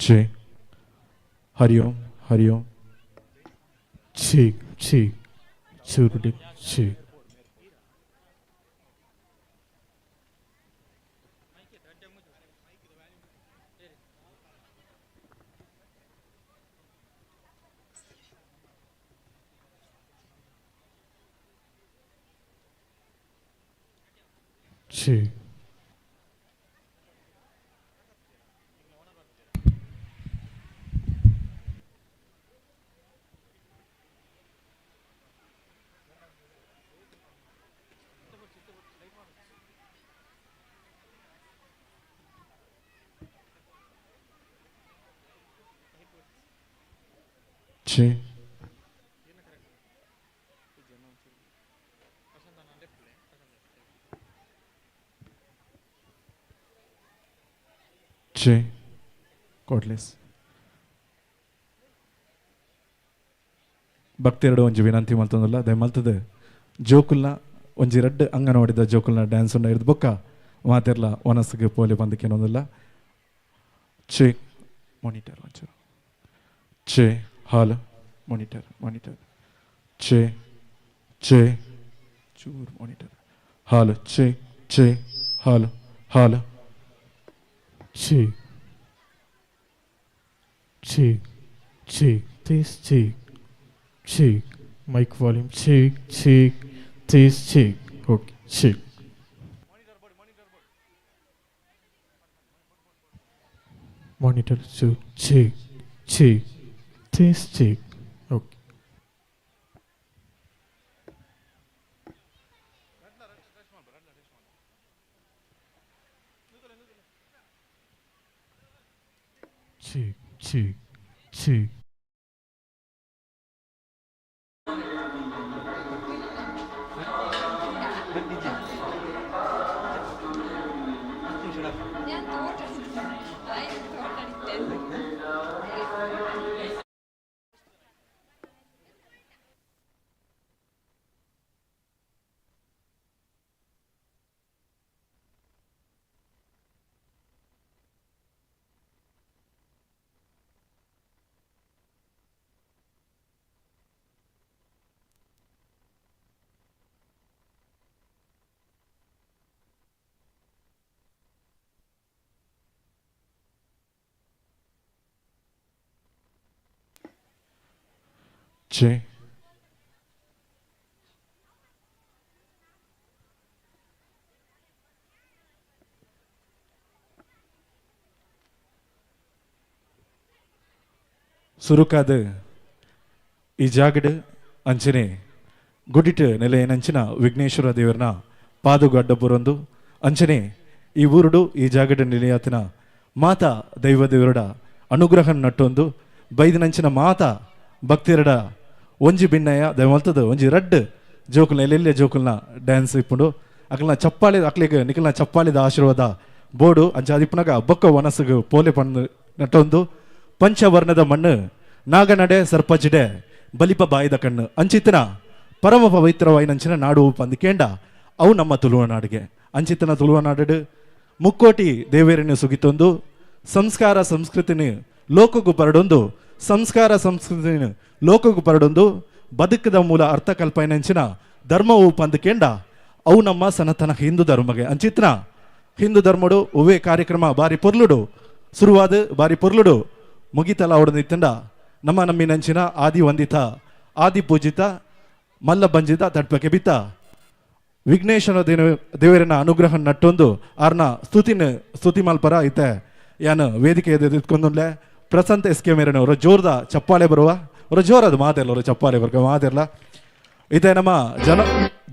ಚೆ ಹರಿ ಓಂ ಹರಿ Om. Check check ಚೂರುಡಿ check. Check. ಚೆ ಚೆ ಕೋಟ್ಲೆಸ್. ಭಕ್ತಿಯರಡು ಒಂಜಿ ವಿನಂತಿ ಮಲ್ತೊಂದುಲ್ಲ, ದಯ ಮಲ್ತದ ಜೋಕುಲ್ನ ಒಂಜಿ ರಡ್ಡ್ ಅಂಗನವಾಡಿದ ಜೋಕುಲ್ನ ಡ್ಯಾನ್ಸ್ ಉಂಡ ಇರ್ದು ಬೊಕ್ಕ ಮಾತೆರ್ಲ ವನಸ್ಗೆ ಪೋಲೆ ಬಂದಕ್ಕೇನೊಂದುಲ್ಲ. ಚೆ ಮಾನಿಟರ್ ಒಂಚೂರು ಚೆ ಹಾಲ್ ಮಾನಿಟರ್ ಮಾನಿಟರ್ ಚೆ ಚೆ ಚೂರು ಮಾನಿಟರ್ ಹಾಲ್ ಚೆ ಚೆ hall hall. Check check check test check check mic volume check check test check okay check. Monitor check check check test check okay. Check check check. ഞാൻ തോട്ടടിച്ചു. ಚೆ ಸುರುಕಾದ ಈ ಜಾಗಡ್ ಅಂಚನೆ ಗುಡಿಟ್ ನೆಲೆಯನಂಚಿನ ವಿಘ್ನೇಶ್ವರ ದೇವರನ ಪಾದಗು ಅಡ್ಡಪುರೊಂದು ಅಂಚನೆ ಈ ಊರುಡು ಈ ಜಾಗಡ್ ನೆಲೆಯಾತಿನ ಮಾತಾ ದೈವ ದೇವರಡ ಅನುಗ್ರಹ ನಟ್ಟೊಂದು ಬೈದಿನಂಚಿನ ಮಾತಾ ಭಕ್ತಿಯರಡ ಒಂಜಿ ಬಿನ್ನಯ ದೈವಲ್ತದ ಒಂಜಿ ರಡ್ಡ್ ಜೋಕುಲ್ನ ಎಲ್ಲೆಲ್ಲೆ ಜೋಕುಲ್ನ ಡ್ಯಾನ್ಸ್ ಇಪ್ಪುಂಡು ಅಕಲ್ನ ಚಪ್ಪಾಳಿ ಅಕ್ಲಿಗೆ ನಿಕಲ್ನ ಚಪ್ಪಾಳಿದ ಆಶೀರ್ವಾದ ಬೋಡು ಅಂಚ ಅದಿಪ್ಪುನಗ ಬೊಕ್ಕ ವನಸುಗು ಪೋಲೆ ಪಣ್ಣು ನಟ್ಟೊಂದು ಪಂಚವರ್ಣದ ಮಣ್ಣು ನಾಗನಡೆ ಸರ್ಪಜಿಡೆ ಬಲಿಪ ಬಾಯಿದ ಕಣ್ಣು ಅಂಚಿತನ ಪರಮ ಪವಿತ್ರವಾಯಿನಂಚಿನ ನಾಡು ಪಂದಿಕೇಂಡ ಅವು ನಮ್ಮ ತುಳುವ ನಾಡಿಗೆ ಅಂಚಿತನ ತುಳುವ ನಾಡು ಮುಕ್ಕೋಟಿ ದೇವೇರನ್ನು ಸುಗಿತೊಂದು ಸಂಸ್ಕಾರ ಸಂಸ್ಕೃತಿನ ಲೋಕಗೂ ಪರಡೊಂದು ಸಂಸ್ಕಾರ ಸಂಸ್ಕೃತಿನ ಲೋಕಗೂ ಪರಡೊಂದು ಬದುಕದ ಮೂಲ ಅರ್ಥ ಕಲ್ಪನೆಂಚಿನ ಧರ್ಮವು ಪಂದಕೇಂಡ ಅವು ನಮ್ಮ ಸನಾತನ ಹಿಂದೂ ಧರ್ಮಗೆ ಅಂಚಿತ್ನ ಹಿಂದೂ ಧರ್ಮಡು ಉವೇ ಕಾರ್ಯಕ್ರಮ ಬಾರಿ ಪೊರ್ಲುಡು ಸುರುವಾದ ಬಾರಿ ಪೊರ್ಲುಡು ಮುಗಿತಲ ಅವಡದಿತ್ತಂಡ ನಮ್ಮ ನಮ್ಮಿನಂಚಿನ ಆದಿ ವಂದಿತ ಆದಿ ಪೂಜಿತ ಮಲ್ಲ ಬಂಜಿತ ತಡ್ಪಕ್ಕೆ ಬಿತ್ತ ವಿಘ್ನೇಶ್ವರ ದೇವರನ ಅನುಗ್ರಹ ನಟ್ಟೊಂದು ಆರ್ನ ಸ್ತುತಿನ ಸ್ತುತಿ ಮಲ್ಪರ ಐತೆ ಯಾನು ವೇದಿಕೆ ಎತ್ಕೊಂದುಂಡ್ಲೆ ಪ್ರಸಂತ ಎಸ್ ಕೆ ಮೇರನವರು ಜೋರ್ದ ಚಪ್ಪಾಳೆ ಬರುವ ಅವರ ಜೋರದು ಮಾತೆಲ್ಲ ಅವರು ಚಪ್ಪಾಳೆ ಬರ್ಕ ಮಾತೆಲ್ಲ ಇದೆ. ನಮ್ಮ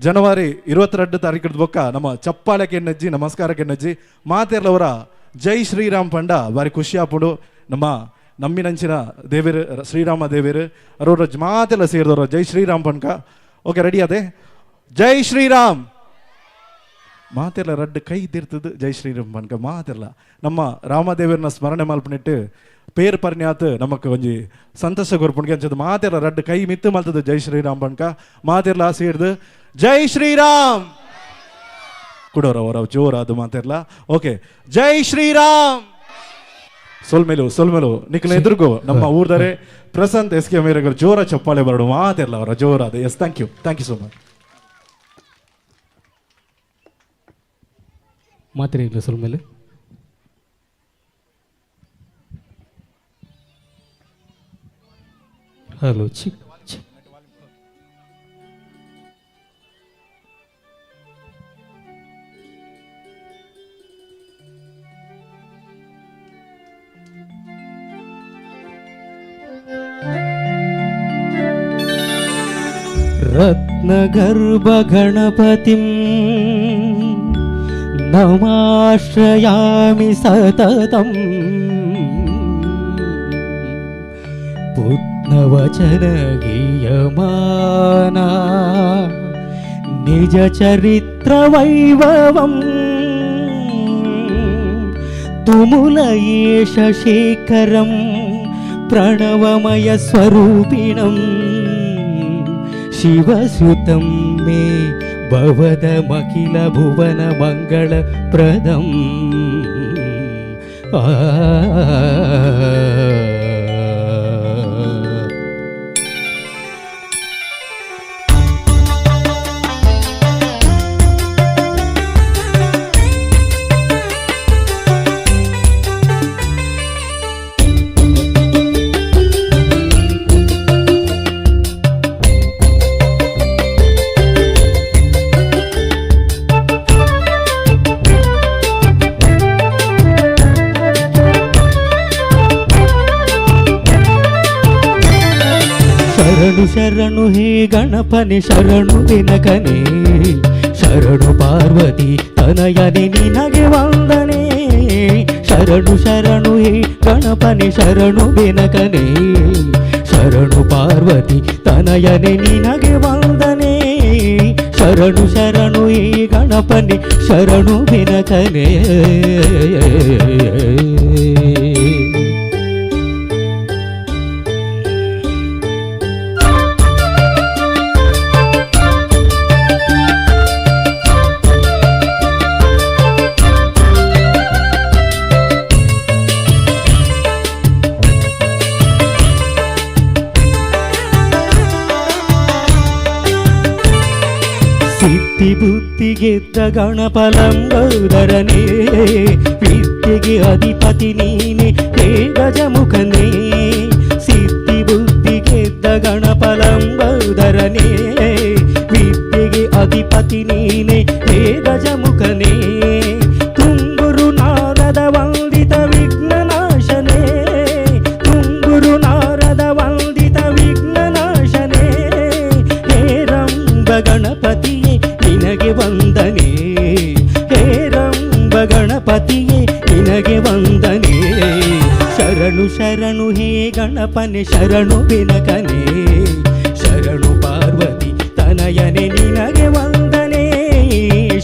ಜನವರಿ 22 ತಾರೀಕು ಬೊಕ್ಕ ನಮ್ಮ ಚಪ್ಪಾಳೆ ಕೆನ್ನಜ್ಜಿ ನಮಸ್ಕಾರ ಕೆನ್ನಜ್ಜಿ ಮಾತೆರ್ಲವರ ಜೈ ಶ್ರೀರಾಮ್ ಪಂಡ ಬಾರಿ ಖುಷಿ ಆಪುಂಡು. ನಮ್ಮ ನಮ್ಮಿನಂಚಿನ ದೇವೇರು ಶ್ರೀರಾಮ ದೇವೇರು ಅವರವರ ಮಾತೆಲ್ಲ ಸೇರಿದವರು ಜೈ ಶ್ರೀರಾಮ್ ಪಂಡ್ಕ. ಓಕೆ ರೆಡಿ ಅದೇ ಜೈ ಶ್ರೀರಾಮ್ ಮಾತೆಲ್ಲ ರಡ್ಡು ಕೈ ತಿರ್ತದ ಜೈ ಶ್ರೀರಾಮ್ ಪನ್ಕ ಮಾತೆಲ್ಲ ನಮ್ಮ ರಾಮದೇವರನ್ನ ಸ್ಮರಣೆ ಮಲ್ಪನಿಟ್ಟು ಪೇರ್ ಪರ್ನ್ಯಾತ್ ನಮಕ್ ಒಂಜಿ ಸಂತೋಷ ಕೊರ್ಪುಣ್ಗೆ ಅಂಚದ ಮಾತೆಲ್ಲ ರಡ್ಡು ಕೈ ಮಿತ್ತು ಮಲ್ತದ ಜೈ ಶ್ರೀರಾಮ್ ಪನ್ಕ ಮಾತೆರ್ಲ ಸೇರ್ದು ಜೈ ಶ್ರೀರಾಮ್ ಕುಡೋರ ಅವರ ಜೋರಾದ ಮಾತೆರ್ಲ. ಓಕೆ ಜೈ ಶ್ರೀರಾಮ್. ಸೊಲ್ಮೆಲು ಸೊಲ್ಮೆಲು ನಿಕ್ಲ ಎದುರುಗು ನಮ್ಮ ಊರ್ದರೆ ಪ್ರಶಾಂತ್ ಎಸ್ ಕೆ ಮೇರೆಗರು ಜೋರ ಚಪ್ಪಾಳೆ ಬರಡು ಮಾತಿರಲ್ಲ ಅವರ ಜೋರಾದ. Yes, thank you, thank you so much. ಮಾತಿರಲಿಲ್ಲ ಸೊಲ್ಮೆಲು. Hello ಚಿಕ್ ಚಿಕ್. ರತ್ನಗರ್ಭಗಣಪತಿಂ ನಮಾಶ್ರಯಾಮಿ ಸತತಂ ಪುತ್ನವಚನ ಗೀಯಮಾನ ನಿಜ ಚರಿತ್ರ ವೈಭವಂ ತುಮುಲ ಏಷ ಶೇಖರಂ ಪ್ರಣವಮಯ ಸ್ವರೂಪಿಣಂ ಶಿವಸುತಂ ಮೇ ಭವದಮಖಿಲ ಭುವನ ಮಂಗಳ ಪ್ರದಂ. ಆ ಶರಣು ಶರಣು ಹೇ ಗಣಪನೆ ಶರಣು ದಿನಕನೆ ಶರಣು ಪಾರ್ವತಿ ತನಯನೆ ನಿನಗೆ ವಂದನೆ. ಶರಣು ಶರಣು ಹೇ ಗಣಪನೆ ಶರಣು ದಿನಕನೆ ಶರಣು ಪಾರ್ವತಿ ತನಯನೆ ನಿನಗೆ ವಂದನೆ. ಶರಣು ಶರಣು ಹೇ ಗಣಪನೆ ಶರಣು ದಿನಕನೆ. ಸಿದ್ಧಿ ಬುದ್ಧಿಗೆದ್ದ ಗಣಪಲಂಬೋದರನೇ ವಿದ್ಯೆಗೆ ಅಧಿಪತಿ ನೀನೆ ಹೇ ಗಜಮುಖನೇ. ಸಿದ್ಧಿ ಬುದ್ಧಿಗೆದ್ದ ಗಣಪಲಂಬೋದರನೇ ವಿದ್ಯೆಗೆ ಅಧಿಪತಿ ನೀನೆ ಹೇ ಗಜಮುಖನೇ. ತುಂಗುರು ನಾರದ ವಂದಿತ ವಿಘ್ನನಾಶನೇ ತುಂಗುರು ನಾರದ ವಂದಿತ ವಿಘ್ನನಾಶನೇ ಹೇ ರಂಬ ಗಣಪತಿಯೇ ನಿನಗೆ ವಂದನೆ ಹೇ ರಂಬ ಗಣಪತಿಯೇ ನಿನಗೆ ವಂದನೆ. ಶರಣು ಶರಣು ಹೇ ಗಣಪನೆ ಶರಣು ಬಿನಕನೆ ಶರಣು ಪಾರ್ವತಿ ತನಯನೆ ನಿನಗೆ ವಂದನೆ.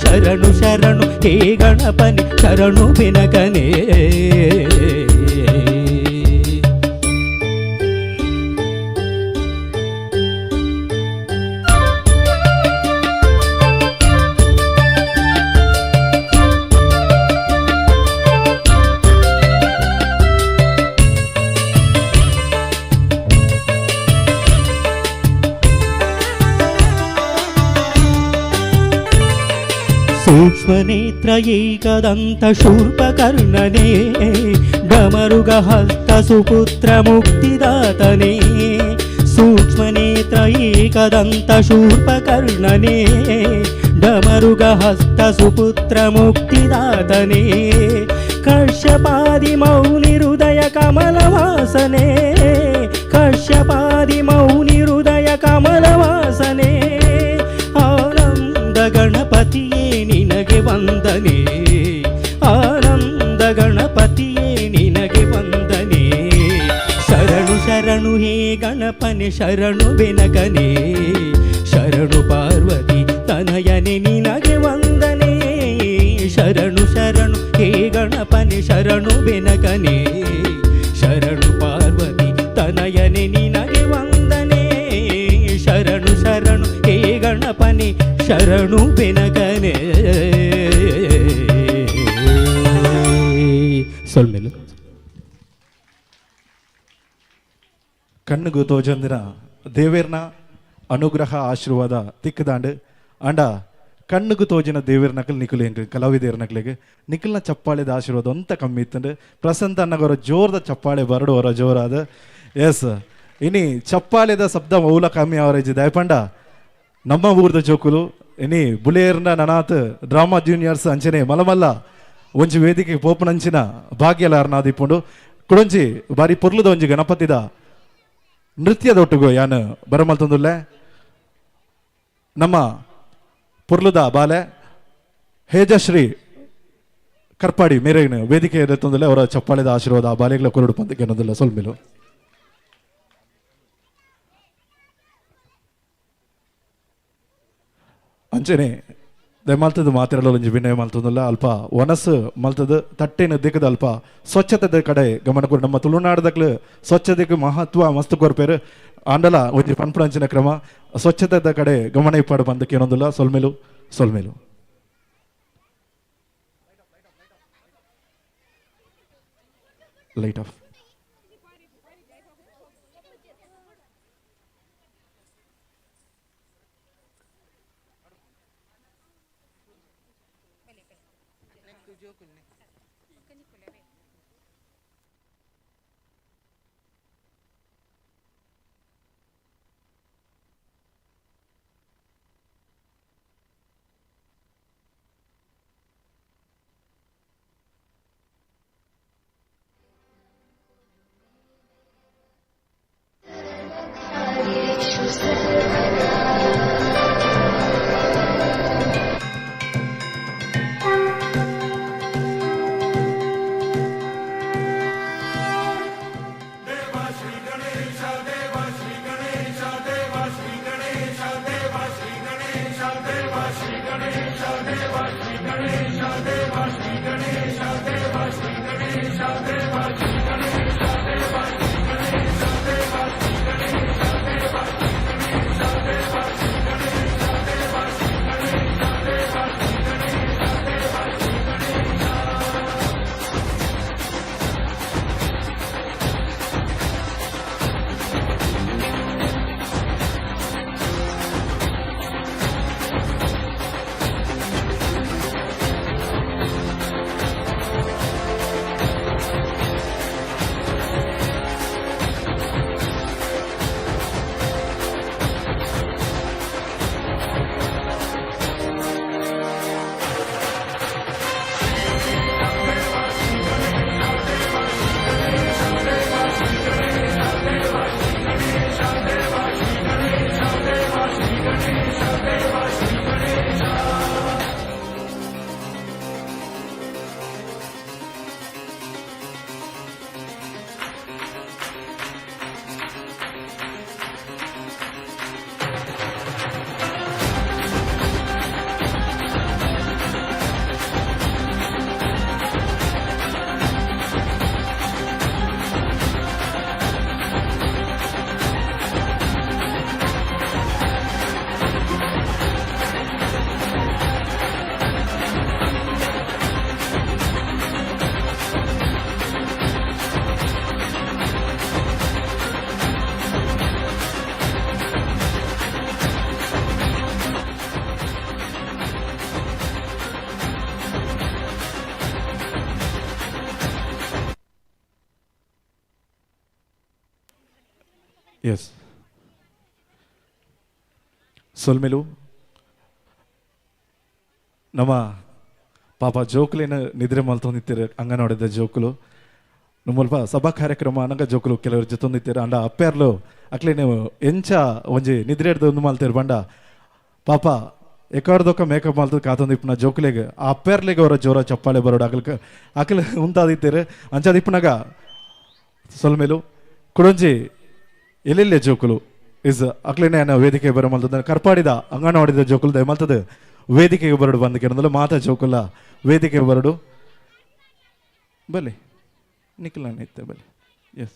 ಶರಣು ಶರಣು ಹೇ ಗಣಪನೆ ಶರಣು ಬಿನಕನೆ. ಸೂಕ್ಷ್ಮನೇತ್ರ ಏಕದಂತ ಶೂರ್ಪಕರ್ಣನೇ ಡಮರುಗಹಸ್ತ ಸುಪುತ್ರ ಮುಕ್ತಿದಾತನೇ. ಸೂಕ್ಷ್ಮನೇತ್ರ ಏಕದಂತ ಶೂರ್ಪಕರ್ಣನೇ ಡಮರುಗಹಸ್ತ ಸುಪುತ್ರ ಮುಕ್ತಿದಾತನೇ. ಕಶ್ಯಪಾದಿ ಮೌನಿ ಹೃದಯ ಕಮಲವಾಸನೆ ಕಶ್ಯಪಾದಿ ಮೌನಿ ಹೃದಯ ಕಮಲವಾಸನೆ ಆನಂದ ಗಣಪತಿಯೇ ನಿನಗೆ ವಂದನೆ ಆನಂದ ಗಣಪತಿಯೇ ನಿನಗೆ ವಂದನೆ. ಶರಣು ಶರಣು ಹೇ ಗಣಪನೆ ಶರಣು ಬೆನಕನೆ ಶರಣು ಪಾರ್ವತಿ ತನಯನೆ ನಿನಗೆ ವಂದನೆ. ಶರಣು ಶರಣು ಹೇ ಗಣಪನೆ ಶರಣು ಬೆನಕನೆ ಶರಣು ಪಾರ್ವತಿ ತನಯನೆ ನಿನಗೆ ವಂದನೆ. ಶರಣು ಶರಣು ಹೇ ಗಣಪನೆ ಶರಣು ಬೆನಕನೆ. ಸೊಲ್ಮೆಲು. ಕಣ್ಣುಗು ತೋಜಂದಿನ ದೇವೇರ್ನ ಅನುಗ್ರಹ ಆಶೀರ್ವಾದ ತಿಕ್ಕದಾಂಡು ಅಂಡ ಕಣ್ಣುಗು ತೋಜಿನ ದೇವೇರ್ ನಕಲ್ ನಿಕುಲು ಎಂಕ್ ಕಲಾವಿದೇರ್ ನಕಲಿಗೆ ನಿಖಲ್ನ ಚಪ್ಪಾಳೆದ ಆಶೀರ್ವಾದ ಅಂತ ಕಮ್ಮಿ ಇತ್ತಂಡು ಪ್ರಸಂತ ಅನ್ನಗವರ ಜೋರದ ಚಪ್ಪಾಳೆ ಬರಡುವರ ಜೋರಾದ ಎಸ್ ಇನಿ ಚಪ್ಪಾಳೆದ ಶಬ್ದ ಮೌಲ ಕಮ್ಮಿ ಅವರೇಜ್ ದಯಪಂಡ ನಮ್ಮ ಊರ್ದ ಜೋಕುಲು ಇನಿ ಬುಲೇರ್ನ ನನಾತ್ ಡ್ರಾಮಾ ಜೂನಿಯರ್ಸ್ ಅಂಚನೆ ಮಲಮಲ್ಲ ಒಂಜಿ ವೇದಿಕೆ ಪೋಪನಂಚಿನ ಭಾಗ್ಯಲಾರ್ನಾದಿಪ್ಪುಂಡು ಕುಡೊಂಜಿ ಬಾರಿ ಪೊರ್ಲುದ ಒಂಜಿ ಗಣಪತಿದ ನೃತ್ಯದೊಟ್ಟುಗು ಯಾನ್ ಬರಮಲ್ತೊಂದುಲ್ಲೆ ನಮ್ಮ ಪೊರ್ಲುದ ಬಾಲೆ ಹೇಜಶ್ರೀ ಕರ್ಪಾಡಿ ಮೇರೆಗಿನ ವೇದಿಕೆ ಎತ್ತೊಂದುಲ್ಲೆ ಅವರ ಚಪ್ಪಾಳೆದ ಆಶೀರ್ವಾದ ಆ ಬಾಲೆಗಳ ಕೊರಡು ಪಂದಕ್ಕೆ ಅನ್ನೋದಿಲ್ಲ ಸೊಲ್ಮೆಲು. ಅಂಚನೆ ದಯಮಾಲ್ತದ ಮಾತಿರಲ್ಲ ಒಂಜಿ ವಿನಯ ಮಲ್ತದಲ್ಲ ಅಲ್ಪ ಒನಸು ಮಲ್ತದ ತಟ್ಟೆನ ದಿಕ್ಕದ ಅಲ್ಪ ಸ್ವಚ್ಛತೆದ ಕಡೆ ಗಮನ ಕೊಡು. ನಮ್ಮ ತುಳುನಾಡದಕ್ಲು ಸ್ವಚ್ಛತೆಗೆ ಮಹತ್ವ ಮಸ್ತ್ ಕೊರ್ಪೇರು ಆಂಡಲ ಒಂಜಿ ಪನ್ಪುಣಂಚಿನ ಕ್ರಮ ಸ್ವಚ್ಛತೆದ ಕಡೆ ಗಮನ ಇಪ್ಪಾಡು ಬಂದಕ್ಕೆ ಏನೊಂದಿಲ್ಲ ಸೊಲ್ಮೆಲು ಸೊಲ್ಮೆಲು. Light off. Yes ಸೊಲ್ಮೆಲು ನಮ್ಮ ಪಾಪ ಜೋಕುಲೇನ ನಿದ್ರೆ ಮಲ್ತೊಂದಿತ್ತೀರ ಅಂಗನವಾಡಿದ ಜೋಕುಲು ನಮ್ಮಲ್ಪ ಸಭಾ ಕಾರ್ಯಕ್ರಮ ಅನಗ ಜೋಕುಲು ಕೆಲವರು ಜೊತೊಂದಿತ್ತೀರ ಅಂಡ ಅಪ್ಪೆರ್ಲು ಅಕ್ಲೇನೆ ಎಂಚ ಒಂಜಿ ನಿದ್ರೆ ಹಿಡ್ದು ಒಂದು ಮಲ್ತೀರ ಬಂಡ ಪಾಪ ಎಕಾರ್ದೊಕ್ಕ ಮೇಕಪ್ ಮಲ್ತದ ಕಾತೊಂದಿಪ್ಪುನ ಜೋಕುಲೆಗ್ ಆ ಅಪ್ಪೆರ್ಲೆಗ್ ಅವರ ಜೋರ ಚಪ್ಪಾಳೆ ಬರೋಡು ಅಕಲ್ಕ ಅಕಲ್ ಉಂತಾದಿತ್ತೀರ ಅಂಚಾದಿಪ್ಪುನಾಗ ಸೊಲ್ಮೆಲು ಕುಡೊಂಜಿ ಎಲ್ಲೆಲ್ಲೆ ಜೋಕುಲು is ಅಕ್ಲೇನೆ ವೇದಿಕೆ ಬರ ಮಲ್ತದ ಕರ್ಪಾಡಿದ ಅಂಗನವಾಡಿದ ಜೋಕುಲು ದಯ ಮಲ್ತದ ವೇದಿಕೆಗೆ ಬರಡು ಬಂದ ಕೆರಂದಲ್ಲ ಮಾತಾ ಜೋಕುಲ ವೇದಿಕೆ ಬರಡು ಬಲೆ ನಿಖಿಲ ಇತ್ತೆ ಬಲೆ ಎಸ್.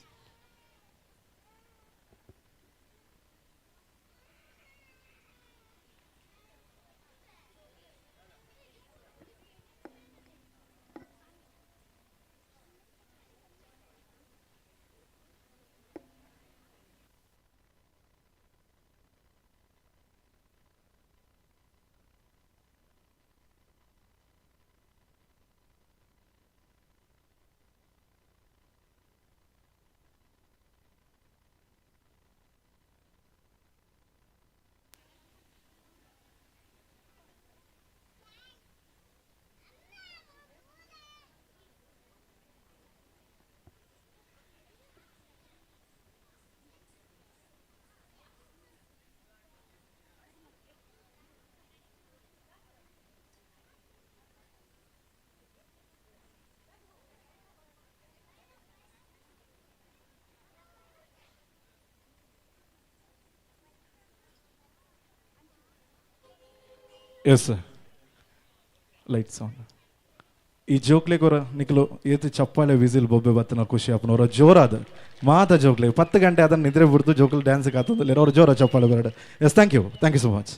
S light sound. ಈ ಜೋಕ್ಲೆ ಕೊರ ನಿಕ್ಲು ಏತ್ ಚಪ್ಪಾಳೆ ವಿಸಿಲ್ ಬೊಬ್ಬೆ ಬತ್ತನ ಖುಷಿ ಆಪುನ ಜೋರಾದ ಮಾತ ಜೋಕ್ಲೆ 10 ಗಂಟೆ ಅದನ್ನ ನಿದ್ರೆ ಬಿಡ್ತು ಜೋಕ್ಲು ಡ್ಯಾನ್ಸ್ ಕಾತಂದ್ರೆ ಅವ್ರ ಜೋರ ಚಪ್ಪಾಳೆ ಬರಡ. Yes, thank you, thank you so much.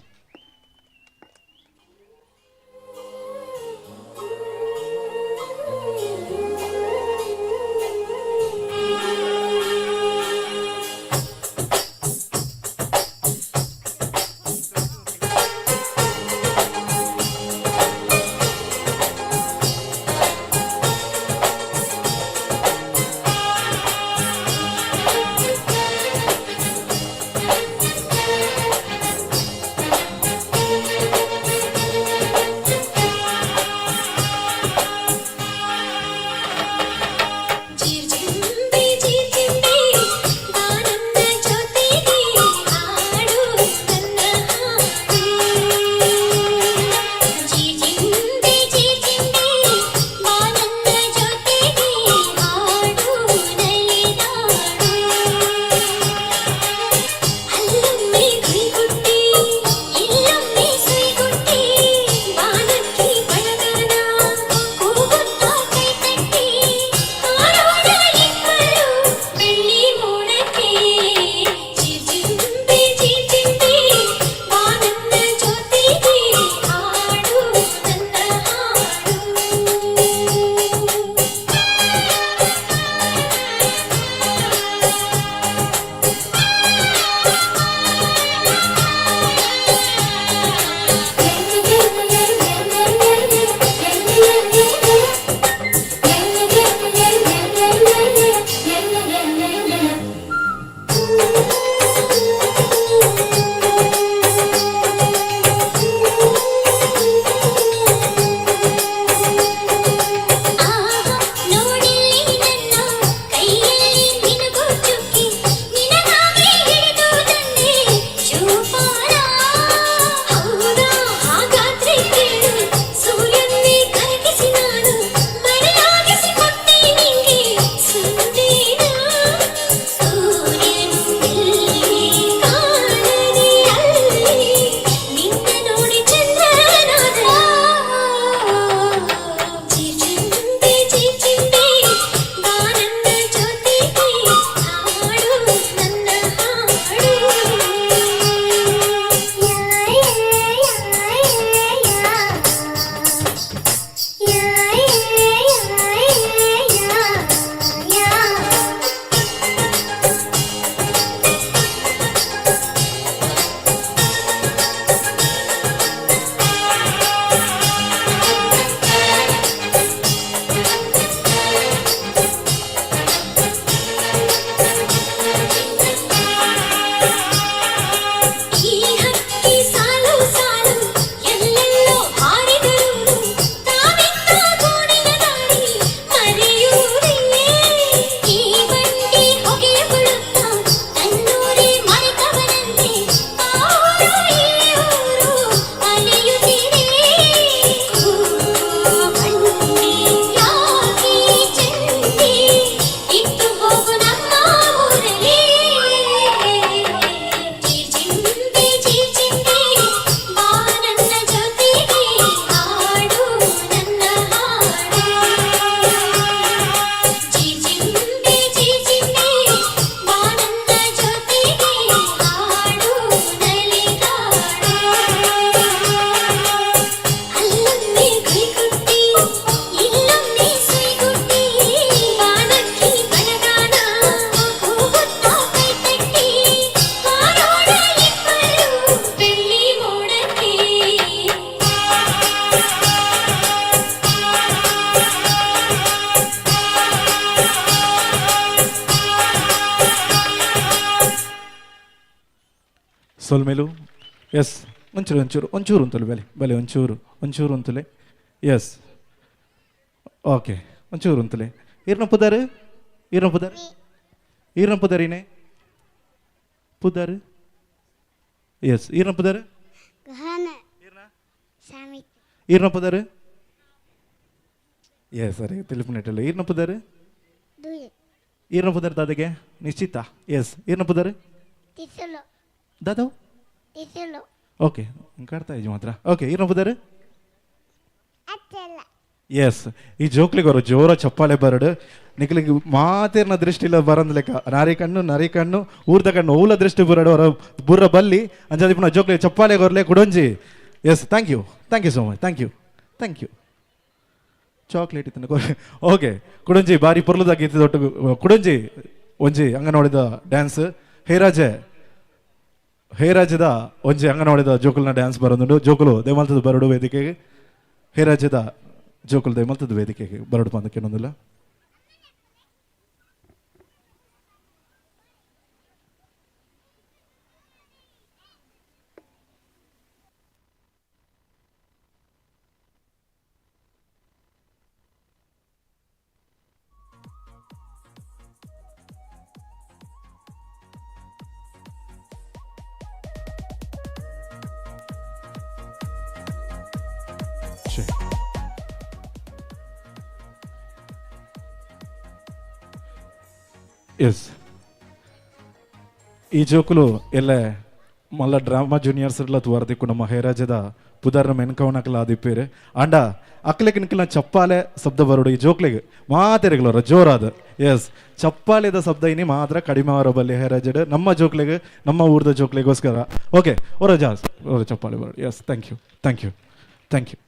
ಸೊಲ್ಮೆಲು. ಎಸ್, ಒಂಚೂರು ಒಂಚೂರು ಒಂಚೂರು ಉಂತಲು ಬಲೆ ಬಲೆ ಒಂಚೂರು ಒಂಚೂರು ಉಂತಲೆ. ಎಸ್, ಓಕೆ, ಒಂಚೂರು ಉಂತಲೆ. ಈರ್ನ ಪುದಾರು, ಈರ್ನ ಪುದಾರು, ಈರ್ನ ಪುದಾರಿನೇ ಪುದಾರು. ಎಸ್, ಈರ್ನ ಪುದಾರು, ಈರ್ನ ಪುದಾರು. ಎಸ್ ಸರಿ, ತಿಳಿಪುನೆಟ್ಟಲ್ಲ. ಈರ್ನ ಪುದಾರು, ಈರ್ನ ಪುದಾರು ದಾದಗೆ ನಿಶ್ಚಿತ. ಎಸ್, ಈರ್ನ ಪುದಾರು ದಾದವ್ ಓಕೆ, ಕಡ್ತಾ ಇಜ್ಜಿ ಮಾತ್ರ. ಓಕೆ, ಈರ್ನ ಪುದರ್? ಅಚ್ಚಲ್ಲ. ಎಸ್, ಈ ಜೋಕ್ಲಿಗೆ ಅವರು ಜೋರ ಚಪ್ಪಾಳೆ ಬರಡು. ನಿಕ್ಲಿಗೆ ಮಾತೇರ್ನ ದೃಷ್ಟಿ ಇಲ್ಲ ಬರಂದ್ ಲೆಕ್ಕ. ನಾರಿ ಕಣ್ಣು, ನರಿ ಕಣ್ಣು, ಊರ್ದ ಕಣ್ಣು, ಊಲ ದೃಷ್ಟಿ ಬರಡು ಅವರ ಬುರ್ರ ಬಲ್ಲಿ ಅಂಚಾದಿ ಪುನಃ ಜೋಕ್ಲಿ ಚಪ್ಪಾಳೆ ಕೊರ್ಲೆ ಕುಡೊಂಜಿ. Yes, thank you, thank you so much, thank you, thank you. Chocolate ಇತ್ತನ. ಓಕೆ, ಕುಡೊಂಜಿ ಬಾರಿ ಪೊರ್ಲುದಾಗಿ ದೊಡ್ಡ ಕುಡೊಂಜಿ ಒಂಜಿ ಅಂಗನವಾಡಿದ ಡ್ಯಾನ್ಸ್. ಹೇರಾಜೆ ಹೇರಾಜದ ಒಂಜಿ ಅಂಗನವಾಡಿದ ಜೋಕುಲ್ನ ಡ್ಯಾನ್ಸ್ ಬರೋದುಂಡು. ಜೋಕುಲು ದೇಮಲ್ತದ ಬರಡು ವೇದಿಕೆಗೆ. ಹೇರಾಜದ ಜೋಕುಲು ದೇಮಲ್ತದ ವೇದಿಕೆಗೆ ಬರಡು ಬಂದಕ್ಕೆ ಇನ್ನೊಂದಿಲ್ಲ. ಎಸ್, ಈ ಜೋಕುಲು ಎಲ್ಲ ಮಲ್ಲ ಡ್ರಾಮಾ ಜೂನಿಯರ್ಸ್ ಇರ್ಲ ತುವಾರದಿಕ್ಕು ನಮ್ಮ ಹೇರಾಜದ ಪುದರ್ನ ಮೆನ್ಕವನಕಲ ಆದಿಪ್ಪೇರು. ಆಂಡ ಅಕ್ಲೆಗ್ ನಿಕ್ಲ ಚಪ್ಪಾಲೆ ಶಬ್ದ ಬರೋಡು ಈ ಜೋಕ್ಲೆಗ್ ಮಾತೆರೆಗ್ಲೋರ ಜೋರಾದ. ಎಸ್, ಚಪ್ಪಾಲೆದ ಶಬ್ದ ಇನಿ ಮಾತ್ರ ಕಡಿಮೆ ಅವರ ಬಲ್ಲಿ ಹೇರಾಜಡ್ ನಮ್ಮ ಜೋಕ್ಲೆಗ್, ನಮ್ಮ ಊರ್ದ ಜೋಕ್ಲೆಗೋಸ್ಕರ. ಓಕೆ, ಒರ ಜಾಸ್ ಒರ ಚಪ್ಪಾಳೆ ಬರೋಡು. Yes, thank you, thank you, thank you.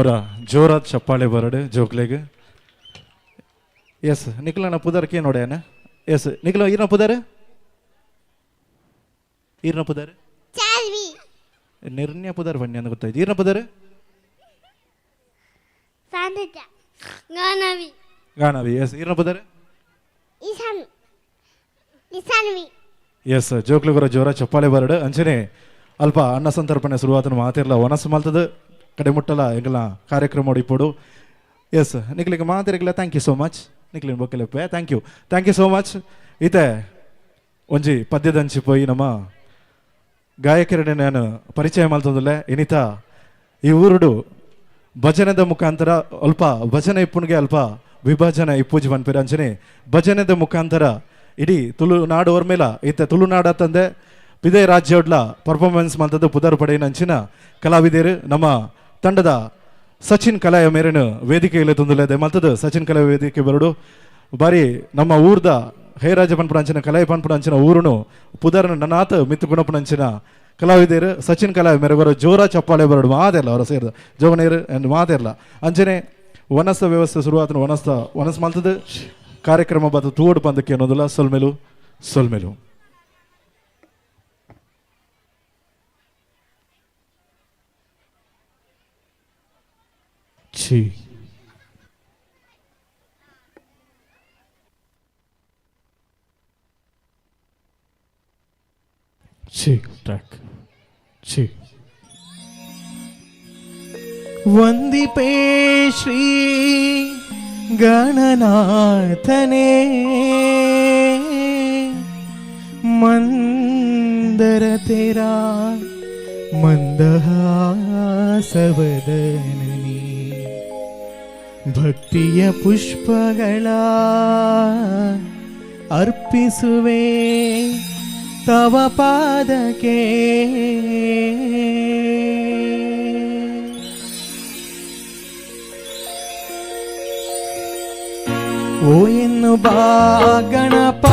ಅವರ ಜೋರಾದ ಚಪ್ಪಾಳೆ ಬರಡು ಜೋಕ್ಲೆಗ್. ಎಸ್ ನಿಖಿಲನ ಪುದರ್ ಕೇ ನೋಡ್ಯಾನ. ಎಸ್ ನಿಖಿಲ ಈರ್ನ ಪುದರ್, ಈರ್ನ ಪುದರ್ ಚಾರ್ವಿ. ನಿರ್ಣ್ಯ ಪುದರ್ ಬನ್ನಿ ಅಂತ ಗೊತ್ತಾಯ್ತು. ಈರ್ನ ಪುದರ್? ಸಾಂದ್ರಜ ಗಾನವಿ. ಗಾನವಿ. ಎಸ್ ಈರ್ನ ಪುದರ್? ಇಸಾನ್ ಇಸಾನ್ವಿ. ಎಸ್ ಜೋಕ್ಲುಗುರ ಜೋರ ಚಪ್ಪಾಳೆ ಬರಡು. ಅಂಚನೆ ಅಲ್ಪ ಅನ್ನ ಸಂತರ್ಪಣೆ ಶುರುವಾತನ ಮಾತಿರ್ಲ ವನಸು ಮಲ್ತದ ಕಡೆ ಮುಟ್ಟಲ ಎಂಗಲ ಕಾರ್ಯಕ್ರಮ ಇಪ್ಪಡು. ಎಸ್ ನಿಕ್ಲಿಗೆ ಮಾತಿರ್ಗಿಲ್ಲ. Thank you so much ನಿಕ್ಲಿನ ಬೊಕ್ಕಲೆಪ್ಪೆ. Thank you, thank you so much. ಈತೆ ಒಂಜಿ ಪದ್ಯದಂಚಿ ಪೋಯಿ ನಮ್ಮ ಗಾಯಕರನೆ ನಾನು ಪರಿಚಯ ಮಲ್ತೊಂದುಲ್ಲೆ. ಇನಿತ ಈ ಊರುಡು ಭಜನೆದ ಮುಖಾಂತರ ಅಲ್ಪ ಭಜನೆ ಇಪ್ಪುಣಿಗೆ ಅಲ್ಪ ವಿಭಜನೆ ಇಪ್ಪೂಜಿ ಪನ್ಪೆರ್. ಅಂಚನೆ ಭಜನೆದ ಮುಖಾಂತರ ಇಡೀ ತುಳುನಾಡು ಓರ್ಮೇಲ ಈತ ತುಳುನಾಡ ತಂದೆ ಪಿದೆ ರಾಜ್ಯೋಡ್ಲ ಪರ್ಫಾರ್ಮೆನ್ಸ್ ಮಲ್ತದ್ದು ಪುದರ್ ಪಡೆಯಿನ ಅಂಚಿನ ಕಲಾವಿದರು ನಮ್ಮ ತಂಡದ ಸಚಿನ್ ಕಲಾಯ ಮೇರೆನು ವೇದಿಕೆಯಲ್ಲಿ ತೊಂದುಲೆ ಮಲ್ತದ್ದು. ಸಚಿನ್ ಕಲಾಯ ವೇದಿಕೆ ಬರಡು ಬಾರಿ ನಮ್ಮ ಊರ್ದ ಹೇರಾಜ ಪನ್ಪುನ ಅಂಚಿನ ಕಲಾಯ ಪನ್ಪುನ ಅಂಚಿನ ಊರುನು ಪುದರ್ನ ನನಾತ್ ಮಿತ್ತು ಗುಣಪುನ ಅಂಚಿನ ಕಲಾವಿದರು ಸಚಿನ್ ಕಲಾಯ ಮೇರೆ ಜೋರ ಚಪ್ಪಾಳೆ ಬರಡು ಮಾತೆಲ್ಲ ಅವರ ಸೇರಿದ ಜೋಗನೇರು ಆ್ಯಂಡ್ ಮಾತೆಲ್ಲ. ಅಂಚನೆ ವನಸ್ತ ವ್ಯವಸ್ಥೆ ಶುರುವಾತನ ವನಸ್ತ ವನಸ್ ಮಲ್ತದ್ದು ಕಾರ್ಯಕ್ರಮ ಬತ್ತ ತೂಡು ಪಂದಕ್ಕೆ ಅನ್ನೋದಿಲ್ಲ. ಸೊಲ್ಮೆಲು ಸೊಲ್ಮೆಲು. ಛೀ ಛೀ ಟ್ರ್ಯಾಕ್ ಛೀ. ವಂದಿಪೇ ಶ್ರೀ ಗಣನಾಥನೇ ಮಂದರ ತೆರಾ ಮಂದಹಾಸವದನನಿ ಭಕ್ತಿಯ ಪುಷ್ಪಗಳ ಅರ್ಪಿಸುವೆ ತವ ಪಾದಕ್ಕೆ. ಓ ಎನ್ನು ಬಾ ಗಣಪ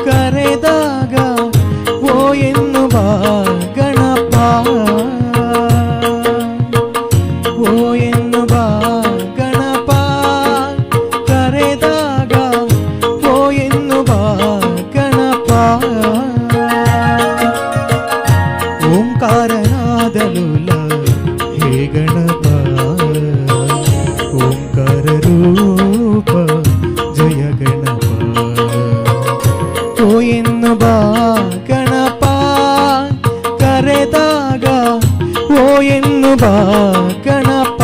ಕರೆದಾಗ, ಓ ಎನ್ನು ಬಾ ಗಣಪ, ಓ ಎನ್ನು ಬಾ ಗಣಪ ಕರೆದಾಗ, ಓ ಎನ್ನು ಬಾ ಗಣಪ. ಓಂಕಾರನಾದಲುಲ ಹೇ ಗಣಪ, ಓಂಕಾರ ರೂಪ ಜಯ ಗಣಪ. ಓ ಎನ್ನು ಬಾ ಗಣಪ ಕರೆದಾಗ, ಓ ಎನ್ನು ಬಾ ಗಣಪ.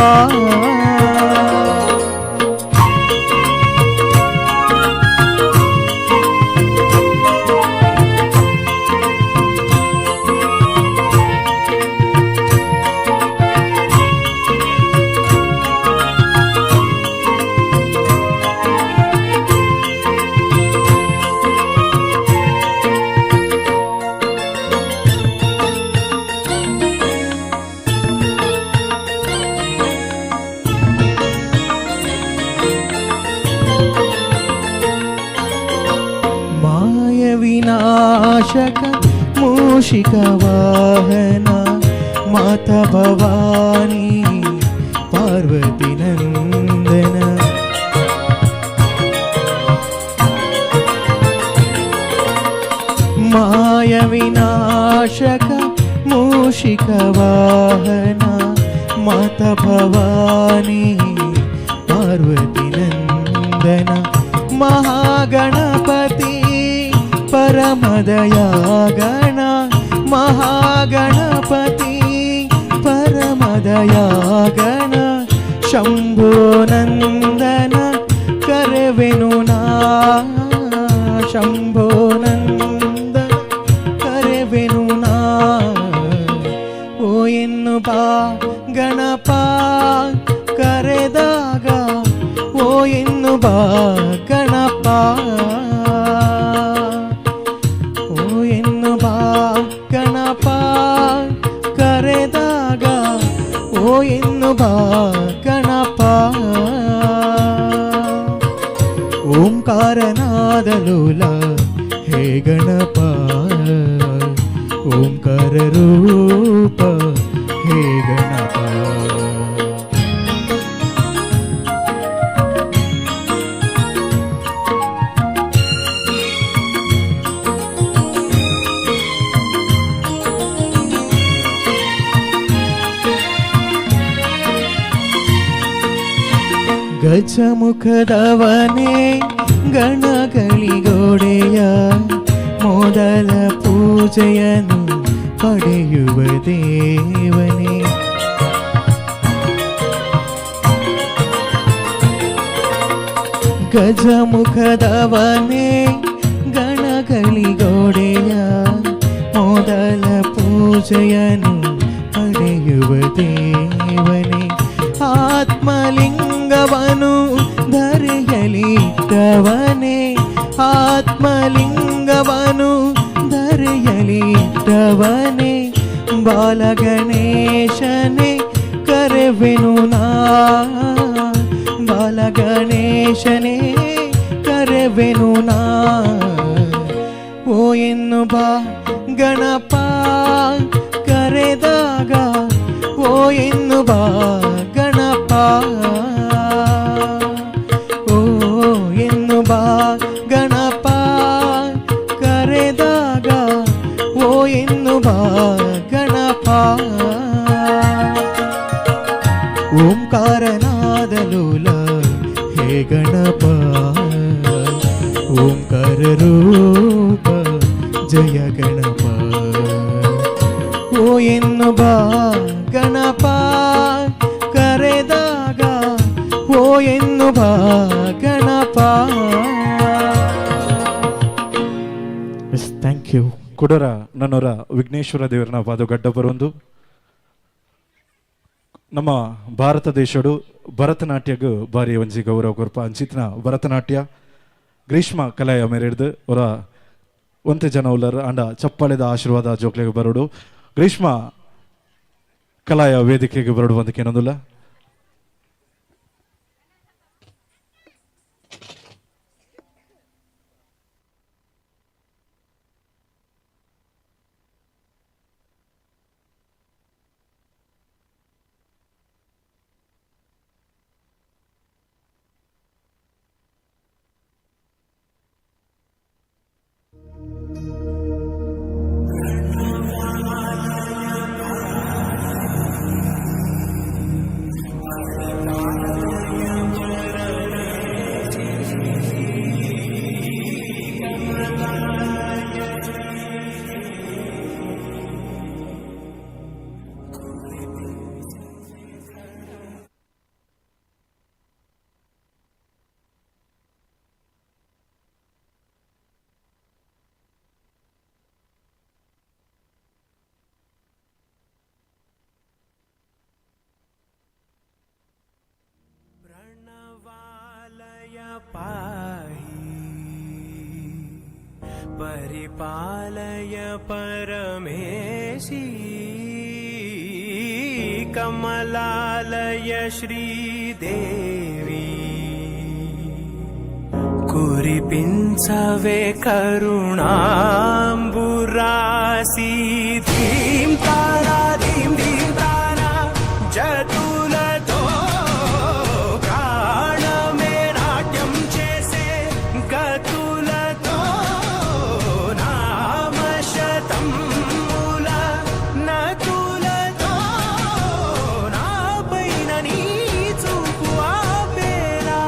ಮಾಯ ವಿನಾಶಕ ಮೂಷಿಕ ವಾಹನ ಮಾತಾ ಭವಾನಿ ಪಾರ್ವತಿ ನಂದನ. ಮಾಯ ವಿನಾಶಕ ಮೂಷಿಕ ವಾಹನ ಮಾತಾ ಭವಾನಿ ಪಾರ್ವತಿ ನಂದನ. ಮಹಾಗಣಪತಿ ಪರಮದಯಾಗಣ, ಮಹಾಗಣಪತಿ ಪರಮದಯಾಗಣ. ಶಂಭೋ ನಂದನ ಕರೆವೆನು ನಾ, ಶಂಭೋ ನಂದನ ಕರೆವೆನು ನಾ. ಓ ಎನ್ನು ಬಾ ಗಣಪ ಕರೆದಾಗ, ಓ ಎನ್ನು ಬಾ ಗಣಪ, ಓ ಎನ್ನು ಬಾ ಗಣಪ ಕರೆದಾಗ, ಓ ಎನ್ನು ಬಾ ಗಣಪ. ಓಂಕಾರನಾದಲೋಲ ಹೇ ಗಣಪ, ಓಂಕಾರ ರೂಪ ಹೇ ಗಣಪ. ಗಜಮುಖದವನೇ ಗಣಗಳಿಗೊಡೆಯ, ಮೊದಲ ಪೂಜೆಯನ್ನು ಪಡೆಯುವ ದೇವನೇ. ಗಜಮುಖದವನೇ ಗಣಗಳಿಗೊಡೆಯ, ಮೊದಲ ಪೂಜೆಯನ್ನು ಪಡೆಯುವ ದೇವನೇ. ಆತ್ಮಲಿಂಗವನು ಧರೆಯಲಿಟ್ಟವನೇ, ಆತ್ಮಲಿಂಗವನು ಧರೆಯಲಿಟ್ಟವನೇ. ಬಾಲಗಣೇಶನೇ ಕರೆವೆನು ನಾ, ಬಾಲಗಣೇಶನೇ ಕರೆವೆನು ನಾ. ಓ ಎನ್ನು ಬಾ ಗಣಪ ಕರೆದಾಗ, ಓ ಎನ್ನು ಬಾ ಗಣಪ, ಓ ಎನ್ನು ಬಾ ಗಣಪ ಕರೆದಾಗ, ಓ ಎನ್ನು ಬಾ ಗಣಪ. ಓಂಕಾರನಾದಲೋಲ ಹೇ ಗಣಪ, ಓಂಕಾರ ರೂಪ ಜಯ ಗಣಪ. ಓ ಎನ್ನು ಬಾ ಗಣಪ ಕರೆದಾಗ, ಓ ಎನ್ನು ಬಾ ಗಣಪ. Yes, thank you. ಕುಡರ ನನ್ನೊರ ವಿಘ್ನೇಶ್ವರ ದೇವರನ ಪಾದ ಗಡ್ಡ ಬರೊಂದು ನಮ್ಮ ಭಾರತ ದೇಶಡು ಭರತನಾಟ್ಯಗ್ ಭಾರಿ ಒಂಜಿ ಗೌರವ ಕೊರ್ಪ ಅಂಚಿತ್ನ ಭರತನಾಟ್ಯ ಗ್ರೀಷ್ಮ ಕಲಾಯ ಮೇರೆಡ್ದು ಅವರ ಒಂತೆ ಜನ ಉಲ್ಲರ್ ಅಂಡ ಚಪ್ಪಾಳೆದ ಆಶೀರ್ವಾದ ಜೋಕ್ಲೆಗ್ ಬರೋಡು. ಗ್ರೀಷ್ಮ ಕಲಾಯ ವೇದಿಕೆಗೆ ಬರೋಡು ಒಂದಕ್ಕೇನೊಂದಿಲ್ಲ. प्रणवालय पाहि परिपालय परमेशी, कमलालय श्रीदेवी, कुरिपिंसवे करुणाम्बुरासी. धीं तारा धीं धीं तारा जतुलतो ప్రాణమే నాట్యం చేసే గతులతో, నామశతముల నతులతో, నాపైన నీ చూపు ఆపేలా.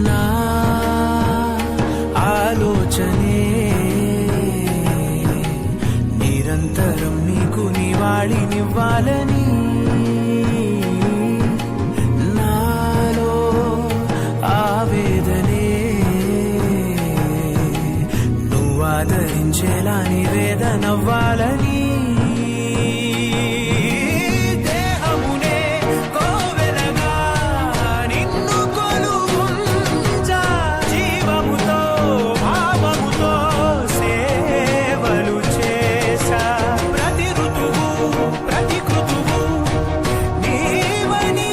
నా ఆలోచనే నిరంతరం నీకు నివాళినివ్వాలని, నాలో ఆవేదనే నువ్వు ఆదరించేలా నివేదనవ్వాలని. దేహమునే కోవెలగా నిన్ను కొలువుంచా, జీవముతో భావముతో సేవలు చేశా. ప్రతి ఋతువు ప్రతి కృతువు నీవని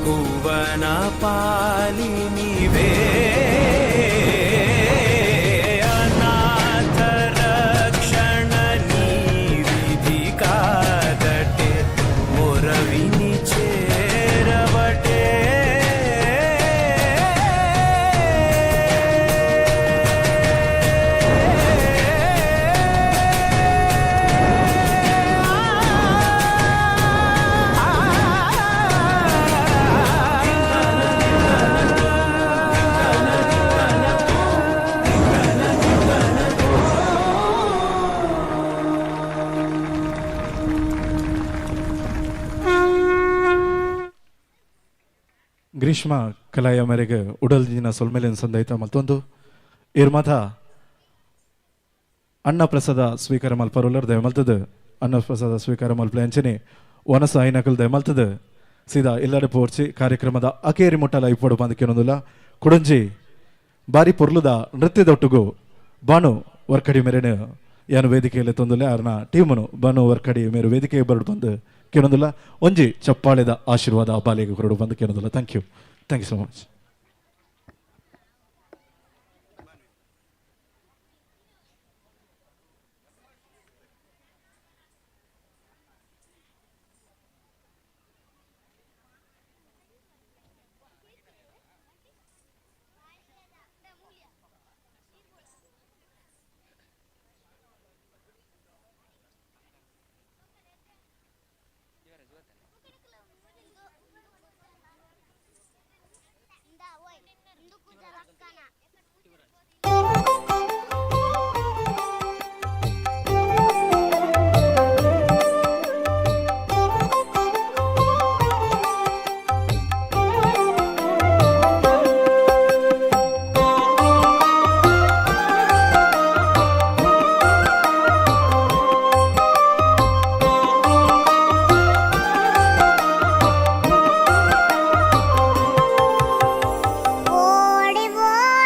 ಭುವನ ಪಾಲಿನಿವೇ. ಅನಾಥ ರಕ್ಷಣ ನೀ ವಿಧಿ ಕಾದಟೆ, ಮೊರವಿನಿ ಚೇರವಟೆ. ಗ್ರೀಷ್ಮ ಕಲಾಯ ಮೇರೆಗೆ ಉಡಲ್ದಿನ ಸೊಲ್ಮೆಲೆನ್ ಸಂದೈತ ಮಲ್ತೊಂದು ಇರ್ಮಥ ಅನ್ನ ಪ್ರಸಾದ ಸ್ವೀಕಾರ ಮಲ್ಪರುಲ್ಲರ್ ದಯಮಲ್ತದ ಅನ್ನ ಪ್ರಸಾದ ಸ್ವೀಕಾರ ಮಲ್ಪಲೆ ಅಂಚನೆ ವನಸ ಐನಕಲ್ ದಯಮಲ್ತದ ಸೀದಾ ಇಲ್ಲಡೆ ಪೋರ್ಚಿ ಕಾರ್ಯಕ್ರಮದ ಅಕೇರಿ ಮುಟ್ಟಲ ಇಪ್ಪಡು ಬಂದ ಕೇನೊಂದುಲ್ಲ. ಕುಡಂಜಿ ಬಾರಿ ಪೊರ್ಲುದ ನೃತ್ಯದೊಟ್ಟುಗು ಬಾನು ವರ್ಕಡಿ ಮೇರೆನು ಯಾನು ವೇದಿಕೆಯಲ್ಲಿ ತೊಂದುಲ್ಲ. ಅರ್ನ ಟೀಮನು ಬಾನು ವರ್ಕಡಿ ಮೇರು ವೇದಿಕೆ ಬರಡು ಬಂದು ಕೇಳೊಂದಿಲ್ಲ. ಒಂಜಿ ಚಪ್ಪಾಳೆದ ಆಶೀರ್ವಾದ ಬಾಲಿಗೆ ಕೊರಡು ಬಂದು ಕೇಳೊಂದಿಲ್ಲ. Thank you, thank you so much. ಓಡಿ ಓಡಿ.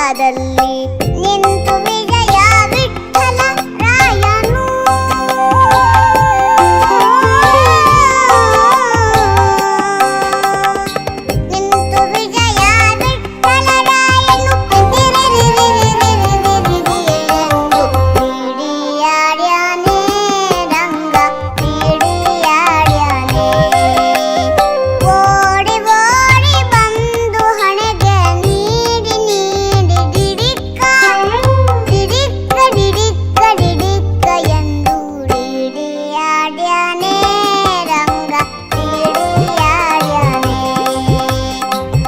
ಬಲಭಾಗದಲ್ಲಿ ನಿಂತು ವಿಜಯ ವಿಠಲ ರಾಯನು. ನಿಂತು ವಿಜಯ ವಿಠಲ ರಾಯನು ಎಂದು ಕ್ರೀಡಿಯಾಡ್ಯಾನೆ ರಂಗ ಕ್ರೀಡಿಯಾಡ್ಯಾನೆ. ಓಡಿ ಓಡಿ ಬಂದು ಹಣೆಗೆ ನೀಡಿ ನೀಡಿ ಡಿಡಿಕ್ಕ ಡಿಡಿಕ್ಕ ಡಿಡಿಕ್ಕ ಡಿಡಿಕ್ಕ ಎಂದು ಕ್ರೀಡಿಯಾಡ್ಯಾನೆ ರಂಗ ಕ್ರೀಡಿಯಾಡ್ಯಾನೆ.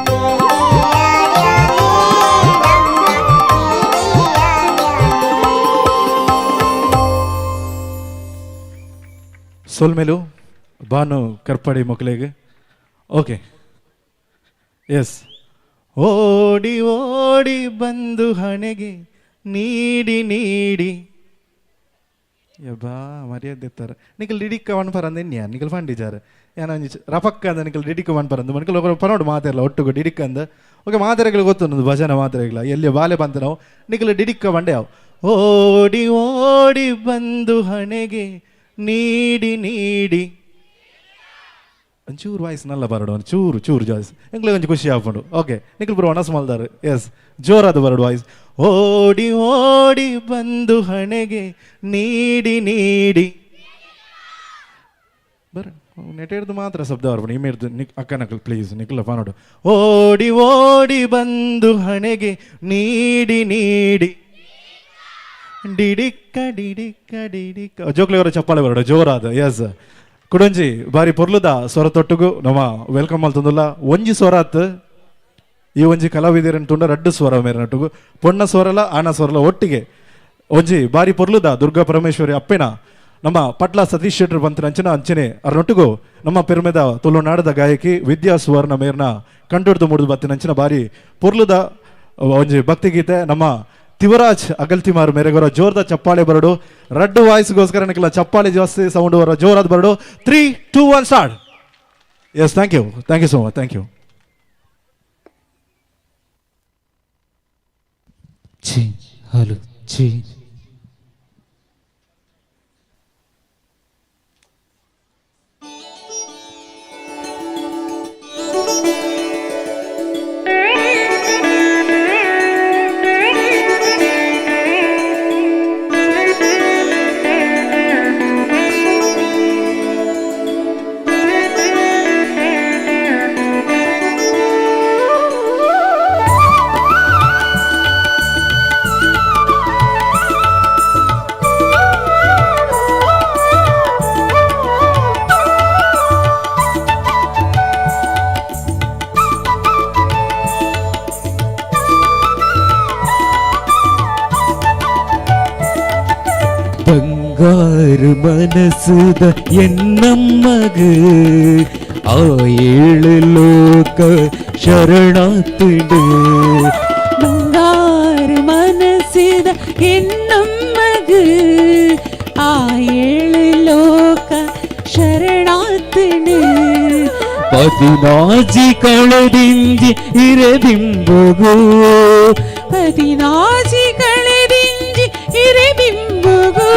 ಕ್ರೀಡಿಯಾಡ್ಯಾನೆ ರಂಗ ಕ್ರೀಡಿಯಾಡ್ಯಾನೆ. ಸೊಲ್ಮೆಲು ಬಾನು ಕರ್ಪಡಿ ಮೊಕಲೆಗೆ. Okay, yes. ಓಡಿ ಓಡಿ ಬಂದು ಹಣೆಗೆ ನೀಡಿ ನೀಡಿ ಯಬ್ಬಾ ಮರ್ಯಾದೆ ಎತ್ತಾರೆ. ನಿಕಲ್ ಡಿಡಿಕ್ಕ ಒನ್ ಪರಂದ ಎನ್ಯ ನಿಕಲ್ ಫಂಡಿಜಾರ್ ಯಾನ ಒಂಜಿ ರಪಕ್ಕ ಅಂದ ನಿಕಲ್ ಡಿಡಿಕ್ಕ ಒನ್ ಪರಂದು ಮನಿಕಲ್ ಒಬ್ಬರು ಪನೋಡು ಮಾತೆರ್ಲ ಒಟ್ಟುಗು ಡಿಡಿಕ್ಕ ಅಂದ. ಓಕೆ, ಮಾತೆರೆಗಳು ಗೊತ್ತು ಭಜನೆ ಮಾತೆರೆಗಳ ಎಲ್ಲಿ ಬಾಲೆ ಬಂತ ನಾವು ನಿಕಲ್ ಡಿಡಿಕ್ಕ ಬಂಡೆ ಅವು. ಓಡಿ ಓಡಿ ಬಂದು ಹಣೆಗೆ ನೀಡಿ ನೀಡಿ ಒಂಚೂರು ವಾಯ್ಸ್ ನಲ್ಲ ಬರಡು, ಒಂದು ಚೂರು ಚೂರು ಜಾಯ್ಸ್ ಎಂಗ್ಲೆ ಒಂಚು ಖುಷಿ ಆಪುಂಡು. ಓಕೆ, ನಿಖಲ್ ಬರೋ ಒಣಸ್ ಮಲ್ದಾರು. ಎಸ್, ಜೋರಾದ ಬರಡು ವಾಯ್ಸ್. ಓಡಿ ಓಡಿ ಬಂದು ಹಣೆಗೆ ನೀಡಿ ನೀಡಿ ಬರ ನೆಟೇರ್ದು ಮಾತ್ರ ಶಬ್ದ ಬರ್ಬಂಡು ಇಮೇರ್ದು ನಿಕ್ ಅಕ್ಕ ನಕಲ್ ಪ್ಲೀಸ್ ನಿಖಲ ಪಾನೋಡು. ಓಡಿ ಓಡಿ ಬಂದು ಹಣೆಗೆ ನೀಡಿ ನೀಡಿ ಡಿಡಿಕ್ಕ ಡಿಡಿಕ್ಕ ಡಿಡಿಕ್ಕ. ಜೋಕ್ಲೆಯವರ ಚಪ್ಪಾಳೆ ಬರಡು ಜೋರಾದ. ಎಸ್, ಕುಡಂಜಿ ಬಾರಿ ಪೊರ್ಲುದ ಸ್ವರ ತೊಟ್ಟುಗು ನಮ್ಮ welcome ಮಲ್ತಂದುಲ್ಲ. ಒಂಜಿ ಸ್ವರಾತ್ ಈ ಒಂಜಿ ಕಲಾವಿದರನ್ನು ತುಂಡ ರಡ್ಡು ಸ್ವರ ಮೇರೆ ನಟ್ಟುಗು ಪೊಣ್ಣ ಸ್ವರಲ ಆಣ ಸ್ವರಲ ಒಟ್ಟಿಗೆ ಒಂಜಿ ಬಾರಿ ಪೊರ್ಲುದ ದುರ್ಗಾ ಪರಮೇಶ್ವರಿ ಅಪ್ಪೆನ ನಮ್ಮ ಪಟ್ಲ ಸತೀಶ್ ಶೆಟ್ಟರ್ ಬಂತ ಅಂಚನ ಅಂಚನೆ ಅರನೊಟ್ಟಿಗೂ ನಮ್ಮ ಪೆರುಮೆದ ತುಳುನಾಡದ ಗಾಯಕಿ ವಿದ್ಯಾ ಸುವರ್ಣ ಮೇರ್ನ ಕಂಡುಹಿಡಿದು ಮೂಡುದು ಬತ್ತಿನ ಅಂಚಿನ ಬಾರಿ ಪೊರ್ಲುದ ಒಂಜಿ ಭಕ್ತಿಗೀತೆ ನಮ್ಮ ತಿವರಾಜ್ ಅಗಲ್ತಿಮಾರ್ ಮೇರೆಗೋರ ಜೋರದ ಚಪ್ಪಾಳೆ ಬರಡು. ರಡ್ಡು ವಾಯ್ಸ್ಗೋಸ್ಕರ ನಿಖಲ ಚಪ್ಪಾಳೆ ಜಾಸ್ತಿ ಸೌಂಡ್ ಬರೋ ಜೋರಾದ ಬರಡು. 3 2 1 start. Yes, thank you, thank you so much, thank you. Chi hello chi. ಬಂಗಾರು ಮನಸುದ ಎನ್ನಮ್ಮಗ ಆ ಏಳು ಲೋಕ ಶರಣಾತಿಡು. ಬಂಗಾರು ಮನಸ್ಸಿದ ಎನ್ನಮ್ಮಗ ಆ ಏಳು ಲೋಕ ಶರಣಾತಿಡು. ಪದಿನಾಜಿ ಕಳೆದಿಂಜಿ ಇರೆದಿಂಬುಗು ಪದಿನಾಜಿ ಕಳೆದಿಂಜಿ ಇರೆಬಿಂಬುಗು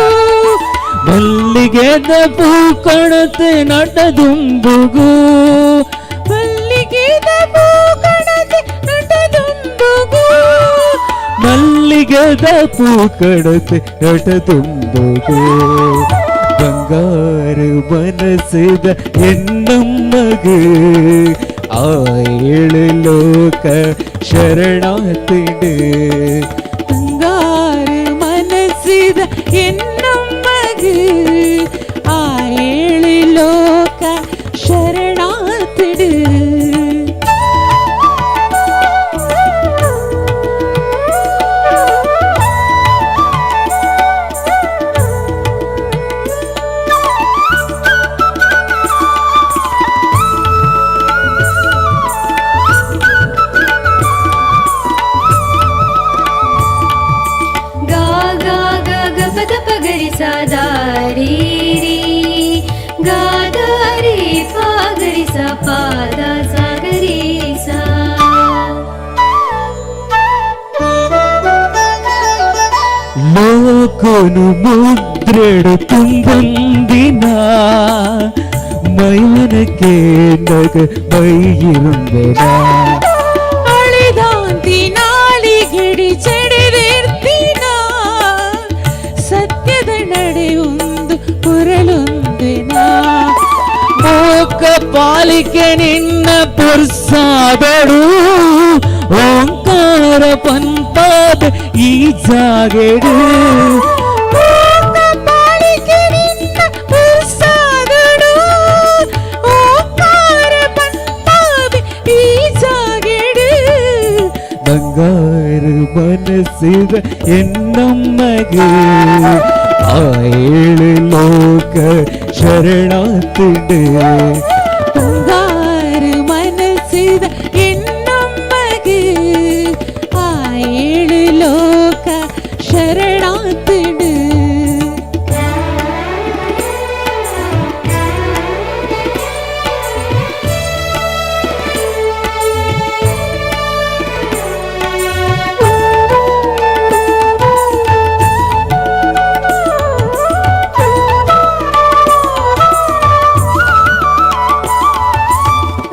ಮಲ್ಲಿಗೆದ ಪೂ ಕಣತೆ ನಟದುಂಬುಗು ಮಲ್ಲಿಗೆದ ಪೂ ಕಣತೆ ನಟದುಂಬುಗು ಮಲ್ಲಿಗೆದ ಪೂ ಕಣತೆ ನಟದುಂಬುಗು ಬಂಗಾರು ಮನಸ್ಸಿದ ಎನ್ನಮ್ಮಗ ಆ ಏಳು ಲೋಕ ಶರಣಾತಿಡು. ಬಂಗಾರು ಮನಸ್ಸಿದ ಎನ್ನಮ್ಮಗ ಆ ಏಳು ಲೋಕ ಶರಣಾತಿಡು. ಲೋಕನು ಮುದ್ರೆಡು ತುಂಬಂದಿನ ಮಯನಕ್ಕೆ ನಗ ಬೈಯಿರುಂದೆನ ಅಳಿದಾಂತಿ ನಾಳಿಗಿಡಿ ಚೆಡೆದಿರ್ತಿನ ಸತ್ಯದ ನಡೆಯೊಂದು ಪುರಲೊಂದೆನ ಮೋಕ ಪಾಲಿಕೆ ನಿನ್ನ ಪುರ್ಸಾದಡು ಓಂಕಾರ ಪಂಪಾದ ಈ ಜಾಗೆಡು ಮೋಕ ಪಾಲಿಕೆ ನಿನ್ನ ಪುರ್ಸಾದಡು ಓಂಕಾರ ಪಂಪಾದ ಈ ಜಾಗೆಡು ಬಂಗಾರು ಮನಸ್ಸಿದ ಎನ್ನಮ್ಮಗೆ ಆ ಏಳು ಲೋಕ ಶರಣಾತಿಡೆ. ಬಂಗಾರು ಮನಸ್ಸಿದ ಎನ್ನಮ್ಮಗೆ ಆ ಏಳು ಲೋಕ ಶರಣಾತಿಡು.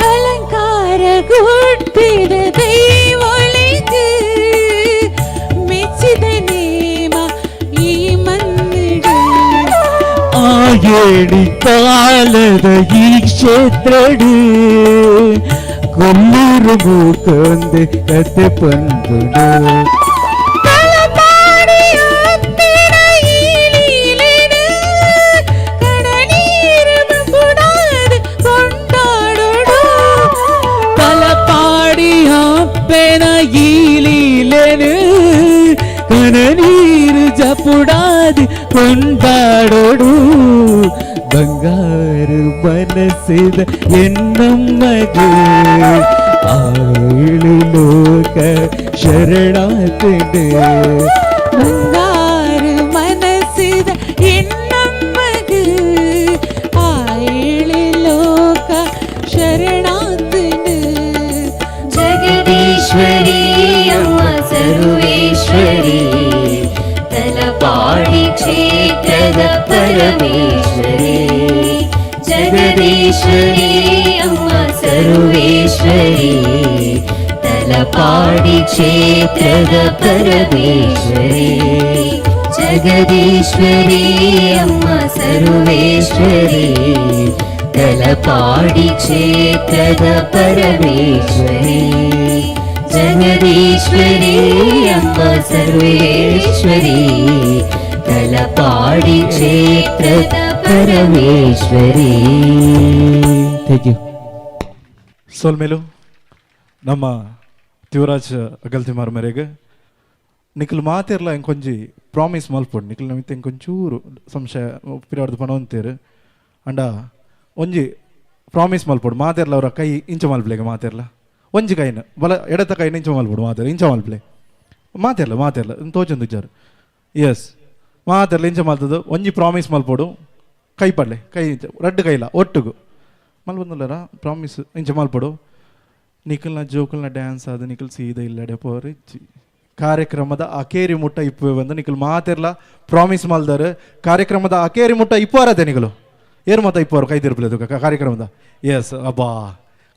ಅಲಂಕಾರ ಗುಟ್ಟಿದ ದೈವೊಳಿಗೆ ಮೆಚ್ಚಿದ ನೇಮ ಈ ಮನ್ನಿಡು. ಆ ಏಳಿ ಕಾಲದ ಈ ಕ್ಷೇತ್ರಡು ಕೊಲ್ಲೂರು ಮೂಕೊಂದು ಕತೆ ಪಂದುಡು. ತಲಪಾಡಿ ಅತ್ತಿನ ಈ ಲೀಲೆನು ಕಡನೀರು ಬುಡಾದ ಕೊಂಡಾಡೋಡು. ತಲಪಾಡಿ ಅಪ್ಪೆನ ಈ ಲೀಲೆನು ಕಣನೀರು ಜಪುಡಾದ ಕೊಂಡಾಡೋಡು. ಬಂಗಾರು ಮನಸ್ಸಿದ ಎನ್ನಮ್ಮಗೆ ಆ ಏಳು ಲೋಕ ಶರಣಾತಿಡೆ. ಬಂಗಾರು ಮನಸ್ಸಿದ ಎನ್ನಮ್ಮಗು ಆ ಏಳು ಲೋಕ ಶರಣಾತನು. ಜಗದೀಶ್ವರಿ ಅಮ್ಮ ಸರ್ವೇಶ್ವರಿ ತಲಪಾಡಿ ಕ್ಷೇತ್ರದ ಪರಮೇಶ್ವರಿ. ಜಗದೀಶ್ವರಿ ಅಮ್ಮ ಸರ್ವೇಶ್ವರಿ ತಲಪಾಡಿ ಕ್ಷೇತ್ರದ ಪರಮೇಶ್ವರಿ. ಜಗದೀಶ್ವರಿ ಅಮ್ಮ ಸರ್ವೇಶ್ವರಿ ತಲಪಾಡಿ ಕ್ಷೇತ್ರದ ಪರಮೇಶ್ವರಿ. ಜಗದೀಶ್ವರಿ ಅಮ್ಮ ಸರ್ವೇಶ್ವರಿ ತಲಪಾಡಿ ಕ್ಷೇತ್ರದ ಪರಮೇಶ್ವರಿ. Thank you. ಸೋಲ್ಮೇಲು ನಮ್ಮ ತಿವರಾಜ್ ಅಗಲ್ತಿಮಾರ್ ಮೇರೆಗೆ ನಿಖಲ್ ಮಾತಿರ್ಲ ಎಂಕೊಂಜಿ ಪ್ರಾಮಿಸ್ ಮಲ್ಪೊಡು. ನಿಖಲ್ ನಮಿತ್ ಎಂಕೊಂಚೂರು ಸಂಶಯ ಪಿರಾಡ್ದು ಪಣವಂತೇರು ಅಂಡ ಒಂಜಿ ಪ್ರಾಮಿಸ್ ಮಲ್ಪೊಡು. ಮಾತಿರ್ಲ ಅವರ ಕೈ ಇಂಚ ಮಲ್ಪಲೆಗೆ ಮಾತಿರ್ಲ ಒಂಜಿ ಕೈನ ಬಲ ಎಡತ ಕೈನ ಇಂಚ ಮಲ್ಪೊಡು. ಮಾತಿರ್ಲ ಇಂಚ ಮಲ್ಪಲೆ ಮಾತಿರ್ಲ ಮಾತಿರ್ಲ ತೋಚೊಂದು ಇಜ್ಜಾರು. ಎಸ್ ಮಾತಿರ್ಲ ಇಂಚ ಮಲ್ತದ್ದು ಒಂಜಿ ಪ್ರಾಮಿಸ್ ಮಲ್ಪೊಡು. ಕೈ ಪಡ್ಲೆ ಕೈ ಇಂಚ ರಡ್ಡು ಕೈಲ ಒಟ್ಟುಗು ಮಲ್ಪೊಂದುಲ್ಲರ ಪ್ರಾಮಿಸ್ ಇಂಚ ಮಲ್ಪೊಡು. ನಿಖಲ್ನ ಜೋಕುಲ್ನ ಡ್ಯಾನ್ಸ್ ಆದ ನಿಖಲ್ ಸೀದಾ ಇಲ್ಲಡೆ ಪೋರಿ ಕಾರ್ಯಕ್ರಮದ ಅಕೇರಿ ಮುಟ್ಟ ಇಪ್ಪುವೆ ಬಂದು ನಿಖಲ್ ಮಾತಿರ್ಲ ಪ್ರಾಮಿಸ್ ಮಲ್ದಾರು. ಕಾರ್ಯಕ್ರಮದ ಅಕೇರಿ ಮುಟ್ಟ ಇಪ್ಪುವಾರದೆ ನಿಖಲು ಏರು ಮತ ಇಪ್ಪುವರು ಕೈ ತಿರುಪలేదు ಕಾರ್ಯಕ್ರಮದ. ಎಸ್ ಅಬ್ಬಾ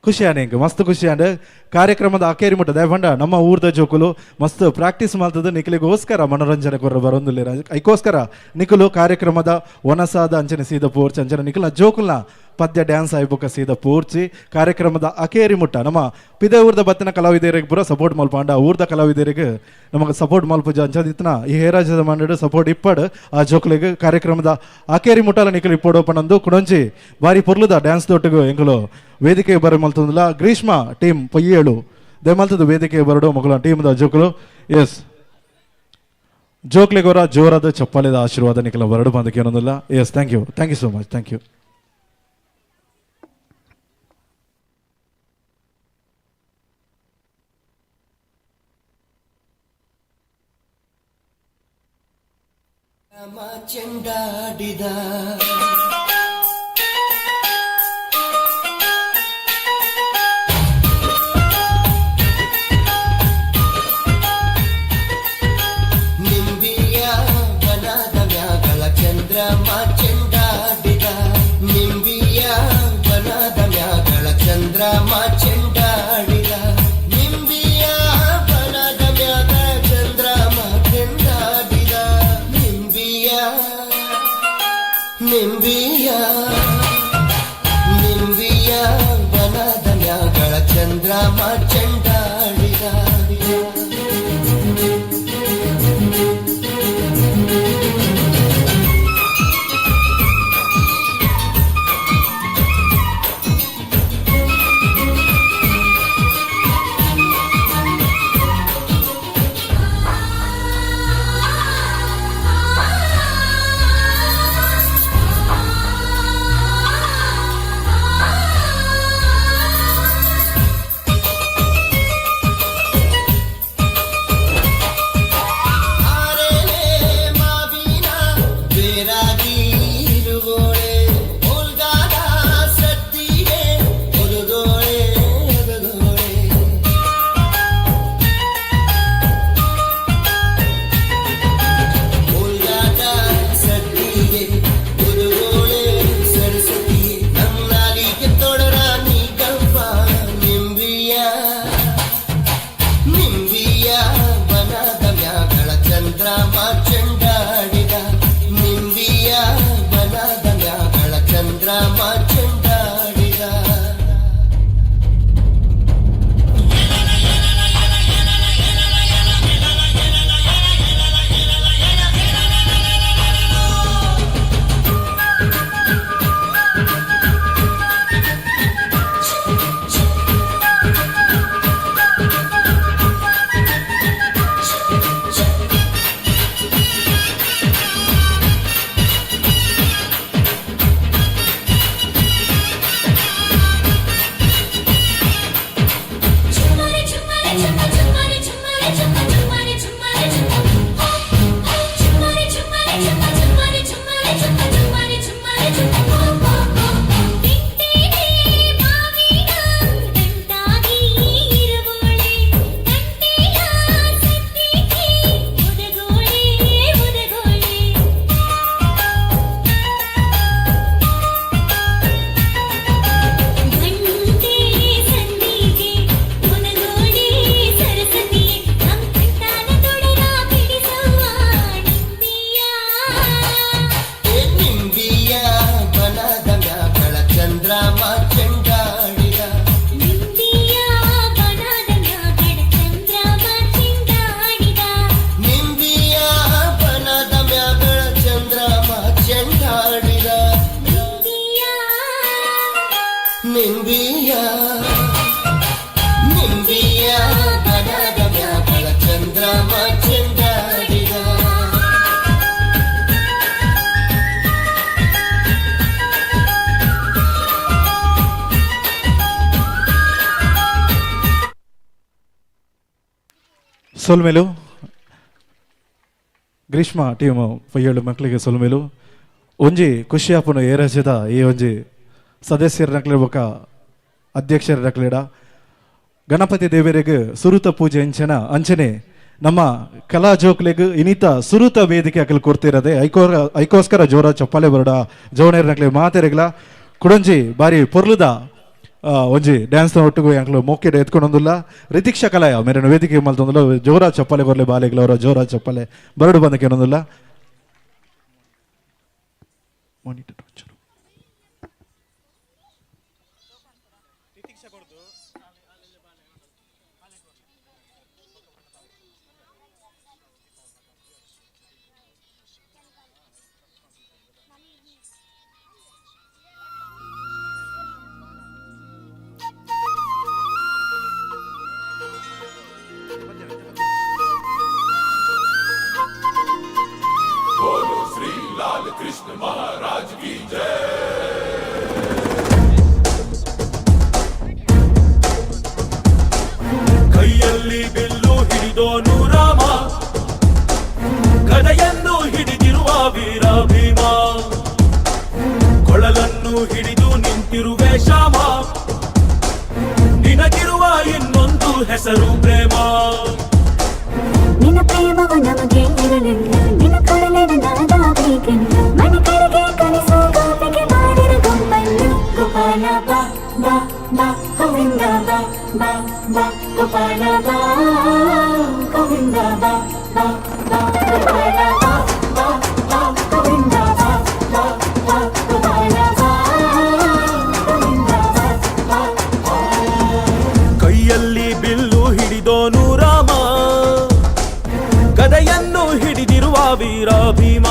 ಖುಷಿಯಾನೆ ಇಂಕ್ ಮಸ್ತ್ ಖುಷಿಯಾನೆ ಕಾರ್ಯಕ್ರಮದ ಅಕೇರಿ ಮುಟ್ಟ ದಯಪಂಡ ನಮ್ಮ ಊರ್ದ ಜೋಕುಲು ಮಸ್ತ್ ಪ್ರಾಕ್ಟೀಸ್ ಮಾಡ್ತದೆ ನಿಖಲಿಗೋಸ್ಕರ ಮನೋರಂಜನೆ ಕೊರ ಬರೊಂದುಲ್ಲೇರ ಐಕೋಸ್ಕರ ನಿಖಲು ಕಾರ್ಯಕ್ರಮದ ಒನಸಾದ ಅಂಚನೆ ಸೀದ ಪೋರ್ಚಿ ಅಂಚನೆ ನಿಖಲ್ನ ಜೋಕುಲ್ನ ಪದ್ಯ ಡ್ಯಾನ್ಸ್ ಆಯ್ಬೊಕ್ಕ ಸೀದ ಪೋರ್ಚಿ ಕಾರ್ಯಕ್ರಮದ ಅಕೇರಿ ಮುಟ್ಟ ನಮ್ಮ ಪಿದೆ ಊರ್ದ ಬತ್ತಿನ ಕಲಾವಿದರಿಗೆ ಪೂರ ಸಪೋರ್ಟ್ ಮಲ್ಪಾಂಡ ಊರ್ದ ಕಲಾವಿದರಿಗೆ ನಮಗೆ ಸಪೋರ್ಟ್ ಮಲ್ಪುಜ ಅಂಚದಿತ್ನ ಈ ಹೇರಾಜದ ಮಂಡಡು ಸಪೋರ್ಟ್ ಇಪ್ಪಡು ಆ ಜೋಕುಲಿಗೆ ಕಾರ್ಯಕ್ರಮದ ಅಕೇರಿ ಮುಟ್ಟಲ ನಿಖಲ್ ಇಪ್ಪಡು ಪಣಂದು ಕುಡೊಂಜಿ ಬಾರಿ ಪೊರ್ಲುದ ಡ್ಯಾನ್ಸ್ ದೊಟ್ಟಿಗೆ ಎಂಕುಲು ವೇದಿಕೆ ಬರ ಮಲ್ತಂದುಲ ಗ್ರೀಷ್ಮ ಟೀಮ್ ಪೊಯ್ಯೇಳು ದಯಮಲ್ತದ ವೇದಿಕೆ ಬರಡು ಮಗಳ ಟೀಮ್ದ ಜೋಕುಲು. ಎಸ್ ಜೋಕ್ಲಿಗೋರ ಜೋರಾದ ಚಪ್ಪಾಳೆದ ಆಶೀರ್ವಾದ ನಿಖಲ ಬರಡು ಬಂದಕ್ಕೆ ಏನೊಂದಿಲ್ಲ. Yes thank you, thank you so much, thank you. ಚೆಂಡಾಡಿದ ನಿಂಬಿಯ ನಿಂಬಿಯ ನಿಂಬಿಯ ಬನದ ಮ್ಯಾಗಳ ಚಂದ್ರಮ ಚೆಂಡಾಡಿದ. ನಿಂಬಿಯ ನಿಂಬಿಯ ಬನದ ಮ್ಯಾಗಳ ಚಂದ್ರಮ ಚೆಂಡಾಡಿದ. ಸೊಲ್ಮೆಲು ಗ್ರೀಷ್ಮ ಟೀಮ್ ಪಯ್ಯೋಳು ಮಕ್ಕಳಿಗೆ ಸೊಲ್ಮೆಲು. ಒಂಜಿ ಖುಷಿ ಆಪುನು ಏರಜದ ಈ ಒಂಜಿ ಸದಸ್ಯರ ನಕ್ಲೆ ಬೊಕ ಅಧ್ಯಕ್ಷರ ನಕ್ಲೆಡ ಗಣಪತಿ ದೇವರಿಗೆ ಸುರುತ ಪೂಜೆ ಅಂಚನ ಅಂಚನೆ ನಮ್ಮ ಕಲಾ ಜೋಕ್ಲೆಗ್ ಇನಿತ ಸುರುತ ವೇದಿಕೆ ಅಕಲ್ ಕೊಡ್ತಿರದೆ ಐಕೋಸ್ಕರ ಜೋರ ಚಪ್ಪಾಳೆ ಬರಡ ಜೋನೇರ್ ನಕ್ಲೆ ಮಾತೆರೆಗ್ಲ ಕುಡಂಜಿ ಬಾರಿ ಪೊರ್ಲುದ ಒಂಜಿ ಡ್ಯಾನ್ಸ್ ಒಟ್ಟಿಗೆ ಅಂಕ್ಲು ಮೋಕೆಡ್ ಎತ್ಕೊಂಡೊಂದುಲ್ಲ ರಿತಿಕ್ಷಾ ಕಲಾಯ ಮೇರೆನ ವೇದಿಕೆ ಮಲ್ತೊಂದುಲ್ಲ ಜೋರ ಚಪ್ಪಾಳೆ ಕೊರ್ಲೆ ಬಾಲೆಗ್ಲ ಅವರ ಜೋರ ಚಪ್ಪಾಳೆ ಬರಡು ಬಂದಕ್ಕೆ ಮಾನಿಟರ್. ಕೈಯಲ್ಲಿ ಬಿಲ್ಲು ಹಿಡಿದೋನು ರಾಮ, ಗದೆಯನ್ನು ಹಿಡಿದಿರುವ ವೀರ ಭೀಮ, ಕೊಳಲನ್ನು ಹಿಡಿದು ನಿಂತಿರುವೆ ಶ್ಯಾಮ, ನಿನಗಿರುವ ಇನ್ನೊಂದು ಹೆಸರು ಪ್ರೇಮ. ನಿನ್ನ ಪ್ರೇಮವು ನಮಗೆ ಇರಲಿಲ್ಲ, ನಿನ್ನ ಕೊಡಲಿನ ನಾದಾಬೇಕೆಲ್ಲ, ಮನೆ ಕಡೆಗೆ ಕಲಿಸೋ ಗೋಪಿಗೆ ಮಾಡಿದ ಗುಂಪನ್ನು. ಗೋಪಾಲ ಬಾ ಬಾ ಬಾ ಗೋವಿಂದ ಬಾ ಬಾ ಬಾ ಗೋಪಾಲ ಬಾ ಗೋವಿಂದ ಬಾ ಬಾ ಬಾ ಗೋಪಾಲ ಬಾ ಬಾ ಬಾ ಗೋವಿಂದ ಬಾ ಬಾ ಬಾ ಗದೆಯನ್ನು ಹಿಡಿದಿರುವ ವೀರ ಭೀಮ.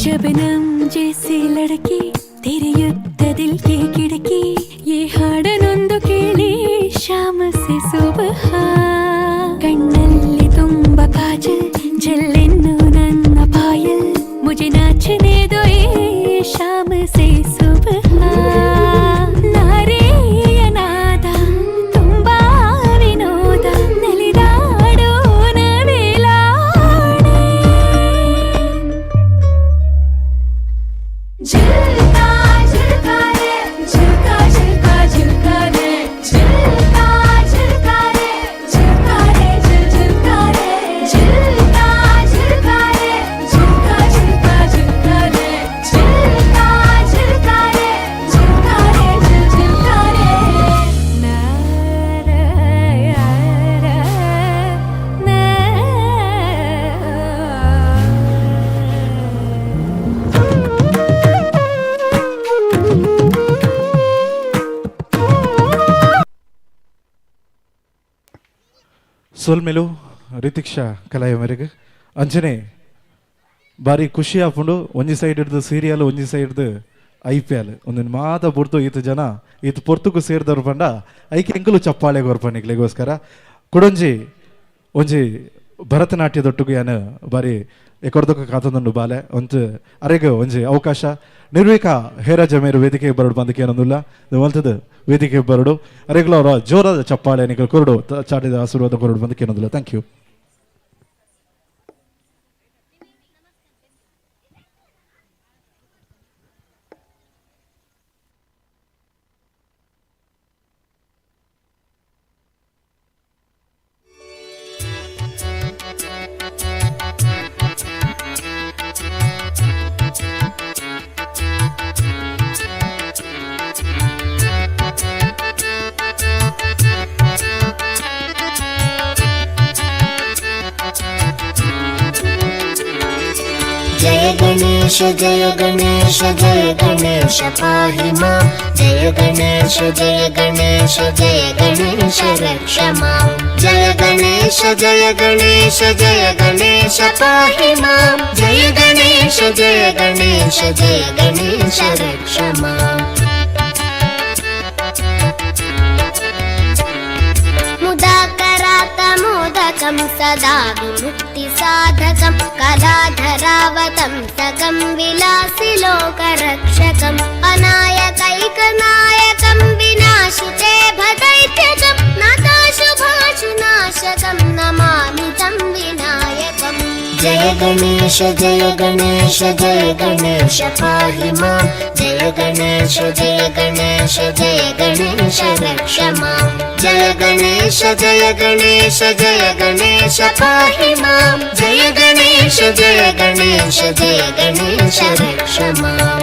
शबनम जैसी लड़की तेरे दिल की खिड़की ये ಹಾಡನೊಂದು ಕೇಳಿ ಶಾಮ ಸೆ ಸುಬಹ ಕಣ್ಣಲ್ಲಿ ತುಂಬ ಕಾಜಲ್ ಜಲ್ಲೆನ್ನು ನನ್ನ ಪಾಯಲ್ ಮುಜೆ ನಾಚನೆ ದೋ ಏ ಶಾಮ ಸೆ ಸುಬಹ ನಾರೆಯ ನಾದ ತುಂಬಾ ವಿನೋದ ನಲಿದಾಡೋ ನವಿಲಾಣೆ झुलका झुलका रे झुलका झुलका झुलका रे झुलका झुलका रे झुलका रे झुल झुलका रे झुलका झुलका रे झुलका झुलका झुलका रे झुलका झुलका रे झुलका रे झुल झुलका रे ना रा रा ना. ಸೊಲ್ಮೆಲು ರಿತಿಕ್ಷಾ ಕಲಾಯ ಮೇರೆಗೆ ಅಂಚನೆ ಬಾರಿ ಖುಷಿ ಆಪುಂಡು. ಒಂಜಿ ಸೈಡ್ ಹಿಡ್ದು ಸೀರಿಯಲ್, ಒಂಜಿ ಸೈಡ್ದು I P L ಒಂದೊಂದು ಮಾತ ಬುಡ್ದು ಈತ ಜನ ಈತ ಪೊರ್ತುಕು ಸೇರಿದವ್ರು ಪಂಡ ಐಕೆ ಎಂಕಲು ಚಪ್ಪಾಳೆ ಗೊರ್ಪಣಿಗ್ಲಿಗೋಸ್ಕರ ಕುಡೊಂಜಿ ಒಂಜಿ ಭರತನಾಟ್ಯದೊಟ್ಟುಗು ಯಾನು ಬಾರಿ ಎಕೊರ್ದಕ ಕಾತೊಂದುಂಡು ಬಾಲೆ ಒಂತು ಅರೆಗ್ ಒಂಜಿ ಅವಕಾಶ ನಿರ್ವೀಕ ಹೇರಾಜ ಮೇರು ವೇದಿಕೆ ಬರಡು ಬಂದಕ್ಕೆ ಏನೊಂದುಲ್ಲ ಮಲ್ತದ ವೇದಿಕೆ ಬರಡು ಅರೆಗ್ಲ ಅವರ ಜೋರಾದ ಚಪ್ಪಾಳೆ ನಿಕಲ್ ಕೊರಡು ಚಾಟಿದ ಆಶೀರ್ವಾದ ಕೊರಡು ಬಂದಕ್ಕೆ ಏನೊಂದಿಲ್ಲ. Thank you. Jaya Ganesha Jaya Ganesha Jaya Ganesha पाहि मां जय गणेश जय गणेश जय गणेश रक्ष मां जय गणेश जय गणेश जय गणेश पाहि मां जय गणेश जय गणेश जय गणेश रक्ष मां। मुदाकरातमोदकं सदा विमुक्तिसाधकं कलाधरावतंसकं विलासिलोकरक्षकम् अनायकैकनायकं विनाशिते भदैत्यकं नताशुभाशुनाशकं नमामि तं विनायकम्। जय गणेश जय गणेश जय गणेश पाहि मां जय गणेश जय गणेश जय गणेश रक्ष मां जय गणेश जय गणेश जय गणेश पाहि मां जय गणेश जय गणेश जय गणेश रक्ष मां।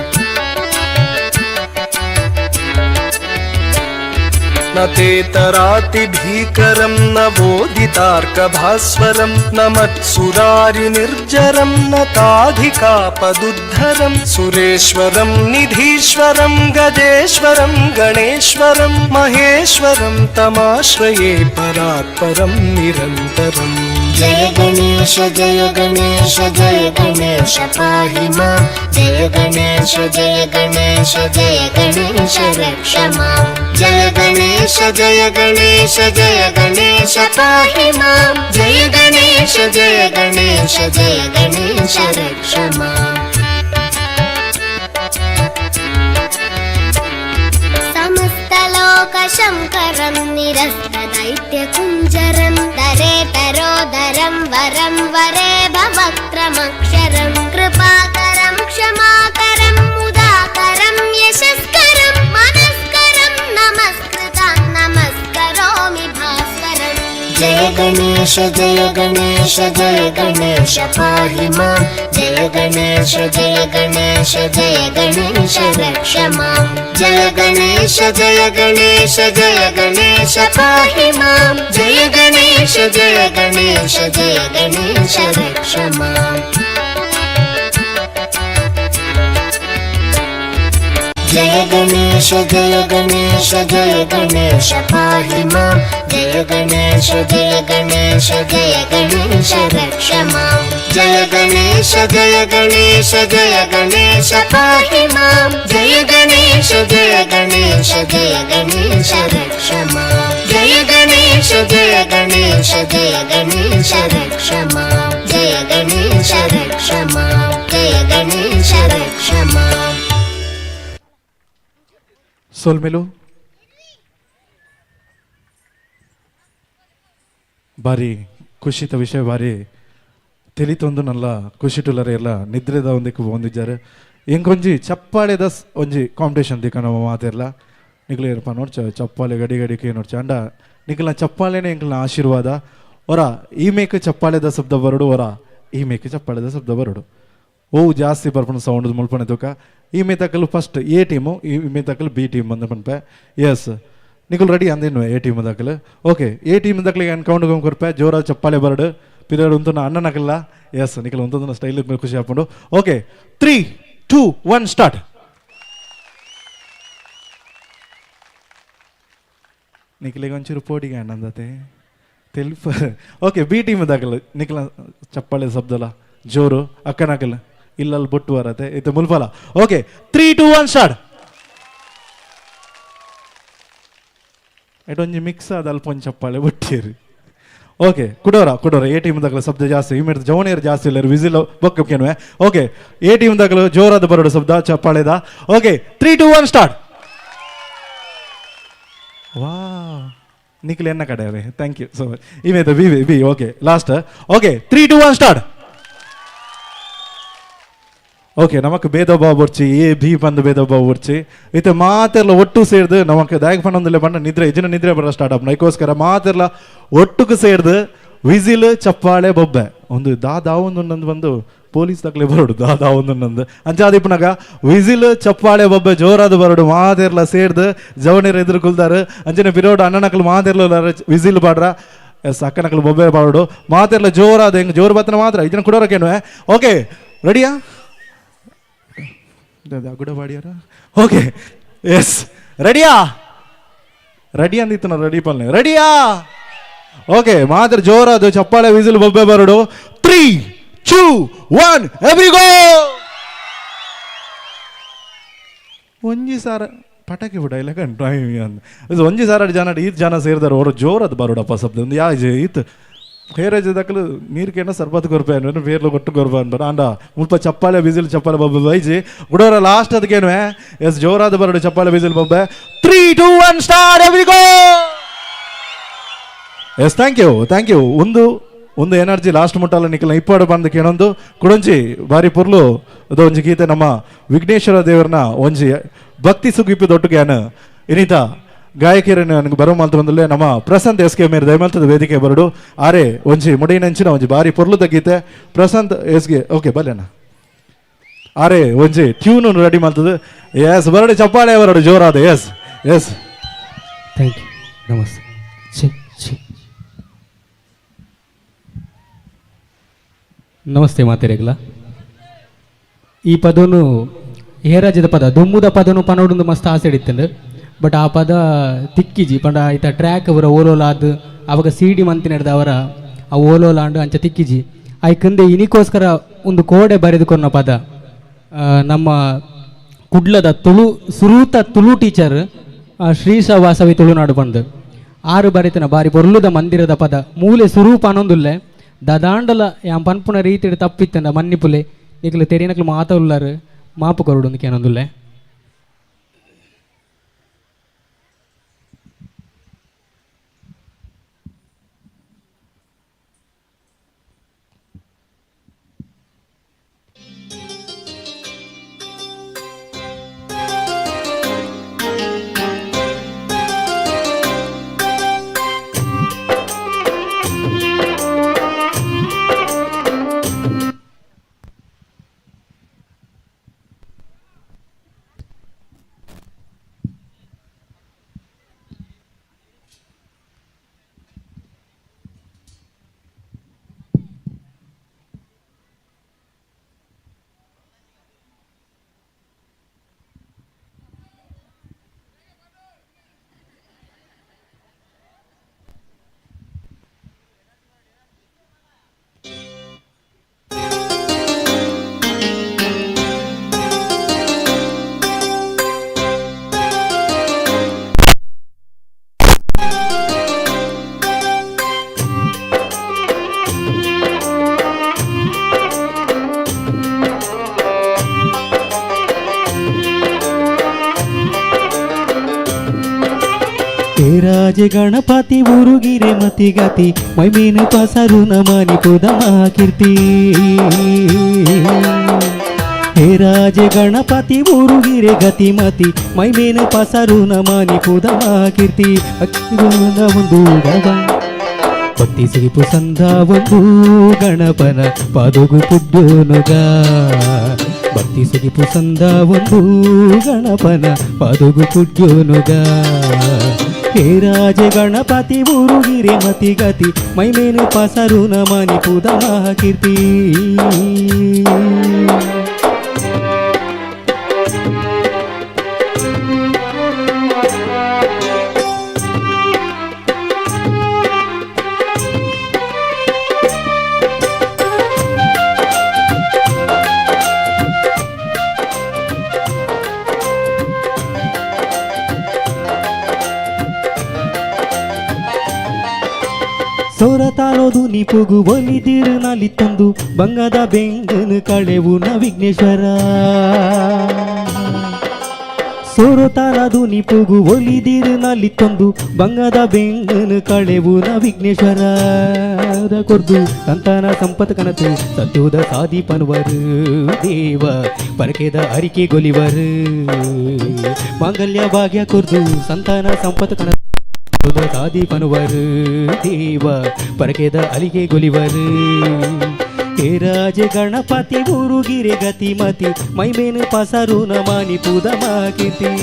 न तेतरातिभीकरं न बोधितार्कभास्वरं न मत्सुरारिनिर्जरं न ताधिकापदुद्धरं सुरेश्वरं निधीश्वरं गजेश्वरं गणेश्वरं महेश्वरं तमाश्रये परात्परं निरन्तरम्। जय गणेश जय गणेश जय गणेश पाहि मां जय गणेश जय गणेश जय गणेश रक्ष मां जय गणेश जय गणेश जय गणेश पाहि मां जय गणेश जय गणेश जय गणेश रक्ष मां। समस्तलोकशङ्करं निरस्तदैत्यकुञ्जरं दरेतरोदरं वरं वरे भवक्त्रमक्षरं कृपाकरं क्षमाकरं मुदाकरं यशस्करं मनस्करं नमस्कृतां नमस्करोमि भास्करम्। जय गणेश जय गणेश जय गणेश पाहि मां जय गणेश जय गणेश जय गणेश रक्ष मां जय गणेश जय गणेश जय गणेश पाहि मां जय गणेश जय गणेश जय गणेश रक्ष मां। जय गणेश जय गणेश जय गणेश पाहि मां जय गणेश जय गणेश जय गणेश रक्ष मां जय गणेश जय गणेश जय गणेश पाहि मां जय गणेश जय गणेश जय गणेश रक्ष मां जय गणेश जय गणेश जय गणेश रक्ष मां जय गणेश रक्ष मां जय गणेश रक्ष मां। ಸೋಲ್ಮೇಲು ಬಾರಿ ಖುಷಿತ ವಿಷಯ, ಬಾರಿ ತಿಳಿತೊಂದು ನಲ್ಲ ಖುಷಿಟುಲರೆ ಎಲ್ಲ ನಿದ್ರೆದ ಒಂದಕ್ಕೆ ಒಂದಿದ್ದಾರೆ. ಇಂಕೊಂಜಿ ಚಪ್ಪಾಳೆದ ಒಂಜಿ ಕಾಂಪಿಟೇಷನ್ ದಿಕ್ಕ ನಮ್ಮ ಮಾತಿರ್ಲ ನಿಕ್ಲು ಏರ್ಪ ನೋಡ್ಚ ಚಪ್ಪಾಳೆ ಗಡಿ ಗಡಿಕೆ ನೋಡ್ಚ ಅಂಡ ನಿಕ್ಲ ಚಪ್ಪಾಳೆನೇ ಎಂಕ್ಲ ಆಶೀರ್ವಾದ. ಹೊರ ಈ ಮೇಕ್ ಚಪ್ಪಾಳೆದ ಶಬ್ದ ಬರಡು, ಹೊರ ಈ ಮೇಕ್ ಚಪ್ಪಾಳೆದ ಶಬ್ದ ಬರಡು. ಓ ಜಾಸ್ತಿ ಬರ್ಪಣ ಸೌಂಡ್ ಮುಲ್ಪಣೆ ತೂಕ ಈ ಮೇ ತಕ್ಕಲು ಫಸ್ಟ್ ಎ ಟೀಮು, ಈ ಮೇ ತಕ್ಕಲು ಬಿ ಟೀಮ್ ಬಂದ ಪನ್ಪೆ. ಎಸ್ ನಿಕುಲ್ ರೆಡಿ ಅಂದೇನು ಎ ಟೀಮ್ ದಾಖಲು. ಓಕೆ ಎ ಟೀಮ್ ದಾಖಲೆ ಏನು ಕೌಂಟ್ ಕೊರ್ಪೆ ಜೋರ ಚಪ್ಪಾಳೆ ಬರಡು ಪಿರಿಯಡ್ ಉಂಟು ಅಣ್ಣನಕಲ್ಲ. ಎಸ್ ನಿಕಲ್ ಉಂಟು ಸ್ಟೈಲ್ ಖುಷಿ ಹಾಕೊಂಡು. Okay 3 2 1 start. ನಿಖಲಿಗೆ ಒಂಚೂರು ಪೋಡಿಗೆ ಅಣ್ಣಂದತೆ ತೆಲ್ಪ. ಓಕೆ ಬಿ ಟೀಮ್ ದಾಖಲು ನಿಖಲ ಚಪ್ಪಾಳೆ ಶಬ್ದಲ ಜೋರು ಅಕ್ಕನಾಕಲ್ಲ ಇಲ್ಲಲ್ಲಿ ಬೊಟ್ಟು ಬರತ್ತೆ ಇದು ಮುಲ್ಫಲ. Okay 3 2 1 start. ಎಟೊಂಜಿ ಮಿಕ್ಸ್ ಆದ ಅಲ್ಪ ಒಂಜಿ ಚಪ್ಪಾಳೆ ಬೊಟ್ಟಿರಿ. ಓಕೆ ಕುಡೋರ ಕುಡೋರ ಎ ಟೀಮ್ ದಾಗಲ ಶಬ್ದ ಜಾಸ್ತಿ ಈ ಮೇಡ್ ಜವಣಿಯರು ಜಾಸ್ತಿ ಇಲ್ಲ ವಿಸಿಲ್ ಬೊಕ್ಕ ಕೇನುವೆ. ಓಕೆ ಎ ಟೀಮ್ ದಾಗಲು ಜೋರಾದ ಬರೋಡು ಶಬ್ದ ಚಪ್ಪಾಳೆದ. Okay 3 2 1 start. ವಾ ನಿಖಿಲ್ ಎನ್ನ ಕಡೆ ಅವೆ. Thank you so much. ಇಮೇತ B B okay last. Okay 3 2 1 start. Okay ನಮಕ್ ಭೇದ ಭಾವ ಬರ್ಚಿ ಎ ಬಿ ಬಂದು ಭೇದ ಭಾವ ಬರ್ಚಿ ಇತ್ತೆ ಮಾತೆಲ್ಲ ಒಟ್ಟು ಸೇರ್ದು ನಮಕ್ ದಾಯಕ ಪಣ್ಣೊಂದಿಲ್ಲ ಬಣ್ಣ ನಿದ್ರೆ ಇಜಿನ ನಿದ್ರೆ ಬರ ಸ್ಟಾರ್ಟ್ ಆಪ್ ನೈಕೋಸ್ಕರ ಮಾತೆಲ್ಲ ಒಟ್ಟುಕು ಸೇರ್ದು ವಿಸಿಲ್ ಚಪ್ಪಾಳೆ ಬೊಬ್ಬೆ ಒಂದು ದಾದಾ ಒಂದು ಬಂದು ಪೊಲೀಸ್ ದಾಖಲೆ ಬರೋಡು ದಾದಾ ಒಂದು ಅಂಚಾದಿಪ್ಪನಾಗ ವಿಸಿಲ್ ಚಪ್ಪಾಳೆ ಬೊಬ್ಬೆ ಜೋರಾದ ಬರೋಡು ಮಾತೆರ್ಲ ಸೇರ್ದು ಜವನಿರ ಎದುರು ಕುಲ್ದಾರು ಅಂಚನೆ ಬಿರೋಡು ಅಣ್ಣನಕಲು ಮಾತೆರ್ಲ ವಿಸಿಲ್ ಬಾಡ್ರ ಎಸ್ ಅಕ್ಕನಕಲು ಬೊಬ್ಬೆ ಬಾಡೋಡು ಮಾತೆರ್ಲ ಜೋರಾದ ಹೆಂಗೆ ಜೋರು ಬತ್ತನ ಮಾತ್ರ ಇದನ್ನ ಕುಡೋರಕ್ಕೇನುವೆ. ಓಕೆ ರೆಡಿಯಾ ಗುಡ ಬಾಡಿಯಾರ? ಓಕೆ ಎಸ್ ರೆಡಿಯಾ? ರೆಡಿ ಅಂದಿತ್ತು ನಾನು ರೆಡಿ ಪಲ್ಲೆ ರೆಡಿಯಾ? ಓಕೆ ಮಾತ್ರ ಜೋರಾದ ಚಪ್ಪಾಳೆ ವಿಸಿಲ್ ಬೊಬ್ಬೆ ಬರೋಡು. 3 2 1 ಎವ್ರಿ ಗೋ. ಒಂಜಿ ಸಾರ ಪಟಾಕಿ ಬಿಡ ಇಲ್ಲ ಕಂಡು ಒಂಜಿ ಸಾರ ಜನ ಈತ್ ಜನ ಸೇರಿದಾರೆ ಅವರು ಜೋರದು ಬರೋಡಪ್ಪ ಸಬ್ದ ಒಂದು ಯಾ ಈತ್ ಹೇರೇಜ್ ದಕ್ಕಲು ನೀರು ಕೇನ ಸರ್ಬತ್ ಕೊರ್ಪೆ ಅನ್ವೇನು ಬೇರ್ಲು ಕೊಟ್ಟು ಕೊರ್ಪೆ ಅನ್ಬಾರ ಅಂಡ ಮುಲ್ಪ ಚಪ್ಪಾಳೆ ವಿಸಿಲ್ ಚಪ್ಪಾಳೆ ಬೊಬ್ಬೆ ಬೈಜಿ ಗುಡೋರ ಲಾಸ್ಟ್ ಅದಕ್ಕೇನುವೆ ಎಸ್ ಜೋರಾದ ಬರೋಡು ಚಪ್ಪಾಳೆ ವಿಸಿಲ್ ಬೊಬ್ಬೆ. 3 2 1 start every go. Yes thank you thank you. ಒಂದು ಒಂದು ಎನರ್ಜಿ ಲಾಸ್ಟ್ ಮುಟ್ಟಲ್ಲ ನಿಖಲ್ ಇಪ್ಪಾಡು ಬಂದು ಕೇಳೊಂದು ಕುಡೊಂಜಿ ಬಾರಿ ಪೊರ್ಲು ಅದು ಒಂಜಿ ಗೀತೆ ನಮ್ಮ ವಿಘ್ನೇಶ್ವರ ದೇವರನ್ನ ಒಂಜಿ ಭಕ್ತಿ ಸುಗಿಪಿ ದೊಡ್ಡ ಗ್ಯಾನ ಇನ್ನಿತ ಗಾಯಕಿಯರನ್ನು ನನಗೆ ಬರೋ ಮಾತು ಬಂದಲ್ಲೇ ನಮ್ಮ ಪ್ರಶಾಂತ್ ಎಸ್ ಕೆ ಮೇರೆ ದಯಮಲ್ತದ ವೇದಿಕೆ ಬರಡು ಆರೆ ಒಂಜಿ ಮುಡಿನಂಚಿನ ಒಂಜಿ ಬಾರಿ ಪೊರ್ಲುದ ಗೀತೆ ಪ್ರಶಾಂತ್ ಎಸ್ ಗೆ. ಓಕೆ ಬಲ್ಲೇನ ಆರೆ ಒಂಜಿ ಟ್ಯೂನ್ ರೆಡಿ ಮಾಡ್ತದೆ. ಎಸ್ ಬರಡು ಚಪ್ಪಾಳೆ ಬರಡು ಜೋರಾದ. ಎಸ್ ಎಸ್ thank you ನಮಸ್ತೆ. ನಮಸ್ತೆ ಮಾತೆರೆಗ್ಲ. ಈ ಪದನು ಹೇರಾಜದ ಪದ ದುಮ್ಮುದ ಪದನು ಪನೋಡೊಂದು ಮಸ್ತ್ ಆಸೆ ಇತ್ತಂಡು ಬಟ್ ಆ ಪದ ತಿಕ್ಕಿಜಿ ಪಂಡ ಈತ ಟ್ರ್ಯಾಕ್ ಅವರ ಓಲೋಲಾದ್ ಆವಾಗ ಸಿ ಡಿ ಮಂತಿನ ಅವರ ಆ ಓಲೋಲಾಂಡು ಅಂಚ ತಿಕ್ಕಿಜಿ ಆಯ್ಕಂದೆ ಇನಿಕೋಸ್ಕರ ಒಂದು ಕೋಡೆ ಬರೆದುಕೊಂಡ ಪದ ನಮ್ಮ ಕುಡ್ಲದ ತುಳು ಸುರೂತ ತುಳು ಟೀಚರ್ ಶ್ರೀಶ ವಾಸವಿ ತುಳುನಾಡು ಬಂದು ಆರು ಬರೆತನ ಬಾರಿ ಬೊರ್ಲುದ ಮಂದಿರದ ಪದ ಮೂಲೆ ಸುರೂಪ ಅನ್ನೊಂದುಲ್ಲೆ ದದಾಂಡಲ ಯಾಂ ಪನ್ಪುನ ರೀತಿಡ್ ತಪ್ಪಿತ್ತಂಡ ಮನ್ನಿಪುಲೆ ನಿಕ್ಲು ತೆರಿನಕ್ಲು ಮಾತ ಉಲ್ಲಾರು ಮಾಪು ಕೊರಡು ಕೇನೊಂದುಲ್ಲೆ. ರಾಜ ಗಣಪತಿ ಊರುಗಿರೆ ಮತಿಗತಿ ಮೈಮೇನು ಪಸರು ನಮನಿ ಪುದಮ ಕೀರ್ತಿ. ಹೇ ರಾಜ ಗಣಪತಿ ಊರುಗಿರೆ ಗತಿಮತಿ ಮೈಮೇನು ಪಸರು ನಮನಿ ಪುದಮ ಕೀರ್ತಿ. ಒಂದು ಭಕ್ತಿ ಸಿಗಿಪು ಸಂದ ಒಂದು ಗಣಪನ ಪಾದುಗು ಪುಡ್ಯೋನುಗ. ಭಕ್ತಿ ಸುಗಿಪು ಸಂದ ಒಂದು ಗಣಪನ ಪಾದುಗು ಪುಡ್ಯೋನುಗ. ಹೇ ರಾಜ ಗಣಪತಿ ಊರುಗಿರೆ ಮತಿಗತಿ ಮೈಮೇನು ಪಸರು ನಮನಿ ಪುದಮ ಕೀರ್ತಿ. ಸೋರತಾರೋದು ನಿಪುಗು ಒಲಿದಿರು ನಲಿತಂದು ಬಂಗದ ಬೆಂಗನು ಕಳೆವುನ ವಿಘ್ನೇಶ್ವರ. ಸೋರತಾರದು ನಿಪುಗು ಒಲಿದಿರು ನಲಿತಂದು ಬಂಗದ ಬೆಂಗನು ಕಳೆವುನ ವಿಘ್ನೇಶ್ವರ. ಕೊರ್ದು ಸಂತಾನ ಸಂಪತ್ ಕನತು ಸತ್ಯೋದ ಸಾದಿ ಪನ್ವರು ದೇವ ಪರಕೆದ ಅರಿಕೆ ಗೊಲಿವರು. ಮಾಂಗಲ್ಯ ಭಾಗ್ಯ ಕೊರ್ದು ಸಂತಾನ ಸಂಪತ್ ಕನತು ಸಾದಿ ಪನುವರು ದೇವ ಪರಕೆದ ಅಲಿಗೆ ಗೊಲಿವರು. ಹೇ ರಾಜ ಗಣಪತಿ ಊರುಗಿರೆ ಗತಿಮತಿ ಮೈಮೇನು ಪಸರು ನಮಾನಿ ಪುದಮ ಕೀರ್ತಿ.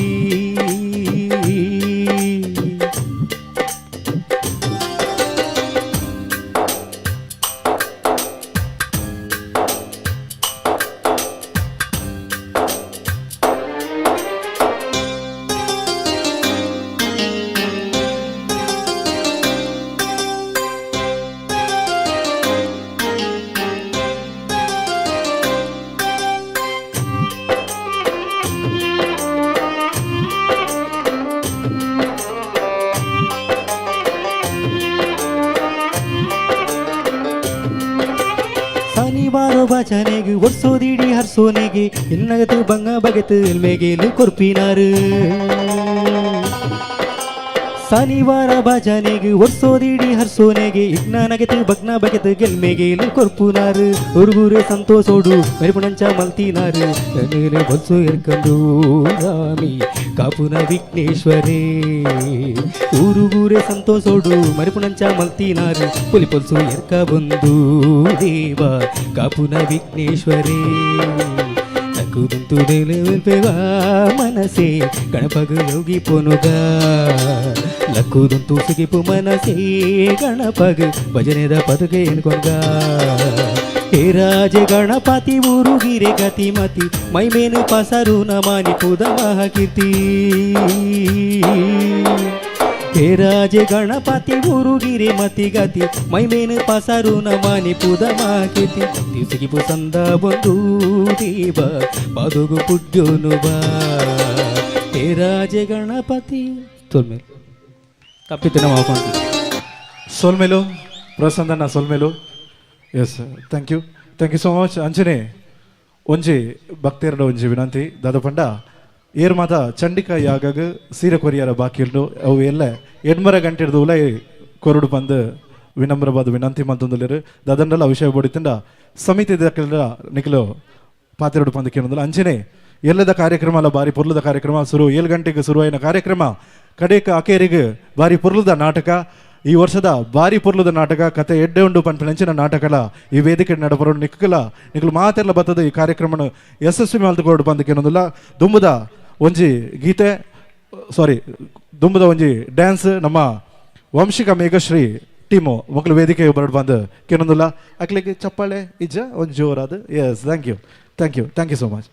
ಭಜನೆಗೆ ಒರ್ಸೋದಿಡಿ ಹರ್ಸೋನೆಗೆ ಇನ್ನಗತು ಬಂಗ ಬಗೆತು ಎಲ್ಮೆಗೇಲು ಕೊರ್ಪಿನಾರು. ಶನಿವಾರ ಭಜನೆಗೆ ಒರ್ಸೋದಿಡಿ ಹರ್ಸೋನೆಗೆ ಇಜ್ಞಾನಗೆತು ಬಗ್ನ ಬಗೆತು ಗೆಲ್ಮೆಗೇಲು ಕೊರ್ಪುನಾರು. ಉರುಗುರೆ ಸಂತೋಷೋಡು ಮೆರುಪುಣಂಚ ಮಲ್ತಿನಾರು ಬೊಲ್ಸು ಎರ್ಕಂದು ರಾಮಿ ಕಾಪುನ ವಿಘ್ನೇಶ್ವರೇ. ಊರುಗೂರೆ ಸಂತೋಷೋಡು ಮರುಪುಣಂಚ ಮಲ್ತಿನಾರು ಪುಲಿ ಪೊಲ್ಸು ಎರ್ಕ ಬಂದು ದೇವ ಕಾಪುನ ವಿಘ್ನೇಶ್ವರೇ. ನಕ್ಕುದಂತು ದೇವ ಮನಸೇ ಗಣಪಗ ಯೋಗಿ ಪೊನುಗ ಲಕ್ಕುದಂತು ಸುಗಿಪು ಮನಸೇ ಗಣಪಗ ಭಜನೆದ ಪದುಗೆ ಎನ್ಕೊಂಗ. ಹೇ ರಾಜ ಗಣಪತಿ ಊರುಗಿರೆ ಗತಿಮತಿ ಮೈಮೇನು ಪಸರು ನಮಾನಿ ಪುದ ಮಹಾಕೀರ್ತಿ. ಹೇ ರಾಜ ಗಣಪತಿ ಊರುಗಿರೆ ಮತಿ ಗತಿ ಮೈಮೇನು ಪಸರು ನಮಾನಿ ಪುದ ಮಹಾಕೀರ್ತಿ. ತಿಸುಗಿಪು ಸಂದ ಬಂದು ದೇವ ಬದುಗು ಪುಡ್ಯೋನು ಬಾ ಹೇ ರಾಜ ಗಣಪತಿ. ಸೋಲ್ಮೇಲು ತಪ್ಪಿತ್ತು ನಮ್ಮ ಸೋಲ್ಮೇಲು ಪ್ರಸನ್ನ ಸೋಲ್ಮೇಲು. Yes, thank you, thank you so much. ಅಂಚನೆ ಒಂಜಿ ಭಕ್ತಿಯರ ಒಂಜಿ ವಿನಂತಿ ದಾದ ಪಂಡ ಏರ್ ಮಾತ ಚಂಡಿಕಾ ಯಾಗಾಗ ಸೀರೆ ಕೊರಿಯರ ಬಾಕಿ ಉಂಡು ಅವು ಎಲ್ಲ ಎಡ್ಮರ ಗಂಟೆ ಹಿಡಿದು ಉಲೈ ಕೊರಡು ಬಂದು ವಿನಮ್ರವಾದ ವಿನಂತಿ ಮಂತೊಂದುಲ್ಲೆರ್ ದಾದಂಡಲ ವಿಷಯ ಬಡಿತಂಡ ಸಮಿತಿ ದಕ್ಕಲ ನಿಖಲು ಪಾತಿರಡು ಪಂದು ಕೇಳೊಂದುಲ್ಲ. ಅಂಚನೆ ಎಲ್ಲದ ಕಾರ್ಯಕ್ರಮ ಅಲ್ಲ ಬಾರಿ ಪೊರ್ಲದ ಕಾರ್ಯಕ್ರಮ ಸುರು 7 ಗಂಟೆಗೆ ಶುರುವಾಯಿನ ಕಾರ್ಯಕ್ರಮ ಕಡೆಕ ಅಕೇರಿಗೆ ಬಾರಿ ಪೊರ್ಲದ ನಾಟಕ ಈ ವರ್ಷದ ಬಾರಿ ಪೊರ್ಲದ ನಾಟಕ ಕತೆ ಎಡ್ಡೆ ಉಂಡು ಪನ್ಪಿನಂಚಿನ ನಾಟಕಲ ಈ ವೇದಿಕೆ ನಡಪರೋ ನಿಕ್ಕಲ ನಿಕ್ಕಲು ಮಾತೆಲ್ಲ ಬತ್ತದ ಈ ಕಾರ್ಯಕ್ರಮನ ಯಶಸ್ವಿ ಮಲ್ತುಕೊಡು ಬಂದು ಕೇಳೊಂದುಲ್ಲ. ದುಂಬುದ ಒಂಜಿ ಗೀತೆ ಸಾರಿ ದುಂಬುದ ಒಂಜಿ ಡ್ಯಾನ್ಸ್ ನಮ್ಮ ವಂಶಿಕ ಮೇಘಶ್ರೀ ಟೀಮು ಮಕ್ಕಳು ವೇದಿಕೆ ಬರಡು ಬಂದು ಕೇಳೊಂದುಲ್ಲ. ಅಕ್ಲಿಗೆ ಚಪ್ಪಾಳೆ ಇಜ್ಜ ಒಂದು ಜೋರಾದ. Yes, thank you, thank you, thank you so much.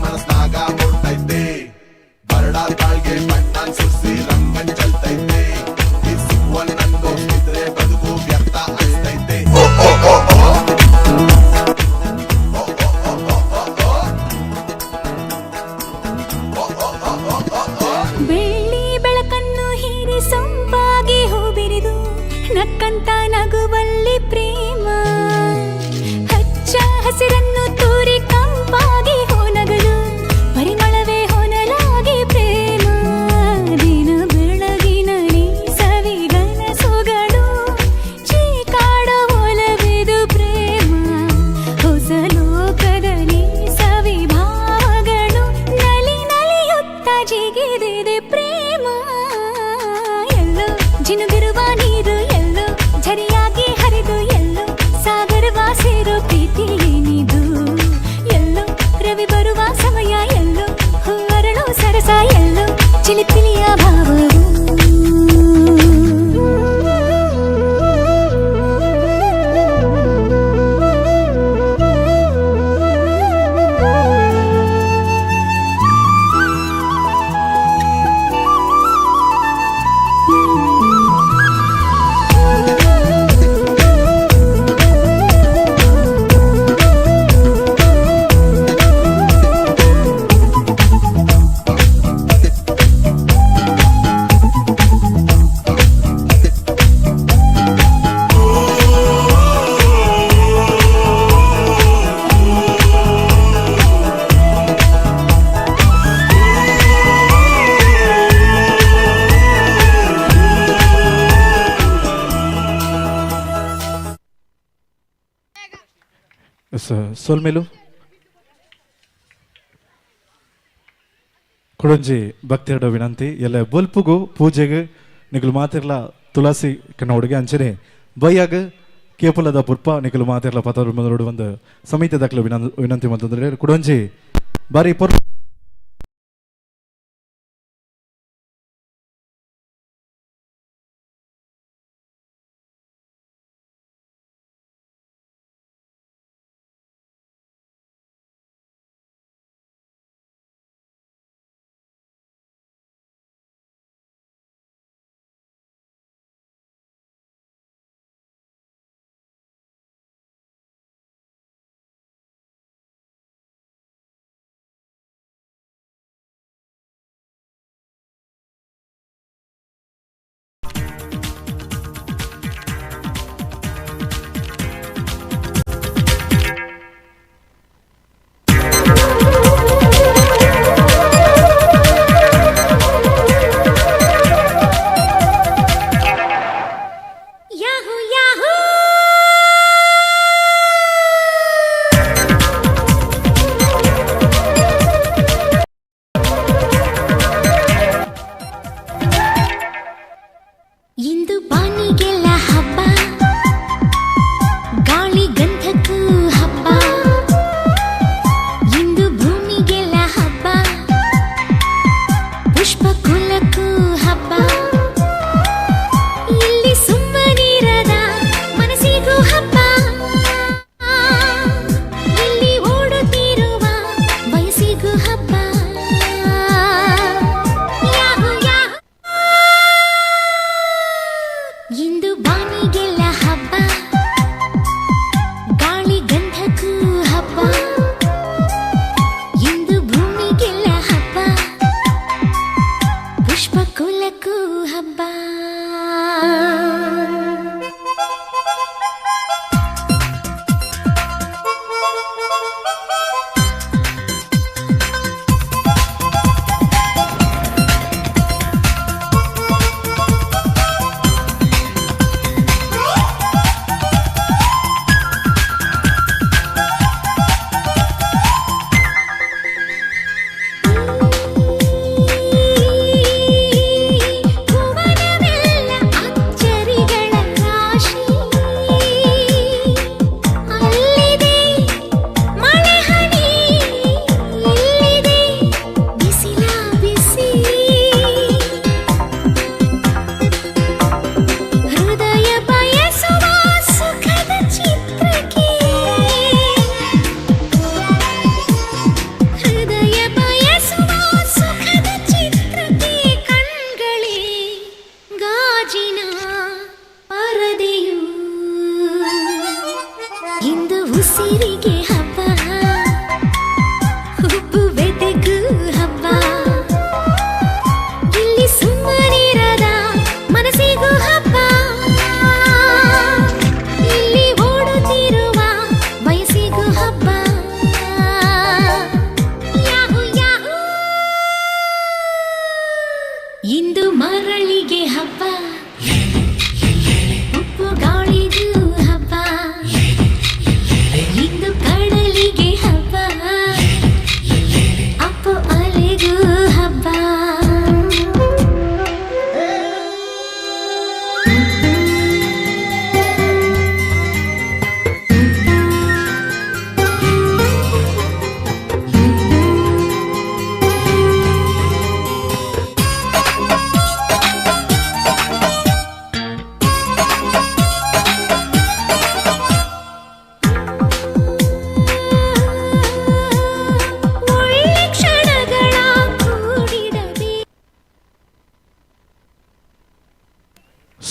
ಮನಸ್ನಾಗ ಮೂಡ್ತೈತೆ. ಚಿಲಿಪಿಲಿಯ ಭಾವವು. ಎಸ್ ಸೊಲ್ಮೆಲು. ಕುಡೊಂಜಿ ಭಕ್ತಿಯಡ ವಿನಂತಿ, ಎಲ್ಲ ಬೊಲ್ಪುಗು ಪೂಜೆಗೆ ನಿಕುಲು ಮಾತಿರ್ಲ ತುಳಸಿ ಕನ್ನೋಡಿಗೆ, ಅಂಚನೆ ಬೈಯಾಗ ಕೇಪುಲದ ಪುರ್ಪ ನಿಕುಲು ಮಾತಿರ್ಲ ಪತ ಒಂದು ಸಮಿತಿ ದಾಖಲೆ ವಿನಂತಿ ಮಂತಂದ್ರೆ ಕುಡೊಂಜಿ ಬಾರಿ ಪೊರ್ಲು.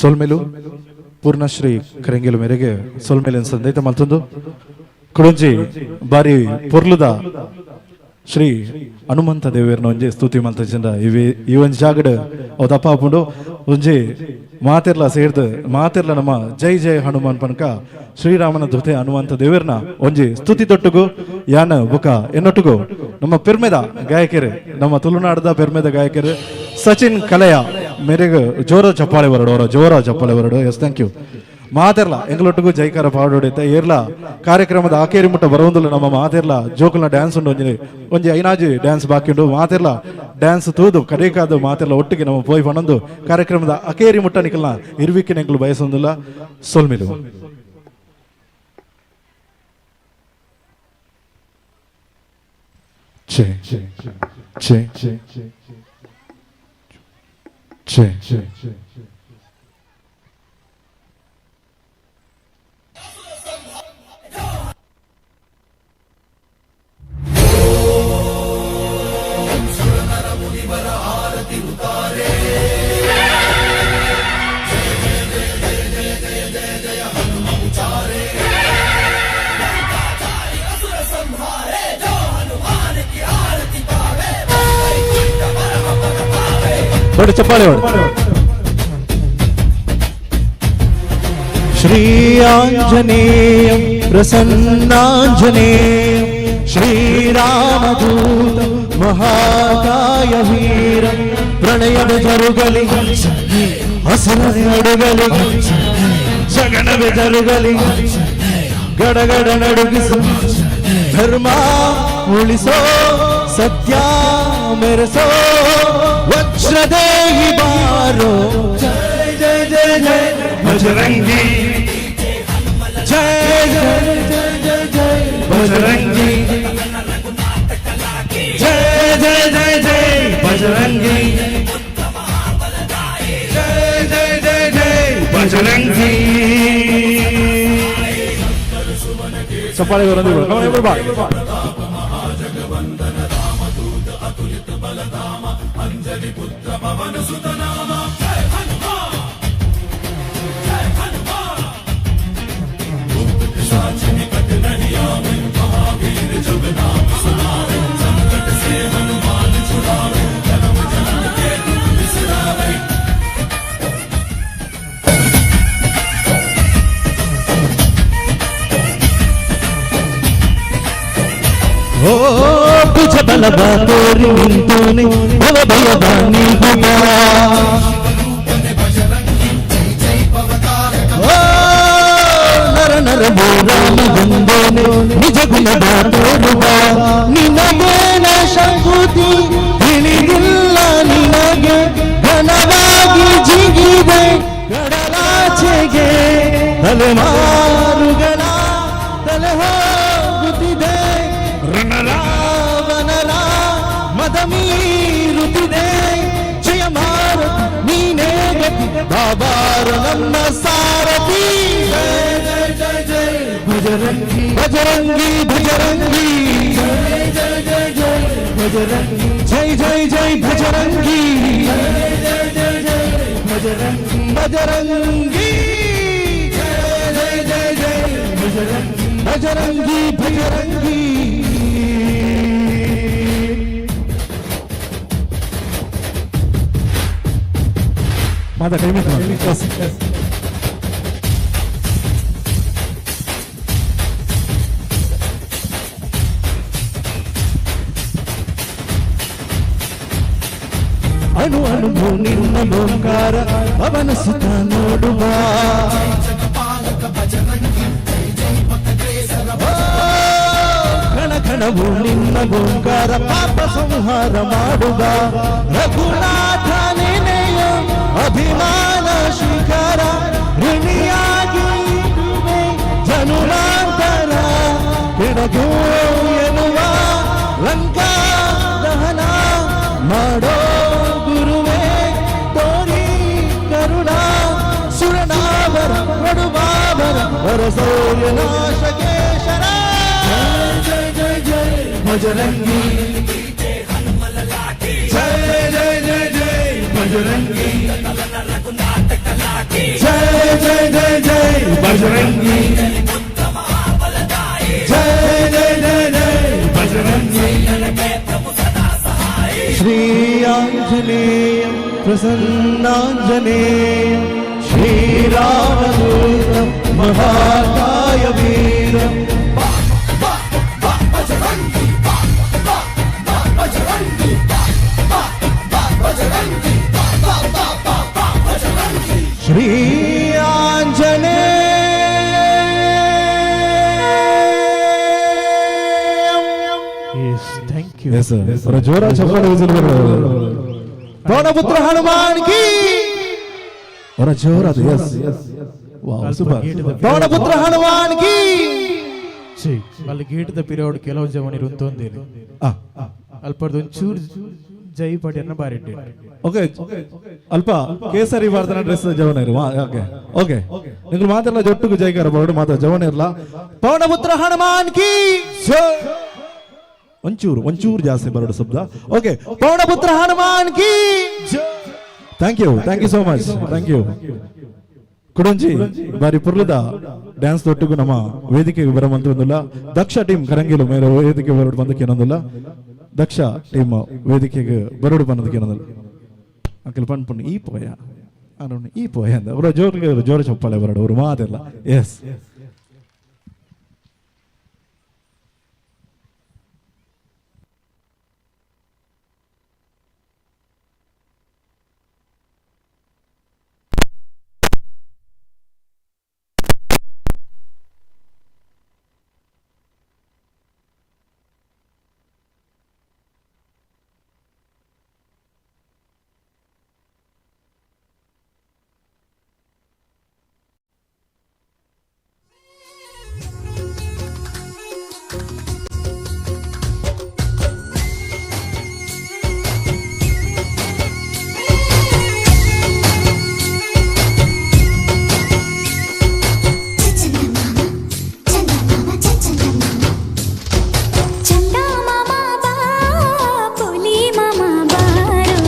ಸೊಲ್ಮೆಲು ಪೂರ್ಣಶ್ರೀ ಕರೆಂಗಿಲು ಮೇರೆಗೆ ಸೊಲ್ಮೆಲು ಸಂದೈತ ಮಲ್ತೊಂದು ಕುಡೊಂಜಿ ಬಾರಿ ಪೊರ್ಲುದ ಶ್ರೀ ಹನುಮಂತ ದೇವರನ್ನ ಒಂಜಿ ಸ್ತುತಿ ಮಲ್ತಜಿಂದ ಇವೆ ಈ ಒಂಜಿ ಜಾಗಡ್ ಅವು ತಪ್ಪ ಆಪುಂಡು ಒಂಜಿ ಮಾತೆರ್ಲ ಸೇರ್ದು ಮಾತೆರ್ಲ ನಮ್ಮ ಜೈ ಜೈ ಹನುಮಾನ್ ಪನಕ ಶ್ರೀರಾಮನ ಧೃತೆ ಹನುಮಂತ ದೇವರನ್ನ ಒಂಜಿ ಸ್ತುತಿ ತೊಟ್ಟುಗು ಯಾನ ಬುಕ ಎನ್ನೊಟ್ಟುಗು ನಮ್ಮ ಪೆರ್ಮೆದ ಗಾಯಕರು ನಮ್ಮ ತುಳುನಾಡದ ಪೆರ್ಮೆದ ಗಾಯಕರು ಸಚಿನ್ ಕಲೆಯ ಮೇರೆಗೆ ಜೋರ ಚಪ್ಪಾಳೆ ಬರಡು ಅವರ ಜೋರ ಚಪ್ಪಾಳೆ ಬರಡು. Yes, thank you. ಮಾತೆರ್ಲ ಎಂಗ್ಲೊಟ್ಟಿಗೂ ಜೈಕಾರ ಪಾಡೋಡಿತ್ತ ಏರ್ಲ ಕಾರ್ಯಕ್ರಮದ ಆಕೇರಿ ಮುಟ್ಟ ಬರೋಂದಿಲ್ಲ ನಮ್ಮ ಮಾತೆರ್ಲ ಜೋಕುಲ್ನ ಡ್ಯಾನ್ಸ್ ಉಂಡು ಒಂಜಿ ಒಂಜಿ ಐನಾಜಿ ಡ್ಯಾನ್ಸ್ ಬಾಕಿ ಉಂಡು ಮಾತೆರ್ಲ ಡ್ಯಾನ್ಸ್ ತೂದು ಕಡೇಕಾದ ಮಾತೆರ್ಲ ಒಟ್ಟಿಗೆ ನಮ್ಮ ಪೋಯ್ ಪಣೊಂದು ಕಾರ್ಯಕ್ರಮದ ಅಕೇರಿ ಮುಟ್ಟ ನಿಕಲ್ನ ಇರ್ವಿಕ್ಕಿನ ಎಂಗ್ಲು ಬಯಸೊಂದಿಲ್ಲ. ಸೊಲ್ಮಿಲು ಚೆ ಚೆ ಚೆ ಚೆ ದೊಡ್ಡ ಚಪ್ಪಾಳೆ ಹೊಡೆ. ಶ್ರೀ ಆಂಜನೇಯಂ ಪ್ರಸನ್ನಾಂಜನೇಯಂ ಶ್ರೀರಾಮದೂತ ಮಹಾಕಾಯ ವೀರಂ ಪ್ರಣಯದ ಜರುಗಲಿ ಹಸರನೆ ಅಡುಗಲಿ ಜಗಣವೇ ಜರುಗಲಿ ಗಡಗಡ ನಡುಗಿಸು ಧರ್ಮ ಉಳಿಸೋ ಸತ್ಯ ಮೆರೆಸೋ ವಜ್ರದೇಹಿ ಬಾರೋ ಜಯ ಜಯ ಜಯ ಜಯ ಬಜರಂಗಿ ಜಯ ಜಯ ಜಯ ಜಯ ಜಯ ಬಜರಂಗಿ ಜಯ ಜಯ ಜಯ ಜಯ ಬಜರಂಗಿ ಜಯ ಜಯ ಜಯ ಜಯ ಬಜರಂಗಿ. ಚಪ್ಪಾಳೆ ಬರೋದು. Come on, everybody. ಓ ಭುಜ ಬಲವ ತೋರಿ ನಿಂತೋನೆ ಭವ ಭಯವ ನೀಗುವ ಓ ನರ ನರ ರಾಮ ಬಂದೋನೆ ನಿಜ ಗುಣದ ತೋರುವ ನಿನಗೇನ ಶಕುತಿ ತಿಳಿದಿಲ್ಲ ನಿನಗೆ ಘನವಾಗಿ ಜಿಗಿದೆ ಕಡಲಾಚೆಗೆ ತಲೆಮಾರುಗಳ ತಲೆ ಹೋಗುತ್ತಿದೆ ರಣರಾವಣರ ಮದ ಮೀರುತ್ತಿದೆ ಜಯ ಮಾರುತಿ ನೀನೇ ಗತಿ ಬಾಬಾರ ನಮ್ಮ ಸಾರಥಿ ಜಯ ಜಯ ಜಯ ಜಯ ಬಜರಂಗಿ ಬಜರಂಗಿ ಬಜರಂಗಿ ಜಯ ಜಯ ಜಯ ಜಯ ಬಜರಂಗಿ ಜಯ ಜಯ ಜಯ ಬಜರಂಗಿ ಜಯ ಜಯ ಜಯ ಜಯ ಬಜರಂಗಿ ಬಜರಂಗಿ ಜಯ ಜಯ ಜಯ ಜಯ ಬಜರಂಗಿ ಬಜರಂಗಿ ಬಜರಂಗಿ. ಮಾತಾ ಕೈ ಮುಗಿತು. ಎಸ್. ಅಣು ಅಣುವು ನಿನ್ನ ಓಂಕಾರ ಪವನ ಸುತ ನೋಡುವ ಓ, ಕಣ ಕಣವು ನಿನ್ನ ಓಂಕಾರ ಪಾಪ ಸಂಹಾರ ಮಾಡುವ ರಘುನಾಥ ನೆನೆಯ ಅಭಿಮಾನ ಶಿಖರ ಋಣಿಯಾಗಿ ಇರುವೆ ಜನುಮಾಂತರ ಕೆಡಗೋ ಎನ್ನುವ ಲಂಕಾ ದಹನ ಮಾಡೋ ಗುರುವೇ ತೋರಿ ಕರುಣ ಸುರನಾವರ ಕೊಡುವಾವರ ವರ ಸೌರ್ಯನಾಶಕೇಶರ ಜಯ ಜಯ ಜಯ ಬಜರಂಗಿ ಜಯ ಜಯ ಜಯ ಜಯ ಬಜರಂಗಿ ಜಯ ಜಯ ಜಯ ಜಯ ಬಜರಂಗಿ, ಜಯ ಜಯ ಜಯ ಜಯ Bajrangi. Shri ಆಂಜನೇಯಂ ಪ್ರಸನ್ನಾಂಜನೇಯಂ ಶ್ರೀರಾಮದೂತಂ ಮಹಾಕಾಯ Veeram. Shri ಆಂಜನೇಯಂ. Yes, thank you. Yes, sir. ಜೋರ ಚಪ್ಪಾಳೆ ವಿಸಿಲ್ ಬರೋದು. ಪವನಪುತ್ರ ಹನುಮಾನ್ ಕಿ. ಅವರ ಜೋರ ಅದು. ಎಸ್, ವಾವ್, ಸೂಪರ್. ಪವನಪುತ್ರ ಹನುಮಾನ್ ಕಿ. ಚಿ ಅಲ್ಲಿ ಗೇಟ್ದ ಪಿರಿಯಡ್ ಕೆಲವು ಜವನಿರು ಉಂತೊಂದೇನು ಅಲ್ಪರ್ದು ಒಂಚೂರು ಜೈ ಪಾಟಿಯನ್ನ ಬಾರಿಟ್ಟೆ. ಓಕೆ, ಅಲ್ಪ ಕೇಸರಿ ಬಾರ್ದನ ಡ್ರೆಸ್ ಜವನ ಇರುವ. ಓಕೆ ಓಕೆ, ನಿಂಗೆ ಮಾತೆಲ್ಲ ಜೊಟ್ಟುಗು ಜೈಕಾರ ಬೋರ್ಡ್ ಮಾತ್ರ ಜವನ ಇರಲ್ಲ. ಪವನಪುತ್ರ ಹನುಮಾನ್ ಕಿ. ಒಂಚೂರು ಒಂಚೂರು ಜಾಸ್ತಿ ಬರೋಡು ಶಬ್ದ. ಓಕೆ, ಪವನಪುತ್ರ ಹನುಮಾನ್ ಕಿ. Thank you, thank you so much, thank you. ಕುಡಂಜಿ ಬಾರಿ ಪುರ್ಲದ ಡ್ಯಾನ್ಸ್ ದೊಟ್ಟುಗು ನಮ್ಮ ವೇದಿಕೆಗೆ ಬರಮಂತೊಂದುಲ್ಲ ದಕ್ಷ ಟೀಮ್ ಕರಂಗಿಲು ಮೇರೆ ವೇದಿಕೆ ಬರೋಡು ಬಂದಕ್ಕೆ ಏನೊಂದಿಲ್ಲ. ದಕ್ಷ ಟೀಮ್ ವೇದಿಕೆಗೆ ಬರೋಡು ಬಂದಕ್ಕೆ ಏನೊಂದಿಲ್ಲ. ಅಂಕಲ್ ಪಣ್ ಈ ಪೋಯ ಅರುಣ್ ಈ ಪೋಯ ಅಂದ ಅವರ ಜೋರಿಗೆ ಜೋರ ಚಪ್ಪಾಳೆ ಬರೋಡು ಅವರು ಮಾತೆಲ್ಲ. ಎಸ್. ಚಂದ ಮಾಮ ಬಾ, ಪುಲಿ ಮಾಮ ಬಾರೋ.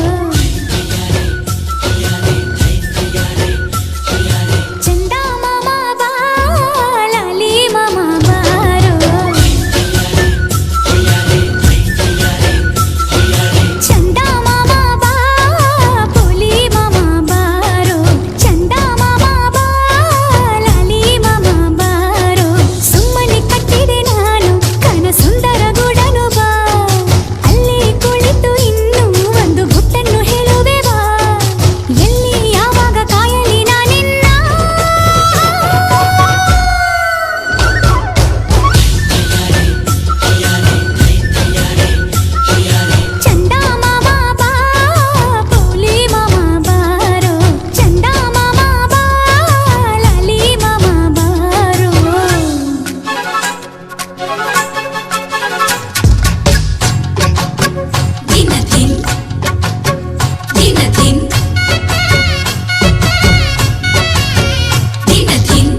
ಚಂದ ಮಾಮ ಬಾ, ಲಾಲಿ ಮಾಮ ಬಾರೋ. ಚಂದ ಮಾಮ ಬಾ, ಪುಲಿ ಮಾಮ ಬಾರೋ. ಚಂದ ಮಾಮ ಬಾ, ಲಾಲಿ ಮಾಮ ಬಾರೋ. ಸುಮ್ಮನೆ ಕಟ್ಟಿದೆ ನಾನು ಕನ ಸುಂದರ ಗೂಡನು ಬಾ. ಅಲ್ಲಿ ಕುಳಿತು ಇನ್ನು ಒಂದು ಗುಟ್ಟನ್ನು ಹೇಳುವೆ ಬಾ. ಎಲ್ಲಿ ಯಾವಾಗ ಕಾಯಲಿ ನಾನಿನ್ನ. ಚಂದ ಮಾಮ ಬಾ, ಪೋಲಿ ಮಾಮ ಬಾರೋ. ಚಂದ ಮಾಮ ಬಾ, ಲಾಲಿ ಮಾಮ ಬಾರೋ. ದಿನ ದಿನ್ ದಿನ ದಿನ್ ದಿನ ದಿನ್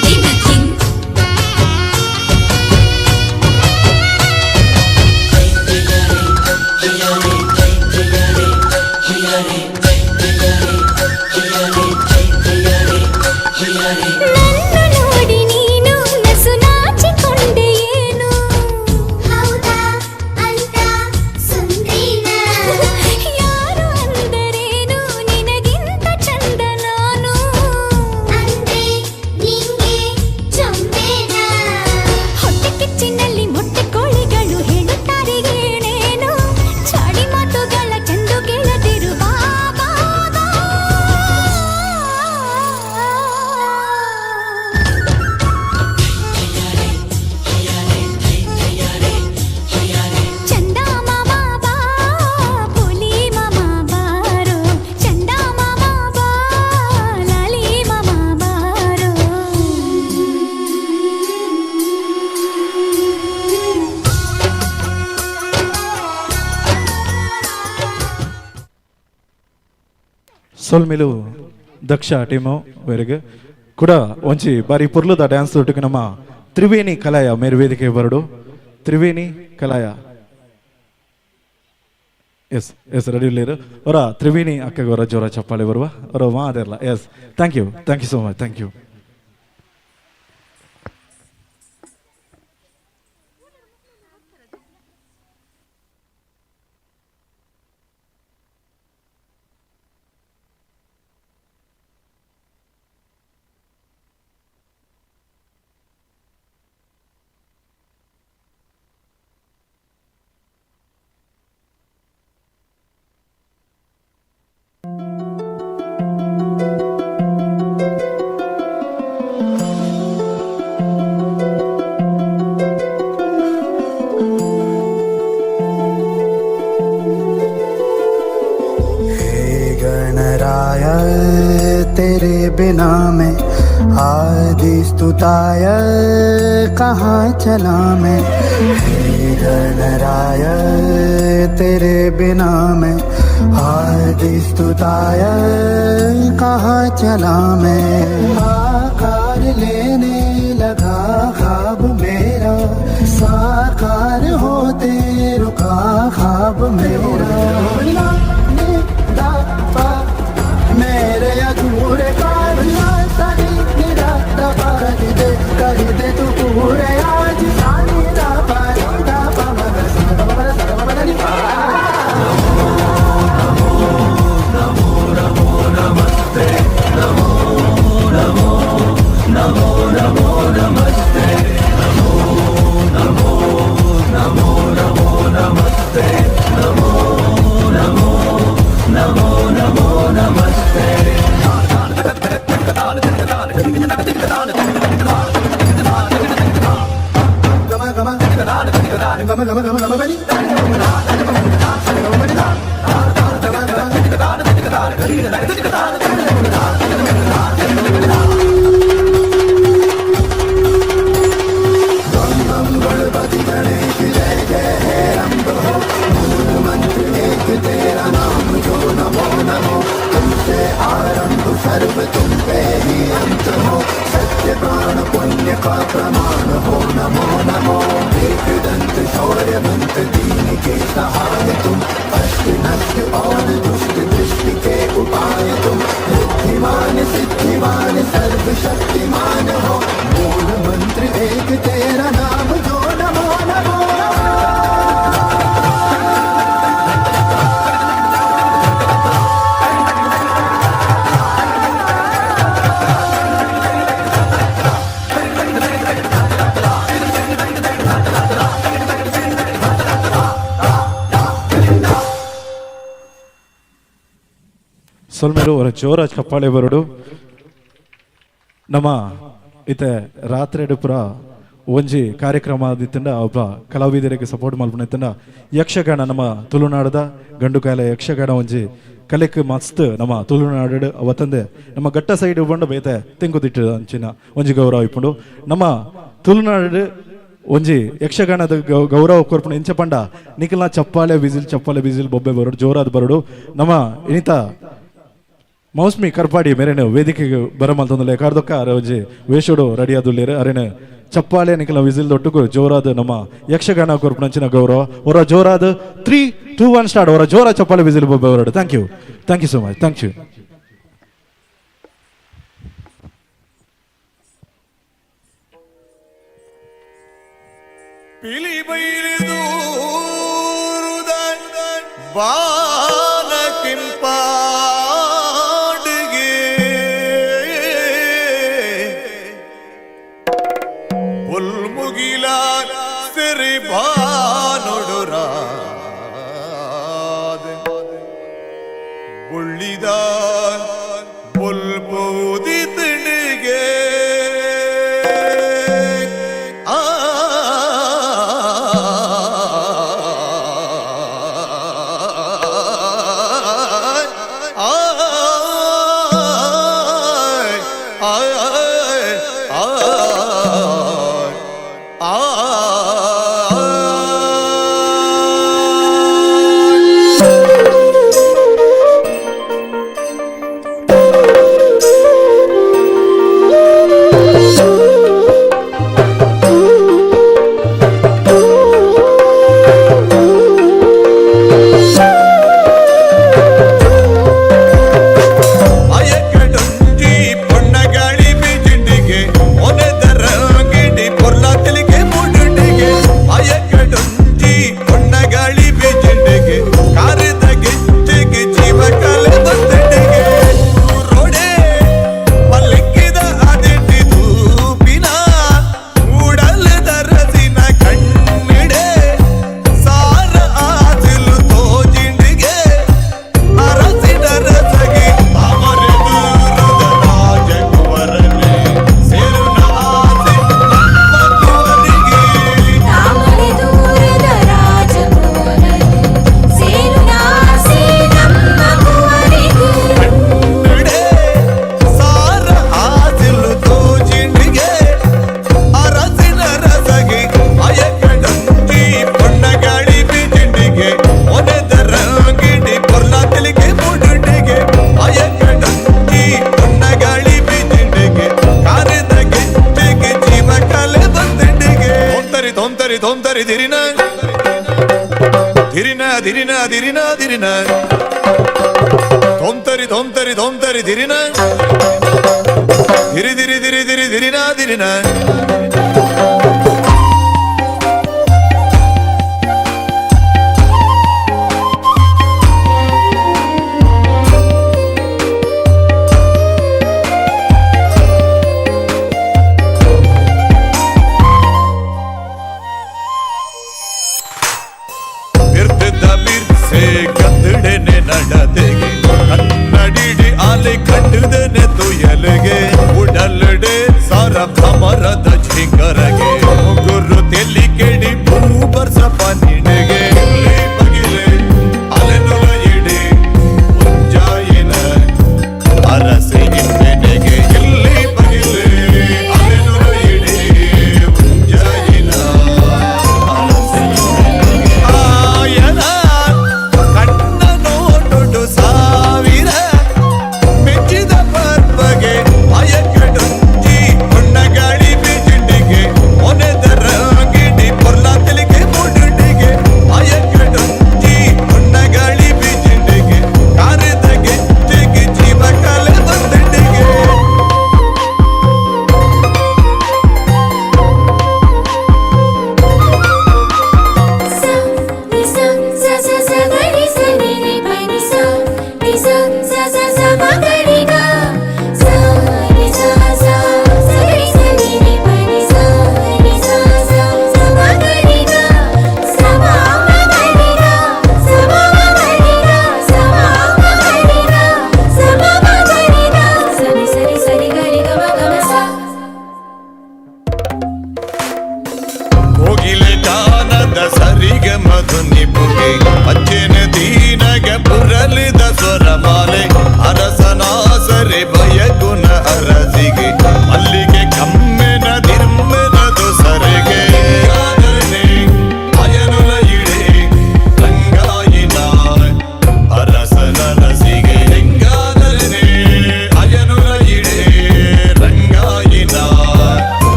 ದಿನ ದಿನ್. ನನ್ನ ನೋಡಿ ನೀನು ನಸು ನಾಚಿಕೊಂಡೆ ಏನು? ಹೌದಾ ಅಂತ ಸುಂದ್ರಿನ. ಯಾರು ಅಂದರೇನು, ನಿನಗಿಂತ ಚಂದ ನಾನು ಅಂದ್ರೆ ನಿಂಗೆ ಚೊಂಬೇನ? ಹೊಟ್ಟೆ ಕಿಚ್ಚಿನಲ್ಲಿ ಮೊಟ್ಟೆ ಕೋಳಿಗಳು ಹೇಳುತ್ತಾರೆ ಏನೇನು. ಚಾಡಿ ಮಾತುಗಳ ಚಂದು ಕೇಳದಿರು ಬಾ ಬಾ ಬಾ. ಚಂದ ಮಾಮ ಬಾ, ಪುಲಿ ಮಾಮ ಬಾರೋ. ಚಂದ ಮಾಮ ಬಾ, ಲಾಲಿ ಮಾಮ ಬಾರೋ. ಸೊಲ್ಮಿಲು ದಕ್ಷ ಟೀಮು ವೇರೆಗ್ ಕೂಡ. ಒಂಚಿ ಬಾರಿ ಪುರ್ಲುದ ಡ್ಯಾನ್ಸ್ ಒಟ್ಟಿಗೆ ನಮ್ಮ ತ್ರಿವೇಣಿ ಕಲಾಯ ಮೇರು ವೇದಿಕೆ ಬರಡು. ತ್ರಿವೇಣಿ ಕಲಾಯ. S S ready ಉಳ್ಳೇರು. ಅವರ ತ್ರಿವೇಣಿ ಅಕ್ಕಗವರ ಜೋರ ಚಪ್ಪಾಳೆ ಬರುವ ಅವರ ಮಾದೆಲ್ಲ. Yes, thank you, thank you so much, thank you. तेरे बिना मैं आदि स्तुताय कहाँ चला मैं। हे गणराय तेरे बिना मैं आदि स्तुताय कहाँ चला मैं। आकार लेने लगा ख्वाब मेरा, साकार होते रुका ख्वाब मेरा। मेरे अधूरे कर दे तू पूरे आज सानी दा पा दा पा मगर नमो नमो नमो नमस्ते, नमो नमो नमो नमो नमस्ते, नमो नमो नमो नमो नमस्ते, नमो नमो नमो नमो नमस्ते। सर्व तुम पे ही अंत हो, सत्य प्राण पुण्य का प्रमाण हो। नमो नमो एक दंत शौर्यवंत दीन के सहाय तुम, अष्ट नष्ट और दुष्ट दृष्टि के उपाय तुम, बुद्धिमान सिद्धिमान सर्वशक्तिमान हो। मूल मंत्र एक तेरा नाम जो नमो नमो। ಸೊಲ್ಮೇರು ಅವರ ಜೋರ ಚಪ್ಪಾಳೆ ಬರಡು. ನಮ್ಮ ಇತ್ತೆ ರಾತ್ರಿ ಪುರ ಒಂಜಿ ಕಾರ್ಯಕ್ರಮ ಆದಿತ್ತಂಡ ಒಬ್ಬ ಕಲಾವಿದರಿಗೆ ಸಪೋರ್ಟ್ ಮಲ್ಪುನ ಯಕ್ಷಗಾನ ನಮ್ಮ ತುಳುನಾಡದ ಗಂಡುಕಾಲ ಯಕ್ಷಗಾನ ಒಂಜಿ ಕಲೆಕ್ ಮಸ್ತ್ ನಮ್ಮ ತುಳುನಾಡು ಅವತ್ತಂದೆ ನಮ್ಮ ಗಟ್ಟ ಸೈಡ್ ಬಂಡ ಬೇತೆ ತೆಂಕುದಿಟ್ಟು ಅಂಚಿನ ಒಂಜಿ ಗೌರವ ಇಪ್ಪುಂಡು. ನಮ್ಮ ತುಳುನಾಡು ಒಂಜಿ ಯಕ್ಷಗಾನದ ಗೌರವ ಕೊರ್ಪುಣ ಇಂಚ ಪಂಡ ನಿಖಲ್ನ ಚಪ್ಪಾಳೆ ಬಿಸಿಲ್ ಚಪ್ಪಾಳೆ ಬಿಸಿಲ್ ಬೊಬ್ಬೆ ಬರಡು ಜೋರಾದ ಬರಡು. ನಮ್ಮ ಇನಿತ ಮೌಸ್ಮಿ ಕರ್ಪಾಡಿ ಮೇರೆನು ವೇದಿಕೆಗೆ ಬರಮಲ್ತೊಂದುಲ್ಲೆ ಕಾರ್ದೊಕ್ಕ ಅರೆ ಒಂಜಿ ವೇಷೋಡು ರೆಡಿ ಆದುಲ್ಲೇರು ಅರೆನು ಚಪ್ಪಾಳೆ ನಿಖಲ ವಿಸಿಲ್ ದೊಟ್ಟುಗು ಜೋರಾದ ನಮ್ಮ ಯಕ್ಷಗಾನ ಕೊರ್ಪುಣಂಚಿನ ಗೌರವ ಹೊರ ಜೋರಾದ 3 2 1 ಸ್ಟಾರ್ಟ್. ಹೊರ ಜೋರ ಚಪ್ಪಾಳೆ ವಿಸಿಲ್ ಬೊಬ್ಬೆ ಬರಡು. Thank you, thank you so much, thank you. ಪಿಲಿ ಬೈಲಿದೂರುದ ಬಾಲ ಕಿಂಪಾಡಿಗೆ ಪುಲ್ಮುಗಿಲ ಸಿರಿ ಭಾನುಡುರಾದ ಬುಳ್ಳಿದ ಬುಲ್ಬೂದಿ ತಿಣಿಗೆ ಆ ಧಿರಿನ ಧಿರಿನ ಧಿರಿನ ಧಿರಿನ ಧೋಂತರಿ ಧೋಂತರಿ ಧೋಂತರಿ ಧಿರಿನ ಧಿರಿ ಧಿರಿ ಧಿರಿ ಧಿರಿ ಧಿರಿನ ಧಿರಿನ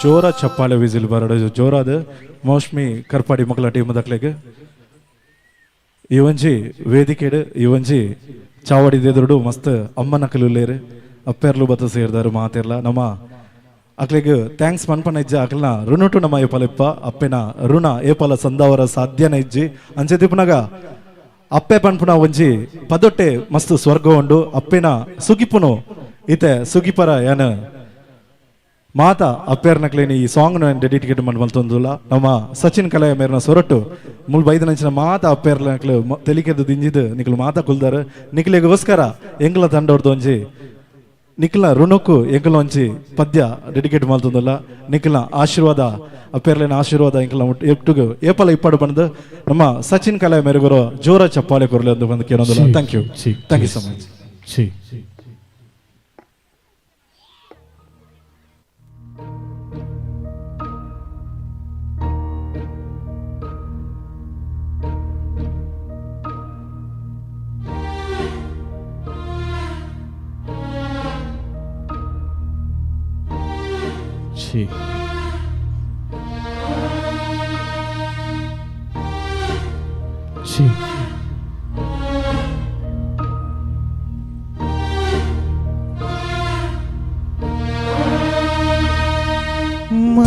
ಜೋರ ಚಪ್ಪಾಳೆ ವಿಸಿಲ್ ಬರಡ ಜೋರಾದ ಮೌಷ್ಮಿ ಕರ್ಪಾಡಿ ಮಕ್ಕಳ ಟೀಮ್ ದಕ್ಲೆಗ್ ಈ ಒಂಜಿ ವೇದಿಕೆಡ್ ಈ ಒಂಜಿ ಚಾವಡಿ ದೇದುರುಡು ಮಸ್ತ್ ಅಮ್ಮನ ಕಲುಲ್ಲೇರು ಅಪ್ಪೆರ್ಲು ಬತ್ತ ಸೇರ್ದಾರು ಮಾತಿರ್ಲ ನಮ್ಮ ಅಕ್ಲೆಗ್ thanks ಮನ್ಪನ ಇಜ್ಜ ಅಕ್ಲನ ಋಣಟು ನಮ್ಮ ಏಪಲೆಪ್ಪ ಅಪ್ಪೆನ ಋಣ ಏಪಲ ಸಂದಾವರ ಸಾಧ್ಯನ ಇಜ್ಜಿ ಅಂಚೆ ತಿಪ್ಪುನಗ ಅಪ್ಪೆ ಪನ್ಪುನ ಒಂಜಿ ಪದೊಟ್ಟೆ ಮಸ್ತ್ ಸ್ವರ್ಗ ಉಂಡು ಅಪ್ಪೆನ ಸುಗಿಪುನು ಇತೆ ಸುಗಿಪರ ಯಾನ ಮಾತಾ ಅಪ್ಪೇರ್ನಕ್ಲೇನಿ ಈ ಸಾಂಗ್ ಡೆಡಿಕೇಟ್ ಮಲ್ತೊಂದುಲ್ಲ ನಮ್ಮ ಸಚಿನ್ ಕಲೆಯ ಮೇರಿನ ಸೊರಟು ಮುಲ್ ಬೈದನಂಚಿನ ಮಾತಾ ಅಪ್ಪೇರ್ನಕ್ಲು ತೆಲಿಕೆದು ದಿಂಜಿದು ನಿಕ್ಲು ಮಾತಾ ಕುಲ್ದಾರು ನಿಕ್ಲೆಗೋಸ್ಕರ ಎಂಗ್ಲ ತಂಡೋರ್ದು ಒಂಜಿ ನಿಕ್ಲ ಋಣಕ್ಕು ಎಂಕಲ ಒಂಜಿ ಪದ್ಯ ಡೆಡಿಕೇಟ್ ಮಲ್ತೊಂದುಲ್ಲ ನಿಕ್ಲ ಆಶೀರ್ವಾದ ಅಪ್ಪೇರ್ಲೇನ ಆಶೀರ್ವಾದ ಎಂಕಲ ಎಟ್ಟುಗು ಏಪಲ ಇಪ್ಪಾಡು ಬಂದು ನಮ್ಮ ಸಚಿನ್ ಕಲೆಯ ಮೇರೆಗುರು ಜೋರ ಚಪ್ಪಾಳೆ ಕೊರಲೆ ಅಂತ ಬಂದು ಕೇಳೋದಿಲ್ಲ. Thank you, thank you so much.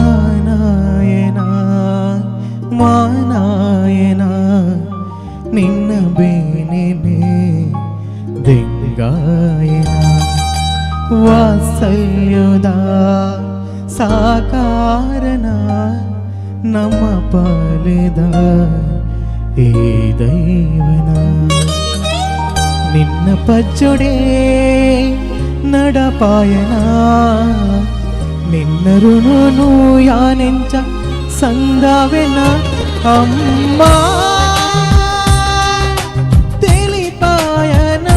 ಮಾನಾಯನ ಮಾನಾಯನ ನಿನ್ನ ಬೇನೆ ದಿಂಗಾಯನ ವಾತ್ಸಲ್ಯದ ಸಾಕಾರನ ನಮ್ಮ ಪಾಲಿದ ಈ ದೈವನ ನಿನ್ನ ಪಚ್ಚೊಡೆ ನಡಪಾಯನ ನಿನ್ನ ಋಣನು ಯಾನೆಂಚ ಸಂದಾವೆನ ಅಮ್ಮ ತಿಳಿಪಾಯನ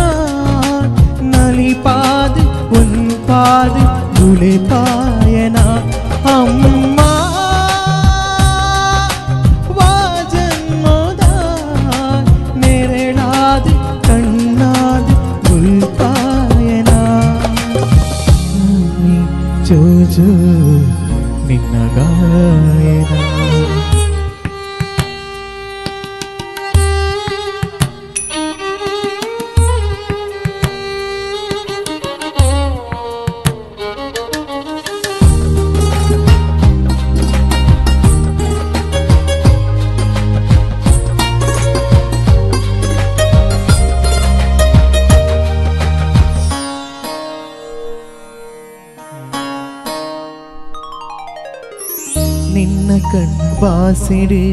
ನಲಿಪಾದ ಉನ್ಪಾದ ಗುಳಿಪಾಯನ ಅಮ್ಮ ವಾಜನ್ಮೋದ ನೆರಳಾದ ಕಣ್ಣಾದ ಗುಲ್ಪಾಯನ ಜೋಜೋ ನಿನ್ನ ಗಾಯನ. ನಿನ್ನ ಕಣ್ಣು ಬಾಸಿಡು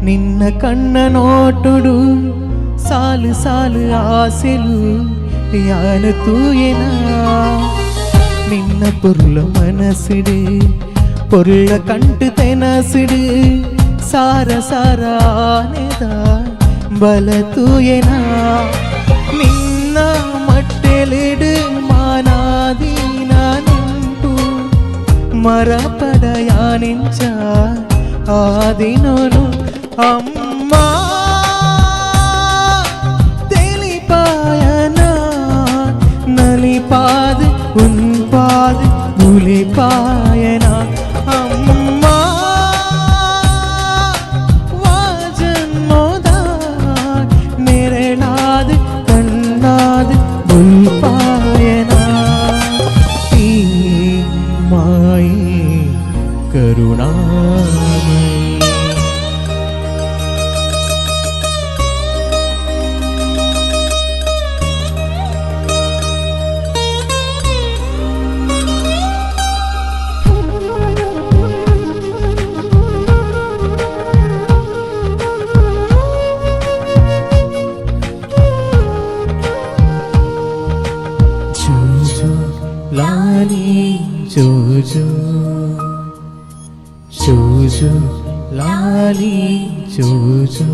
ನಿನ್ನ ಕಣ್ಣ ನೋಟುಡು ಸಾಲು ಸಾಲು ಆಸೆಲು ಯಾನು ತೂಯೆನ ನಿನ್ನ ಪೊರುಳ ಮನಸ್ಸಿಡು ಪೊರುಳ ಕಂಟು ತೆನಸಿಡು ಸಾರ ಸಾರ ಆನೆದ ಬಲ ತೂಯೆನ ನಿನ್ನ ಮಟ್ಟೆಲಿಡು ಮಾನಾದೀನ ನಿಂಪು ಮರಪಡಯಾನಿಂಚ ಆದಿನೋನು ಅಮ್ಮ ತಿಳಿಪಾಯನ ನಲಿಪಾದ ಉನ್ಪಾದ ಗುಲಿಪಾಯನ ಅಮ್ಮ ವಾಜನ್ಮೋದ ನೆರಳಾದ ಕಣ್ಣಾದ ಗುಲ್ಪಾಯನ ಈ ಮಾಯೆ ಕರುಣಾಮಯಿ. ಜೋ ಲಾಲಿ ಜೋ ಜೋ ಜೋ ಜೋ ಲಾಲಿ ಜೋ ಜೋ.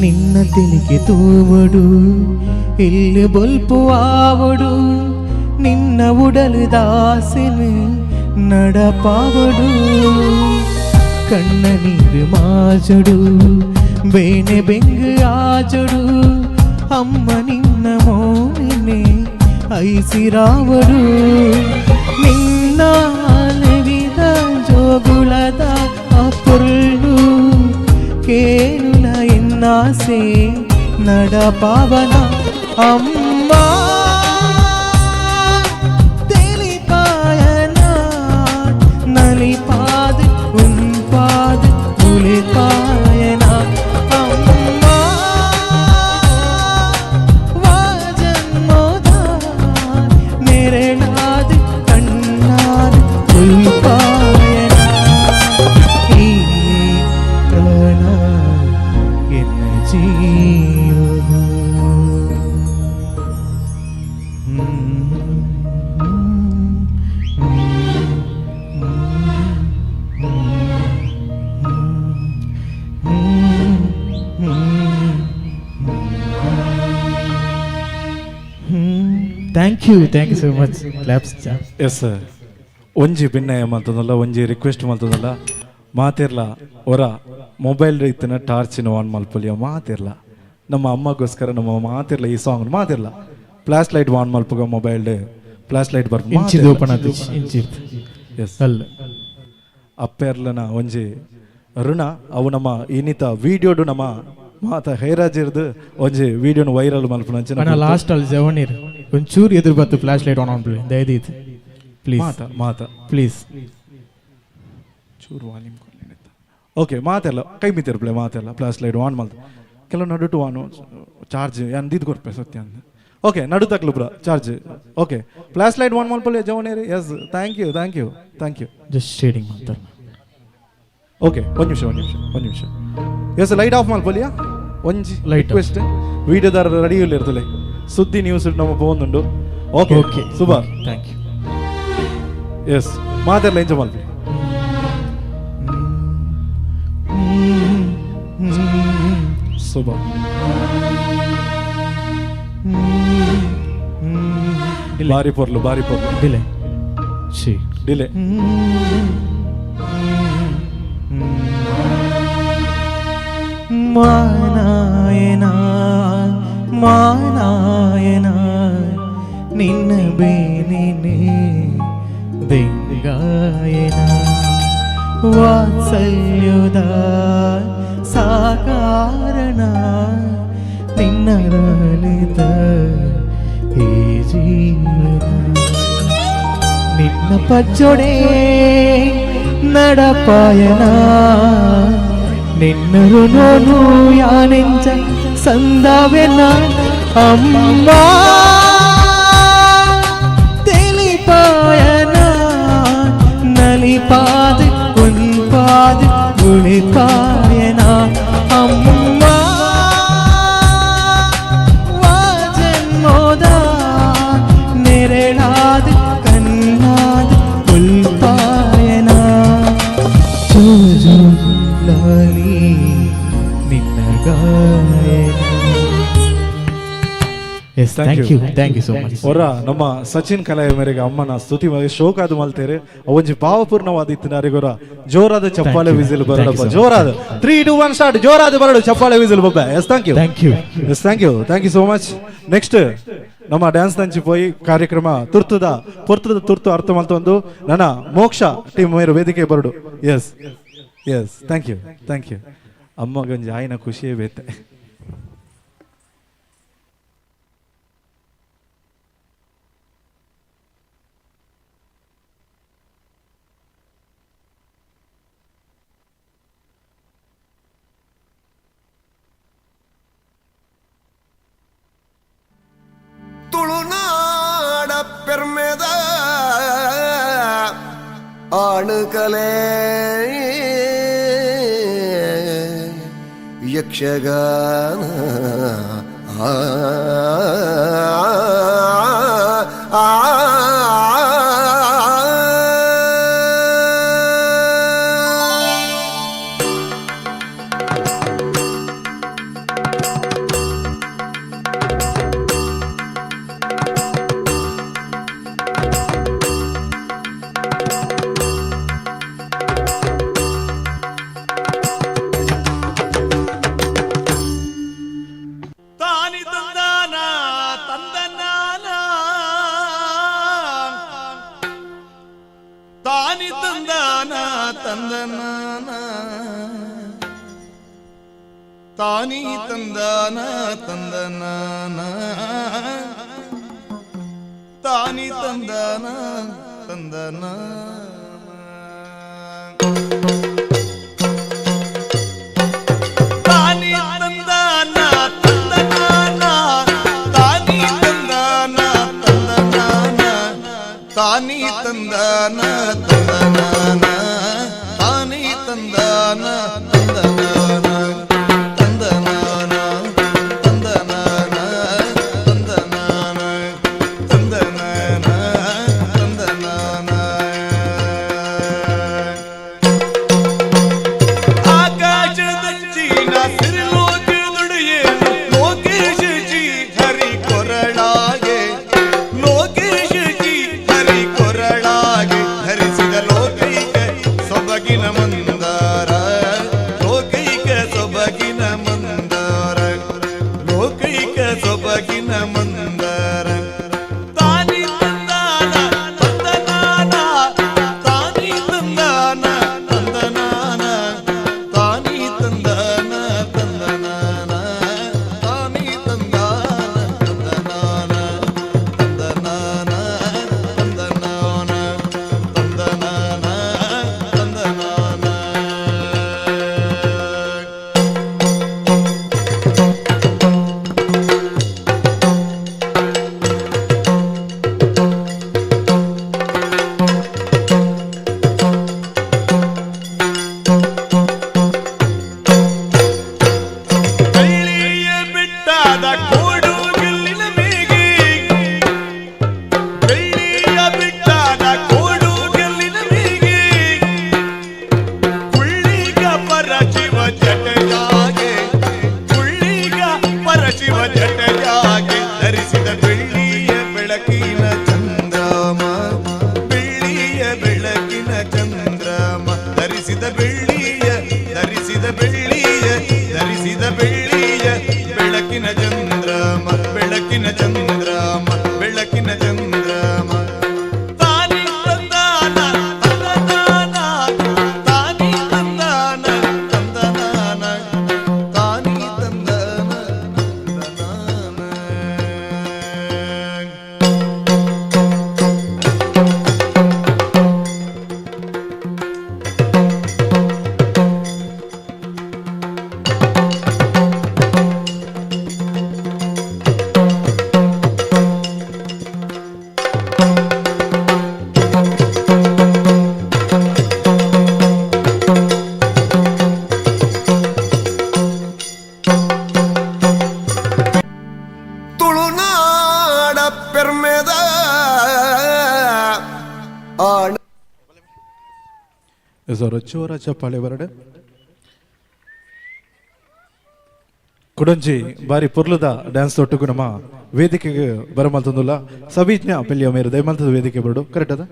ನಿನ್ನ ತಿಳಿಗೆ ತೂವಡು ಇಲ್ಲಿ ಬೊಲ್ಪು ಆವಡು ನಿನ್ನ ಉಡಲು ದಾಸೆನು ನಡಪಾವಡು ಕಣ್ಣ ನೀರು ಮಾಜಡು ಬೇನೆ ಬೆಂಗು ಆಜಡು ಅಮ್ಮ ನಿನ್ನ ಮೋನೆ ಐಸಿರಾವಡು ನಿನ್ನ ಅಲವಿದ ಜೋಗುಳದ ಅಪುರ್ಳು ಕೇಳುಲ ಎನ್ನಾಸೆ ನಡಪಾವನ ಅಮ್ಮ ತಿಳಿಪಾಯನ ನಲಿಪಾದ ಉನ್ಪಾದ ಉಳಿಪಾಯನ ಅಮ್ಮ ವಾಜನ್ಮೋದ ನೆರಳಾದ ಕಣ್ಣಾದ ಉಲ್ಪಾಯನ ಈ ಪ್ರಾಣ ಎನ್ನ ಜೀವವು. Thank you, thank you so much. Claps. Yes sir. ಒಂಜಿ ಭಿನ್ನಯ ಮಲ್ತದಲ್ಲ ಒಂಜಿ ರಿಕ್ವೆಸ್ಟ್ ಮಲ್ತದಲ್ಲ ಮಾತಿರ್ಲ ಹೊರ ಮೊಬೈಲ್ ಇತ್ತಿನ ಟಾರ್ಚಿನ ಆನ್ ಮಲ್ಪೊಲಿಯ ಮಾತಿರ್ಲ ನಮ್ಮ ಅಮ್ಮಗೋಸ್ಕರ ನಮ್ಮ ಮಾತಿರ್ಲ ಈ ಸಾಂಗ್ ಮಾತಿರ್ಲ flash light on ಮಲ್ಪುಗ mobile flash light ಬರ್ಪ ಇಂಚಿದ ಓಪನ್ ಆತು ಇಂಚಿ ಎಸ್ ಅಲ್ಲ ಅಪ್ಪೆರ್ಲನ ಒಂಜಿ ಋಣ ಅವು ನಮ್ಮ ಇನ್ನಿತ ವಿಡಿಯೋಡು ನಮ್ಮ ಮಾತ ಹೈರಾಜಿರ್ದು ಒಂಜಿ ವಿಡಿಯೋನು ವೈರಲ್ ಮಲ್ಪುನ ಅಣ್ಣ ಲಾಸ್ಟ್ ಅಲ್ಲಿ ಜವನೀರ್ ಒಂಚೂರು ಎದುರು ಬತ್ತು flash light on on play ದಯದೀತ್ please ಮಾತ ಮಾತ ಪ್ಲೀಸ್ ಚೂರು ವಾಲ್ಯೂಮ್. Okay ಮಾತೆಲ್ಲ ಕೈ ಮಿತ್ತಿರ್ಪ್ಲೆ ಮಾತೆಲ್ಲ flash light on ಮಲ್ತು ಕೆಲವು ನಡುಟು ಆನ್ ಚಾರ್ಜ್ ಯಾನ್ ದೀದ್ ಕೊರ್ಪೆ ಸತ್ಯ ಅಂದ್. ಓಕೆ ನಡು ತಕ್ಲು ಪುರ charge. Okay flash light on ಮಲ್ಪಲೆ ಜವನೇರಿ. Yes thank you thank you thank you. Just shading ಮಾಡ್ತಾರೆ. ಓಕೆ ಒಂದು ನಿಮಿಷ ಒಂದು ನಿಮಿಷ ಒಂದು ನಿಮಿಷ. S light of ಮಲ್ಪಲಿಯಾ ಒಂಜಿ Light off. Request. ವಿಡಿಯೋದಾರ ready ಇರ್ತಲೆ ಸುದ್ದಿ ನ್ಯೂಸ್ ನಮ್ಮ ಪೋಂದುಂಡು. Okay okay super thank you. Yes ಮಾತೆಲ್ಲ ಎಂಜ ಮಲ್ಪಿ. ಸೂಪರ್. ಬಾರಿ ಪೊರ್ಲು ಬಾರಿ ಪೊರ್ಲು. Delay she delay. ಮಾನಾಯನ ಮಾನಾಯನ ನಿನ್ನ ಬೇನಿನೇ ದಿಂಗಾಯನ ವಾತ್ಸಲ್ಯದ ಸಾಕಾರಣ ನಿನ್ನ ರಲಿತ ಈ ಜೀವನ ನಿನ್ನ ಪಚ್ಚೊಡೆ ನಡಪಾಯನ ನಿನ್ನ ಋಣನು ಯಾನೆಂಚ ಸಂದವೆನ ಅಮ್ಮ ತಿಳಿಪಾಯನ ನಲಿಪಾದ ಕುನ್ಪಾದ ಗುಳಿಪಾಯನ ಅಮ್ಮ ಜನ್ಮೋದ ನೆರಳಾದ ಕಣ್ಣಾದ ಉಲ್ಪಾಯನ ಜೋ ಜೋ ಲಾಲಿ ನಿನ್ನ ಗಾಯನ. Yes thank you thank you so much. ಹೊರ ನಮ್ಮ ಸಚಿನ್ ಕಲಾಯ ಮೇರೆಗೆ ಅಮ್ಮನ ಸ್ತುತಿ ಶೋಕಾದ ಮಲ್ತೇರೆ ಅವೊಂಜಿ ಭಾವಪೂರ್ಣವಾದ ಇತ್ತಿನ ಅರಿಗೊರ ಜೋರಾದ ಚಪ್ಪಾಳೆ ವಿಸಿಲ್ ಬರಡಪ್ಪ ಜೋರಾದ 3 2 1 ಸ್ಟಾರ್ಟ್ ಜೋರಾದ ಬರಡು ಚಪ್ಪಾಳೆ ವಿಸಿಲ್ ಬೊಬ್ಬೆ. Yes thank you thank you. Yes thank you thank you so much. Next ನಮ್ಮ ಡ್ಯಾನ್ಸ್ ನಂಚಿ ಪೋಯಿ ಕಾರ್ಯಕ್ರಮ ತುರ್ತುದ ಪೊರ್ತುದ ತುರ್ತು ಅರ್ಥ ಮಲ್ತೊಂದು ನನ್ನ ಮೋಕ್ಷ ಟೀಮ್ ಮೇರು ವೇದಿಕೆ ಬರಡು. Yes yes thank you thank you. ಅಮ್ಮಗೊಂಜಿ ಆಯ್ನ ಖುಷಿಯೇ ಬೇತೆ. ತುಳುನಾಡ ಪೆರ್ಮೆದ ಆಣುಕಲೆ ಯಕ್ಷಗಾನ ಆ ಆ ತಾನಿ ತಂದಾನ ತಂದನಾನ ತಾನಿ ತಂದಾನ ತಂದನ ತಾನಿ ತಂದಾನ ತಂದನಾನ ತಾನಿ ತಂದಾನ ತಂದನಾನ ತಾನಿ ತಂದಾನ ತಂದನಾನ ತಾನಿ ತಂದಾನ ತಂದನಾನ ತಂದನಾನ ತಂದನಾನ ತಂದನಾನ ತಂದನಾನ ತಂದನಾನ ಆಕಾಶದಂಚಿನ ಸಿರಿಲೋಕದೊಡೆಯೇ ಲೋಕೇಶ ಜಿ ಹರಿ ಕೊರಳಾಗೆ ಲೋಕೇಶ ಜಿ ಹರಿ ಕೊರಳಾಗೆ ಧರಿಸಿದ ಲೋಕೈಕ ಸೊಬಗಿನ ಮಂದಾರ. ಬೆಳ್ಳಿಯ ಧರಿಸಿದ ಬೆಳ್ಳಿಯ ಬೆಳಕಿನ ಚಂದ್ರಮ ಬೆಳಕಿನ ಚಂದ್ರಮ ಬೆಳಕಿನ ಚಂದ್ರಮ ತಾನಿ ತಂದಾನ ತಂದನಾನ ತಾನಿ ತಂದಾನ ತಂದನಾನ ತಾನಿ ತಂದನ ತಂದನಾನ. ತುಳುನಾಡ ಪೆರ್ಮೆದ ಆಣ ಸರ್ ಚೋರ ಚಪ್ಪಾಳೆ ಬರಡೆ. ಕುಡಂಜಿ ಬಾರಿ ಪೊರ್ಲುದ ಡ್ಯಾನ್ಸ್ ತೊಟ್ಟುಗು ನಮ್ಮ ವೇದಿಕೆಗೆ ಬರಮಲ್ತಂದುಲ್ಲ ಸವಿಜ್ಞ ಪೆಲ್ಲಿಯ ಮೇರು ದಯಮಲ್ತದ ವೇದಿಕೆ ಬರಡು, ಕರೆಕ್ಟ್ ಅದ?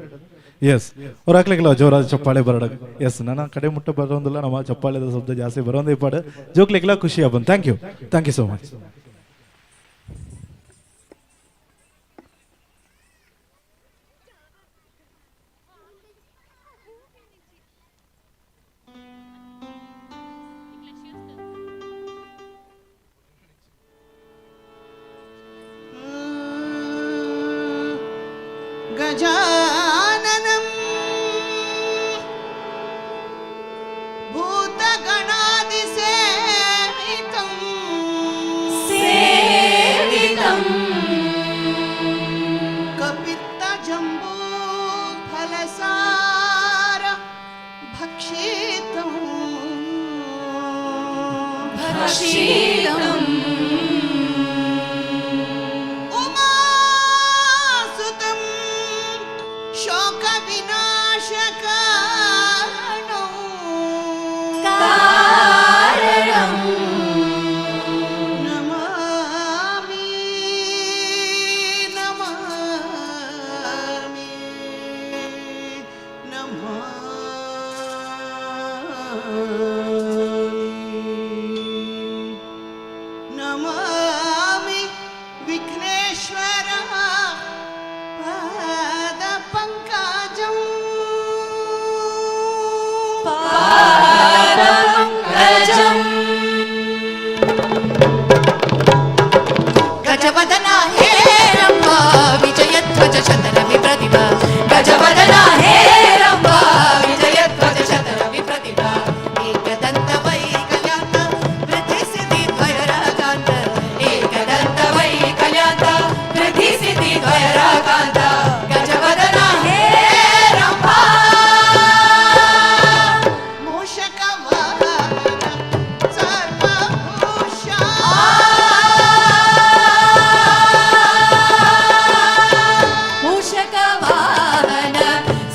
ಎಸ್, ಅವ್ರು ಹಾಕ್ಲಿಕ್ಕಿಲ್ಲ ಜೋರಾದ ಚಪ್ಪಾಳೆ ಬರಡ. ಎಸ್, ನನ್ನ ಕಡೆ ಮುಟ್ಟ ಬರೋಂದಿಲ್ಲ, ನಮ್ಮ ಚಪ್ಪಾಳೆದ ಶಬ್ದ ಜಾಸ್ತಿ ಬರೋಂದೇ ಪಾಡು ಜೋಕ್ಲಿಕ್ಕಿಲ್ಲ ಖುಷಿ ಹಬ್ಬ. Thank you, thank you so much. गजाननं भूतगणादिसेवितं सेवितं कपित्तजम्बूफलसार भक्षितं भक्षितम् उमासुतं शोकविनाशकारणं कारणम् नमामि नमामि नमामि नमामि विघ्नेश्वर पादपङ्कजम् पादपङ्कजम् गजवदना हे रम्बा विजयध्वज शतरवि प्रतिभा गजवदना हे रम्बा विजयध्वज शतरवि प्रतिभा एकदन्त वैकल्यान्त वृद्धि द्वयराकान्त एकदन्त वैकल्यान्त वृद्धि सिद्धि द्वयराकान्त गजवदना हे रम्बा मूषकवाहन सर्वभूषा मूषकवाहन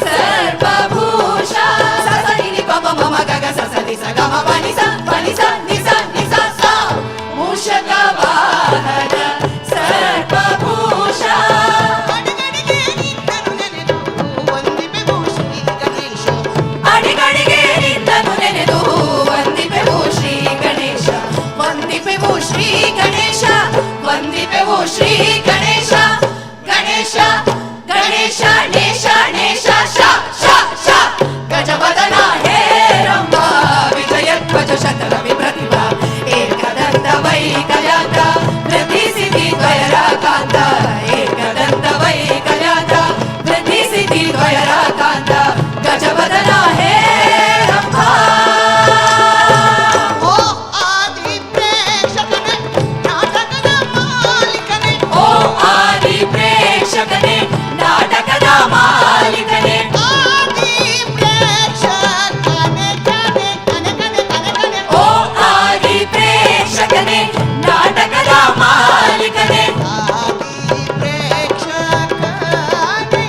सर्वभूषा स नि प म म ग ग स स नि स ग म प नि स प नि स नि स नि स स मूषकवाहन सर्वभूषा ಅಡಿಗಡಿಗೆ ನಿನ್ನನು ನೆನೆದು ವಂದಿಪೆವು ಶ್ರೀ ಗಣೇಶ ಅಡಿಗಡಿಗೆ ನಿನ್ನನು ನೆನೆದು ವಂದಿಪೆವು ಶ್ರೀ ಗಣೇಶ ವಂದಿಪೆವು ಶ್ರೀ ಗಣೇಶ ವಂದಿಪೆವು ಶ್ರೀ ಗಣೇಶ ಗಣೇಶ ಗಣೇಶ ನೇಶ ನೇಶ ಶ ಶ ಶ ಗಜವದನ ಹೇ ರಂಭ ವಿಜಯಧ್ವಜ ಶತರವಿ ಪ್ರತಿಭಾ ಏಕದಂತ ವೈಕಲ್ಯಾಂತ ವೃದ್ಧಿ ಸಿದ್ಧಿ ದ್ವಯರಾಕಾಂತ ಏಕದಂತ ವೈಕಲ್ಯಾಂತ ವೃದ್ಧಿ ಸಿದ್ಧಿ ದ್ವಯರಾಕಾಂತ ಗಜವದನ ಹೇ ರಂಭ. ಓ ಆದಿ ಪ್ರೇಕ್ಷಕನೇ ನಾಟಕದ ಮಾಲೀಕನೇ ಓ ಆದಿ ಪ್ರೇಕ್ಷಕನೇ ನಾಟಕದ ಮಾಲೀಕನೇ ಆದಿ ಪ್ರೇಕ್ಷಕನೇ ಕನೆ ಕನೆ ಕನೆ ಕನೆ ಕನೆ ಓ ಆದಿ ಪ್ರೇಕ್ಷಕನೇ ನಾಟಕದ ಮಾಲೀಕನೇ ಆದಿ ಪ್ರೇಕ್ಷಕನೇ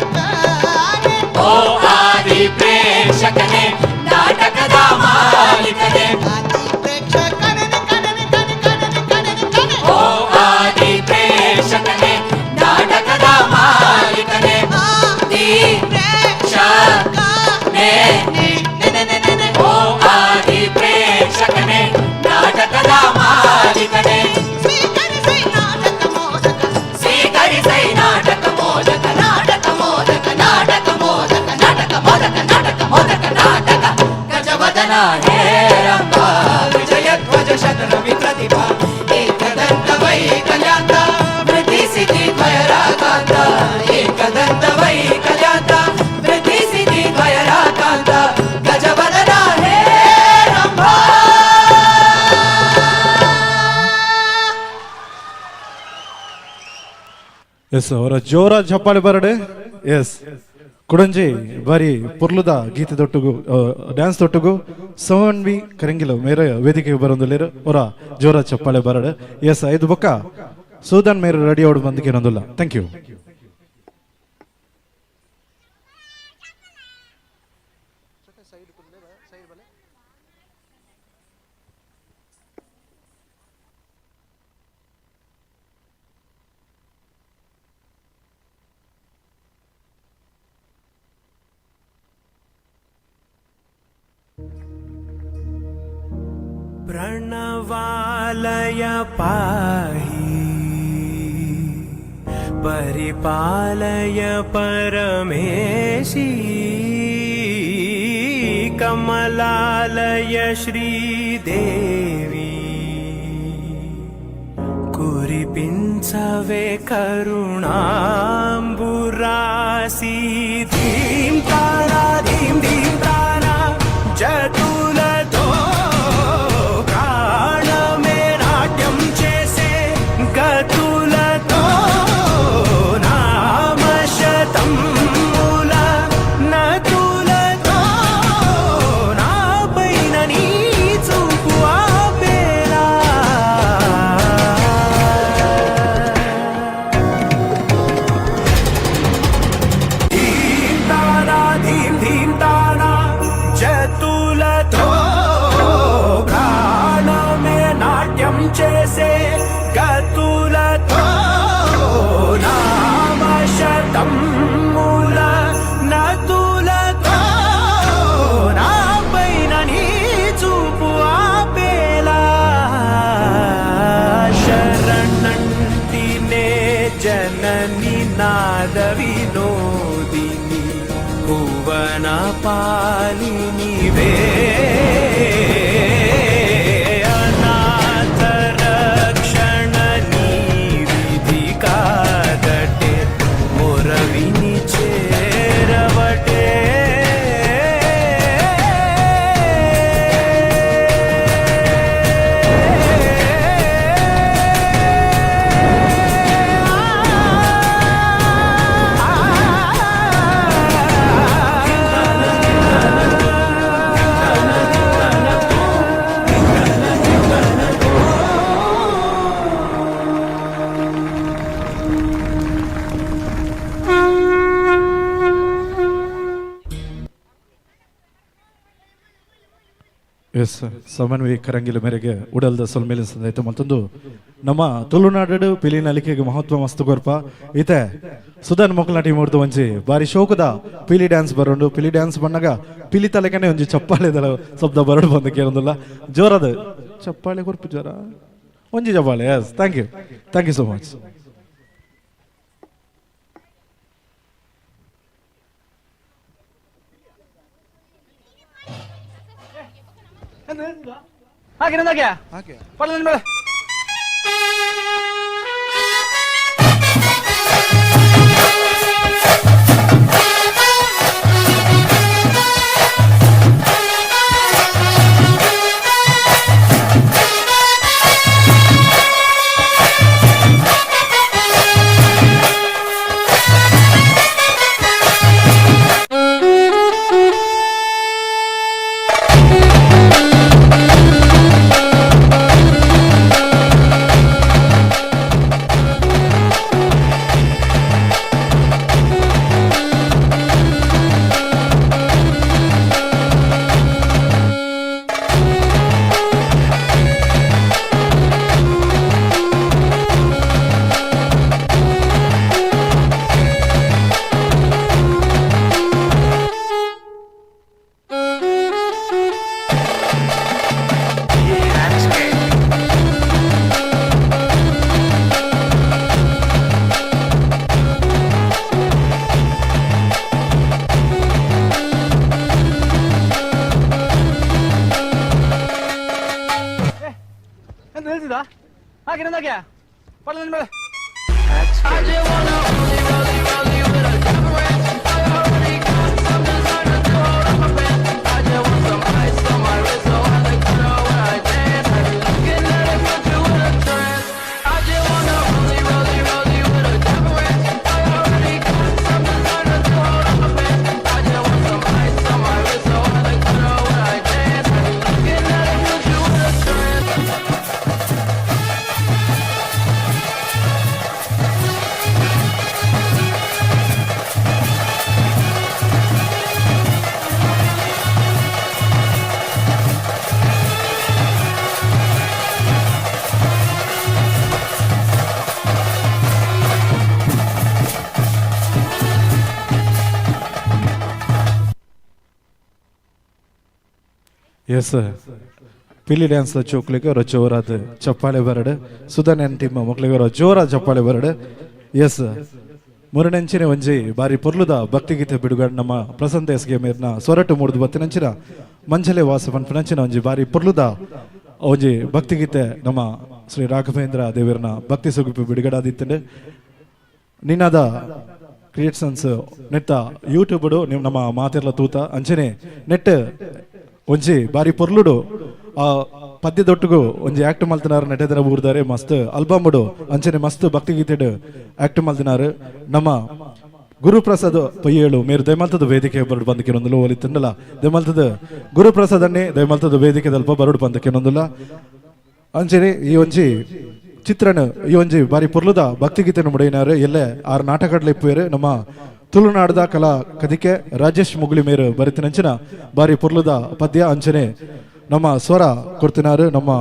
ಕನೆ ಓ ಆದಿ ಪ್ರೇಕ್ಷಕನೇ ನಾಟಕದ ಮಾಲೀಕನೇ ಆದಿ ಪ್ರೇಕ್ಷಕನೇ ಕನೆ ಕನೆ ಕನೆ ಕನೆ ಕನೆ ಓ ಆದಿ ಪ್ರೇಕ್ಷಕನೇ ನಾಟಕದ ಮಾಲೀಕನೇ ಆದಿ ಪ್ರೇಕ್ಷಕನೇ ನೆ ನೆ ನೆ ನೆ ನೆ ಓ ಆದಿ ಪ್ರೇಕ್ಷಕನೇ ಎಸ್ ಅವರ ಜೋರ ಚಪ್ಪಾಳೆ ಬರಡೆ. ಎಸ್ ಕುಡಂಜಿ ಬಾರಿ ಪೊರ್ಲುದ ಗೀತೆ ದೊಟ್ಟುಗು ಡ್ಯಾನ್ಸ್ ದೊಟ್ಟುಗು ಸವನ್ವಿ ಕರಂಗಿಲ ಮೇರೆ ವೇದಿಕೆಗೆ ಬರೊಂದುಲ್ಲೇರು ಅವರ ಜೋರ ಚಪ್ಪಾಳೆ ಬರಡೆ. ಎಸ್ ಐದು ಬೊಕ್ಕ ಸೂದನ್ ಮೇರೆ ರೆಡಿ ಅವಡು ಬಂದಕ್ಕೆ ಏನೊಂದುಲ್ಲ. Thank you. प्रणवालय पाहि परिपालय परमेशी कमलालय श्रीदेवी कुरिपिंसवे करुणाम्बुरासी धीं तारा धीं धीं तारा जतुलतो గతులతో నామశతముల నతులతో నాపైన నీ చూపు ఆపేలా. ధీం తానా ధీం ధీం తానా జతులతో ప్రాణమే నాట్యం చేసే గతులతో నామశతముల నతులతో నాపైన నీ చూపు ఆపేలా. శరణంటినే జనని నాద వినోదిని భువన పాలినివే ಎಸ್ ಸಮನ್ವಯ ಕರಂಗಿಲ ಮೇರೆಗೆ ಉಡಲ್ದ ಸೊಲ್ಮೇಲಿನ ಸಂದಾಯ್ತು. ಮತ್ತೊಂದು ನಮ್ಮ ತುಳುನಾಡು ಪಿಲಿ ನಲಿಕೆಗೆ ಮಹತ್ವ ಮಸ್ತು ಕೊರ್ಪ ಇತೆ ಸುಧನ್ ಮೊಕ್ಕಲಾಟಿ ಮೂರ್ತು ಒಂಜಿ ಬಾರಿ ಶೋಕದ ಪಿಲಿ ಡ್ಯಾನ್ಸ್ ಬರೋಂಡು. ಪಿಲಿ ಡ್ಯಾನ್ಸ್ ಬಣ್ಣಗ ಪಿಲಿ ತಲೆಕನೆ ಒಂಜಿ ಚಪ್ಪಾಳೆ ಶಬ್ದ ಬರೋಡು ಬಂದ ಕೇಳೊಂದಿಲ್ಲ. ಜೋರದ ಚಪ್ಪಾಳೆ ಕೊರ್ಪು ಜೋರ ಒಂಜಿ ಚಪ್ಪಾಳೆ. Yes thank you, thank you so much. I just wanna rollie, rollie, rollie with a S Pili dance ಚೋಕ್ಲಿಗೆ ಅವರ ಜೋರಾದ ಚಪ್ಪಾಳೆ ಬರಡು. ಸುಧನ್ ಎನ್ ಟೀಮ್ ಮಕ್ಕಳಿಗೆ ಅವರ ಜೋರಾದ ಚಪ್ಪಾಳೆ ಬರಡು. ಎಸ್ ಮುರನಂಚಿನ ಒಂಜಿ ಬಾರಿ ಪೊರ್ಲುದ ಭಕ್ತಿಗೀತೆ ಬಿಡುಗಡೆ ನಮ್ಮ ಪ್ರಸಂತ ಎಸ್ ಗೆ ಮೇರ್ನ ಸೊರಟು ಮೂಡ್ದು ಬತ್ತಿನಂಚಿನ ಮಂಜಲೆ ವಾಸ ಪನ್ಪನಂಚಿನ ಒಂಜಿ ಬಾರಿ ಪೊರ್ಲುದ ಒಂಜಿ ಭಕ್ತಿಗೀತೆ ನಮ್ಮ ಶ್ರೀ ರಾಘವೇಂದ್ರ ದೇವರನ ಭಕ್ತಿ ಸುಗುಪಿ ಬಿಡುಗಡೆ. ನಿನಾದ ಕ್ರಿಯೇಷನ್ಸ್ ನೆಟ್ಟ ಯೂಟ್ಯೂಬ್ ನಮ್ಮ ಮಾತೆರ್ಲ ತೂತ ಅಂಚನೆ ನೆಟ್ ಒಂಜಿ ಬಾರಿ ಪೊರ್ಲುಡು ಆ ಪದ್ಯದೊಟ್ಟುಗು ಒಂಜಿ ಆಕ್ಟ್ ಮಲ್ತಿನಾರು ನೆಟೆದರ ಊರ್ದಾರೆ ಮಸ್ತ್ ಆಲ್ಬಮ್ಡು ಅಂಚನೆ ಮಸ್ತ್ ಭಕ್ತಿಗೀತೆಡು ಆಕ್ಟ್ ಮಲ್ತಿನಾರು ನಮ್ಮ ಗುರುಪ್ರಸಾದ್ ಪೊಯ್ಯೇಳು ಮೇರು ದಯಮಲ್ತದ ವೇದಿಕೆ ಬರಡು ಬಂದಕ್ಕೆ ಒಲಿ ತಿನ್ನಲ ದಯಮಲ್ತದ ಗುರುಪ್ರಸಾದ್ ಅನ್ನೇ ದಯಮಲ್ತದ ವೇದಿಕೆ ದಲ್ಪ ಬರಡು ಬಂದಕ್ಕೆ ಅಂಚನೆ ಈ ಒಂಜಿ ಚಿತ್ರಣ ಈ ಒಂಜಿ ಬಾರಿ ಪೊರ್ಲುದ ಭಕ್ತಿಗೀತೆಯನ್ನು ಮುಡಿಯಿನಾರು ಎಲ್ಲೆ ಆರು ನಾಟಕಡ್ಲ ಇಪ್ಪುವೇರು ನಮ್ಮ ತುಳುನಾಡದ ಕಲಾ ಕದಿಕೆ ರಾಜೇಶ್ ಮುಗುಳಿ ಮೇರು ಬರಿತಿನಂಚಿನ ಬಾರಿ ಪೊರ್ಲುದ ಪದ್ಯ ಅಂಚನೆ ನಮ್ಮ ಸ್ವರ ಕೊಡ್ತಿನಾರು ನಮ್ಮ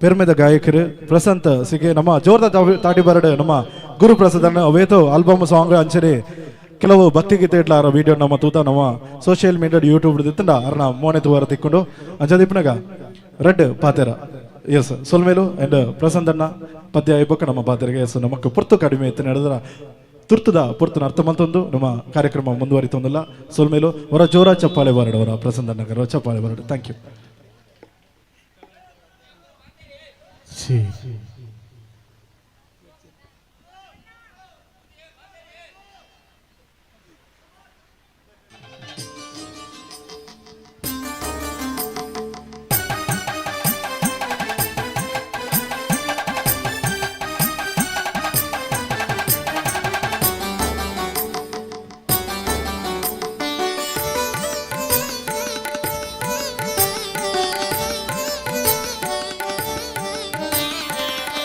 ಪೆರ್ಮೆದ ಗಾಯಕರು ಪ್ರಸಂತ್ ಸಿಗೆ ನಮ್ಮ ಜೋರದ ತಾಟಿ ಬರಡು ನಮ್ಮ ಗುರುಪ್ರಸಾದ್ ಅನ್ನ ಅವೇತೋ ಆಲ್ಬಮ್ ಸಾಂಗ್ ಅಂಚನೆ ಕೆಲವು ಭಕ್ತಿಗೀತೆ ಇಟ್ಲ ಆರ ವಿಡಿಯೋ ನಮ್ಮ ತೂತ ನಮ್ಮ social media YouTube ತಿಂಡ ಅರ್ನ ಮೋನೆ ತೂವಾರ ತಿಕ್ಕೊಂಡು ಅಂಚದಿಪ್ಪನಾಗ ರೆಡ್ ಪಾತೆರ. ಎಸ್ ಸೊಲ್ಮೇಲು ಅಂಡ್ ಪ್ರಸಂತಣ್ಣ ಪದ್ಯ ಇಬ್ಬಕ್ಕ ನಮ್ಮ ಪಾತೆರಿಗೆ. ಎಸ್ ನಮಕ್ ಪುರ್ತು ಕಡಿಮೆ ಇತ್ತು ನಡೆದ್ರ ತುರ್ತುದ ಪುರ್ತನ ಅರ್ಥ ಮಂತೊಂದು ನಮ್ಮ ಕಾರ್ಯಕ್ರಮ ಮುಂದುವರಿತೊಂದಿಲ್ಲ. ಸೊಲ್ಮೇಲು ಅವರ ಜೋರ ಚಪ್ಪಾಳೆ ಬರಡು ಅವರ ಪ್ರಸಂತಣ್ಣಗರ ಚಪ್ಪಾಳೆ ಬರಡು. Thank you.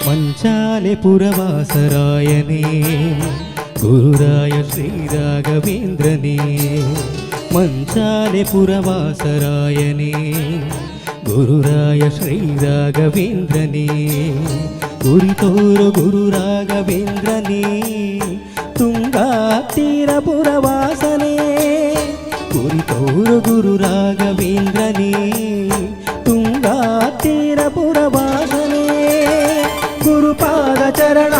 ಮಂಚಾಲೆ ಪುರವಾಸರಾಯನೇ ಗುರುರಾಯ ಶ್ರೀ ರಾಘವೇಂದ್ರನೇ. ಮಂಚಾಲೆ ಪುರವಾಸರಾಯನೇ ಗುರುರಾಯ ಶ್ರೀ ರಾಘವೇಂದ್ರನೇ. ಗುರಿತೋರು ಗುರು ರಾಘವೇಂದ್ರನೇ ತುಂಗಾ ತೀರ ಪುರವಾಸನೇ. ಗುರಿತೋರು ಗುರು ರಾಘವೇಂದ್ರನೇ ತುಂಗಾ ತೀರ ಪುರವಾಸನೇ. ಗುರುಪಾದ ಚರಣ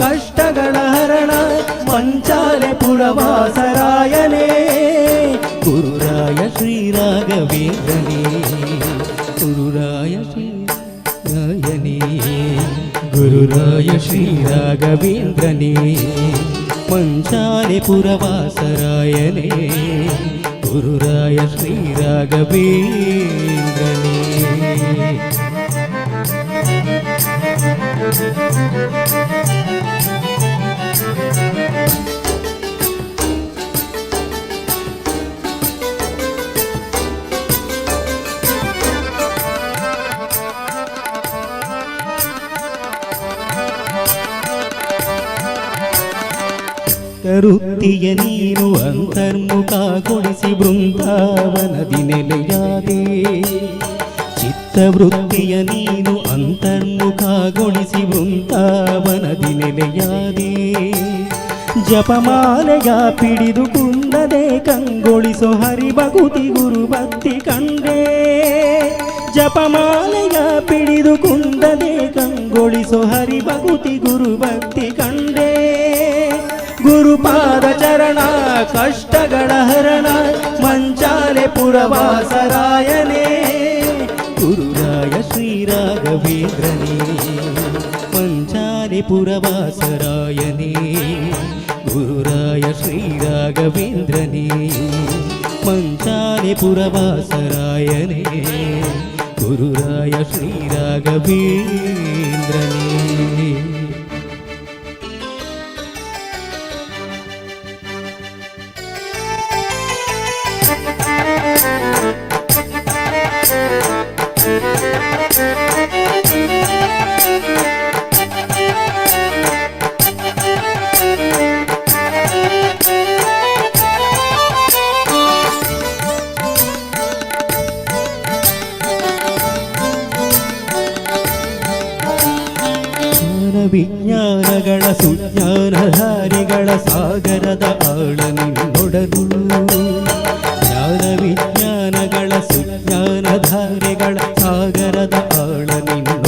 ಕಷ್ಟಗಳ ಹರಣ ಮಂಚಾಲೆ ಪುರವಾಸರಾಯನೇ ಗುರುರಾಯ ಶ್ರೀ ರಾಘವೇಂದ್ರನೇ. ಗುರುರಾಯ ಶ್ರೀ ರಾಯನೇ ಗುರುರಾಯ ಶ್ರೀ ರಾಘವೇಂದ್ರನೇ. ಮಂಚಾಲೆ ಪುರವಾಸರಾಯನೇ ಗುರುರಾಯ ಶ್ರೀ ರಾಘವೇಂದ್ರನೇ. ಕರುತ್ತಿಯ ನೀನು ಅಂತರ್ಮುಖಗೊಳಿಸಿ ಬೃಂದಾವನದಿ ನೆಲೆಯಾದೆ. ಚಿತ್ತವೃತ್ತಿಯ ನೀನು ಅಂತರ್ಮುಖಗೊಳಿಸಿ ಬೃಂದಾವನದಿ ನೆಲೆಯಾದೆ. ಜಪಮಾಲೆಯ ಪಿಡಿದು ಕುಂದದೆ ಕಂಗೊಳಿಸೋ ಹರಿಭಕುತಿ ಗುರು ಭಕ್ತಿ ಕಂಡೆ. ಜಪಮಾಲೆಯ ಪಿಡಿದು ಕುಂದದೆ ಕಂಗೊಳಿಸೋ ಹರಿಭಕುತಿ ಗುರು ಭಕ್ತಿ ಕಂಡೆ. ಗುರುಪಾದ ಚರಣ ಕಷ್ಟಗಳ ಹರಣ ಮಂಚಾಲೆ ಪುರವಾಸರಾಯನೇ ಗುರುರಾಯ ಶ್ರೀ ರಾಘವೇಂದ್ರನೇ. ಮಂಚಾಲೆ ಪುರವಾಸರಾಯನೇ ಗುರುರಾಯ ಶ್ರೀ ರಾಘವೇಂದ್ರನೇ. ಮಂಚಾಲೆ ಪುರವಾಸರಾಯನೇ ಗುರುರಾಯ ಶ್ರೀ ರಾಘವೇಂದ್ರನೇ. ವಿಜ್ಞಾನಗಳ ಸುಜ್ಞಾನಧಾರಿಗಳ ಸಾಗರದ ಆಳ ನಿನ್ನೊಡಲು. ಜ್ಞಾನ ವಿಜ್ಞಾನಗಳ ಸುಜ್ಞಾನಧಾರಿಗಳ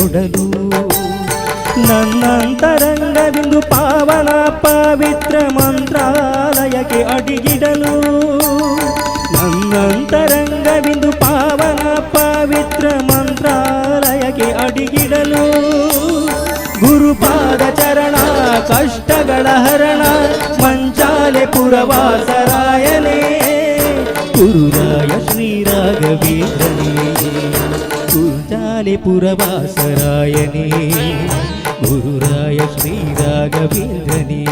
ಕೊಡಲು. ನನ್ನಂತರಂಗವಿಂದು ಪಾವನ ಪವಿತ್ರ ಮಂತ್ರಾಲಯಕ್ಕೆ ಅಡಿಗಿಡಲು. ನನ್ನಂತರಂಗವಿಂದು ಪಾವನ ಪವಿತ್ರ ಮಂತ್ರಾಲಯಕ್ಕೆ ಅಡಿಗಿಡಲು. ಗುರುಪಾದ ಚರಣ ಕಷ್ಟಗಳ ಹರಣ ಮಂಚಾಲೆ ಪುರವಾಸರಾಯನೇ. ಗುರುರಾಯ ಶ್ರೀ ರಾಘವೇಂದ್ರನೇ, ಗುರುಜಾಲೆ ಪುರವಾಸರಾಯನೇ. ಗುರುರಾಯ ಶ್ರೀ ರಾಘವೇಂದ್ರನೇ,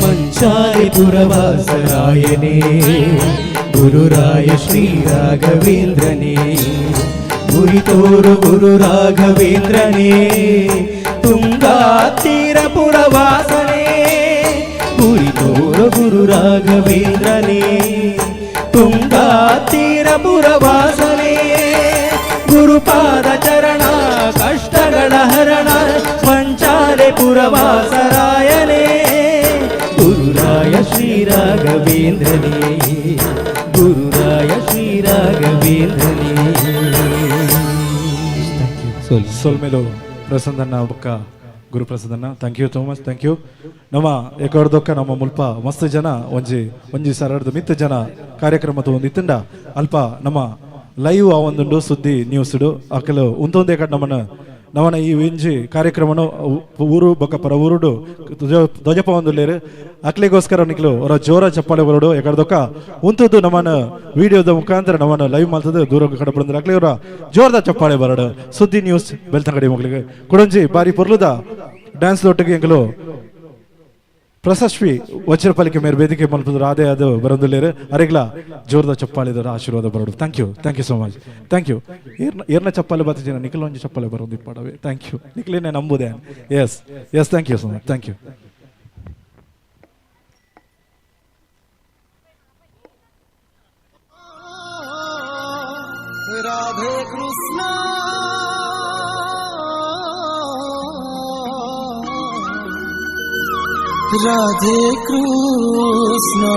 ಮಂಚಾಲೆ ಪುರವಾಸರಾಯನೇ. ಗುರುರಾಯ ಶ್ರೀ ರಾಘವೇಂದ್ರನೇ, ಗುರಿತೋರು ಗುರು ರಾಘವೇಂದ್ರನೇ. ತುಂಗಾ ತೀರ ಪುರವಾಸನೇ, ಗುರಿತೋರು ಗುರು ರಾಘವೇಂದ್ರನೇ. ತುಂಗಾ ತೀರ ಪುರವಾಸನೇ. ಗುರುಪಾದ ಚರಣ ಕಷ್ಟಗಳ ಹರಣ ಮಂಚಾಲೆ ಪುರವಾಸರಾಯನೇ. ಗುರುರಾಯ ಶ್ರೀ ರಾಘವೇಂದ್ರನೇ, ಗುರುರಾಯ ಶ್ರೀ ರಾಘವೇಂದ್ರನೇ. ಸೊಲ್ಮೆಲು ಪ್ರಸನ್ನ ಬೊಕ್ಕ ಗುರುಪ್ರಸಾದನ್ನ, thank you so much, thank you. ನಮ್ಮ ಎಕರ್ದೊಕ್ಕ ನಮ್ಮ ಮುಲ್ಪ ಮಸ್ತ್ ಜನ ಒಂಜಿ ಒಂಜಿ ಸರಡ್ದು ಮಿತ್ತ ಜನ ಕಾರ್ಯಕ್ರಮ ಒಂದು ಇತ್ತಂಡ ಅಲ್ಪ ನಮ್ಮ ಲೈವ್ ಆ ಒಂದುಂಡು ಸುದ್ದಿ ನ್ಯೂಸ್ಡು ಅಕಲು ಉಂತೊಂದೇ ಕಡೆ ನಮ್ಮನ್ನ ನಮ್ಮನ ಈ ಒಂಜಿ ಕಾರ್ಯಕ್ರಮನು ಊರು ಬೊಕ್ಕ ಪರ ಊರುಡು ಧ್ವಜಪ ಒಂದುಲ್ಲೇರು ಅಕ್ಲಿಗೋಸ್ಕರ ನಿಕ್ಲು ಅವರ ಜೋರ ಚಪ್ಪಾಳೆ ಬರೋಡು ಎಕಡ್ದೊಕ್ಕ ಉಂತದ್ದು ನಮ್ಮನ್ನ ವಿಡಿಯೋದ ಮುಖಾಂತರ ನಮ್ಮನ್ನ ಲೈವ್ ಮಾಡ್ತದೆ ದೂರ ಕಡೆ ಬರಂದ್ರೆ ಅಕ್ಲಿ ಅವರ ಜೋರದ ಚಪ್ಪಾಳೆ ಬರೋಡು ಸುದ್ದಿ ನ್ಯೂಸ್ ಬೆಳ್ತಂಗಡಿ ಮಕ್ಕಳಿಗೆ ಕುಡಂಜಿ ಬಾರಿ ಪೊರ್ಲುದ ಡ್ಯಾನ್ಸ್ ದೊಟ್ಟಿಗೆ ಎಂಕಲು ಪ್ರಶಸ್ವಿ ವಜ್ರಪಾಲಿಕೆ ಮೇರೆ ವೇದಿಕೆ ಮಲ್ಪದ ರಾಧೆ ಅದು ಬರಂದುಲ್ಲೇರು ಅರೆಗ್ಲ ಜೋರದ ಚಪ್ಪಾಳೆ ಆಶೀರ್ವಾದ ಬರೋಡು. Thank you, thank you so much, thank you. ಏರ್ನ ಚಪ್ಪಾಳೆ ಬತ್ತಿನ ನಿಖಲ್ ಒಂಜಿ ಚಪ್ಪಾಳೆ ಬರೋದು ಇಪ್ಪಡವೆ. Thank you ನಿಖಲೇನೆ ನಂಬುದೆ. Yes yes, thank you so much, thank you. Radhe Krishna Radhe Krishna.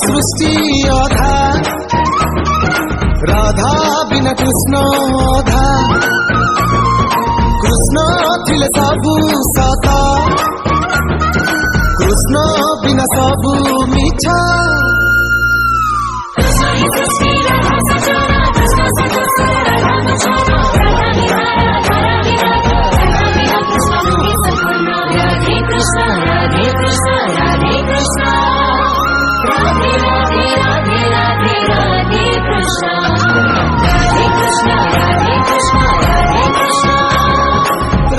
सृष्टि अधा राधा बिना कृष्ण अधा कृष्ण थिले सबु सता कृष्ण बिना सबु Micha. Radhe Krishna Radhe Krishna Radhe Krishna Radhe Radhe Radhe Radhe Radhe Krishna Radhe Krishna Radhe Krishna Radhe Krishna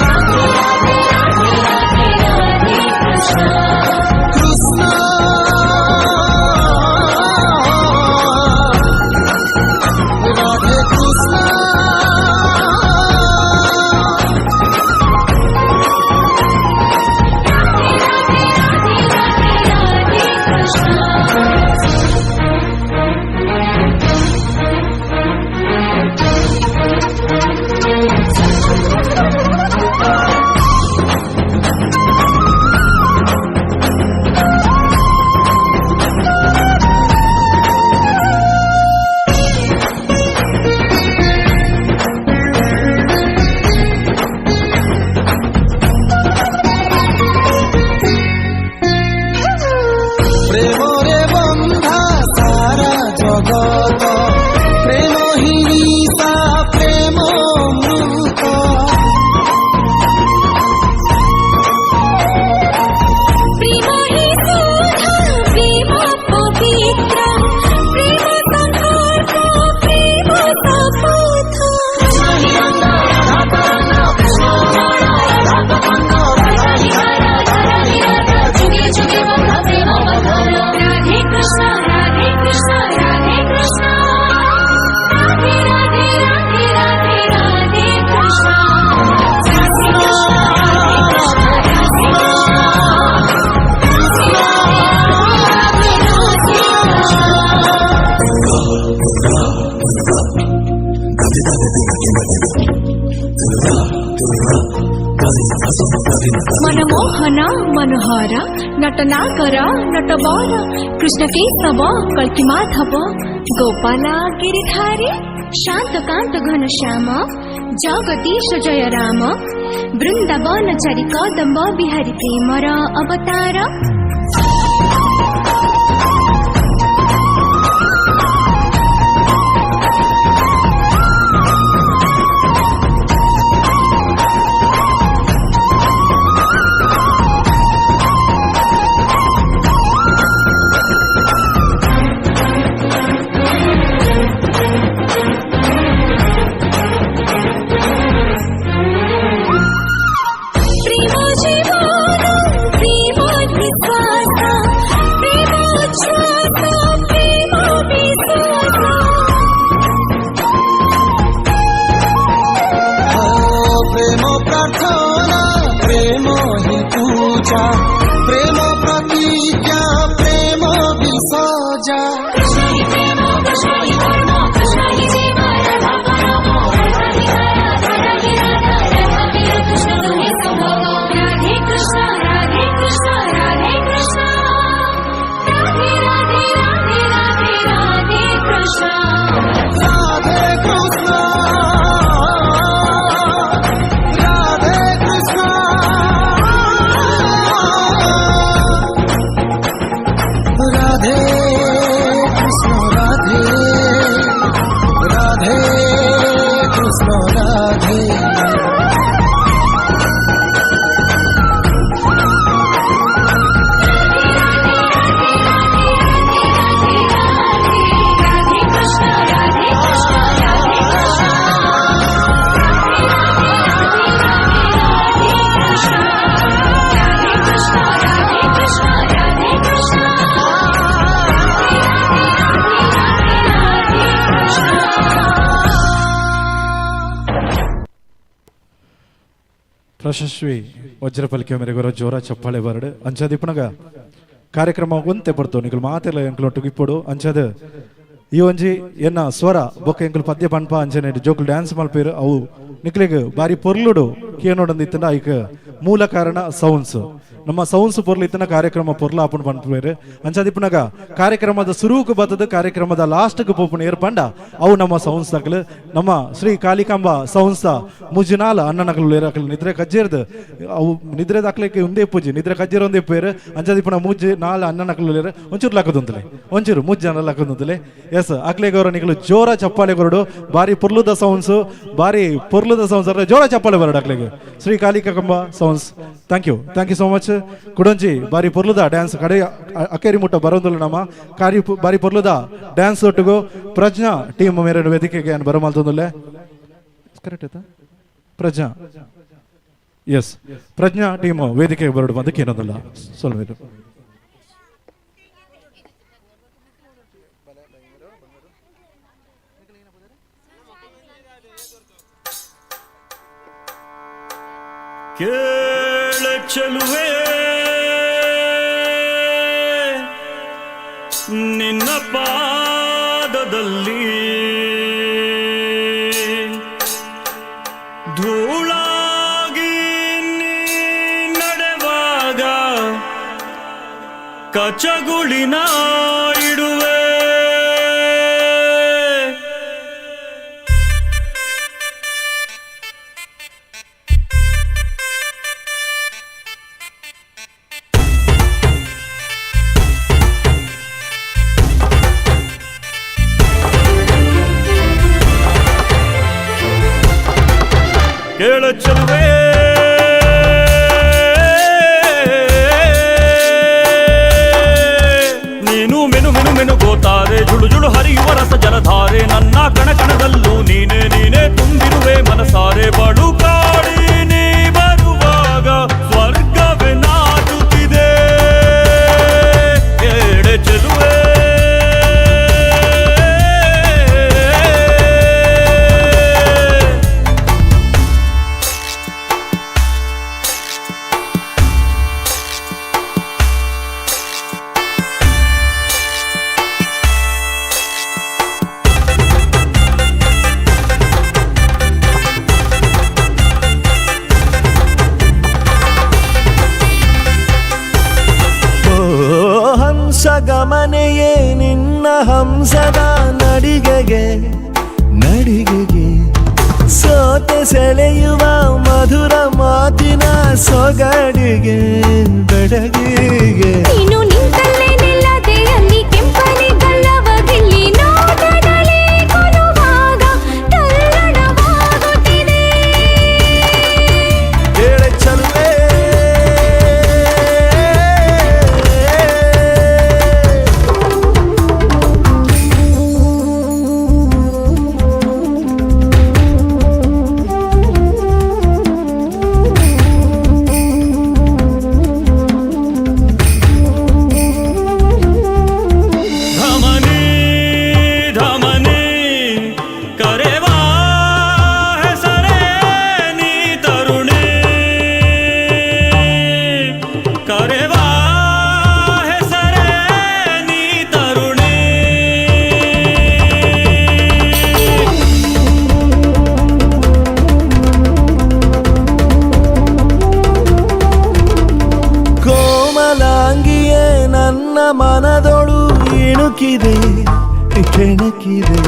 Radhe Radhe Radhe Radhe Radhe Krishna Krishna Natanagara Natabar Krishna Keshab कल्कि माधव गोपाल गिरिधारी शांत कांत घन श्याम जगदीश जय राम वृंदावन चारी कदम्ब बिहारी प्रेमर अवतार। ಪ್ರಶಸ್ವಿ ವಜ್ರಪಲಿಕೆ ಮೇರೆಗೊರ ಜೋರ ಚಪ್ಪಾಳೆ ಬರಡು ಅಂಚಾದ ಇಪ್ಪನಗ ಕಾರ್ಯಕ್ರಮ ಒಂತೆ ಪಡ್ತು ನಿಕಲ್ ಮಾತೆಲ್ಲ ಎಂಕ್ಲು ಒಟ್ಟುಗು ಇಪ್ಪೊಡು ಅಂಚಾದ ಈ ಒಂಜಿ ಎನ್ನ ಸ್ವರ ಬೊಕ್ಕ ಎಂಕುಲು ಪದ್ಯ ಪನ್ಪ ಅಂಚನೆ ಜೋಕುಲು ಡ್ಯಾನ್ಸ್ ಮಲ್ಪೇರು ಅವು ನಿಕ್ಲೆಗ್ ಬಾರಿ ಪೊರ್ಲುಡು ಕೇನೋಡಂದು ಇತ್ತಂಡ ಐಕ್ ಮೂಲ ಕಾರಣ ಸೌಂಡ್ಸ್ ನಮ್ಮ ಸೌಂಡ್ಸ್ ಪೊರ್ಲು ಇತ್ತನ ಕಾರ್ಯಕ್ರಮ ಪೊರ್ಲು ಆಪುಂಡು ಪನ್ಪೇರು ಅಂಚಾದ ಇಪ್ಪನಗ ಕಾರ್ಯಕ್ರಮದ ಸುರುಕು ಬತ್ತದ ಕಾರ್ಯಕ್ರಮದ ಲಾಸ್ಟ್ಗೆ ಪೋಪುನ ಏರ್ಪಂಡ ಅವು ನಮ್ಮ ಸೌಂಡ್ಸ್ ತಕಲು ನಮ್ಮ ಶ್ರೀ ಕಾಳಿಕಾಂಬ ಸೌಂಡ್ಸ್ ಮುಜಿನಾಲ ಅಣ್ಣನಕಲು ಏರಕಲು ನಿದ್ರೆ ಕಜ್ಜೇರ್ದು ಅವು ನಿದ್ರೆ ದಾಖಲೆಗೆ ಒಂದೇ ಪೂಜೆ ನಿದ್ರೆ ಕಜ್ಜೇರ್ ಒಂದೇ ಪೇರು ಅಂಚಾದ ಇಪ್ಪನ ಮುಜ್ಜಿ ನಾಲ್ ಅಣ್ಣನಕಲು ಏರು ಒಂಚೂರು ಲಾಕದಂತಲೆ ಒಂಚೂರು ಮುಜ್ಜು ಅನ್ನ ಲಾಕದಂತಲೆ ಎಸ್ ಅಕ್ಲೆಗೌರ ನಿಕಲು ಜೋರ ಚಪ್ಪಾಳೆ ಕೊರಡು ಬಾರಿ ಪೊರ್ಲುದ ಸೌಂಡ್ಸ್ ಬಾರಿ ಪೊರ್ಲುದ ಸೌಂಡ್ಸ್ ಅಂದ್ರೆ ಜೋರ ಚಪ್ಪಾಳೆ ಬರಡು ಅಕ್ಲೆಗೆ Shri Kalikamba sounds. Thank you thank you so much. ಕುಡಂಜಿ ಬಾರಿ ಪೊರ್ಲುದ ಡ್ಯಾನ್ಸ್ ಕಡೆ ಅಕೇರಿ ಮುಟ್ಟ ಬರೋದಿಲ್ಲ ನಮ್ಮ ಕಾರಿ ಬಾರಿ ಪೊರ್ಲುದ ಡ್ಯಾನ್ಸ್ ಒಟ್ಟಿಗೂ ಪ್ರಜ್ಞಾ ಟೀಮ್ ಮೇರೆ ವೇದಿಕೆಗೆ ಬರಮಾಲ್ತೊಂದುಲ್ಲೆ ಕರೆಕ್ಟ್ ಆಯ್ತಾ ಪ್ರಜ್ಞಾ ಎಸ್ ಪ್ರಜ್ಞಾ ಟೀಮ್ ವೇದಿಕೆಗೆ ಬರಡು ಬಂದಕ್ಕೆ ಏನೊಂದಿಲ್ಲ ಸ್ವಲ್ಪ ಕೇಳ ಚೆಲುವೆ ನಿನ್ನ ಪಾದದಲ್ಲಿ ಧೂಳಾಗಿ ನೀ ನಡೆವಾಗ ಕಚಗುಳಿನ ಇಡುವೆ ಕೇಳ ಚೆಲುವೆ ನೀನು ಮೆನು ಮೆನು ಮೆನು ಗೋತಾರೆ ಜುಳು ಜುಳು ಹರಿಯುವ ರಸ ಜಲಧಾರೆ ನನ್ನ ಕಣ ಕಣದಲ್ಲೂ ನೀನೇ ನೀನೇ ತುಂಬಿರುವೆ ಮನಸಾರೆ ಬಳು ಕಾಡಿ ನೀ ಬರುವಾಗ ಸ್ವರ್ಗವೇ ನಾಚುತ್ತಿದೆ ಕೇಳ ಚೆಲುವೆ ಹಂಸಗಮನೆಯೇ ನಿನ್ನ ಹಂಸದ ನಡಿಗೆಗೆ ನಡಿಗೆಗೆ ಸೋತೆ ಸೆಳೆಯುವ ಮಧುರ ಮಾತಿನ ಸೊಗಡಿಗೆ ಬೆಡಗಿಗೆ. ನೀನು ನಿಂತಲ್ಲೇ ನಿಲ್ಲದೆ ಅಲ್ಲಿ ಕೆಂಪನೆ ಗಲ್ಲವಗಿಲ್ಲಿ ನೋಟದಲ್ಲಿ ಕೊಲುವಾಗ ತಲ್ಲಣವಾಗುತ್ತಿದೆ. ಕೇಳೆ ಚಲುವೆ. धमनी धमनी करेवा ಹೆಸರೇ ನೀ ತರುಣಿ, ಕರೆವಾ ಹೆಸರೇ ನೀ ತರುಣಿ. ಕೋಮಲಾಂಗಿಯೇ ನನ್ನ ಮನದೊಳು ಇಣುಕಿದೆ ಕೆಣಕಿದೆ,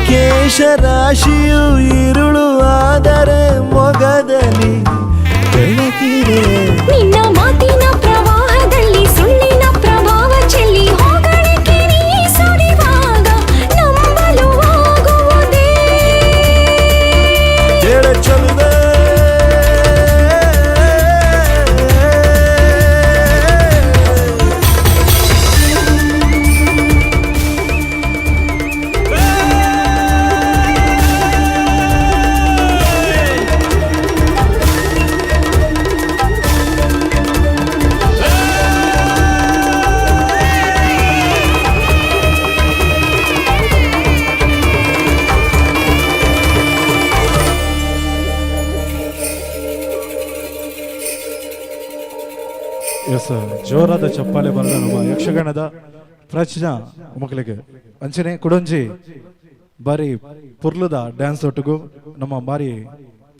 ಕೇಶರಾಶಿಯು ಇರುಳು ಆದರೆ ಮೊಗದಲ್ಲಿ ಬೆಳಕಿದೆ. ನಿನ್ನ ಮಾತಿನ ಪ್ರವಾಹದಲ್ಲಿ ಸುಳ್ಳಿನ ಪ್ರಭಾವ ಚೆಲ್ಲಿ ಹೊಗಳಿಕೆ ನೀ ಸುರಿವಾಗ ನಂಬಲು ಆಗುವುದೇ? ಕೇಳ ಚಲುವೆ. ಎಸ್, ಜೋರಾದ ಚಪ್ಪಾಳೆ ಬರದ ನಮ್ಮ ಯಕ್ಷಗಾನದ ಪ್ರಜ್ಞಾ ಮಕ್ಕಳಿಗೆ. ಅಂಚನೆ ಕುಡಂಜಿ ಬಾರಿ ಪುರ್ಲುದ ಡ್ಯಾನ್ಸ್ ಒಟ್ಟಿಗೂ ನಮ್ಮ ಬಾರಿ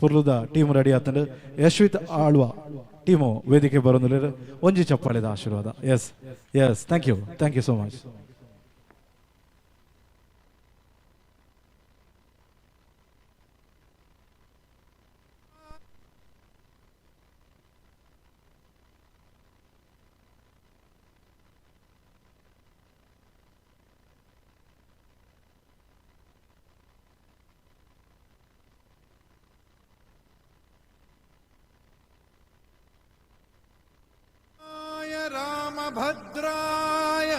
ಪುರ್ಲುದ ಟೀಮ್ ರೆಡಿ ಆತಂಡು. ಯಶ್ವಿತ್ ಆಳ್ವ ಟೀಮು ವೇದಿಕೆ ಬರೋದಿಲ್ಲ. ಒಂಜಿ ಚಪ್ಪಾಳೆದ ಆಶೀರ್ವಾದ. Yes yes, thank you, thank you so much. रामभद्राय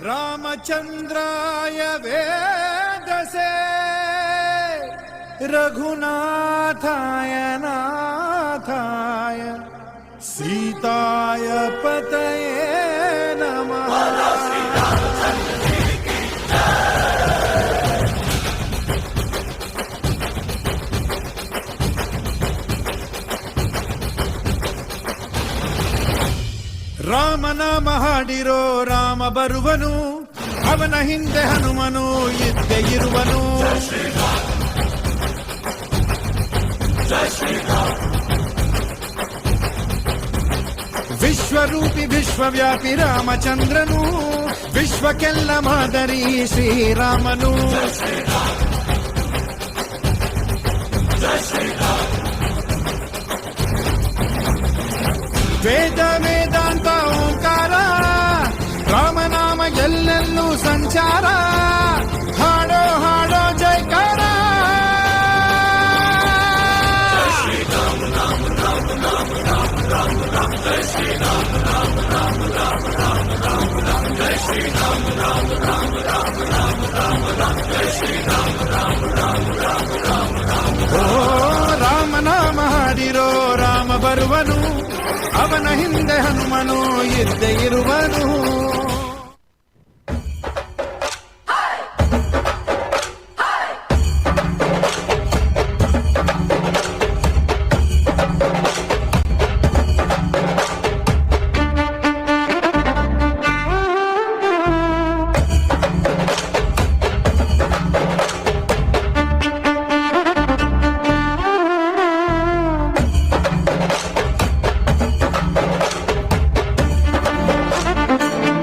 रामचंद्राय वेदसे रघुनाथाय नाथाय सीताय पतये नमः. ರಾಮನಾಮ ಹಾಡಿರೋ ರಾಮ ಬರುವನು, ಅವನ ಹಿಂದೆ ಹನುಮನು ಇದ್ದೇ ಇರುವನು. ವಿಶ್ವರೂಪಿ ವಿಶ್ವವ್ಯಾಪಿ ರಾಮಚಂದ್ರನು, ವಿಶ್ವಕ್ಕೆಲ್ಲ ಮಾದರಿ ಶ್ರೀರಾಮನು. ವೇದ ವೇದಾಂತ ಓಂಕಾರ, ರಾಮನಾಮ ಎಲ್ಲೆಲ್ಲೂ ಸಂಚಾರ. ಹಾಡೋ ಹಾಡೋ ಜೈಕಾರ. ಓ ರಾಮನಾಮ ಹಾಡಿರೋ ರಾಮ ಬರುವನು, ಅವನ ಹಿಂದೆ ಹನುಮನು ಇದ್ದೇ ಇರುವನು. Thank you.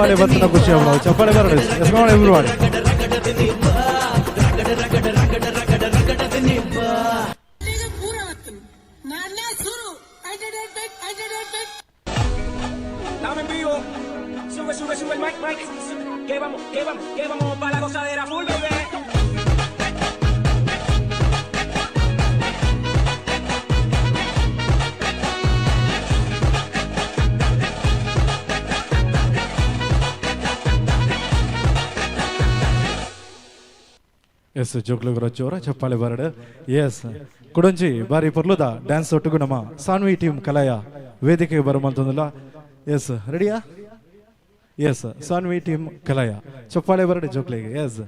ಚಪ್ಪಾಳೆ ಬರ್ತನ ಖುಷಿ ಆಗ್ಬಿಡೋದು. ಚಪ್ಪಾಳೆ ಬರೋದು. Yes everybody. Estamos en vivo. Sube, sube, sube el mic, mic. Que vamos, que vamos, que vamos pa' la gozadera full, baby. Yes ಜೋಕ್ಲುಗುರ ಜೋರ ಚಪ್ಪಾಳೆ ಬರಡು. ಎಸ್ ಕುಡಂಜಿ ಬಾರಿ ಪೊರ್ಲುದ ಡ್ಯಾನ್ಸ್ ಒಟ್ಟುಗು ನಮ್ಮ ಸಾನ್ವಿ ಟೀಮ್ ಕಲಾಯ ವೇದಿಕೆಗೆ ಬರುವಂತಂದಿಲ್ಲ. ಎಸ್ ರೆಡಿಯಾ? ಎಸ್ ಸಾನ್ವಿ ಟೀಮ್ ಕಲಾಯ ಚಪ್ಪಾಳೆ ಬರಡು ಜೋಕ್ಲಿಗೆ. ಎಸ್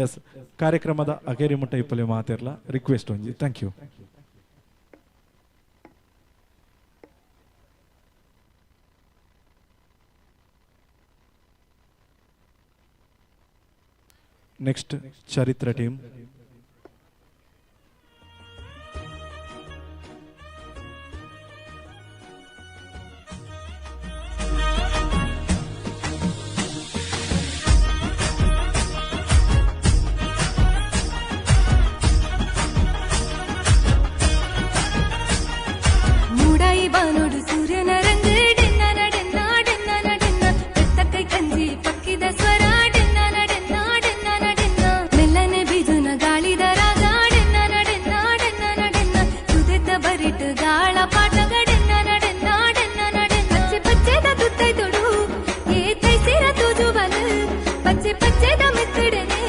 ಎಸ್ ಕಾರ್ಯಕ್ರಮದ ಅಗೇರಿ ಮುಟ್ಟ ಇಪ್ಪಲಿ ಮಾತಿರ್ಲ ರಿಕ್ವೆಸ್ಟ್ ಒಂಜಿ. Thank you. Next Charitra team. ಮೂಡಾಯಿ ಬಾನೋಡು ಸೂರ್ಯನ ರಂಗು ಡೆನ್ನ ನಡೆನ್ನ ಡೆನ್ನ ನಡೆನ್ನ ಬೆತ್ತಕೈ ಕಂಜಿ ಪಕ್ಕಿದ ಸ್ವರ ಡೆನ್ನ ನಡೆನ್ನ ಡೆನ್ನ ನಡೆನ್ನ ಮೆಲ್ಲನೆ ಬಿಜುನ ಗಾಳಿದ ರಾಗ ಡೆನ್ನ ನಡೆನ್ನ ಡೆನ್ನ ನಡೆನ್ನ ಸುದೆತ ಬರಿಟ್ ಗಾಳ ಪಾಟಗ ಡೆನ್ನ ನಡೆನ್ನ ಡೆನ್ನ ನಡೆನ್ನ ಪಚ್ಚೆ ಪಚ್ಚೆದ ತುತ್ತೈ ತೊಡು ಏ ತೈಸಿರ ತೂಜುವಲು ಪಚ್ಚೆ ಪಚ್ಚೆದ ಮೆತ್ತಡನೆ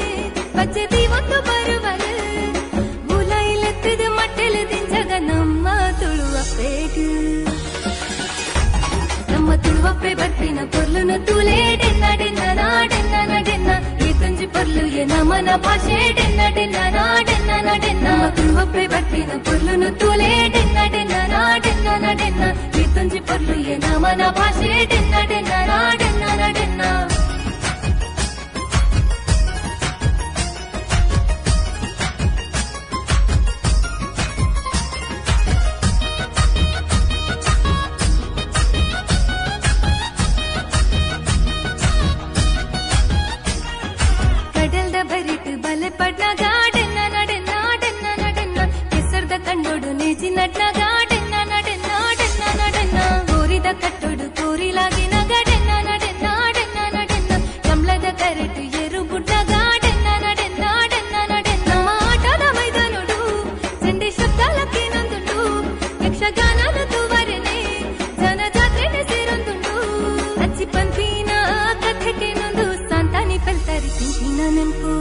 ಪಚ್ಚೆ ದೀವೊಂದು ಬರುವಲು ಉಲೈಲೆತ್ತದ ಮಟ್ಟೆಲು ದಿಂಜಗ ನಮ್ಮ ತುಳುವ ಪೇಗು ನಮ್ಮ ತುಳುವಪ್ಪೆ ಬರ್ಪಿನ ಪೊರ್ಲುನು ತೂಲೆ ಡೆನ್ನ ಡೆನ್ನ ನಾಡೆನ್ನ ನಡೆನ್ನ ಈ ತುಂಜಿ ಪೊರ್ಲು ಎ ನಮನ ಭಾಷೆ ಡೆನ್ನ ಡೆನ್ನ ನಾಡೆನ್ನ ನಡೆನ್ನ ನಮ್ಮ ತುಳುವಪ್ಪೆ ಬರ್ಪಿನ ಪೊರ್ಲುನು ತೂಲೆ ಡೆನ್ನ ಡೆನ್ನ ನಾಡೆನ್ನ ನಡೆನ್ನ ಈ ತುಂಜಿ ಪೊರ್ಲು ಎ ನಮನ ಭಾಷೆ ಡೆನ್ನ ಡೆನ್ನ ನಾಡೆನ್ನ ನಡೆನ್ನ. ಕಡಲ್ದ ಬರಿಟ್ ಬಲೆ ಪಡ್ನ ಗಾಡೆನ್ನ ನಡೆನ್ನ ಡೆನ್ನ ನಡೆನ್ನ ಕೆಸರ್ದ ಕಂಡೋಡು ನೇಜಿ ನಡ್ನ ಗಾಡೆನ್ನ ನಡೆನ್ನ ಡೆನ್ನ ನಡೆನ್ನ ಕೋರಿದ ಕಟ್ಟೋಡು ಕೋರಿಲಾಗಿನ ಗಡೆನ್ನ ನಡೆನ್ನ ಡೆನ್ನ ನಡೆನ್ನ ಕಮಲದ ಕರೆಟು ಎರು ಬುಡ್ಡ ಗಾಡೆನ್ನ ನಡೆನ್ನ ಡೆನ್ನ ನಡೆನ್ನ ನಮ್ಮ ಆಟದ ಮೈದಾನೋಡು ಚಂಡಿ ಶಬ್ದಾಲಕ್ಕೆ ನಂದುಂಡು ಯಕ್ಷಗಾನದ ತೂವರೆನೆ ಜನ ಜಾತ್ರೆನೆ ಸೇರೊಂದುಂಡು ಅಚ್ಚಿ ಪಂಪಿನ ಕಥೆಗೆ ನೊಂದು ಸಾಂತಾನಿ ಪೆಲ್ತರಿ ತಿಂತಿನ ನೆಂಪು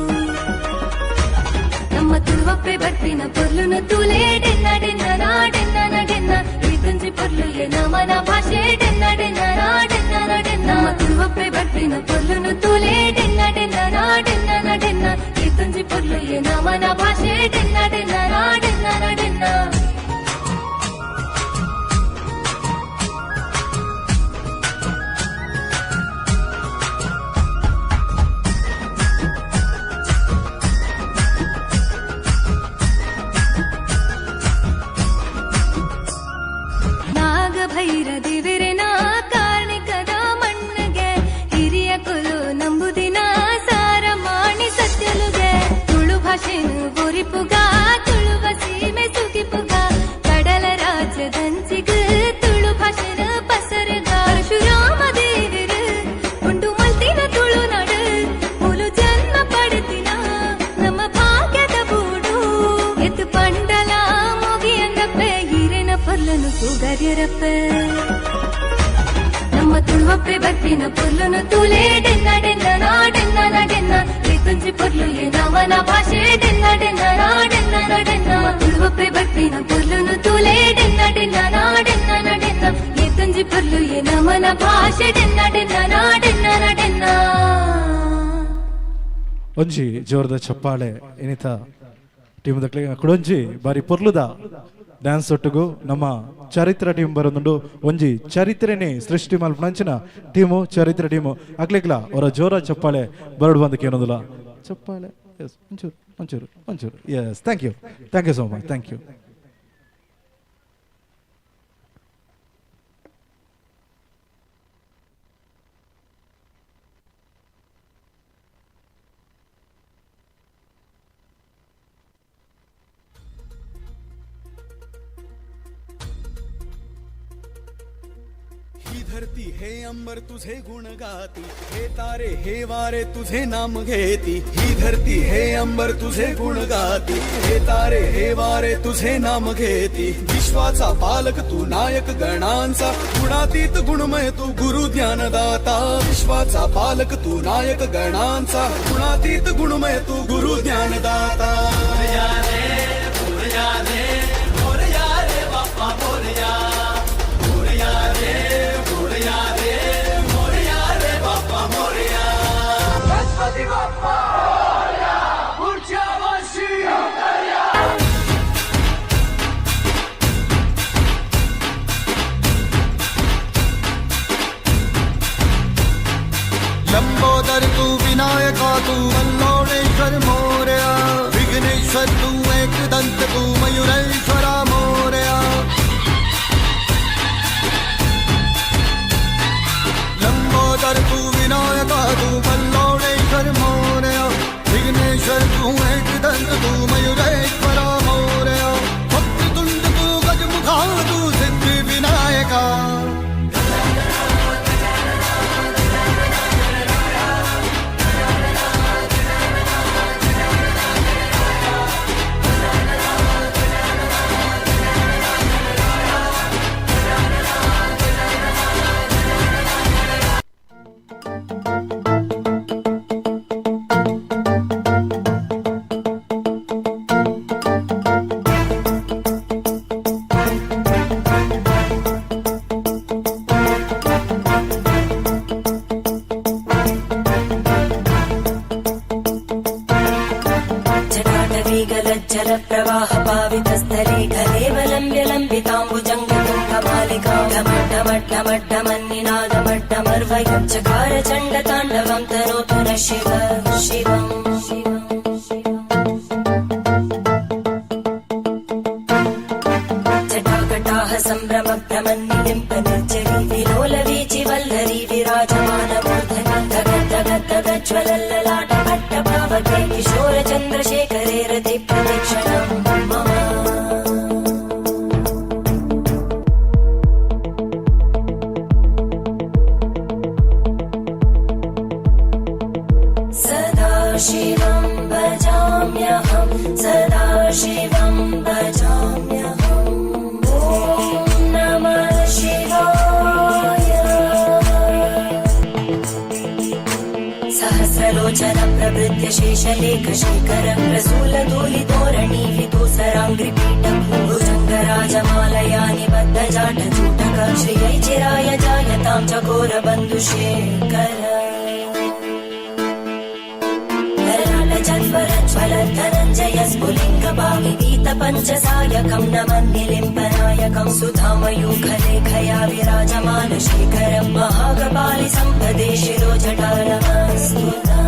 ನಮ್ಮ ತುಳುವಪ್ಪೆ ಬರ್ಪಿನ ಪೊರ್ಲುನು ತೂಲೆ ಡೆನ್ನ ಡೆನ್ನ ನಾಡೆನ್ನ ನಡೆನ್ನ ಈ ತುಂಜಿ ಪೊರ್ಲು ಎ ನಮನ ಭಾಷೆ ಡೆನ್ನ ಡೆನ್ನ ನಾಡೆನ್ನ ನಡೆನ್ನ ನಮ್ಮ ತುಳುವಪ್ಪೆ ಬರ್ಪಿನ ಪೊರ್ಲುನು ತೂಲೆ ಡೆನ್ನ ಡೆನ್ನ ನಾಡೆನ್ನ ನಡೆನ್ನ ಈ ತುಂಜಿ ಪೊರ್ಲು ಎ ನಮನ ಭಾಷೆ ಡೆನ್ನ ಡೆನ್ನ ನಾಡೆನ್ನ ನಡೆನ್ನ. ನಾಗಭೈರ ದೇವರೆನ ಕಾರ್ಣಿಕದ ಮಣ್ಣಗೆ ಹಿರಿಯ ಕುಲು ನಂಬುದಿನ ಸಾರ ಮಾಣಿ ಸತ್ಯಲುಗೆ ತುಳು ಭಾಷೆನು ಒರಿಪುಗ ತುಳುವ ಸೀಮೆ ಸುಗಿಪುಗ ಕಡಲ ರಾಜ್ಯದಂಚಿಗ ತುಳು ಭಾಷೆನ ಪಸರಗ ಪರಶುರಾಮ ದೇವರು ಉಂಡು ಮಲ್ತಿನ ತುಳುನಾಡು ಮೂಲು ಜನ್ಮ ಪಡೆದಿನ ನಮ್ಮ ಭಾಗ್ಯದ ಬೂಡು ಎತ್ತು ಪಂಡಲ ಮುಗಿಯಂದಪ್ಪೆ ಹಿರೇನ ಪೊರ್ಲನು ಕೂಗರ್ಯರಪ್ಪ ನಮ್ಮ ತುಳುವಪ್ಪೆ ಬರ್ಪಿನ ಪೊರ್ಲುನು ತೂಲೆ ಡೆನ್ನ ಡೆನ್ನ ನಾಡೆನ್ನ ನಡೆನ್ನ ಈ ತುಂಜಿ ಪೊರ್ಲು ಎ ನಮನ ಭಾಷೆ ಡೆನ್ನ ಡೆನ್ನ ನಾಡೆನ್ನ ನಡೆನ್ನ ನಮ್ಮ ತುಳುವಪ್ಪೆ ಬರ್ಪಿನ ಪೊರ್ಲುನು ತೂಲೆ ಡೆನ್ನ ಡೆನ್ನ ನಾಡೆನ್ನ ನಡೆನ್ನ ಈ ತುಂಜಿ ಪೊರ್ಲು ಎ ನಮನ ಭಾಷೆ ಡೆನ್ನ ಡೆನ್ನ ನಾಡೆನ್ನ ನಡೆನ್ನ. ಒಂಜಿ ಜೋರದ ಚಪ್ಪಾಳೆ ಏನಿತ ಟೀಮ್ ದಕ್ಲೆ ಕುಡೊಂಜಿ ಬಾರಿ ಪೊರ್ಲುದ ಡ್ಯಾನ್ಸ್ ಒಟ್ಟುಗು ನಮ್ಮ ಚರಿತ್ರ ಟೀಮ್ ಬರೋದುಂಡು. ಒಂಜಿ ಚರಿತ್ರೆನೇ ಸೃಷ್ಟಿ ಮಲ್ಪನಂಚಿನ ಟೀಮು ಚರಿತ್ರ ಟೀಮು ಅಕ್ಲಿಕ್ಲ ಅವರ ಜೋರ ಚಪ್ಪಾಳೆ ಬರಡು ಬಂದಕ್ಕೆ ಏನೊಂದಿಲ್ಲ ಚಪ್ಪಾಳೆ. ಎಸ್ ಒಂಚೂರು ಒಂಚೂರು ಒಂಚೂರು. Yes thank you, thank you so much, thank you. धरती हे अंबर तुझे गुण गाती, हे तारे हे वारे तुझे नाम घेती। ही धरती हे अंबर तुझे गुण गाती, हे तारे हे वारे तुझे नाम घेती। विश्वाचा पालक तू नायक गणांचा, गुणातीत गुणमय तू गुरु ज्ञानदाता। विश्वाचा पालक तू नायक गणांचा, गुणातीत गुणमय तू गुरु ज्ञानदाता। मोरया रे मोरया रे बाप्पा मोरया, मोरया रे मोरया रे मोरया रे बाप्पा मोरया। गणपती बाप्पा मोरया, पुढच्या वर्षी। लंबोदर तू विनायका तू वल्लोणेश्वर मोरया, विघ्नेश्वर तू एकदंत तू मयुरेश्वरा मोरया। लंबोदर तू विनायका तू वल्लोणेश्वर मोरया, विघ्नेश्वर तू एकदंत तू मयुरेश्वरा मोरया। वक्रतुंड तू गजमुखा तू सिद्धि विनायका। जटाटवीगलज्जलप्रवाहपावितस्थले कलेवलम्ब्य लम्बिताम्बुजङ्गतुङ्गमालिकां ढमड्ढमड्ढमड्ढमन्निनादमड्ढमर्वयं चकार चण्डताण्डवं तनोतु नः शिव शिवम्। जटाकटाः सम्भ्रम भ्रमन्निलिम्पनिर्झरी विलोलवीचि वल्लरी विराजमानमूर्धनि धगद्धगद्धगज्ज्वलल्ललाटभट्टभावके किशोर चन्द्रशेखरे रति प्रदक्षिणं मम। सदाशिवं भजाम्यहं सदाशिवं भजाम्यहम्। ॐ नमः शिवाय। सहस्रलोचन प्रभृत्य शेषलेखशेखर प्रसूलधूलितोरणी विदूसराङ्घ्रिपीठ भुजङ्गराजमालया निबद्धजाटजूटक श्रियै चिराय जायतां चकोरबन्धुशेखर। धनञ्जय स्फुलिङ्गभाविगीतपञ्चसायकं नमन्निलिम्बनायकं सुधामयूखलेखया विराजमान शेखरं महाकपालि सम्पदे शिरोजटानमस्तुता।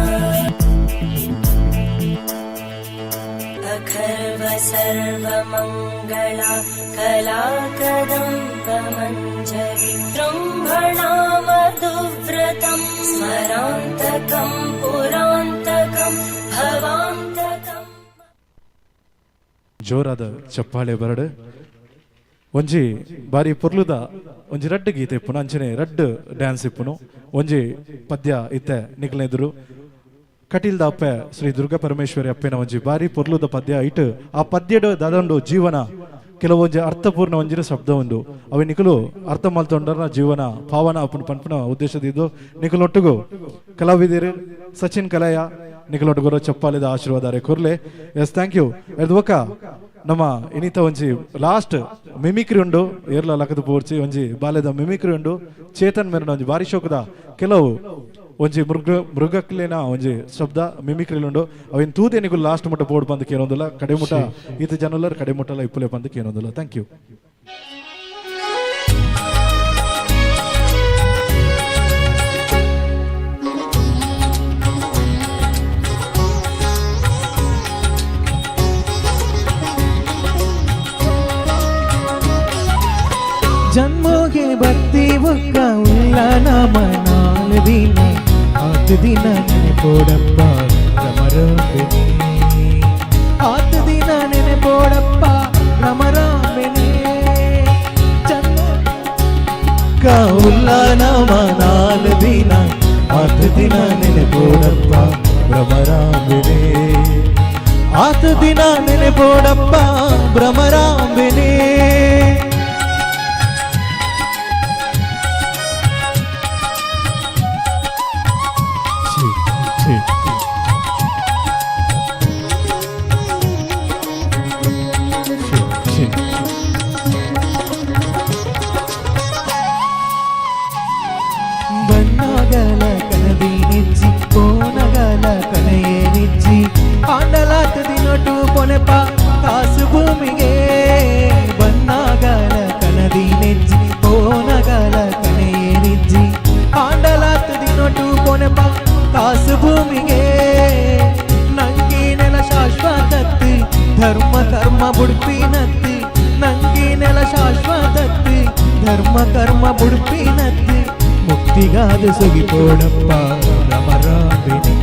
अखर्व सर्वमङ्गला कलाकदम्बमञ्जरी जृम्भणामधुव्रतं स्मरान्तकं पुरान्तकं ಭವಾಂತಕಂ. ಜೋರಾದ ಚಪ್ಪಾಳೆ ಬರಡು. ಒಂಜಿ ಬಾರಿ ಪೊರ್ಲುದ ಒಂಜಿ ರಡ್ಡ್ ಗೀತೆ ಇಪ್ಪುನು, ಅಂಚನೆ ರಡ್ಡ್ ಡ್ಯಾನ್ಸ್ ಇಪ್ಪುನು, ಒಂಜಿ ಪದ್ಯ ಇತ್ತೆ ನಿಕ್ಲೆದುರು ಕಟೀಲ್ದ ಅಪ್ಪೆ ಶ್ರೀ ದುರ್ಗಾ ಪರಮೇಶ್ವರಿ ಅಪ್ಪೆನ ಒಂಜಿ ಬಾರಿ ಪೊರ್ಲುದ ಪದ್ಯ ಇಟ್ಟು ಆ ಪದ್ಯಡು ದಾದಂಡು ಜೀವನ ಕೆಲವೊಂಜಿ ಅರ್ಥಪೂರ್ಣ ಒಂಜಿನ ಶಬ್ದ ಉಂಡು ಅವೆ ನಿಕಲು ಅರ್ಥ ಮಲ್ತೊಂಡರ ಜೀವನ ಪಾವನ ಅಪ್ಪನ ಪನ್ಪುನ ಉದ್ದೇಶದ ಇದು ನಿಕಲೊಟ್ಟುಗು ಕಲಾವಿದರು ಸಚಿನ್ ಕಲಯ ನಿಕಲೊಟ್ಟುಗುರು ಚಪ್ಪಾಳಿದ ಆಶೀರ್ವಾದ ಕೊರ್ಲೆ. Yes, thank you. ಎದ್ವಕ ನಮ್ಮ ಇನಿತ ಒಂಜಿ ಲಾಸ್ಟ್ ಮಿಮಿಕ್ರಿ ಉಂಡು, ಏರ್ಲ ಲಕದ ಪೋರ್ಚಿ ಒಂಜಿ ಬಾಲ್ಯದ ಮಿಮಿಕ್ರಿ ಉಂಡು. ಚೇತನ್ ಮೇರಿನ ಒಂಜಿ ಬಾರಿ ಶೋಕದ ಕೆಲವು ಒಂಜಿ ಮೃಗಕ್ಲೇನ ಒಂಜಿ ಶಬ್ದ ಮಿಮಿಕ್ರಿ ಉಂಡು. ಅವಿನ ತೂದೆ ನಿಗುಲ್ ಲಾಸ್ಟ್ ಮುಟ್ಟ ಬೋರ್ಡ್ ಬಂದು ಕೇನೊಂದಿಲ್ಲ, ಕಡೆ ಮುಟ್ಟ ಈತ ಜನಲ್ಲರ್ ಕಡೆ ಮುಟ್ಟಲ್ಲ ಇಪ್ಪುಲೆ ಬಂದು ಕೇನೊಂದಿಲ್ಲ. Thank you. ಜನ್ಮೋಗೆ ಬತ್ತಿ ಒಕ್ಕ ಉಲ್ಲ ನಾಮ ನಾಲ್ ದಿನ ಆತ್ ದಿನ ನೆನೆಪೋಡಪ್ಪ ರಮರಾಂಬೆನೆ, ಆತ್ ದಿನ ನೆನೆಪೋಡಪ್ಪ ರಮರಾಂಬೆನೆ. ಜನ್ಮೋಗ ಉಲ್ಲ ದಿನ ನೆನೆಪೋಡಪ್ಪ ಭ್ರಮರಾಂಬೆನೆ ಆತ ದಿನ ನೆನೆಪೋಡಪ್ಪ ಭ್ರಮರಾಂಬೆನೆ. ಬಣ್ಣಗಲ ಕನದಿನಿಜ್ಜಿ ಕೋನಗಲ ಕನೆಯೇನಿಜ್ಜಿ ಆಂಡಲಾತ ದಿನೊಟು ಪೊನೆಪ ಕಾಸು ಭೂಮಿಗೆ. ಬಣ್ಣಗಲ ಕನದಿನಿಜ್ಜಿ ಕೋನಗಲ ಕನೆಯೇನಿಜ್ಜಿ ಆಂಡಲಾತ ದಿನೊಟು ಪೊನೆಪ ಕಾಸು ಭೂಮಿಗೆ. ನಂಗೆ ನೆಲ ಶಾಶ್ವತತ್ತು ಧರ್ಮ ಕರ್ಮ ಬುಡ್ಪಿನತ್ತು ನಂಗೆ ನೆಲ ಶಾಶ್ವತತ್ತು ಧರ್ಮ ಕರ್ಮ ಬುಡ್ಪಿನತ್ತು ಮುಕ್ತಿಗಾದ ಸುಗಿಪೋಡಪ್ಪ ಭ್ರಮರಾಂಬೆನೆ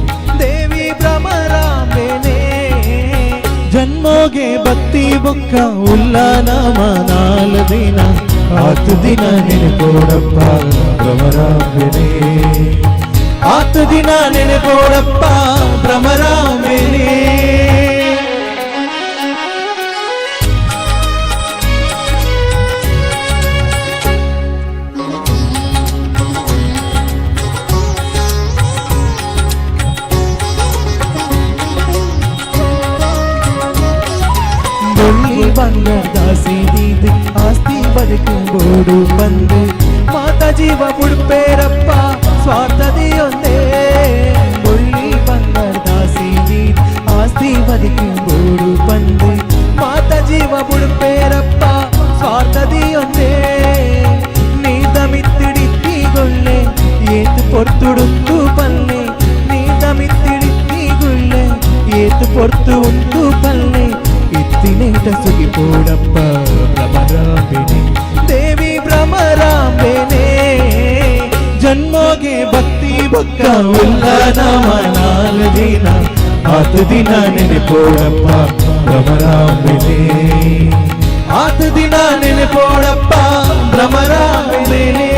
ದೇವಿ ಭ್ರಮರಾಂಬೆನೆ. ಜನ್ಮೋಗೆ ಭಕ್ತಿ ಬೊಕ್ಕ ಉಲ್ಲಾನಾಮ ನಾಲ್ ದಿನ ಆತ ದಿನ ನೆನೆಪೋಡಪ್ಪ ಭ್ರಮರಾಂಬೆನೆ ಆತ ದಿನ ನೆನೆಪೋಡಪ್ಪ ಭ್ರಮರಾಂಬೆನೆ. ಬಂಗಾರ ದಾಸಿ ದೀದ್ ಆಸ್ತಿ ಬದುಕು ಬೋಡು ಬಂದು ಮಾತಾ ಜೀವ ಬುಡ್ಪೇರಪ್ಪ ಸ್ವಾರ್ಥದಿಯೊಂದೇ. ಬೊಳ್ಳಿ ಬಂಗಾರ ದಾಸಿ ದೀದ್ ಆಸ್ತಿ ಬದುಕು ಬೋಡು ಬಂದು ಮಾತಾ ಜೀವ ಬುಡ್ಪೇರಪ್ಪ ಸ್ವಾರ್ಥದಿಯೊಂದೇ. ನೀದ ಮಿತ್ತಿಡಿತ್ತಿಗೊಳ್ಳೆ ಏತು ಪೊರ್ತುಡುಂತು ಪಲ್ಲೆ ನೀದ ಮಿತ್ತಿಡಿತ್ತಿಗೊಳ್ಳೆ ಏತು ಪೊರ್ತು ಉಂಟು ಪಲ್ಲೆ ಇತ್ತಿನೇಟ ಸುಗಿಪೋಡಪ್ಪ ಭ್ರಮರಾಂಬೆನೆ ದೇವಿ ಭ್ರಮರಾಂಬೆನೆ. ಜನ್ಮೋಗೆ ಭಕ್ತಿ ಬೊಕ್ಕ ಉಲ್ಲಾನಾಮ ನಾಲ್ ದಿನ ಆತ ದಿನ ನೆನೆಪೋಡಪ್ಪ ಭ್ರಮರಾಂಬೆನೆ ಆತ ದಿನ ನೆನೆಪೋಡಪ್ಪ ಭ್ರಮರಾಂಬೆನೆ.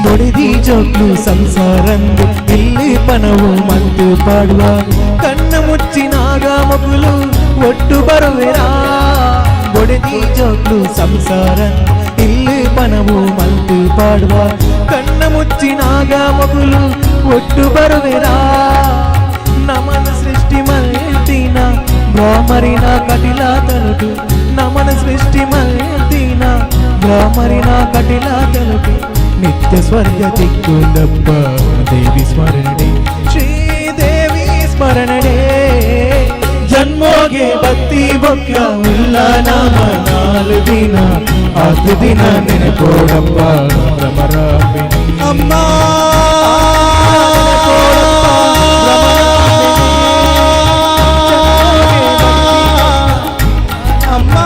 ಬೊಡಿದಿ ಜೋಕ್ಲು ಸಂಸಾರಂದು ಇಲ್ಲಿ ಪನವು ಮಂತು ಪಾಡುವ ಕಣ್ಣು ಮುಚ್ಚಿನಾಗ ಮಗುಲು ಒಟ್ಟು ಬರುವೆರಾ. ಬೊಡಿದಿ ಜೋಕ್ಲು ಸಂಸಾರಂದು ಇಲ್ಲಿ ಪನವು ಮಂತು ಪಾಡುವ ಕಣ್ಣು ಮುಚ್ಚಿನಾಗ ಮಗುಲು ಒಟ್ಟು ಬರುವೆರಾ. ನಮನ ಸೃಷ್ಟಿ ಮಲ್ತಿನ ಬ್ರಾಹ್ಮರಿನ ಕಟಿಲ ತಲುಟು ನಮನ ಸೃಷ್ಟಿ ಮಲ್ತಿನ ಬ್ರಾಹ್ಮರಿನ ಕಟಿಲ ತಲುಟು ನಿತ್ಯ ಸ್ವರ್ಗ ತಿಕ್ಕುಂಡಪ್ಪ ದೇವಿ ಸ್ಮರಣೆ ಶ್ರೀದೇವಿ ಸ್ಮರಣೆ. ಜನ್ಮೋಗೆ ಭಕ್ತಿ ಬೊಕ್ಕ ಉಲ್ಲಾನಾಮ ನಾಲ್ ದಿನ ಆತ ದಿನ ನೆನೆಪೋಡಪ್ಪ ಭ್ರಮರಾಂಬೆನೆ ಅಮ್ಮ ಅಮ್ಮ.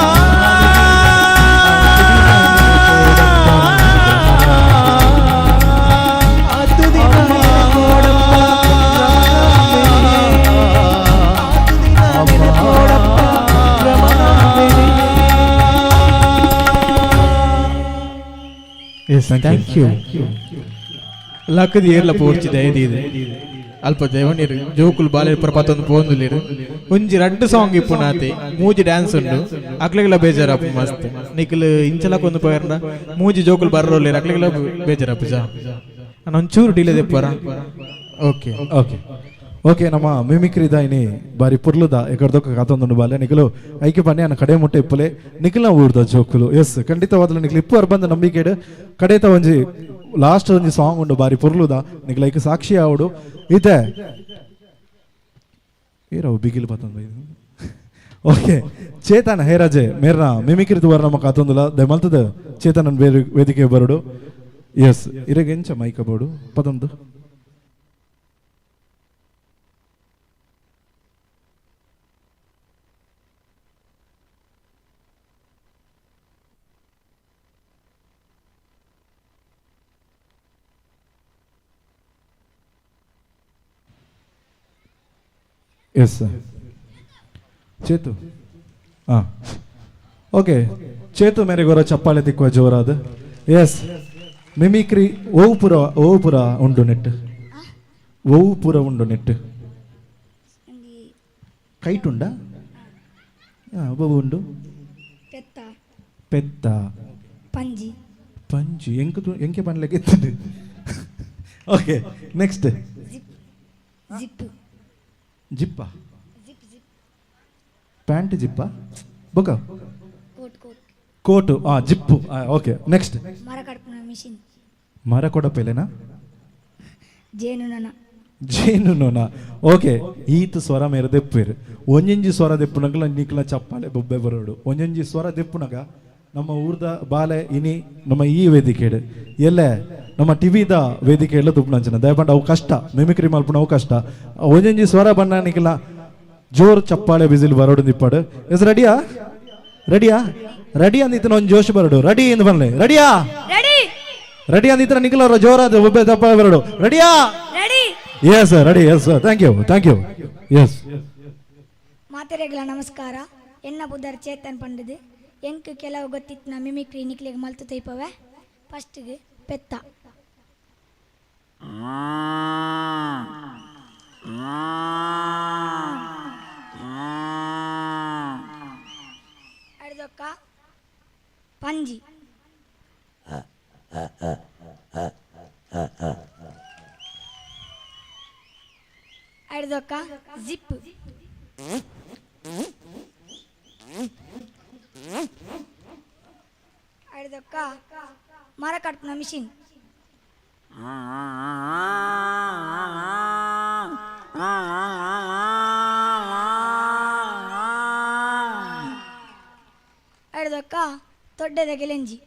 Yes, thank you. ಲಕ್ಕದ ಏರ್ಲ ಪೋರ್ಚಿ ದಯದೀದೆ ಅಲ್ಪ ದೇವನೀರು ಜೋಕುಲು ಬಾಲೆ ಪ್ರಪಾತೊಂದು ಪೋಂದುಲೇರು ಒಂಜಿ ರಡ್ಡು ಸಾಂಗ್ ಇಪ್ಪು ನಾತೆ ಮೂಜಿ ಡ್ಯಾನ್ಸ್ ಉಂಡು ಅಕ್ಲೆಗೆಲ್ಲ ಬೇಜಾರಪ್ಪ ಮಸ್ತ್ ನಿಕ್ಲು ಇಂಚಲಕ್ಕೊಂದು ಪೋಯರ್ನ ಮೂಜಿ ಜೋಕುಲು ಬರ್ರೋಲೇರು ಅಕ್ಲೆಗೆಲ್ಲ ಬೇಜಾರಪ್ಪ ಜಾ ನಾನು ಒಂಚೂರು ಡಿಲೇ ದೆಪ್ಪರ. ಓಕೆ ಓಕೆ ಓಕೆ ನಮ್ಮ ಮಿಮಿಕ್ರಿ ದಾಯಿನಿ ಬಾರಿ ಪುರ್ಲುದ ಎಕರ್ದೊಕ್ಕ ಕಾತೊಂದುಂಡು ಬಾಲೆ ನಿಕಲು ಐಕೆ ಬನ್ನಿ ಅನ್ನ ಕಡೆ ಮುಟ್ಟೆ ಇಪ್ಪಲೆ ನಿಖಲ ಊರ್ದ ಜೋಕುಲು. ಎಸ್ ಖಂಡಿತವಾದಲು ನಿಖಲು ಇಪ್ಪು ಅರ್ಬಂದ ನಂಬಿಕೆಡು ಕಡೇತ ಒಂಜಿ ಲಾಸ್ಟ್ ಒಂಜಿ ಸಾಂಗ್ ಉಂಡು ಬಾರಿ ಪುರ್ಲುದ ನಿಖಲ ಐಕೆ ಸಾಕ್ಷಿ ಆವಡು ಇತ್ತೆ ಏರವು ಬಿಗಿಲು ಬತ್ತಂದ. ಓಕೆ ಚೇತನ್ ಹೇರಾಜೆ ಮೇರ್ನ ಮಿಮಿಕ್ರಿ ತುವರ್ ನಮ್ಮ ಕಾತೊಂದುಲ ದಯಮಲ್ತದ ಚೇತನನ್ ವೇದಿಕೆ ಬರುಡು. ಎಸ್ ಇರಗೆಂಚ ಮೈಕ ಬೋಡು ಪದಂದು. ಎಸ್ ಚೇತು. ಹಾಂ, ಓಕೆ, ಚೇತು ಮೇರೆಗೋರ ಚಪ್ಪಾಳೆ ತಿಕ್ಕುವ ಜೋರಾದ. ಎಸ್, ಮಿಮಿಕ್ರಿ ಓವು ಪುರ, ಓವು ಪುರ ಉಂಡು ನೆಟ್, ಓವು ಪುರ ಉಂಡು ನೆಟ್. ಕೈಟ್ ಉಂಡ? ಒಬ್ಬ ಉಂಡು. ಪೆತ್ತ. ಪೆತ್ತ. ಪಂಜಿ. ಪಂಜಿ ಎಂಕು ಎಂಕೆ ಪನ್ಲೆಕ್ಕೆ ಎತ್ತುಂಡು. Okay, next. ಜಿಪ್. ಜಿಪ್ಪ? ಪ್ಯಾಂಟ್ ಜಿಪ್ಪ? ಬೊಕ? Coat, coat. ಕೋಟು, ಆ ಜಿಪ್ಪು. Okay, next. ಮರ ಕಡ್ಪುನ ಮಿಷಿನ್. ಮರ ಕೊಡಪೆಲೆನಾ? ಜೇನುನೊಣ. ಜೇನುನೊಣ. ಓಕೆ, ಈತ ಸ್ವರ ಮೇರೆ ದೆಪ್ಪೇರು. ಒಂಜೊಂಜಿ ಸ್ವರ ದೆಪ್ಪುನಗಲ ನಿಕ್ಲ ಚಪ್ಪಾಳೆ ಬೊಬ್ಬೆ ಬರೋಡು. ಒಂಜೊಂಜಿ ಸ್ವರ ದೆಪ್ಪುನಗ ನಮ್ಮ ಊರ್ದ ಬಾಲೆ ಇನಿ ನಮ್ಮ ಈ ವೇದಿಕೆಡು ಎಲ್ಲೆ ನಮ್ಮ ಟಿವಿದ ವೇದಿಕೆ ಎಲ್ಲ ದುಪ್ಪುನಂಚಿನ ದಯಪಂಡ ಅವು ಕಷ್ಟ, ಮಿಮಿಕ್ರಿ ಮಲ್ಪುನ ಅವು ಕಷ್ಟ. ಒಂಜೊಂಜಿ ಸ್ವರ ಬಣ್ಣ ನಿಕ್ಲ ಜೋರ್ ಚಪ್ಪಾಳೆ ಬಿಸಿಲು ಬರೋಡು ನಿಪ್ಪಾಡು. ಎಸ್, ರೆಡಿಯಾ? ರೆಡಿಯಾ? ರೆಡಿ ಅಂದಿತ್ತನ ಒಂದು ಜೋಶ್ ಬರೋಡು. ರೆಡಿ ಎಂದು ಬನ್ನಿ. ರೆಡಿಯಾ? ರೆಡಿ. ರೆಡಿ ಅಂದಿತ್ತನ ನಿಖಿಲ್ ಜೋರಾದ ಒಬ್ಬೆ ಚಪ್ಪಾಳೆ ಬರೋಡು. ರೆಡಿಯಾ? Ready. Yes, ready. Yes, thank you, thank you. Yes. ಮಾತೆರೆಗಳ ನಮಸ್ಕಾರ. ಎನ್ನ ಬುಧರ್ ಚೇತನ್ ಪಂಡದು. ಎಂಕ್ ಕೆಲವು ಗೊತ್ತಿತ್ತು ಮಿಮಿಕ್ರಿ ನಿಕ್ಲಿಗೆ ಮಲ್ತು ತೈಪವೆ. ಫಸ್ಟ್ಗೆ ಪೆತ್ತ. ಅಡ್ದೊಕ್ಕ ಪಂಜಿ. ಅಡ್ದೊಕ್ಕ ಜಿಪ್. ಅಡ್ದೊಕ್ಕ ಮರ ಕಟ್ಪುನ ಮಿಷಿನ್. ಅಡ್ದೊಕ್ಕ ದೊಡ್ಡದ ಗೆಲೆಂಜಿ.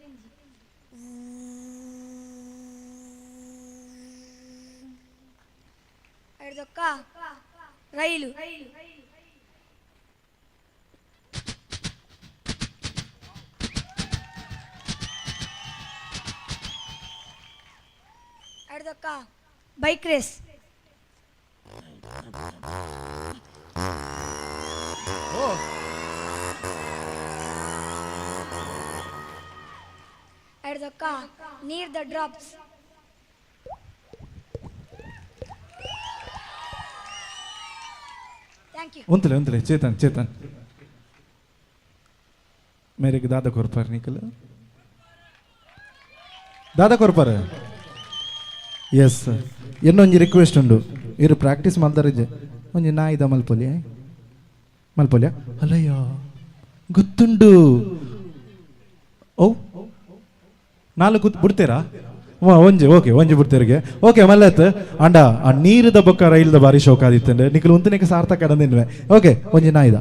ಅಡ್ದೊಕ್ಕ ರೈಲು. ಅಡ್ದೊಕ್ಕ ಬೈಕ್ ರೇಸ್. ಅಡ್ದೊಕ್ಕ ನೀರ್ದ ಡ್ರಾಪ್ಸ್. Thank you. ಉಂತಲೆ ಉಂತಲೆ ಚೇತನ್, ಚೇತನ್ ಮೇರೆಗೆ ದಾದ ಕೊರ್ಪಾರ್ ನಿಖಿಲ್, ದಾದ ಕೊರ್ಪಾರ್. ಎಸ್, ಇನ್ನೊಂಜಿ ರಿಕ್ವೆಸ್ಟ್ ಉಂಡು. ಇರು ಪ್ರಾಕ್ಟೀಸ್ ಮಲ್ತಾರಿಜ್ಜೆ ಒಂಜಿ ನಾಯಿದ ಮಲ್ಪೊಲಿ ಮಲ್ಪೊಲಿಯ? ಅಲ್ಲಯ್ಯ ಗೊತ್ತುಂಡು. ಓ ನಾಲ್ಕು ಬಿಡ್ತೀರಾ? ಒಂಜಿ ಓಕೆ, ಒಂಜಿ ಬಿಡ್ತೀರಿಗೆ. ಓಕೆ ಮಲ್ಲತ್ ಅಂಡ ಆ ನೀರುದ ಬೊಕ್ಕ ರೈಲ್ದ ಬಾರಿ ಶೋಕ ಆದಿತ್ತಂಡೆ ನಿಖಿಲ್ ಉಂತನಿಗೆ ಸಾರ್ಥಕ ಅಡಂದಿನ್ವೆ. ಓಕೆ, ಒಂಜಿ ನಾಯಿದ.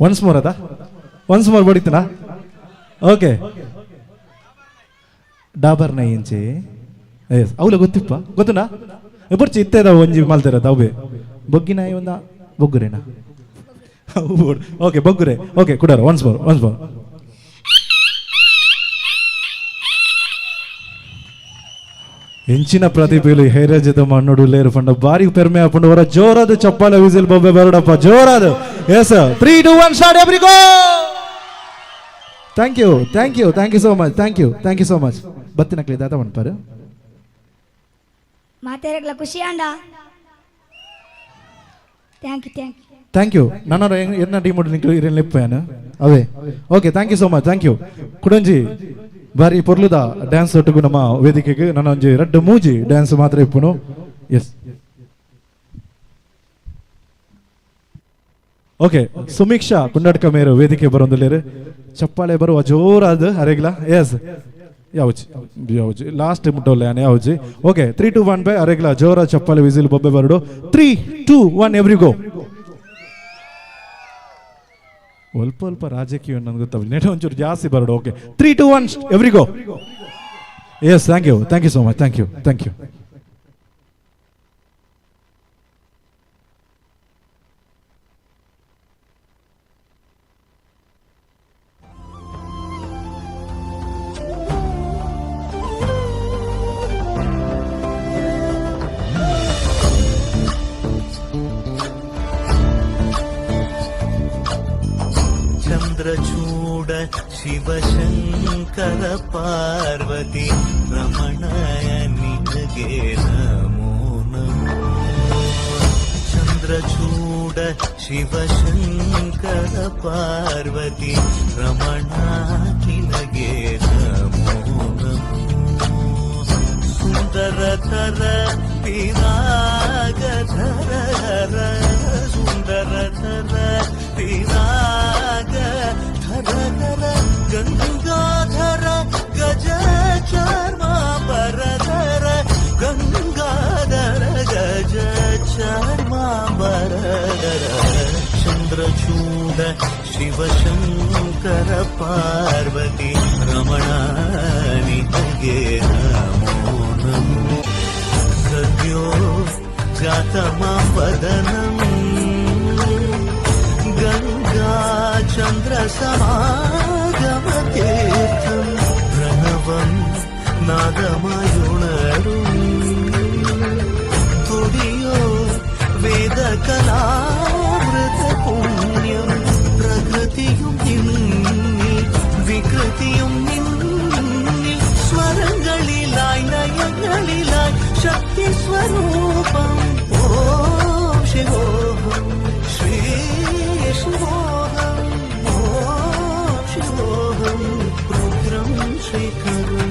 ಒನ್ಸ್ ಮೋರ್ ಅದ? ಒನ್ಸ್ ಮೋರ್ ಬಡಿತನಾ? ಓಕೆ, ಡಾಬರ್ ನೈ ಇಂಚಿ. ಎಸ್, ಅವಲ ಗೊತ್ತಿಪ್ಪ ಗೊತ್ತುನಾ? ಬುರ್ಚಿ ಇತ್ತೇದ ಒಂಜಿ ಮಲ್ತಿರ ತಾವೆ ಬೊಗ್ಗಿ ನಾಯಿ ಒಂದ ಬೊಗ್ಗುರೇನಾ? ಓಕೆ, ಬೊಗ್ಗುರೆ. ಓಕೆ, ಕುಡಾರ ಒನ್ಸ್ ಮೋರ್, ಒನ್ಸ್ ಮೋರ್. ಎಂಚಿನ ಪ್ರತಿಭೆಲು ಹೇರಜದ ಮಣ್ಣುಡು ಲೇರು ಪಂಡ ಬಾರಿ ಪೆರ್ಮೆ ಆಪುಂಡು. ಹೊರ ಜೋರಾದ ಚಪ್ಪಾಳೆ ವಿಸಿಲ್ ಬೊಬ್ಬೆ ಬರೋಡಪ್ಪ ಜೋರಾದ. Yes, 3 2 1 start. Every go. Thank you, thank you, thank you so much, thank you, thank you so much. ಬತ್ತಿನಕ್ಲಿ ದಾದ ಮನ್ಪಾರು. ಮಾತೆರೆಗ್ಲ ಖುಷಿ ಅಂಡ. Thank you, thank you, thank you. ನನ್ನ ಎನ್ನ ಟೀಮ್ ನಿಕ್ಲು ಇರೇನು ಲಿಪ್ಪೇನು ಅವೇ. Okay, thank you so much, thank you. ಕುಡಂಜಿ ಬಾರಿ ಪೊರ್ಲುದ dance ಒಟ್ಟಿಗೂ ನಮ್ಮ ವೇದಿಕೆಗೆ ನನ್ನ ಒಂಜಿ ರಡ್ಡು ಮೂಜಿ ಡ್ಯಾನ್ಸ್ ಮಾತ್ರ ಇಪ್ಪುನು. ಎಸ್, ಓಕೆ, ಸುಮೀಕ್ಷಾ ಕುಂಡಡ್ಕ ಮೇರು ವೇದಿಕೆ ಬರೋಂದುಲ್ಲೇರು. ಚಪ್ಪಾಳೆ ಬರುವ ಜೋರಾದ ಅರೆಗ್ಲ. ಎಸ್, ಯಾವಜಿ ಯಾವಜಿ ಲಾಸ್ಟ್ ಮುಟ್ಟೋಲ್ಲ ಯಾನೆ ಯಾವಜಿ. ಓಕೆ, 3 2 1 ಬೈ ಅರೆಗ್ಲ ಜೋರ ಚಪ್ಪಾಳೆ ವಿಸಿಲ್ ಬೊಬ್ಬೆ ಬರಡು. 3 2 1 ಎವ್ರಿ ಗೋ. ಅಲ್ಪ ಅಲ್ಪ ರಾಜಕೀಯ ನನ್ಗೆ ಗೊತ್ತಾಗಲಿ ನೆಟ್ ಒಂಚೂರು ಜಾಸ್ತಿ ಬರಡು. Okay, 3 2 1 every go. Yes, thank you, thank you so much, thank you, thank you. Chandrachud Shivashankara Parvati Ramana ನಿನಗೆ ನಮೋ ನಮೋ. ಚಂದ್ರಚೂಡ ಶಿವಶಂಕರ ಪಾರ್ವತಿ ರಮಣ ನಿನಗೆ ನಮೋ ನಮೋ. ಸುಂದರತರ ಪಿನಾಗಧರ, ಸುಂದರತರ ಪಿನಾಗ ಧರ ಧರ, ಗಂಗಾಧರ ಗಜ ಚರ್ಮಾಂಬರಧರ, ಗಂಗಾಧರ ಗಜ ಚರ್ಮಾಂಬರಧರ. ಚಂದ್ರಚೂಡ ಶಿವಶಂಕರ ಪಾರ್ವತಿ ರಮಣ ನಿನಗೆ ನಮೋ ನಮೋ. ಸದ್ಯೋ ಜಾತಮವದನಂ ಗಂಗಾ ಚಂದ್ರ ಸಮಾಗಮ ತೀರ್ಥಂ ಪ್ರಣವಂ ನಾದಮಯುಣರು ತುಡಿಯೋ ವೇದ ಕಲಾಮೃತ ಪುಣ್ಯಂ. പ്രകൃതിയും നിന്നിൽ, വികൃതിയും നിന്നിൽ, സ്വരങ്ങളിലായി നയങ്ങളിലായി ശക്തി സ്വരൂപം. ഓം ശിവോഹം ശ്രീ ശിവോഹം, ഓം ശിവോഹം രുദ്രം ശ്രീകരം.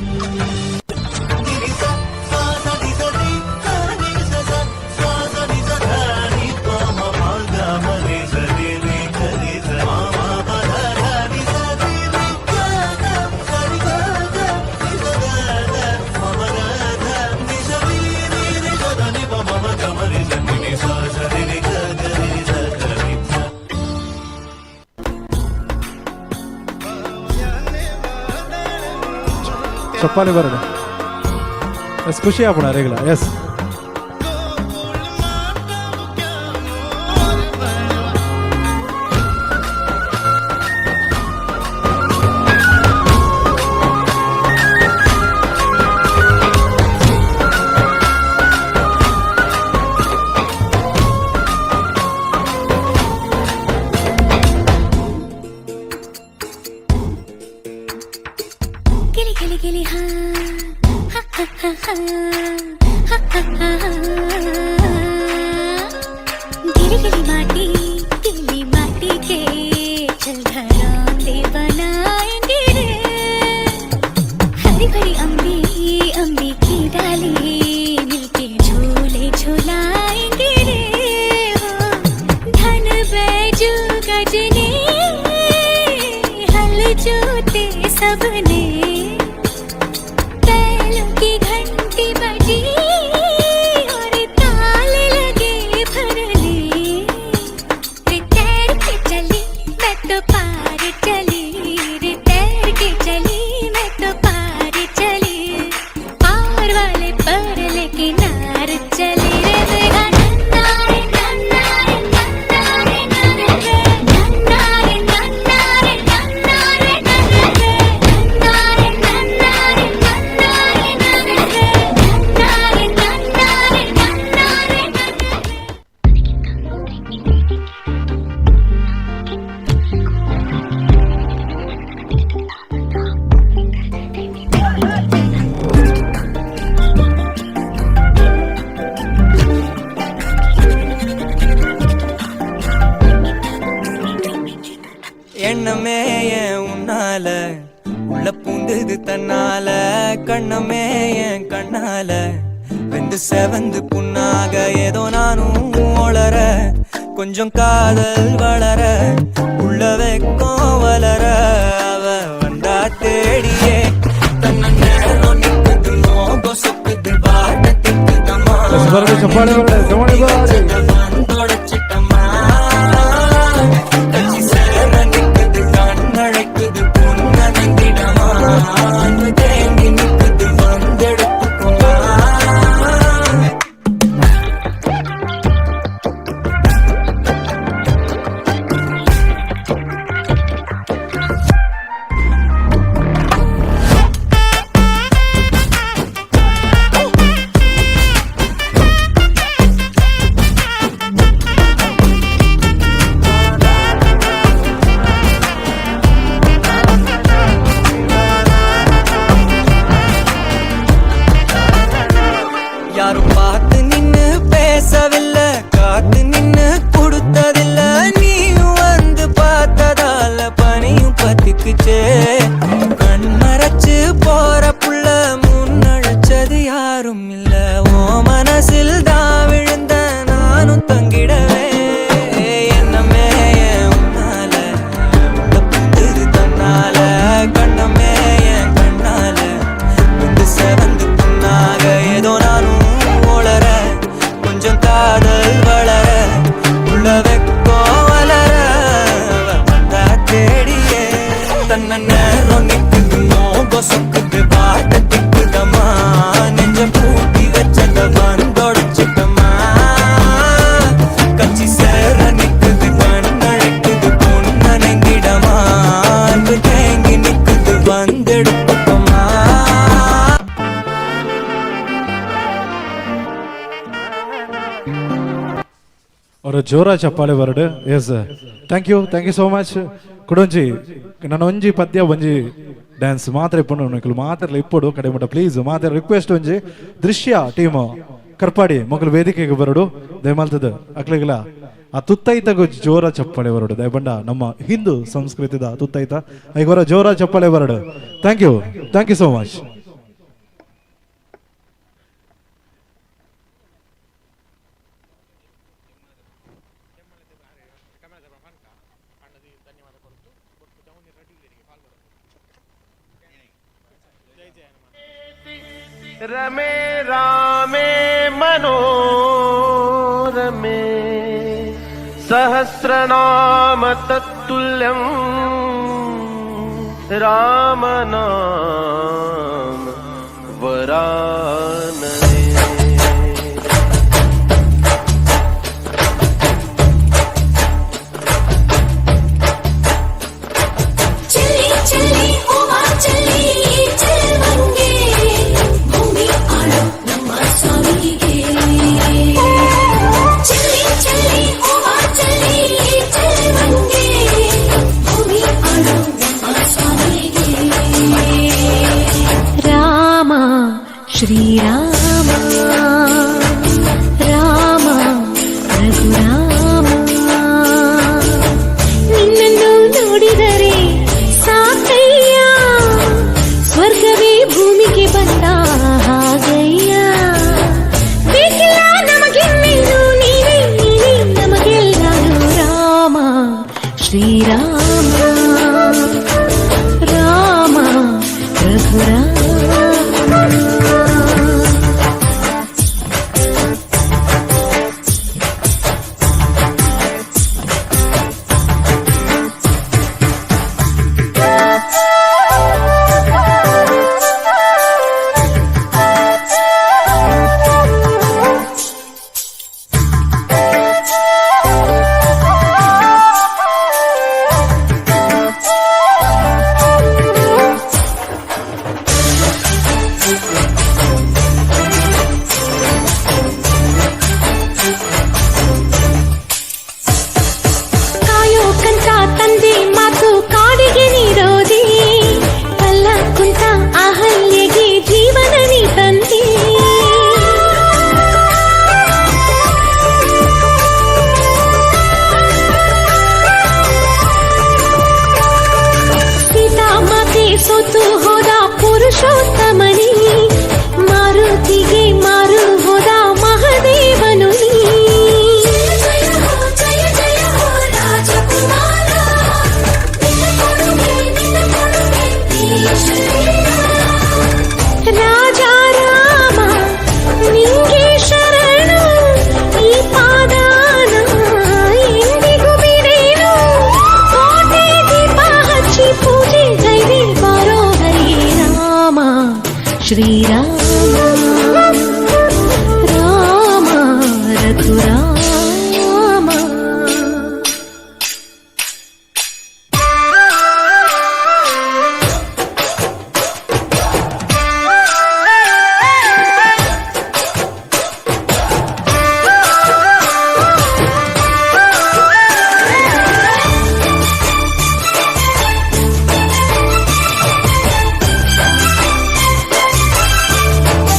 ಚಪ್ಪಾಳೆ ಬರೋಣ. ಎಸ್, ಖುಷಿ ಆಪಣ ರೇಗಲ. ಎಸ್. ಗಿಲಿ ಗಿಲಿ ಗಿಲಿ ಹಾ ಹಾ ಹಾ ಹಾ ಹಾ ಹಾ ಹಾ. गिली गिली माटी, गिली माटी के चल घरौंदे बनाएंगे रे. हरी भरी अम्बी, अम्बी की डाली, मिलके झूले झुलाएंगे रे. हो धन बैजू गजने, हल जोते सबने, बैलों की घंटी बजी और ताल लगे भरने रे. तैर के चली मैं तो पार चली रे, तैर के चली मैं तो पार चली, पार वाले पर लेके नार चली रे. मेरा नन्ना रे नन्ना रे नन्ना रे नन्ना रे नन्ना रे नन्ना रे नन्ना रे नन्ना रे नन्ना रे नन्ना रे नन्ना रे नन्ना रे नन्ना रे नन्ना रे नन्ना रे नन्ना. எண்ணமே என் உன்னால உள்ள பூந்தது தன்னால, கண்ணமே என் கண்ணால வெந்து செவந்து புண்ணாக, ஏதோ நானும் வளர, கொஞ்சம் காதல் வளர, உள்ள வெக்கம் வளர, அவ வந்தா தேடியே தன்னை நேரம் நிக்குது, நோகம் சொக்குது, பாட்ட திக்குதம்மா. ಬರಲಿ, ಚಪ್ಪಾಳೆ ಬರಲಿ, ಚಪ್ಪಾಳೆ ಬರಲಿ. தொடச்சிட்டம்மா, கட்சி சேர நிக்குது, கண்ணழைக்குது, பொன்னந்திடமா தேங்கி நிக்குது, வந்தெடுத்துக்குமா. காப்பாத்திக்குச்சே. கண் மறைச்சு போற புள்ள முன்னழைச்சது யாரும் இல்ல. ஓ மனசில் தான் விழுந்த நானும் தங்கிடவே. என்னமே உன்னால தப்புது தன்னால, கண்ணமே என் கண்ணால வந்து செவந்து புண்ணாக. ஏதோ நானும் உளர கொஞ்சம் காதல் வளர உள்ள வெக்கோ வளர வந்தா தேடியே. தன்னை நேரம் நிக்குது மோகம் சொக்குது பாட்ட திக்குதம்மா. நெஞ்ச பூட்டி வச்சத வந்தொடச்சிட்டம்மா. கட்சி சேர நிக்குது கண்ணழைக்குது பொண்ணனைந்திடமா. அன்பு தேங்கி நிக்குது வந்தெடுத்துக்கம்மா. ಅವರ ಜೋರ ಚಪ್ಪಾಳೆ ಬರಡು. Yes, thank you, thank you so much. ಕುಡೊಂಜಿ ನಾನು ಒಂಜಿ ಪದ್ಯ ಒಂಜಿ ಡ್ಯಾನ್ಸ್ ಮಾತ್ರ ಇಪ್ಪು ನಿಕುಲು ಮಾತ್ರ ಇಪ್ಪೊಡು ಕಡೆ ಪ್ಲೀಸ್ ಮಾತ್ರ ರಿಕ್ವೆಸ್ಟ್ ಒಂಜಿ ದೃಶ್ಯ ಟೀಮ್ ಕರ್ಪಾಡಿ ಮೊಗಲು ವೇದಿಕೆಗೆ ಬರಡು ದಯಮಾಲ್ತದ ಅಕ್ಲಿಗಲ ಆ ತುತ್ತೈತಗು ಜೋರ ಚಪ್ಪಾಳೆ ಬರಡು. ದಯಬಂಡ ನಮ್ಮ ಹಿಂದೂ ಸಂಸ್ಕೃತಿದ ತುತ್ತೈತ ಐಗೋರ ಜೋರ ಚಪ್ಪಾಳೆ ಬರಡು. Thank you, thank you so much. रमे रामे मनोरमे सहस्रनाम तत्तुल्यं राम नाम वरानने. चली चली हवा चली चलವಂಗೆ ಭೂಮಿ ಆಳು ನಮ್ಮ ಸ್ವಾಮಿಗೆ. ಚಲಿ ಚಲಿ ಹೂವ ಚಲಿ ಚಲವಂಗೆ ಭೂಮಿ ಆಳು ನಮ್ಮ ಸ್ವಾಮಿಗೆ. ರಾಮ ಶ್ರೀರಾಮ ರಾಮ ರಘುರಾಮ, ನಿನ್ನನ್ನು ನೋಡಿದರೆ ಸಾಕಯ್ಯ, ಸ್ವರ್ಗವೇ ಭೂಮಿಗೆ ಬಂದ ಹಾಗಯ್ಯ. ಬೇಕಿಲ್ಲ ನಮಗಿನ್ನೇನು, ನೀನೇ ನೀನೇ ನಮಗೆಲ್ಲರೂ. ರಾಮ ಶ್ರೀರಾಮ ರಾಮ ರಘುರಾಮ. ಕಾಯೋಕಂತ ತಂದೆ ಮಾತು ಕಾಡಿಗೆ ನೀಡೋದೆ, ಕಲ್ಲ ಕುಂತ ಅಹಲ್ಯೆಗೆ ಜೀವನ ನೀ ತಂದೆ. ಸೀತಾ ಮಾತೆ ಸೋತು ಹೋದ ಪುರುಷೋತ್ತಮನೇ, ಮಾರುತಿಗೆ ಮಾರು ಹೋದ ಮಹದೇವನು ನೀ. ಜಯ ಹೋ ಜಯ ಜಯ ಹೋ ರಾಜಕುಮಾರ, ನಿನ್ನ ಕೊಡುಗೆ ನಿನ್ನ ಕೊಡುಗೆ ಈಶ್ವರ. ರಾಜ ರಾಮ ನಿಂಗೆ ಶರಣು, ಈ ಪಾದಾನ ಎಂದಿಗೂ ಬಿಡೇನು. ಕೋಟೆ ದೀಪ ಹಚ್ಚಿ ಪೂಜೆ ಗೈದೆ ಬಾರೋ ಹರಿ ರಾಮ ಶ್ರೀರಾಮ ರಾಮ ರಘುರಾಮ.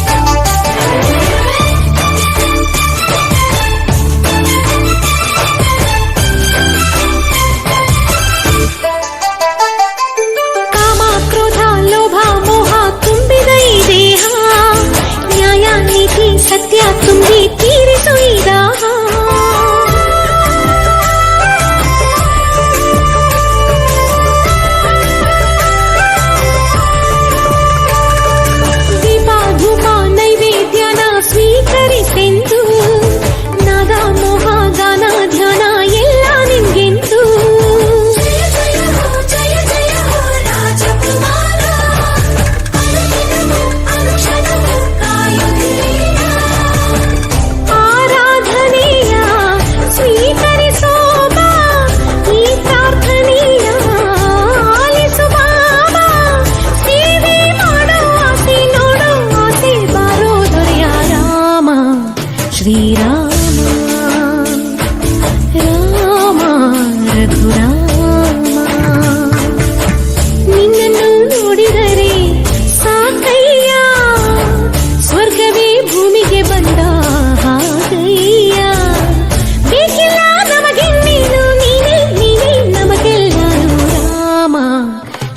ಿ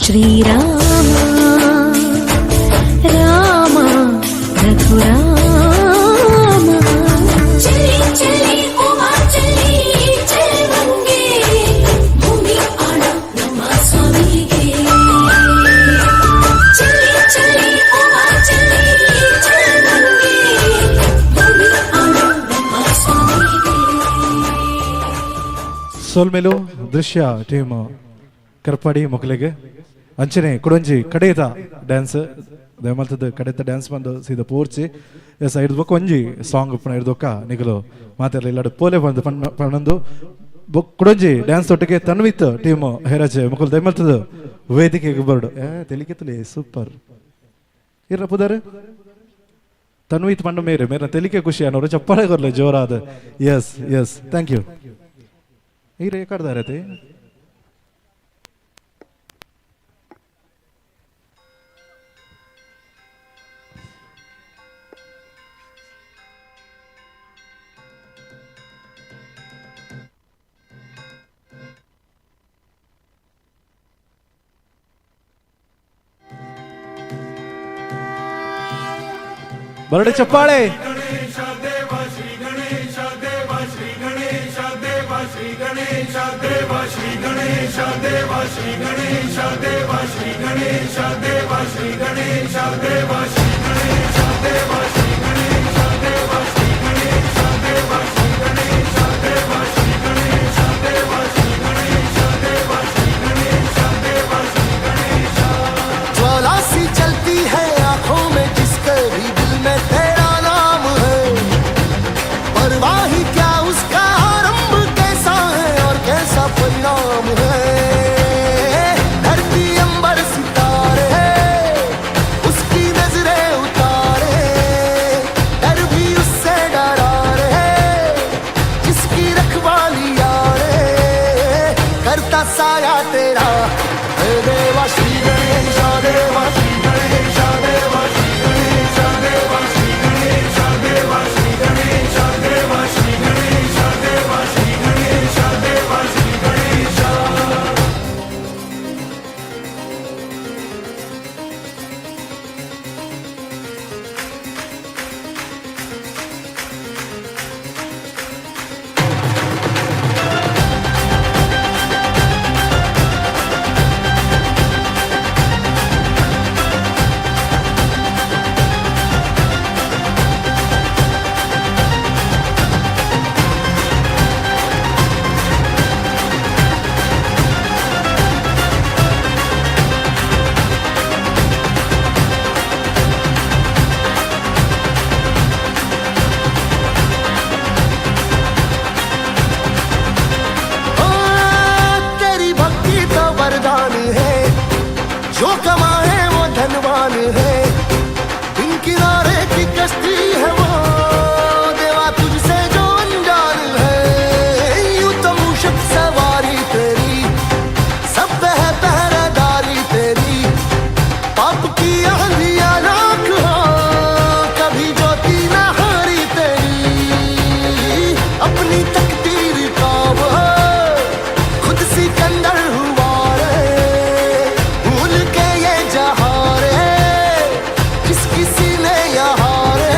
ಶ್ರೀರಾಮ ರಾಮ ರಘುರಾಮ. ಚಲಿ ಚಲಿ ಉಮಾ ಚಲಿ ಚಲುವಂಗೆ ಭೂಮಿ ಆಣ ನಮ್ಮ ಸ್ವಾಮಿಗೆ. ಚಲಿ ಚಲಿ ಉಮಾ ಚಲಿ ಚಲುವಂಗೆ ಭೂಮಿ ಆಣ ನಮ್ಮ ಸ್ವಾಮಿಗೆ. ಸೋಲ್ಮೇಲು ದೃಶ್ಯ ಟೀಮ್ ಕರ್ಪಾಡಿ ಮೊಕಲಿಗೆ. ಅಂಚನೆ ಕುಡೊಂಜಿ ಕಡೇತ ಡ್ಯಾನ್ಸ್ ದಯಮಲ್ತದ ಕಡೇತ ಡ್ಯಾನ್ಸ್ ಬಂದು ಸೀದ ಪೋರ್ಚಿ. ಎಸ್, ಐದು ಬೊಕ್ಕ ಒಂಜಿ ಸಾಂಗ್ ಉಪ್ಪುನ ಐದು ನಿಗಲು ಮಾತಾಡಲಿ ಇಲ್ಲಾಡು ಪೋಲೆ ಬಂದು ಪಣ್ಣೊಂದು ಬೊಕ್ ಕುಡೊಂಜಿ ಡ್ಯಾನ್ಸ್ ಒಟ್ಟಿಗೆ ತನ್ವಿತ್ ಟೀಮ್ ಹೇರಾಜೆ ಮುಕುಲ್ ದಯಮಲ್ತದ ವೇದಿಕೆಗೆ ಬರಡು. ಏ ತೆಲಿಕೆತ್ತಲೇ ಸೂಪರ್ ಇರ ಪುದಾರು ತನ್ವಿತ್ ಪಂಡ ಮೇರೆ ಮೇರೆ ತೆಲಿಕೆ ಖುಷಿ ಅನ್ನೋರು ಚಪ್ಪಾಳೆ ಕೊರ್ಲೆ ಜೋರಾದ. Yes yes, thank you. ಈ ರೇಖಾಡ್ದಾರತೆ ಬರಡೆ ಚಪ್ಪಾಳೆ. ಗಣೇಶ ದೇವ ಶ್ರೀ ಗಣೇಶ ದೇವ ಶ್ರೀ ಗಣೇಶ ದೇವ ಶ್ರೀ ಗಣೇಶ ದೇವ ಶ್ರೀ ಗಣೇಶ ದೇವ ಶ್ರೀ ಗಣೇಶ ದೇವ ಶ್ರೀ ಗಣೇಶ ದೇವ ಶ್ರೀ ಗಣೇಶ ದೇವ ಶ್ರೀ ಗಣೇಶ ದೇವ ಶ್ರೀ ಗಣೇಶ ದೇವ ಶ್ರೀ ಗಣೇಶ ದೇವ ಶ್ರೀ ಗಣೇಶ ದೇವ ಶ್ರೀ ಗಣೇಶ ದೇವ ಶ್ರೀ ಗಣೇಶ ದೇವ ಶ್ರೀ ಗಣೇಶ ದೇವ ಶ್ರೀ ಗಣೇಶ. ज्वाला सी चलती है आंखों में जिसके भी दिल में तेरा नाम है, परवाह ही क्या उसका आरंभ कैसा है और कैसा परिणाम है। धरती अंबर सितारे उसकी नजरें उतारे, डर भी उससे डरा रे जिसकी रखवाली यारे, करता साया तेरा हे देवा श्री गणेश देवा श्री गणेश देवा श्री गणेश देवा श्री गणेश देवा श्री गणेश देवा श्री गणेश देवा श्री गणेश देवा श्री गणेश. ओ, तेरी भक्ति तो वरदान है, जो कमाए वो धनवान है, बिन किनारे की कश्ती है वो देवा तुझसे जो अनजान है। यूं तो मूषक सवारी तेरी, सब पे है पहरेदारी तेरी, पाप की आंधियां लाख हो कभी ज्योति ना हारी तेरी, अपनी तकदीर का वो खुद सिकंदर हुआ रे, भूल के ये जहां रे जिस किसी ने यहाँ रे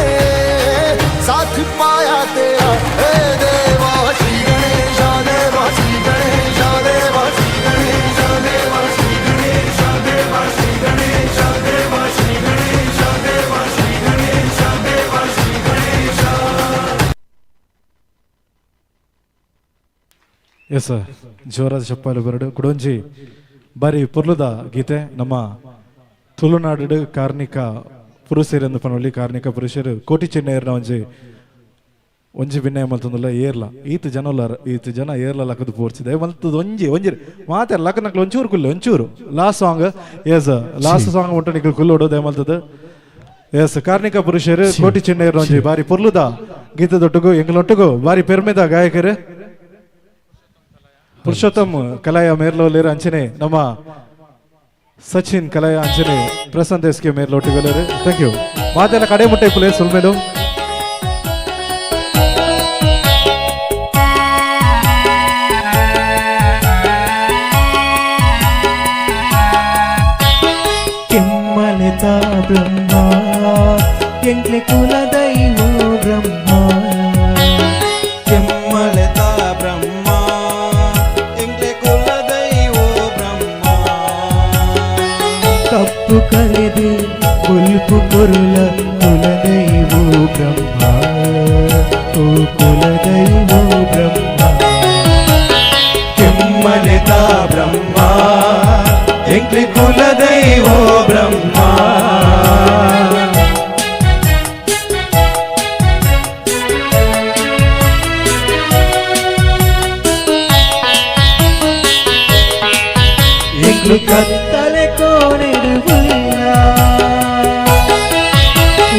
साथ पाया तेरा। हे देवा श्री गणेश देवा श्री गणेश देवा श्री गणेश देवा श्री गणेश देवा श्री गणेश देवा श्री गणेश देवा श्री गणेश देवा श्री गणेश. ಎಸ್, ಜೋರಾದ ಚಪ್ಪಾಳೆ ಬರಡು. ಕುಡೊಂಜಿ ಬಾರಿ ಪೊರ್ಲುದ ಗೀತೆ. ನಮ್ಮ ತುಳುನಾಡು ಕಾರ್ಣಿಕ ಪುರುಷರೆಂದು ಪನೊಲಿ ಕಾರ್ಣಿಕ ಪುರುಷರು ಕೋಟಿ ಚೆನ್ನೈರ್ನ ಒಂಜಿ ಒಂಜಿ ಭಿನ್ನಯ ಮಲ್ತೊಂದುಲ್ಲ ಏರ್ಲ ಈತ ಜನ ಉಲ್ಲಾರ ಈತ ಜನ ಏರ್ಲ ಲಕ್ಕದ ಪೋರ್ಚಿದೆ ಮಲ್ತದ ಒಂಜಿ ಒಂಜಿ ಮಾತಾರ ಲಕ್ಕ ನಕ್ಲು ಒಂಚೂರು ಕುಲ್ಲೆ ಒಂಚೂರು last song. S, last song ಉಂಟು ನಿಕ್ಲು ಕುಲ್ಲೋಡು ದಯಮಲ್ತದ. ಎಸ್, ಕಾರ್ಣಿಕ ಪುರುಷರು ಕೋಟಿ ಚೆನ್ನೈರ್ನ ಒಂಜಿ ಬಾರಿ ಪೊರ್ಲುದ ಗೀತದೊಟ್ಟುಗು ಎಂಗ್ಲೊಟ್ಟುಗು ಬಾರಿ ಪೆರ್ಮೆದ ಗಾಯಕರು ಪುರುಷೋತ್ತಮ್ ಕಲಾಯ ಮೇರ್ಲೋಲೇರು ಅಂಚನೆ ನಮ್ಮ ಸಚಿನ್ ಕಲಾಯ ಅಂಚನೆ ಪ್ರಶಾಂತ್ ಎಸ್ ಕೆ ಮೇರ್ಲೋಟಿಗಲೇರು. Thank you. ಮಾತೆಲ್ಲ ಕಡೆ ಮುಟ್ಟೆ ಪುಲೆ ಸುಲ್ಮೇಲು. ಕೆಮ್ಮಲೆತ ಬ್ರಹ್ಮ ಎಂಕ್ಲೆ ಕುಲದೈವೋ ಬ್ರಹ್ಮ ಕೆಮ್ಮಲೆತ ಬ್ರಹ್ಮ ಎಂಕ್ಲೆ ಕುಲದೈವೋ ಬ್ರಹ್ಮ ಕಪ್ಪು ಕಳೆದು ಬೊಲ್ಪು ಕೊರುಲ ಕುಲದೈವೋ ಬ್ರಹ್ಮ ಓ ಕುಲದೈವೋ ಬ್ರಹ್ಮ ಕೆಮ್ಮಲೆತ ಬ್ರಹ್ಮ ಎಂಕ್ಲೆ ಕುಲದೈವೋ ಬ್ರಹ್ಮ ಎಂಕ್ಲು ಕತ್ತಲೆ ಕೋಣೆಡುವುಲ್ಲ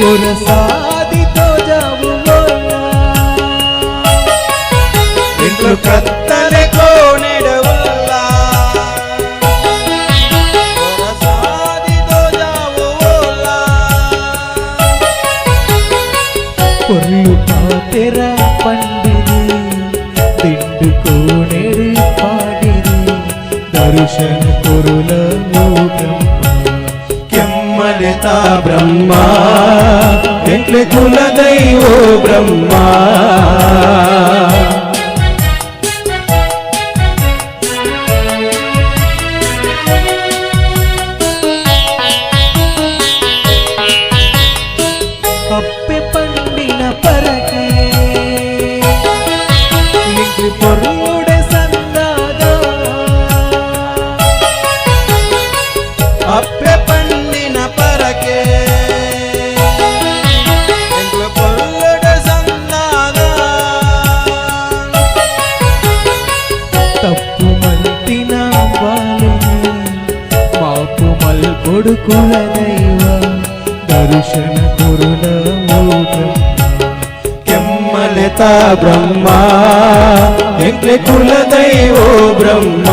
ಒರ ಸಾದಿ ತೋಜಾವು ಮೊಲ್ಲ ಎಂಕ್ಲು ಕತ್ತಲೆ ಕೋಣೆಡುವುಲ್ಲ ಒರ ಸಾದಿ ತೋಜಾವುಲ್ಲ పొర్లు పాతెర పండిది ದಿಂಡು ಕೋಣೆಡು ಪಾಡಿది ದರ್ಶನ ಕೊರುಲ ಓ ಬ್ರಹ್ಮ ಕೆಮ್ಮಲೆತ ಬ್ರಹ್ಮ ಎಂಕ್ಲೆ ಕುಲದೈವೋ ಬ್ರಹ್ಮ ಅಪ್ಪೆ ಪಂಡಿನ ಪರಕೆ ಎಂಕ್ಲು ಪೊರ್ಲುಡೆ ಸಂದಾದ ಅಪ್ಪೆ ಪಂಡಿನ ಪರಕೆ ಎಂಕ್ಲು ಪೊರ್ಲುಡೆ ಸಂದಾದ ತಪ್ಪು ಮಲ್ತಿನ ಬಾಲುನಿ ಮಾಪು ಮಲ್ಪೊಡು ಕುಲದೈವ ದರ್ಶನ ಕೊರುಲ ಓ ಬ್ರಹ್ಮ ಕೆಮ್ಮಲೆತ ಬ್ರಹ್ಮ ಎಂಕ್ಲೆ ಕುಲದೈವೋ ಬ್ರಹ್ಮ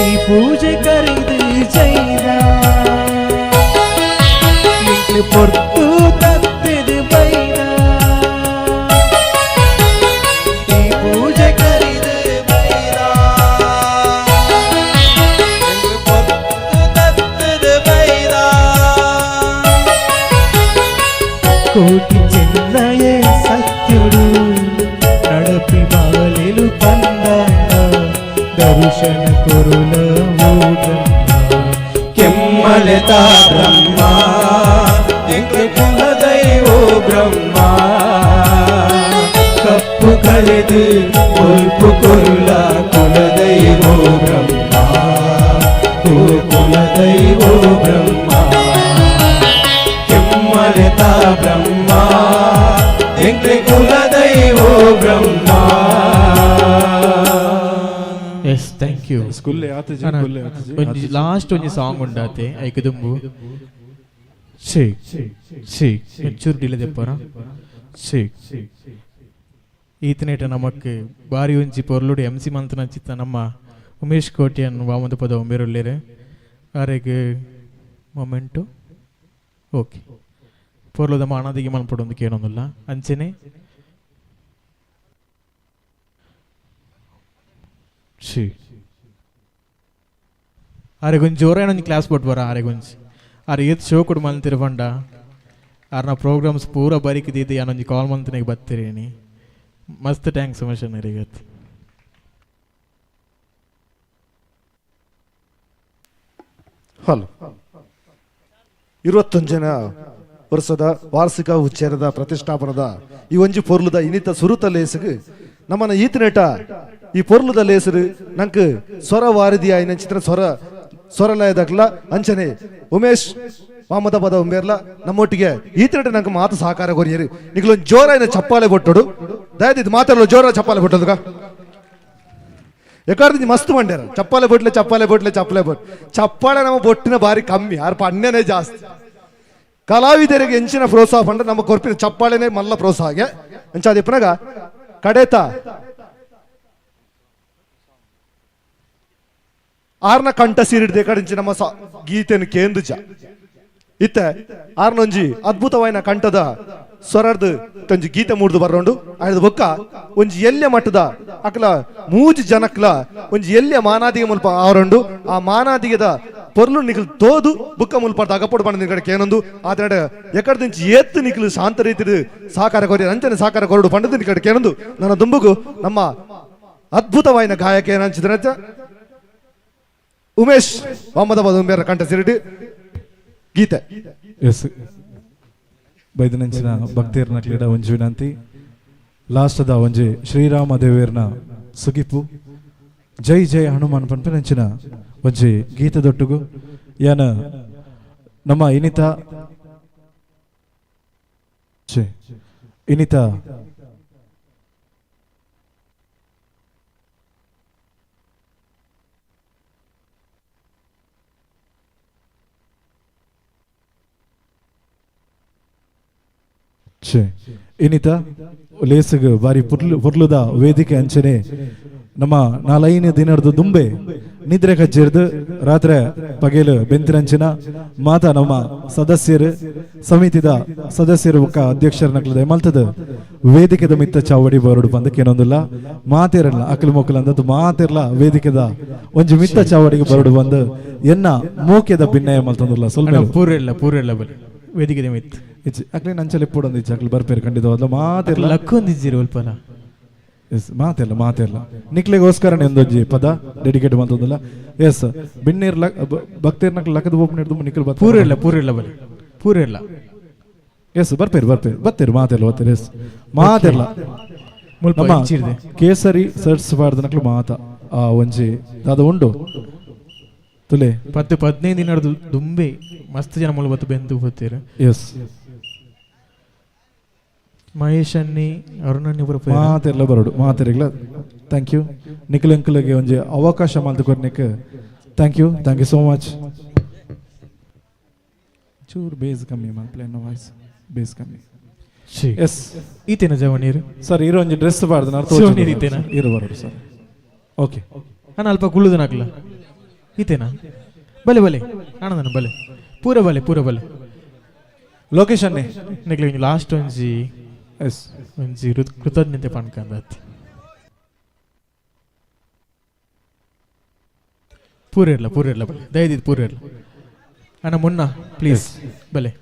ಈ ಪೂಜೆ ಕರೆದು ಜೈದ ಎಂಕ್ಲು ಪೊರ್ತು ತತ್ತೆದು ಬೈದ ಈ ಪೂಜೆ ಕರಿದು ಬೈದ ಎಂಕ್ಲು ಪೊರ್ತು ತತ್ತದು ಬೈದ ಕೋಟಿ ಚೆನ್ನಯೇ ಸತ್ಯುಡು ನಡಪಿ ಬಾಲೆಲು ತಂದ ದರ್ಶನ ಕೊರುಲ ಓ ಬ್ರಹ್ಮ ಕೆಮ್ಮಲೆತ ಬ್ರಹ್ಮ ಎಂಕ್ಲೆ ಕುಲದೈವೋ ಬ್ರಹ್ಮ ಕಪ್ಪು ಕಳೆದು ಬೊಲ್ಪು ಕೊರುಲ ಕುಲದೈವೋ ಬ್ರಹ್ಮ ಓ ಕುಲದೈವೋ ಬ್ರಹ್ಮ ಕೆಮ್ಮಲೆತ ಬ್ರಹ್ಮ ಎಂಕ್ಲೆ ಕುಲದೈವೋ ಬ್ರಹ್ಮ ಎಸ್ thank you ಸ್ಕೂಲ್ಲೇ ಆತಜಿ, ಕುಲ್ಲೆ ಆತಜಿ, ಒಂಜಿ ಲಾಸ್ಟ್ ಒಂಜಿ ಸಾಂಗ್ ಉಂಡಾತೆ ಐಕ್ ದುಂಬು ಶೇ ಶೇ ಒಂಚೂರು ಡಿಲೇ ದೆಪ್ಪರ ಶೇ ಈತನೇಟ ನಮಕ್ ಬಾರಿ ಒಂಜಿ ಪೊರ್ಲುಡು ಎಂ ಸಿ ಮಂತನ ಚಿತ್ತ ನಮ್ಮ ಉಮೇಶ್ ಕೋಟಿಯನ್ ವಾಮದ ಪದ ಒಂಬೇರುಳ್ಳೇರು ಆರೆಗ್ ಮೊಮೆಂಟು ಓಕೆ ಪೊರ್ಲುದ ಮಾಣಾದಿಗೆ ಮನ್ಪೊಡೊಂದು ಕೇಳೊಂದುಲ್ಲ ಅಂಚನೆ ಶೇ ಆರೆಗೊಂಜಿ ಜೋರಾಯಣ ಒಂಜಿ ಕ್ಲಾಸ್ ಕೊಟ್ಟು ಬರ ಆರೆಗೊಂಜಿ ಆರೆ ಏತ್ ಶೋ ಕೊಡು ಮಲ್ತಿರು ಪಂಡ ಆರ್ನ ಪ್ರೋಗ್ರಾಮ್ಸ್ ಪೂರ ಬರಿಕ್ ದೀದಿ ಯಾನೊಂಜಿ ಕಾಲ್ ಮಂತನಿಗೆ ಬತ್ತೀರಿ ಮಸ್ತ್ thanks Umesh ಅಣ್ಣರಿಗೆ. ಹಲೋ 21 ಜನ ವರ್ಷದ ವಾರ್ಷಿಕ ಉಚ್ಚೇರದ ಪ್ರತಿಷ್ಠಾಪನದ ಈ ಒಂಜಿ ಪೊರ್ಲುದ ಇನಿತ ಸುರುತ ಲೇಸುಗು ನಮ್ಮನ ಈತನೇಟ ಈ ಪೊರ್ಲುದ ಲೇಸರು ನಂಕ್ ಸ್ವರ ವಾರದಿ ಆಯಿನ ಚಿತ್ರ ಸ್ವರ ಸ್ವರಲಯದಕ್ಲ ಅಂಚನೆ ಉಮೇಶ್ ಮಾಮದ ಪದ ಉಂಬೇರ್ಲ ನಮ್ಮೊಟ್ಟಿಗೆ ಈತನೇಟ ನಂಗೆ ಮಾತು ಸಹಕಾರ ಕೊರಿಯರು ನಿಗ್ಲೊಂದು ಜೋರಾಯಿನ ಚಪ್ಪಾಳೆ ಕೊಟ್ಟೋಡು ದಯದಿದ್ದು ಮಾತಾಡಲು ಜೋರ ಚಪ್ಪಾಳೆ ಕೊಟ್ಟೋದುಗ ಎಕಾರ್ದು ಮಸ್ತ್ ಮಂಡ್ಯಾರ ಚಪ್ಪಾಳೆ ಬೊಟ್ಲೆ ಚಪ್ಪಾಳೆ ಬೊಟ್ಲೆ ಚಪ್ಪಾಳೆ ಬೊಟ್ ಚಪ್ಪಾಳೆ ನಮ್ಮ ಬೊಟ್ಟಿನ ಬಾರಿ ಕಮ್ಮಿ ಯಾರು ಪಣ್ಣನೇ ಜಾಸ್ತಿ ಕಲಾವಿದರಿಗೆ ಹೆಂಚಿನ ಪ್ರೋತ್ಸಾಹ ಪಂಡ ನಮ್ಮ ಕೊರ್ಪಿನ ಚಪ್ಪಾಳೆನೇ ಮಲ್ಲ ಪ್ರೋತ್ಸಾಹ ಅಂಚಾದಿಪ್ಪನಾಗ ಕಡೇತ ಆರ್ನ ಕಂಠ ಸೀರಿಡ್ದೆ ಕడించి ನಮ್ಮ ಗೀತೆನು ಕೇಂದುಜ ಇತ್ತೆ ಆರ್ನೊಂಜಿ ಅದ್ಭುತವಾಯಿನ ಕಂಠದ ಸ್ವರರ್ದು ತಂಜಿ ಗೀತೆ ಮೂಡ್ದು ಬರೋಂಡು ಆಯ್ದ ಬೊಕ್ಕ ಒಂಜಿ ಎಲ್ಯ ಮಟ್ಟದ ಅಕ್ಲ ಮೂಜಿ ಜನಕ್ಲ ಒಂಜಿ ಎಲ್ಯ ಮಾನಾದಿಗೆ ಮುಲ್ಪ ಆವರಂಡು ಆ ಮಾನಾದಿಗೆದ ಪೊರ್ಲು ನಿಖಲ್ ತೋದು ಬುಕ್ಕ ಮುಲ್ಪ ಅಗಪೊಡು ಪಂಡ ನಿಕಡೆ ಕೇನೊಂದು ಆತನ ಎಕಡೆ ದಿಂಚಿ ಏತ್ತು ನಿಖಲು ಶಾಂತ ರೀತಿ ಸಾಕಾರ ಕೊರಿ ಅಂಚನೆ ಸಾಕಾರ ಕೊರಡು ಪಂಡದ ನಿಕಡೆ ಕೇನೊಂದು ನನ್ನ ದುಂಬುಗು ನಮ್ಮ ಅದ್ಭುತವಾಯಿನ ಗಾಯಕ ಏನಂಚಿದ್ರೆ ಉಮೇಶ್ ವಾಮದಬಾದ್ ಉಂಬೇರ ಕಂಠ ಸಿರಿಟಿ ಗೀತೆ. ಎಸ್ ಬೈದನಂಚಿನ ಭಕ್ತಿಯರ್ನ ಕ್ರೀಡಾ ಒಂಜಿ ವಿನಂತಿ ಲಾಸ್ಟದ ಒಂಜಿ ಶ್ರೀರಾಮ ದೇವಿಯರ್ನ ಸುಗಿಪು ಜೈ ಜೈ ಹನುಮಾನ್ ಪನ್ಪಿನಂಚಿನ ಒಂಜಿ ಗೀತೆದೊಟ್ಟುಗು ಯಾನ ನಮ್ಮ ಇನಿತ ಇನಿತ ಇನಿತ ಲೇಸುಗು ಬಾರಿ ಪುರ್ಲುದ ವೇದಿಕೆ ಅಂಚನೆ ನಮ್ಮ ನಾಲೈನ ದಿನದ ದುಂಬೆ ನಿದ್ರೆ ಕಜ್ಜಿರ್ದು ರಾತ್ರಿ ಪಗೇಲು ಬೆಂತಿರಂಚಿನ ಮಾತಾ ನಮ್ಮ ಸದಸ್ಯರು ಸಮಿತಿದ ಸದಸ್ಯರು ಬೊಕ್ಕ ಅಧ್ಯಕ್ಷರ ನಕ್ಲದ ಮಲ್ತದ ವೇದಿಕೆದ ಮಿತ್ತ ಚಾವಡಿ ಬರೋಡು ಬಂದಕ್ಕೆ ಏನೊಂದಿಲ್ಲ ಮಾತಿರಲ್ಲ ಅಕಲು ಮೊಕ್ಕಲು ಅಂದದ್ದು ಮಾತಿರ್ಲ ವೇದಿಕೆದ ಒಂಜಿ ಮಿತ್ತ ಚಾವಡಿಗೆ ಬರೋಡು ಬಂದು ಎನ್ನ ಮೋಕೆದ ಭಿನ್ನಯ ಮಲ್ತಂದಿಲ್ಲ ಸ್ವಲ್ಪ ಪೂರೆಲ್ಲ ಪೂರೆಲ್ಲ ಬಲಿ ವೇದಿಕೆದ ಮಿತ್ತ ಇಜ್ಜಿ ಅಕ್ಲೆ ನಂಚಲ್ಲಿ ಪೂಡೊಂದು ಇಜ್ಜಿ ಅಕ್ಲು ಬರ್ಪೇರು ಖಂಡಿತವಾದ್ಲ ಮಾತಿರ್ಲ ಲಕ್ಕೊಂದಿಜ್ಜಿರು ಅಲ್ಪಲ. ಎಸ್ ಮಾತಿಲ್ಲ ಮಾತಿಲ್ಲ ನಿಕ್ಲೆಗೋಸ್ಕರ ಒಂದೊಂಜಿ ಪದ ಡೆಡಿಕೇಟ್ ಬಂತಂದಿಲ್ಲ. ಎಸ್ ಬಿಣ್ಣೀರ್ ಭಕ್ತಿರ್ನಕ್ ಲಕ್ಕದ ಒಪ್ಪು ಹಿಡಿದು ನಿಖಲ್ ಬರ್ತಾರೆ. ಪೂರೆಲ್ಲ ಪೂರೆಲ್ಲ ಬಲಿ ಪೂರೆಲ್ಲ. ಎಸ್ ಬರ್ಪೇರು ಬರ್ಪೇರು ಬರ್ತೀರಿ ಮಾತಿಲ್ಲ ಬರ್ತೀರಿ. ಎಸ್ ಮಾತಿಲ್ಲ ನಮ್ಮ ಕೇಸರಿ ಸರ್ಸ್ ಬಾರ್ದನಕ್ಲು ಮಾತ ಆ ಒಂಜಿ ದಾದ ಉಂಡು ತುಲೆ 10-15 ದಿನದ ದುಂಬೆ ಮಸ್ತ್ ಜನ ಮುಳು ಬತ್ತು ಬೆಂದು ಹೋಗ್ತೀರಿ. ಎಸ್ ಮಹೇಶ್ ಅನ್ನಿ ಅರುಣ್ ಮಾತೆಲ್ಲ ಬರೋಡು ಮಾತೆರಿಗ್ಲ thank you Nikhil ಅಂಕಲ್ಗೆ ಒಂಜಿ ಅವಕಾಶ ಮಲ್ತು ಕೊರ್ನಿಕ್ thank you thank you so much. ಚೂರು ಬೇಸ್ ಕಮ್ಮಿ ಮಲ್ಪ್ಲೆ ವಾಯ್ಸ್ ಬೇಸ್ ಕಮ್ಮಿ. ಎಸ್ ಈತೇನ ಜವನೀರು ಸರ್ ಇರೋ ಒಂಜಿ ಡ್ರೆಸ್ ಬಾರ್ದು ಅರ್ಥ ಶಿವನೀರು ಈತೇನ ಇರು ಬರೋಡು ಸರ್. ಓಕೆ ನಾನು ಅಲ್ಪ ಕುಳ್ಳುದನ ಹಾಕ್ಲ ಈತೇನಾ ಬಲೆ ಬಲೆ ಆನಂದನ ಬಲೆ ಪೂರ ಬಲೆ ಪೂರ ಬಲೆ ಲೊಕೇಶನ್ ನಿಕ್ಲೆ ಲಾಸ್ಟ್ ಒಂಜಿ ಎಸ್ ಒಂಜಿ ಕೃತಜ್ಞತೆ ಪಣ್ಕಂದತ್ತಿ ಪೂರ ಇರಲ್ಲ ಪೂರ ಇರಲ್ಲ ಬಲೆ ದಯದಿದ್ದು ಪೂರ ಇರಲ್ಲ ಅಣ್ಣ ಮುನ್ನ ಪ್ಲೀಸ್ ಬಲೆ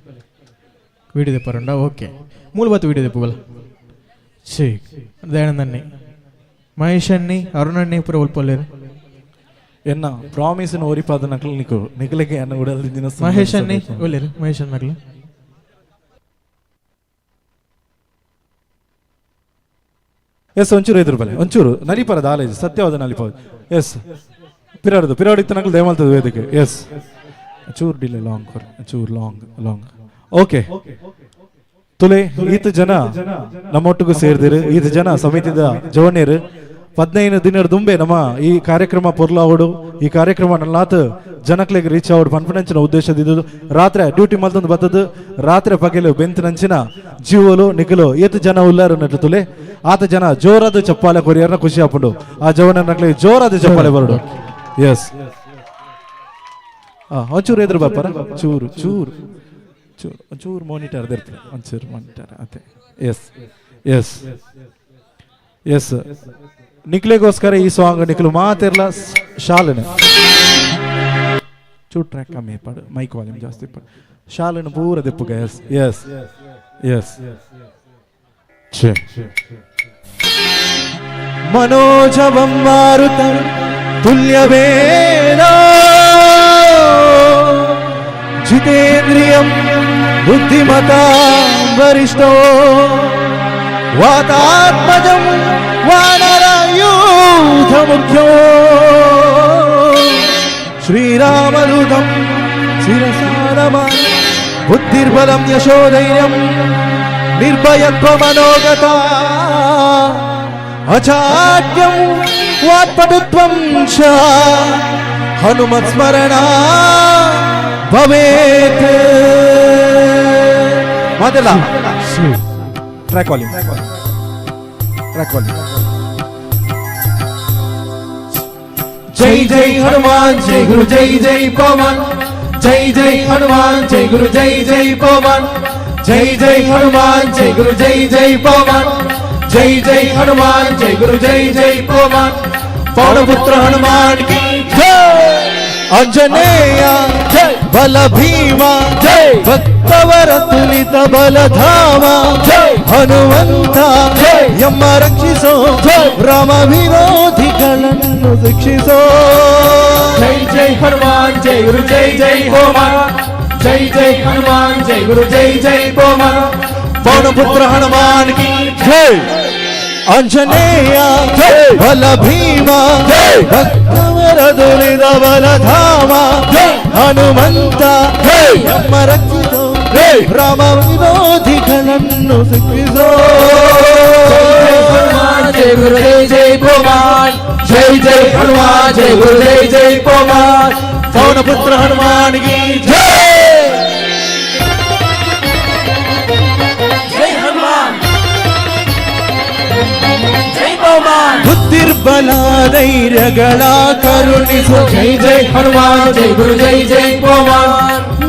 ವಿಡಿಯೋ ದೆಪ್ಪರುಂಡ ಓಕೆ ಮೂಲ ಬಾತು ವಿಡಿಯೋ ದೆಪ್ಪು ಬಲ ಶೇ ದಯಾನಂದನ್ನಿ ಮಹೇಶ್ ಅನ್ನಿ ಅರುಣಣ್ಣಿ ಪೂರ ಒಲ್ಪಲ್ಲೇರು ಎನ್ನ ಪ್ರಾಮಿಸ್ ಓರಿಪಾದ ನಕಲು ನಿಕು ನಿಕಲಿಗೆ ಅನ್ನ ಉಡಲ್ ದಿನ ಮಹೇಶ್ ಅನ್ನಿ ಒಲ್ಲೇರು ಮಹೇಶ್ ಅನ್ನಕ್ಲು ಎಸ್ ಒಂಚೂರು ಎದುರು ಬಲೆ ಒಂಚೂರು ನಲಿಪರದ ಆಲೇಜ್ ಸತ್ಯವಾದ ನಲಿಪ. ಎಸ್ ಪಿರಾಡದು ಪಿರಾಡಿತ್ತು ನಕಲು ದೇಮಲ್ತದ ವೇದಿಕೆ. ಎಸ್ ಚೂರು ಡಿಲೇ ಲಾಂಗ್ ಕೊರ್ ಚೂರು ಲಾಂಗ್ ಲಾಂಗ್. ಓಕೆ ತುಲೆ ಈತ ಜನ ನಮ್ಮೊಟ್ಟಿಗೂ ಸೇರಿದಿರು ಈತ ಜನ ಸಮಿತಿದ ಜವನೇರು 15 ದಿನದ ದುಂಬೆ ನಮ್ಮ ಈ ಕಾರ್ಯಕ್ರಮ ಪೊರ್ಲಾವಡು ಈ ಕಾರ್ಯಕ್ರಮ ನಲ್ಲಾತ್ ಜನಕ್ಲೆಗ್ ರೀಚ್ ಆವಡು ಪನ್ಪನಂಚಿನ ಉದ್ದೇಶದಿದ್ದು ರಾತ್ರಿ ಡ್ಯೂಟಿ ಮಲ್ತೊಂದು ಬತ್ತದು ರಾತ್ರಿ ಪಗೆಲು ಬೆಂತಿನಂಚಿನ ಜೀವಲು ನಿಖಲು ಏತು ಜನ ಉಲ್ಲಾರು ನಟ್ಟು ತುಲೆ ಆತ ಜನ ಜೋರಾದ ಚಪ್ಪಾಲೆ ಕೊರಿಯರ್ನ ಖುಷಿ ಆಪುಂಡು ಆ ಜವನ ನಕ್ಲೆ ಜೋರಾದ ಚಪ್ಪಾಲೆ ಬರಡು. ಎಸ್ ಒಂಚೂರು ಎದುರು ಬಾಪರ ಚೂರು ಚೂರು ಚೂರು ಒಂಚೂರು ಮಾನಿಟರ್ ದಿರ್ಪೆ ಒಂಚೂರು ಮಾನಿಟರ್ ಅದೇ. ಎಸ್ ಎಸ್ ಎಸ್ ನಿಕ್ಲೆಗೋಸ್ಕರ ಈ ಸಾಂಗ್ ನಿಕ್ಲು ಮಾತಿರ್ಲ ಶಾಲನ ಚೂರು ಟ್ರ್ಯಾಕ್ ಕಮ್ಮಿ ಪಾಡು ಮೈಕ್ ವಾಲ್ಯೂಮ್ ಜಾಸ್ತಿ ಪಾಡು ಶಾಲನ ಪೂರ ದಿಪ್ಪುಗ. ಎಸ್ ಎಸ್ ಎಸ್ ಮನೋಜವಂ ಮಾರುತ ತುಲ್ಯವೇನ ಜಿತೇಂದ್ರಿಯಂ ಬುದ್ಧಿಮತಾಂ ವರಿಷ್ಠೋ ವಾತಾತ್ಮಜಂ ವಾನರಯೂಥ ಮುಖ್ಯೋ ಶ್ರೀರಾಮದೂತಂ ಶಿರಸಾ ಬುದ್ಧಿರ್ಬಲಂ ಯಶೋಧೈರ್ಯಂ ನಿರ್ಭಯತ್ವಮನೋಗತ ಅಚಾಟ್ಯಂ ವಾತ್ಪಟುತ್ವಂ ಚ ಹನುಮತ್ಸ್ಮರಣ ಭವೇತ್. ಮಾತೆಲ್ಲ ಟ್ರ್ಯಾಕ್ ವಾಲ್ಯೂಮ್ ಟ್ರ್ಯಾಕ್ ವಾಲ್ಯೂಮ್. ಜೈ ಜೈ ಹನುಮಾನ್ ಜೈ ಗುರು ಜೈ ಜೈ ಪವನ್ ಜೈ ಜೈ ಹನುಮಾನ್ ಜೈ ಗುರು ಜೈ ಜೈ ಪವನ್ ಜೈ ಜೈ ಹನುಮಾನ್ ಜೈ ಗುರು ಜೈ ಜೈ ಪವನ್ ಜೈ ಜೈ ಹನುಮಾನ್ ಜೈ ಗುರು ಜೈ ಜೈ ಪವನ್ ಪೌನಪುತ್ರ ಹನುಮಾನ್ ಕಿ ಜೈ. ಆಂಜನೇಯ ಜೈ ಬಲ ಭೀಮ ಜೈ ಭಕ್ತವರ ತುಲಿತ ಬಲಧಾಮ ಜೈ ಹನುಮಂತ ಜೈ ಎಮ್ಮ ರಕ್ಷಿಸೋ ಜೈ ರಾಮ ವಿರೋಧಿಗಳನ್ನು ಶಿಕ್ಷಿಸೋ. ಜೈ ಜೈ ಹನುಮಾನ್ ಜೈ ಗುರು ಜೈ ಜೈ ಪವನ್ ಜೈ ಜೈ ಹನುಮಾನ್ ಜೈ ಗುರು ಜೈ ಜೈ ಪವನ್ ಪೌನಪುತ್ರ ಹನುಮಾನ್ ಕಿ ಜೈ. ಆಂಜನೇಯ ಜೈ ಬಲ ಭೀಮ ಜೈ ಭಕ್ತವರ ದುರಿದ ಬಲಧಾಮ ಜೈ ಹನುಮಂತ ಜೈ ನಮ್ಮ ರಕ್ಷಿಸೋ ಜೈ ರಾಮ ವಿರೋಧಿಗಳನ್ನು ಶಿಕ್ಷಿಸೋ. ಜೈ ಗುರು ಜೈ ಜೈ ಪವನ್ ಜೈ ಜೈ ಹನುಮಾನ್ ಜೈ ಗುರು ಜೈ ಜೈ ಪವನ್ ಪೌನಪುತ್ರ ಹನುಮಾನ್ ಕಿ ಜೈ. ಜೈ ಹನುಮಾನ್ ಜೈ ಪವನ್. ಬುದ್ಧಿರ್ಬಲ ಧೈರ್ಯಗಳ ಕರುಣಿಸು ಜೈ ಜೈ ಹನುಮಾನ್ ಜೈ ಗುರು ಜೈ ಜೈ ಪವನ್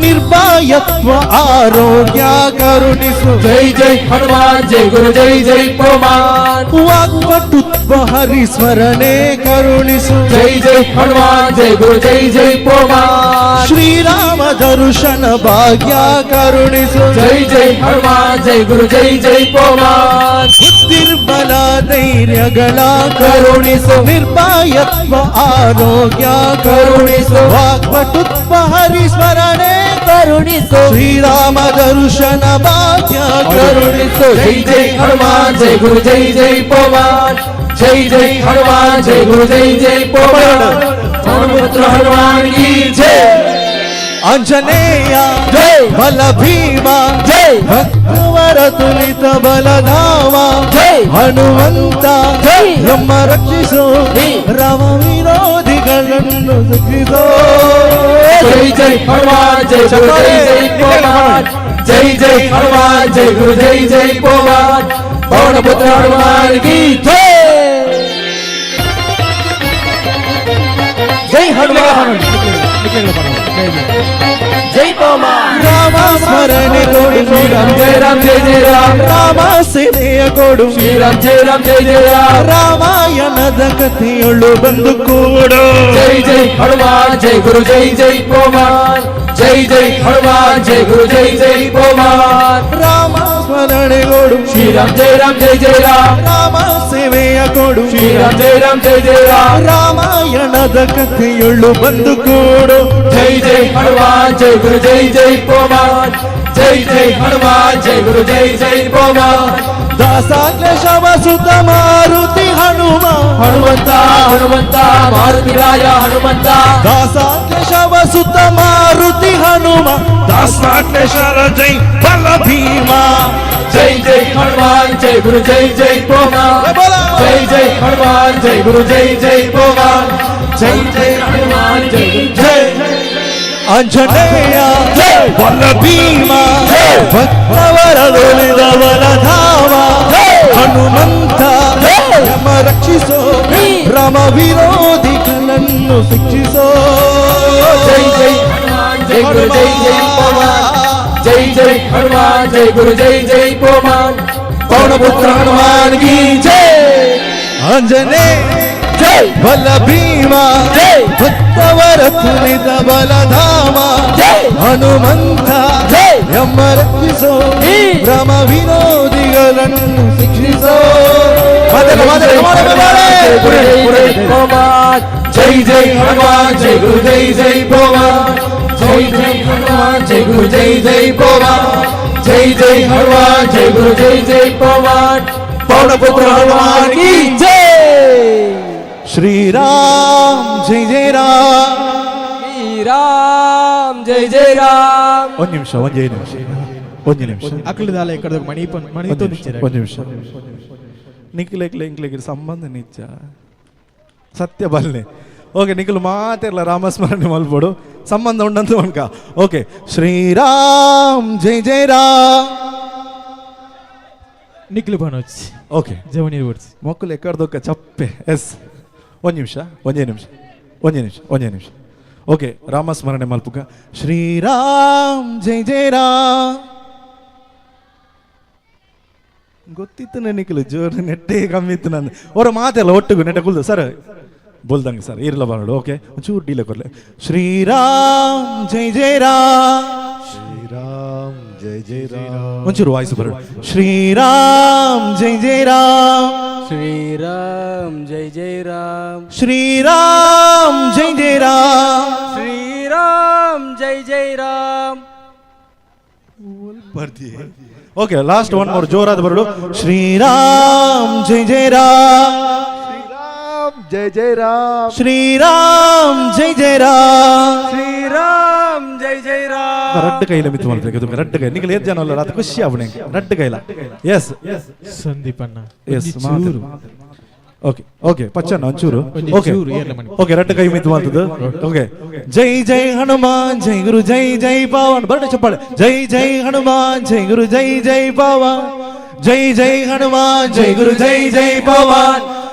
ನಿರ್ಭಯತ್ವ ಆರೋಗ್ಯ ಕರುಣಿಸು ಜೈ ಜೈ ಹನುಮಾನ್ ಜೈ ಗುರು ಜೈ ಜೈ ಪವನ್ ವಾಕ್ಪಟುತ್ವ ಹರಿಸ್ಮರಣೆ ಕರುಣಿಸು ಜೈ ಜೈ ಹನುಮಾನ್ ಜೈ ಗುರು ಜೈ ಜೈ ಪವನ್ ಶ್ರೀರಾಮ ದರ್ಶನ ಭಾಗ್ಯ ಕರುಣಿಸು ಜೈ ಜೈ ಹನುಮಾನ್ ಜೈ ಗುರು ಜೈ ಜೈ ಪವನ್ ಬುದ್ಧಿರ್ಬಲ ಧೈರ್ಯಗಳ ಕರುಣಿಸು ನಿರ್ಭಯತ್ವ ಆರೋಗ್ಯ ಕರುಣಿಸು ವಾಕ್ಪಟುತ್ವ ಹರಿಸ್ಮರಣೆ ಕರುಣಿಸು ಶ್ರೀರಾಮ ದರ್ಶನ ಭಾಗ್ಯ ಕರುಣಿಸು ಜೈ ಜೈ ಹನುಮಾನ್ ಜೈ ಗುರು ಜೈ ಜೈ ಪವನ್ ಜೈ ಜೈ ಹನುಮಾನ್ ಜೈ ಗುರು ಜೈ ಜೈ ಪವನ್ ಪವನಪುತ್ರ ಹನುಮಾನ್ ಕಿ ಜೈ. ಆಂಜನೇಯ ಜೈ ಬಲ ಭೀಮ ಜೈ ಭಕ್ತವರ ತುಲಿತ ಬಲಧಾಮ ಜೈ ಹನುಮಂತ ಜೈ ನಮ್ಮ ರಕ್ಷಿಸೋ ರಾಮ ವಿರೋಧಿಗಳನ್ನು ಶಿಕ್ಷಿಸೋ. ಜೈ ಜೈ ಹನುಮಾನ್ ಜೈ ಗುರು ಜೈ ಜೈ ಪವನ್ ಜೈ ಜೈ ಹನುಮಾನ್ ಜೈ ಗುರು ಜೈ ಜೈ ಪವನ್ ಪವನಪುತ್ರ ಹನುಮಾನ್ ಕಿ ಜೈ. ಜೈ ಹನುಮಾನ್ ಜೈ ಪವನ್. ರಾಮ ಸ್ಮರಣೆ ಕೊಡು ಶ್ರೀರಾಮ್ ಜಯ ರಾಮ್ ಜಯ ಜಯ ರಾಮ್ ರಾಮ ಸೇವೆಯ ಕೊಡು ಶ್ರೀರಾಮ್ ಜಯ ರಾಮ್ ಜಯ ಜಯ ರಾಮ್ ರಾಮಾಯಣದ ಕಥೆಯೊಳು ಬಂದು ಕೂಡು ಜೈ ಜೈ ಹನುಮಾನ್ ಜೈ ಗುರು ಜೈ ಜೈ ಪವನ್ ಜೈ ಜೈ ಹನುಮಾನ್ ಜೈ ಗುರು ಜೈ ಜೈ ಪವನ್ ರಾಮ ಸ್ಮರಣೆ ಕೊಡು ಶ್ರೀರಾಮ್ ಜಯ ರಾಮ್ ಜಯ ಜಯ ರಾಮ್ ರಾಮ ಸೇವೆಯ ಕೊಡು ಶ್ರೀರಾಮ್ ಜಯ ರಾಮ್ ಜಯ ಜಯ ರಾಮ್ ರಾಮಾಯಣದ ಕಥೆಯೊಳು ಬಂದು ಕೂಡು ಜೈ ಜೈ ಹನುಮಾನ್ ಜೈ ಗುರು ಜೈ ಜೈ ಪವನ್ ಜೈ ಜೈ ಹನುಮಾನ್ ಜೈ ಗುರು ಜೈ ಜೈ ಪವನ್ ದಾಸಾಗ್ಲ ಶವ ಸುತ ಮಾರುತಿ ಹನುಮ ಹನುಮಂತ ಹನುಮಂತ ಮಾರುತಿ ರಾಯ ಹನುಮಂತ ದಾಸಾಗ್ಲ ಶವ ಸುತ ಮಾರುತಿ ಹನುಮ ದಾಸಾಗ್ಲ ಶರ ಜೈ ಬಲ ಭೀಮ ಜೈ ಜೈ ಹನುಮಾನ್ ಜೈ ಗುರು ಜೈ ಜೈ ಪವನ್ ಜೈ ಜೈ ಹನುಮಾನ್ ಜೈ ಗುರು ಜೈ ಜೈ ಪವನ್ ಜೈ ಜೈ ಹನುಮಾನ್ ಜೈ ಗುರು ಜೈ ಆಂಜನೇಯ ಜೈ ಬಲ ಭೀಮ ಭಕ್ತವರ ದೊಲಿದ ಬಲಧಾಮ ಹನುಮಂತ ನಮ್ಮ ರಕ್ಷಿಸೋ ರಾಮ ವಿರೋಧಿಗಳನ್ನು ಶಿಕ್ಷಿಸೋ. ಜೈ ಜೈ ಹನುಮಾನ್ ಜೈ ಗುರು ಜೈ ಜೈ ಪವನ್ ಜೈ ಜೈ ಹನುಮಾನ್ ಜೈ ಗುರು ಜೈ ಜೈ ಪವನ್ ಪವನಪುತ್ರ ಹನುಮಾನ್ ಕಿ ಜೈ. ಆಂಜನೇಯ ಜೈ ಬಲ ಭೀಮ ಜೈ ಭಕ್ತವರ ತುಲಿತ ಬಲಧಾಮ ಜೈ ಹನುಮಂತ ಜೈ ಎಮ್ಮ ರಕ್ಷಿಸೋ ರಾಮ ವಿರೋಧಿಗಳನ್ನು ಶಿಕ್ಷಿಸೋ. ಜೈ ಜೈ ಹನುಮಾನ್ ಜೈ ಗುರು ಜೈ ಜೈ ಪವನ್ ಜೈ ಜೈ ಹನುಮಾನ್ ಜೈ ಗುರು ಜೈ ಜೈ ಪವನ್ ಜೈ ಜೈ ಹನುಮಾನ್ ಜೈ ಗುರು ಜೈ ಜೈ ಪವನ್ ಪವನಪುತ್ರ ಹನುಮಾನ್ ಕಿ ಜೈ. ಶ್ರೀರಾಮ್ ಜೈ ಜೈ ರಾಮ್ ಶ್ರೀರಾಮ್ ಜೈ ಜೈ ರಾಮ್. ಒಂದು ನಿಮಿಷ ಒಂದೇ ನಿಮಿಷ ಒಂದು ನಿಮಿಷ ಅಕ್ಲದಾಲ ಎಕ್ಕಡ ಮಣಿ ಮಣಿ ಒಂದು ನಿಮಿಷ. ನಿಕ್ಲೆಕ್ಲೆ ಇಂಕ್ಲೆಗೆ ಸಂಬಂಧ ನಿಚ್ಚ ಸತ್ಯ ಬಲ್ಲೆ. ಓಕೆ ನಿಖಲು ಮಾತಿರಲ್ಲ ರಾಮಸ್ಮರಣೆ ಮಲ್ಪೋಡು ಸಂಬಂಧ ಉಂಡಂತ ಮನ್ಕ. ಓಕೆ ಶ್ರೀರಾಮ್ ಜೈ ಜೈ ರಾಮ್. ನಿಖಲು ಬನೋಚ್ ಓಕೆ ಜವನಿ ವರ್ಡ್ಸ್ ಮಕ್ಕಳು ಎಕ್ಕಡ್ದೊಕ್ಕ ಚಪ್ಪೆ. ಎಸ್ ಒಂದು ನಿಮಿಷ ಒಂದೇ ನಿಮಿಷ ಒಂದೇ ನಿಮಿಷ ಒಂದೇ ನಿಮಿಷ. ಓಕೆ ರಾಮಸ್ಮರಣೆ ಮಲ್ಪುಗ. ಶ್ರೀರಾಮ್ ಜೈ ಜೈ ರಾಮ್. ಗೊತ್ತಿತ್ತು ನನಗೆ ಜೋರು ನೆಟ್ಟೆ ಕಮ್ಮಿ ಇತ್ತು ನಾನು ಅವರ ಮಾತೆಲ್ಲ ಒಟ್ಟಿಗೂ ನೆಟ್ಟೆ ಕುಲ್ದು ಸರ್ ಬೋಲ್ದಂಗೆ ಸರ್ ಇರಲ್ಲ ಬರೋಡು. ಓಕೆ, ಒಂಚೂರು ಡೀಲೆ ಕೊರ್ಲೆ. ಶ್ರೀರಾಮ್ ಜೈ ಜೈ ರಾಮ್, ಶ್ರೀರಾಮ್ ಜೈ ಜೈ ರಾಮ್. ಒಂಚೂರು ವಾಯ್ಸ್ ಬರೋಡು. ಶ್ರೀರಾಮ್ ಜೈ ಜೈ ರಾಮ್, ಶ್ರೀರಾಮ್ ಜೈ ಜೈ ರಾಮ್, ಶ್ರೀರಾಮ್ ಜೈ ಜೈ ರಾಮ್, ಶ್ರೀರಾಮ್ ಜೈ ಜೈ Ram. Okay, last one more ಜೋರಾದ ಬರಡು. ಶ್ರೀರಾಮ್ ಜೈ ಜೈ ರಾಮ್, ಶ್ರೀರಾಮ್ ಜೈ ಜೈ ರಾಮ್, ಶ್ರೀರಾಮ್ ಜೈ ಜೈ ರಾಮ್, ಶ್ರೀರಾಮ್ ಜೈ ಜೈ ರಾಮ್. ರಡ್ಡು ಕೈಲ ಮಿತ್ತು ಮಾಡ್ಬೇಕು, ರಡ್ಡು ಕೈ ನಿಗಲ್ ಏತ್ ಜನ ಅಲ್ಲ ರಾತ್ ಖುಷಿ ಆವಣೆ ರಡ್ಡು ಕೈಲ. ಎಸ್ ಸಂದೀಪ್ ಅಣ್ಣ ಎಸ್, ಓಕೆ ಓಕೆ ಪಚ್ಚಣ್ಣ ಒಂಚೂರು. ಓಕೆ ಓಕೆ, ರಡ್ಡು ಕೈ ಮಿತ್ತು ಮಾಡ್ತದ್ದು. ಓಕೆ, ಜೈ ಜೈ ಹನುಮಾನ್ ಜೈ ಗುರು ಜೈ ಜೈ ಪವನ್. ಬರಡು ಚಪ್ಪಾಳೆ. ಜೈ ಜೈ ಹನುಮಾನ್ ಜೈ ಗುರು ಜೈ ಜೈ ಪವನ್, ಜೈ ಜೈ ಹನುಮಾನ್ ಜೈ ಗುರು ಜೈ ಜೈ ಪವನ್,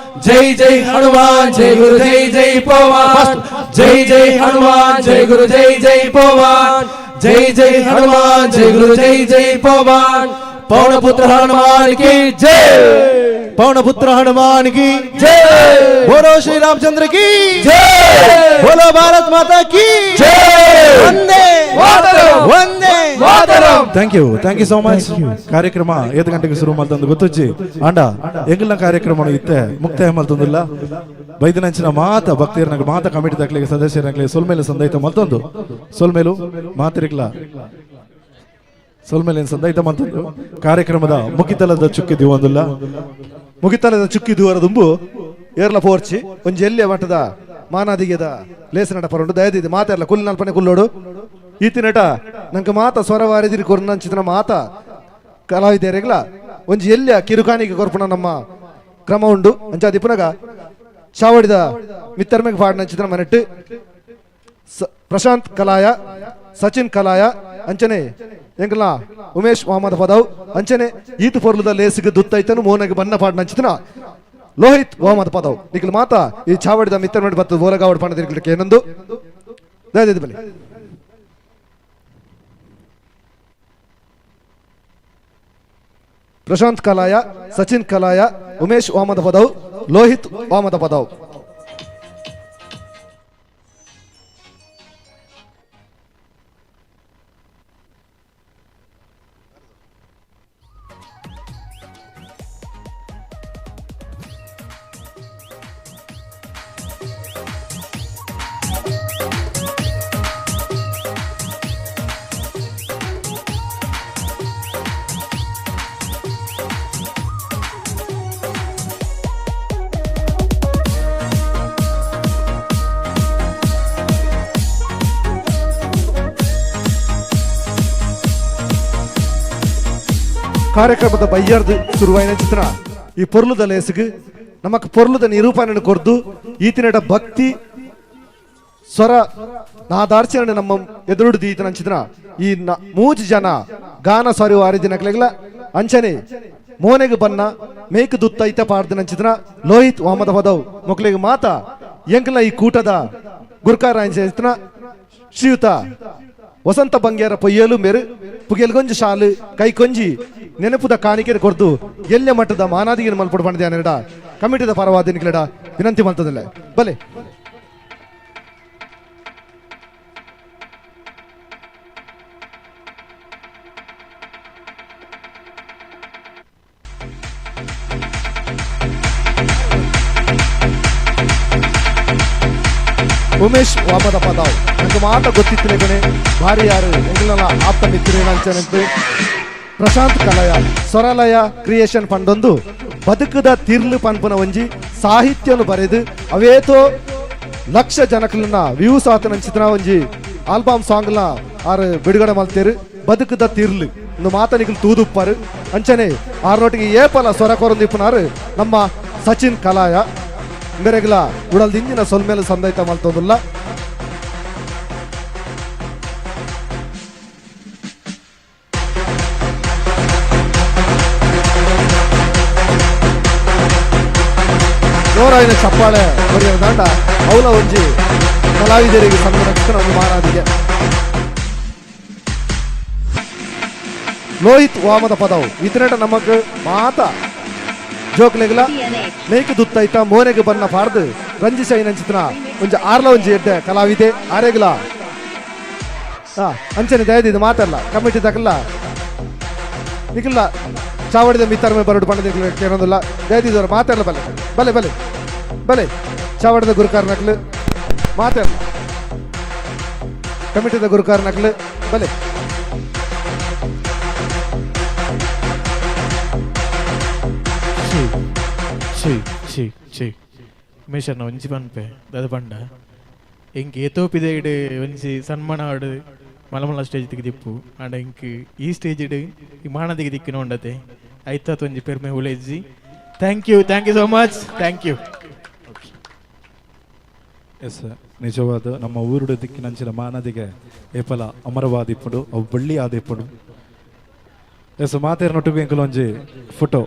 ಜೈ ಜೈ ಹನುಮಾನ್ ಜೈ ಗುರು ಜೈ ಜೈ ಪವನ್, ಜೈ ಜೈ ಹನುಮಾನ್ ಜೈ ಗುರು ಜೈ ಜೈ ಪವನ್, ಜೈ ಜೈ ಹನುಮಾನ್ ಜೈ ಗುರು ಜೈ ಜೈ ಪವನ್. ಪವನಪುತ್ರ ಹನುಮಾನ್ ಕಿ ಜೈ, ಪವನಪುತ್ರ ಹನುಮಾನ್ ಕಿ ಜೈ, ಬೋಲೋ ಶ್ರೀ ರಾಮಚಂದ್ರ ಕಿ ಜೈ, ಬೋಲೋ ಭಾರತ್ ಮಾತಾ ಕಿ ಜೈ. Vande Mataram, Vande Mataram. Thank you, thank you so much. ಕಾರ್ಯಕ್ರಮ 7 ಗಂಟೆಗೆ ಶುರು ಮಾಡ್ತಂದು ಗೊತ್ತುಜ್ಜಿ ಅಂಡ ಎಂಗಲ್ನ ಕಾರ್ಯಕ್ರಮ ಇತ್ತೆ ಮುಕ್ತಾಯ ಮಲ್ತೊಂದಿಲ್ಲ. ಬೈದನಂಚಿನ ಮಾತ ಭಕ್ತಿಯರ್ನಾಗ ಮಾತ ಕಮಿಟಿ ದಾಖಲೆಗೆ ಸದಸ್ಯರಾಗಲಿ ಸೊಲ್ಮೇಲೆ ಸಂದೈತ ಮಲ್ತೊಂದು ಸೊಲ್ಮೇಲು ಮಾತಿರಿಗ್ಲ ಸೊಲ್ಮೇಲೆ ಸಂದೈತ ಮಲ್ತೊಂದು ಕಾರ್ಯಕ್ರಮದ ಮುಗಿತಲದ ಚುಕ್ಕಿ ಒಂದಿಲ್ಲ. ಮುಗಿತಲದ ಚುಕ್ಕಿ ದೂರ ದುಂಬು ಏರ್ಲ ಪೋರ್ಚಿ ಒಂಜಿ ಎಲ್ಲಿಯ ಮಟ್ಟದ ಮಾನಾದಿಗೆದ ಲೇಸನಟ ಪರಂಡು ದಯದಿದೆ ಮಾತೆರ್ಲ ಕುಲ್ ನಲ್ಪನೆ ಕುಲ್ಲೋಡು ಈತಿನಟ ನಂಗೆ ಮಾತ ಸ್ವರವಾರಿದಿರಿ ಕೊರ್ನಂಚಿತನ ಮಾತ ಕಲಾವಿದರೆಗ್ಲ ಒಂಜಿ ಎಲ್ಲಿಯ ಕಿರುಕಾಣಿಗೆ ಕೊರ್ಪುಣ ನಮ್ಮ ಕ್ರಮ ಉಂಡು. ಅಂಚಾದಿ ಪುನಗ ಚಾವಡಿದ ಮಿತ್ತರ್ಮೆಗೆ ಪಾಡಿನಂಚಿತನ ಮನೆಟ್ಟು ಪ್ರಶಾಂತ್ ಕಲಾಯ, ಸಚಿನ್ ಕಲಾಯ, ಅಂಚನೆ ಎಂಕಲ್ನ ಉಮೇಶ್ ಮೊಹಮ್ಮದ್ ಪದವ್, ಅಂಚನೆ ಈತು ಪೊರ್ಲುದ ಲೇಸಿಗೆ ದುತ್ತೈತನು ಮೋನಗೆ ಬಣ್ಣ ಪಾಡಿನಂಚಿತನ ಲೋಹಿತ್ ಮೊಹಮ್ಮದ್ ಪದವ್ ನಿಖಲ್ ಮಾತಾ ಈ ಚಾವಡಿದ ಮಿತ್ತರ್ಮೆಡ್ ಬತ್ತು ಬೋಲಗಾವಡ್ ಪಾಣ ಏನೊಂದು ದಯದಿದ್ದು ಬಲಿ. ಪ್ರಶಾಂತ್ ಕಲಾಯ, ಸಚಿನ್ ಕಲಾಯ, ಉಮೇಶ್ ವಾಮದ ಪದವ್, ಲೋಹಿತ್ ವಾಮದ ಪದವ್. ಕಾರ್ಯಕ್ರಮದ ಬಯ್ಯರ್ದು ಶುರುವಾಯಿನ ಚಿತ್ರ ಈ ಪೊರ್ಲುದ ಲೇಸಿಗೆ ನಮಕ್ ಪೊರ್ಲುದ ನಿರೂಪಣೆ ಕೊರ್ದು ಈತಿನಟ ಭಕ್ತಿ ಸ್ವರ ನಾದಾರ್ಚನೆ ನಮ್ಮ ಎದುರುಡ್ದು ಈತನ ಚಿತ್ರ ಈ ಮೂಜು ಜನ ಗಾನ ಸ್ವರ ವಾರಿದಿನಕ್ಲೆಗ್ಲ ಅಂಚನೆ ಮೋನೆಗೆ ಬನ್ನ ಮೇಕ್ ದುತ್ತ ಐತ ಪಾಡ್ದಿನ ಚಿತ್ರ ಲೋಹಿತ್ ವಾಮದ ಪದವ್ ಮೊಕ್ಲಿಗೆ ಮಾತ ಎಂಕಲ ಈ ಕೂಟದ ಗುರ್ಕಾರ ಚಿತ್ರ ಶ್ರೀಯುತ ವಸಂತ ಬಂಗೇರ ಪೊಯ್ಯಲು ಮೇರು ಪುಗೆಲ್ಗೊಂಜಿ ಶಾಲು ಕೈಕೊಂಜಿ ನೆನಪುದ ಕಾಣಿಕೆ ಕೊರ್ದು ಎಲ್ಲೆ ಮಟ್ಟದ ಮಾನಾದಿಗೆ ಮಲ್ಪಡು ಪಣದ ಕಮಿಟಿದ ಪರವಾದಿನಿಗಡ ವಿನಂತಿ ಮಲ್ತದಲ್ಲ ಬಲೆ. ಉಮೇಶ್ ವಾಮದ ಪದಾವ್ ನಂಗೆ ಮಾತ ಗೊತ್ತಿತ್ತು ಕೊನೆ ಭಾರಿ ಯಾರು ಎಂಗ್ಲನ ಆಪ್ತ ಮಿತ್ರನಂಚನಂತೆ ಪ್ರಶಾಂತ್ ಕಲಯ ಸ್ವರಲಯ ಕ್ರಿಯೇಷನ್ ಫಂಡೊಂದು ಬದುಕದ ತಿರ್ಲು ಪನ್ಪುನ ಒಂಜಿ ಸಾಹಿತ್ಯನು ಬರೆದು ಅವೇತೋ ಲಕ್ಷ ಜನಕಲನ್ನ ವ್ಯೂಸ್ ಆತನ ಚಿತ್ರ ಒಂಜಿ ಆಲ್ಬಮ್ ಸಾಂಗ್ಲ ಆರು ಬಿಡುಗಡೆ ಮಲ್ತೇರು ಬದುಕದ ತಿರ್ಲು ಒಂದು ಮಾತನಿಗಲು ತೂದುಪ್ಪಾರು ಅಂಚನೆ ಆರ್ನೊಟ್ಟಿಗೆ ಏಪಲ ಸ್ವರ ಕೊರಂದಿಪ್ಪನಾರು ನಮ್ಮ ಸಚಿನ್ ಕಲಾಯ ಮೇರೆಗ್ಲ ಉಡಲ್ದಿಂಜಿನ ಸೊಲ್ಮೇಲೆ ಸಂದೈತ ಮಲ್ತೊಂದುಲ್ಲ. ಜೋರಾಯಿನ ಚಪ್ಪಾಳೆ ಬರೆಯ ದಾಂಡ ಅವಲ ಒಂಜಿ ಕಲಾವಿದರಿಗೆ ಸಂಬಂಧಿಸಿದ ಒಂದು ಮಾರಾದಿಗೆ. ಲೋಹಿತ್ ವಾಮದ ಪದವು ಇತನೇಟ ನಮಕ್ ಮಾತ ಜೋಕ್ಲೆಗ್ಲ ಮೇಕ್ ದುತ್ತೈತ ಮೋನೆಗೆ ಬನ್ನ ಫಾರ್ದು ರಂಜಿಸ ಐನಂಚಿತನ ಒಂಜಿ ಆರ್ಲ ಒಂಜಿ ಎಡ್ಡೆ ಕಲಾವಿದೆ ಆರೆಗ್ಲ ಅಂಚನೆ ದಯದಿದ್ದು ಮಾತಲ್ಲ ಕಮಿಟಿ ತಕಲ್ಲ ನಿಖಿಲ್ಲ ಚಾವಡಿದ ಮಿತ್ತರ್ಮೆ ಬರಡು ಪಂಡ ಕೇಳೋದಿಲ್ಲ ದಯದಿದ್ದವರು ಮಾತಾಡಲ್ಲ. ಬಲೆ ಬಲೆ ಬಲೆ ಬಲೆ ಚಾವಡಿದ ಗುರುಕಾರ ನಕ್ಲು ಮಾತಾಡಲ್ಲ, ಕಮಿಟಿದ ಗುರುಕಾರ ನಕ್ಲು ಬಲೆ. ಛೀ ಛೀ ಛೀ ಉಮೇಶಣ್ಣ ಒಂಜಿ ಪನ್ಪೆ ದಾದ ಪಂಡ ಎಂಕ್ ಏತೋಪಿದೆಡ್ ಒಂಜಿ ಸನ್ಮಾನ ಆಡು ಮಲಮಲ ಸ್ಟೇಜ್ ದಿಕ್ಕು ಆಂಡ ಎಂಕ್ ಈ ಸ್ಟೇಜ್ ಈ ಮಾನದಿಗೆ ದಿಕ್ಕಿನ ಉಂಡತೆ ಐತಾತ್ ಒಂಜಿ ಪೆರ್ಮೆ ಉಲೇಜಿ. Thank you, thank you so much, thank you. Yes, ನಿಜವಾದ ನಮ್ಮ ಊರುಡು ದಿಕ್ಕಿನಂಚಿನ ಮಾನದಿಗೆ ಏಪಲ ಅಮರವಾದಿಪ್ಪುಡು ಅವು ಬಳ್ಳಿ ಆದಿಪ್ಪುಡು. ಎಸ್ ಮಾತೇರ್ನೊಟ್ಟಿಗೆ ಎಂಕುಲು ಒಂಜಿ ಫೋಟೋ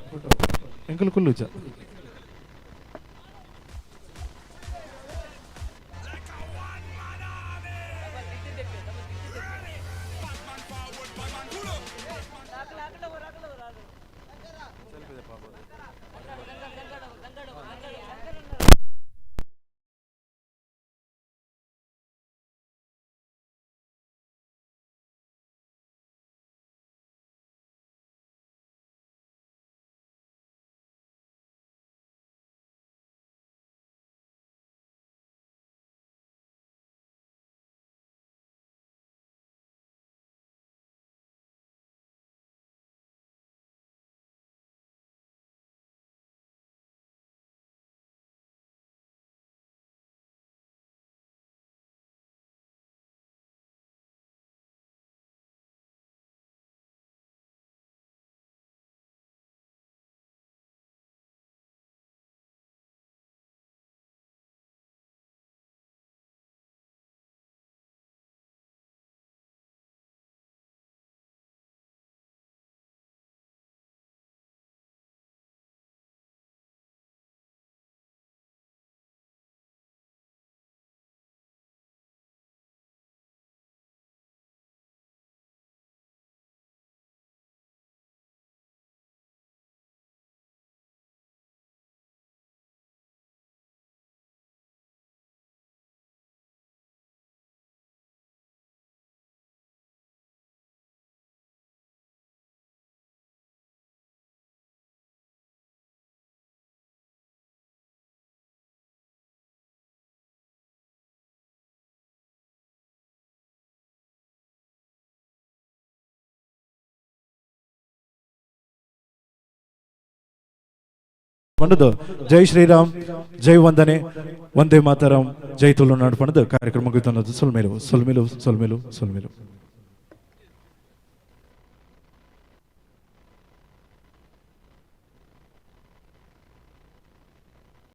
ಎಂಕುಲು ಕುಲ್ಲುಜ. ಪಂಡದು ಜೈ ಶ್ರೀರಾಮ್, ಜೈ ವಂದನೆ, ವಂದೇ ಮಾತರಂ, ಜೈ ತುಳುನಾಡು ಪಂಡದು ಕಾರ್ಯಕ್ರಮ ಸೊಲ್ಮೇಲು ಸೊಲ್ಮೇಲು ಸೊಲ್ಮೇಲು ಸೊಲ್ಮೇಲು.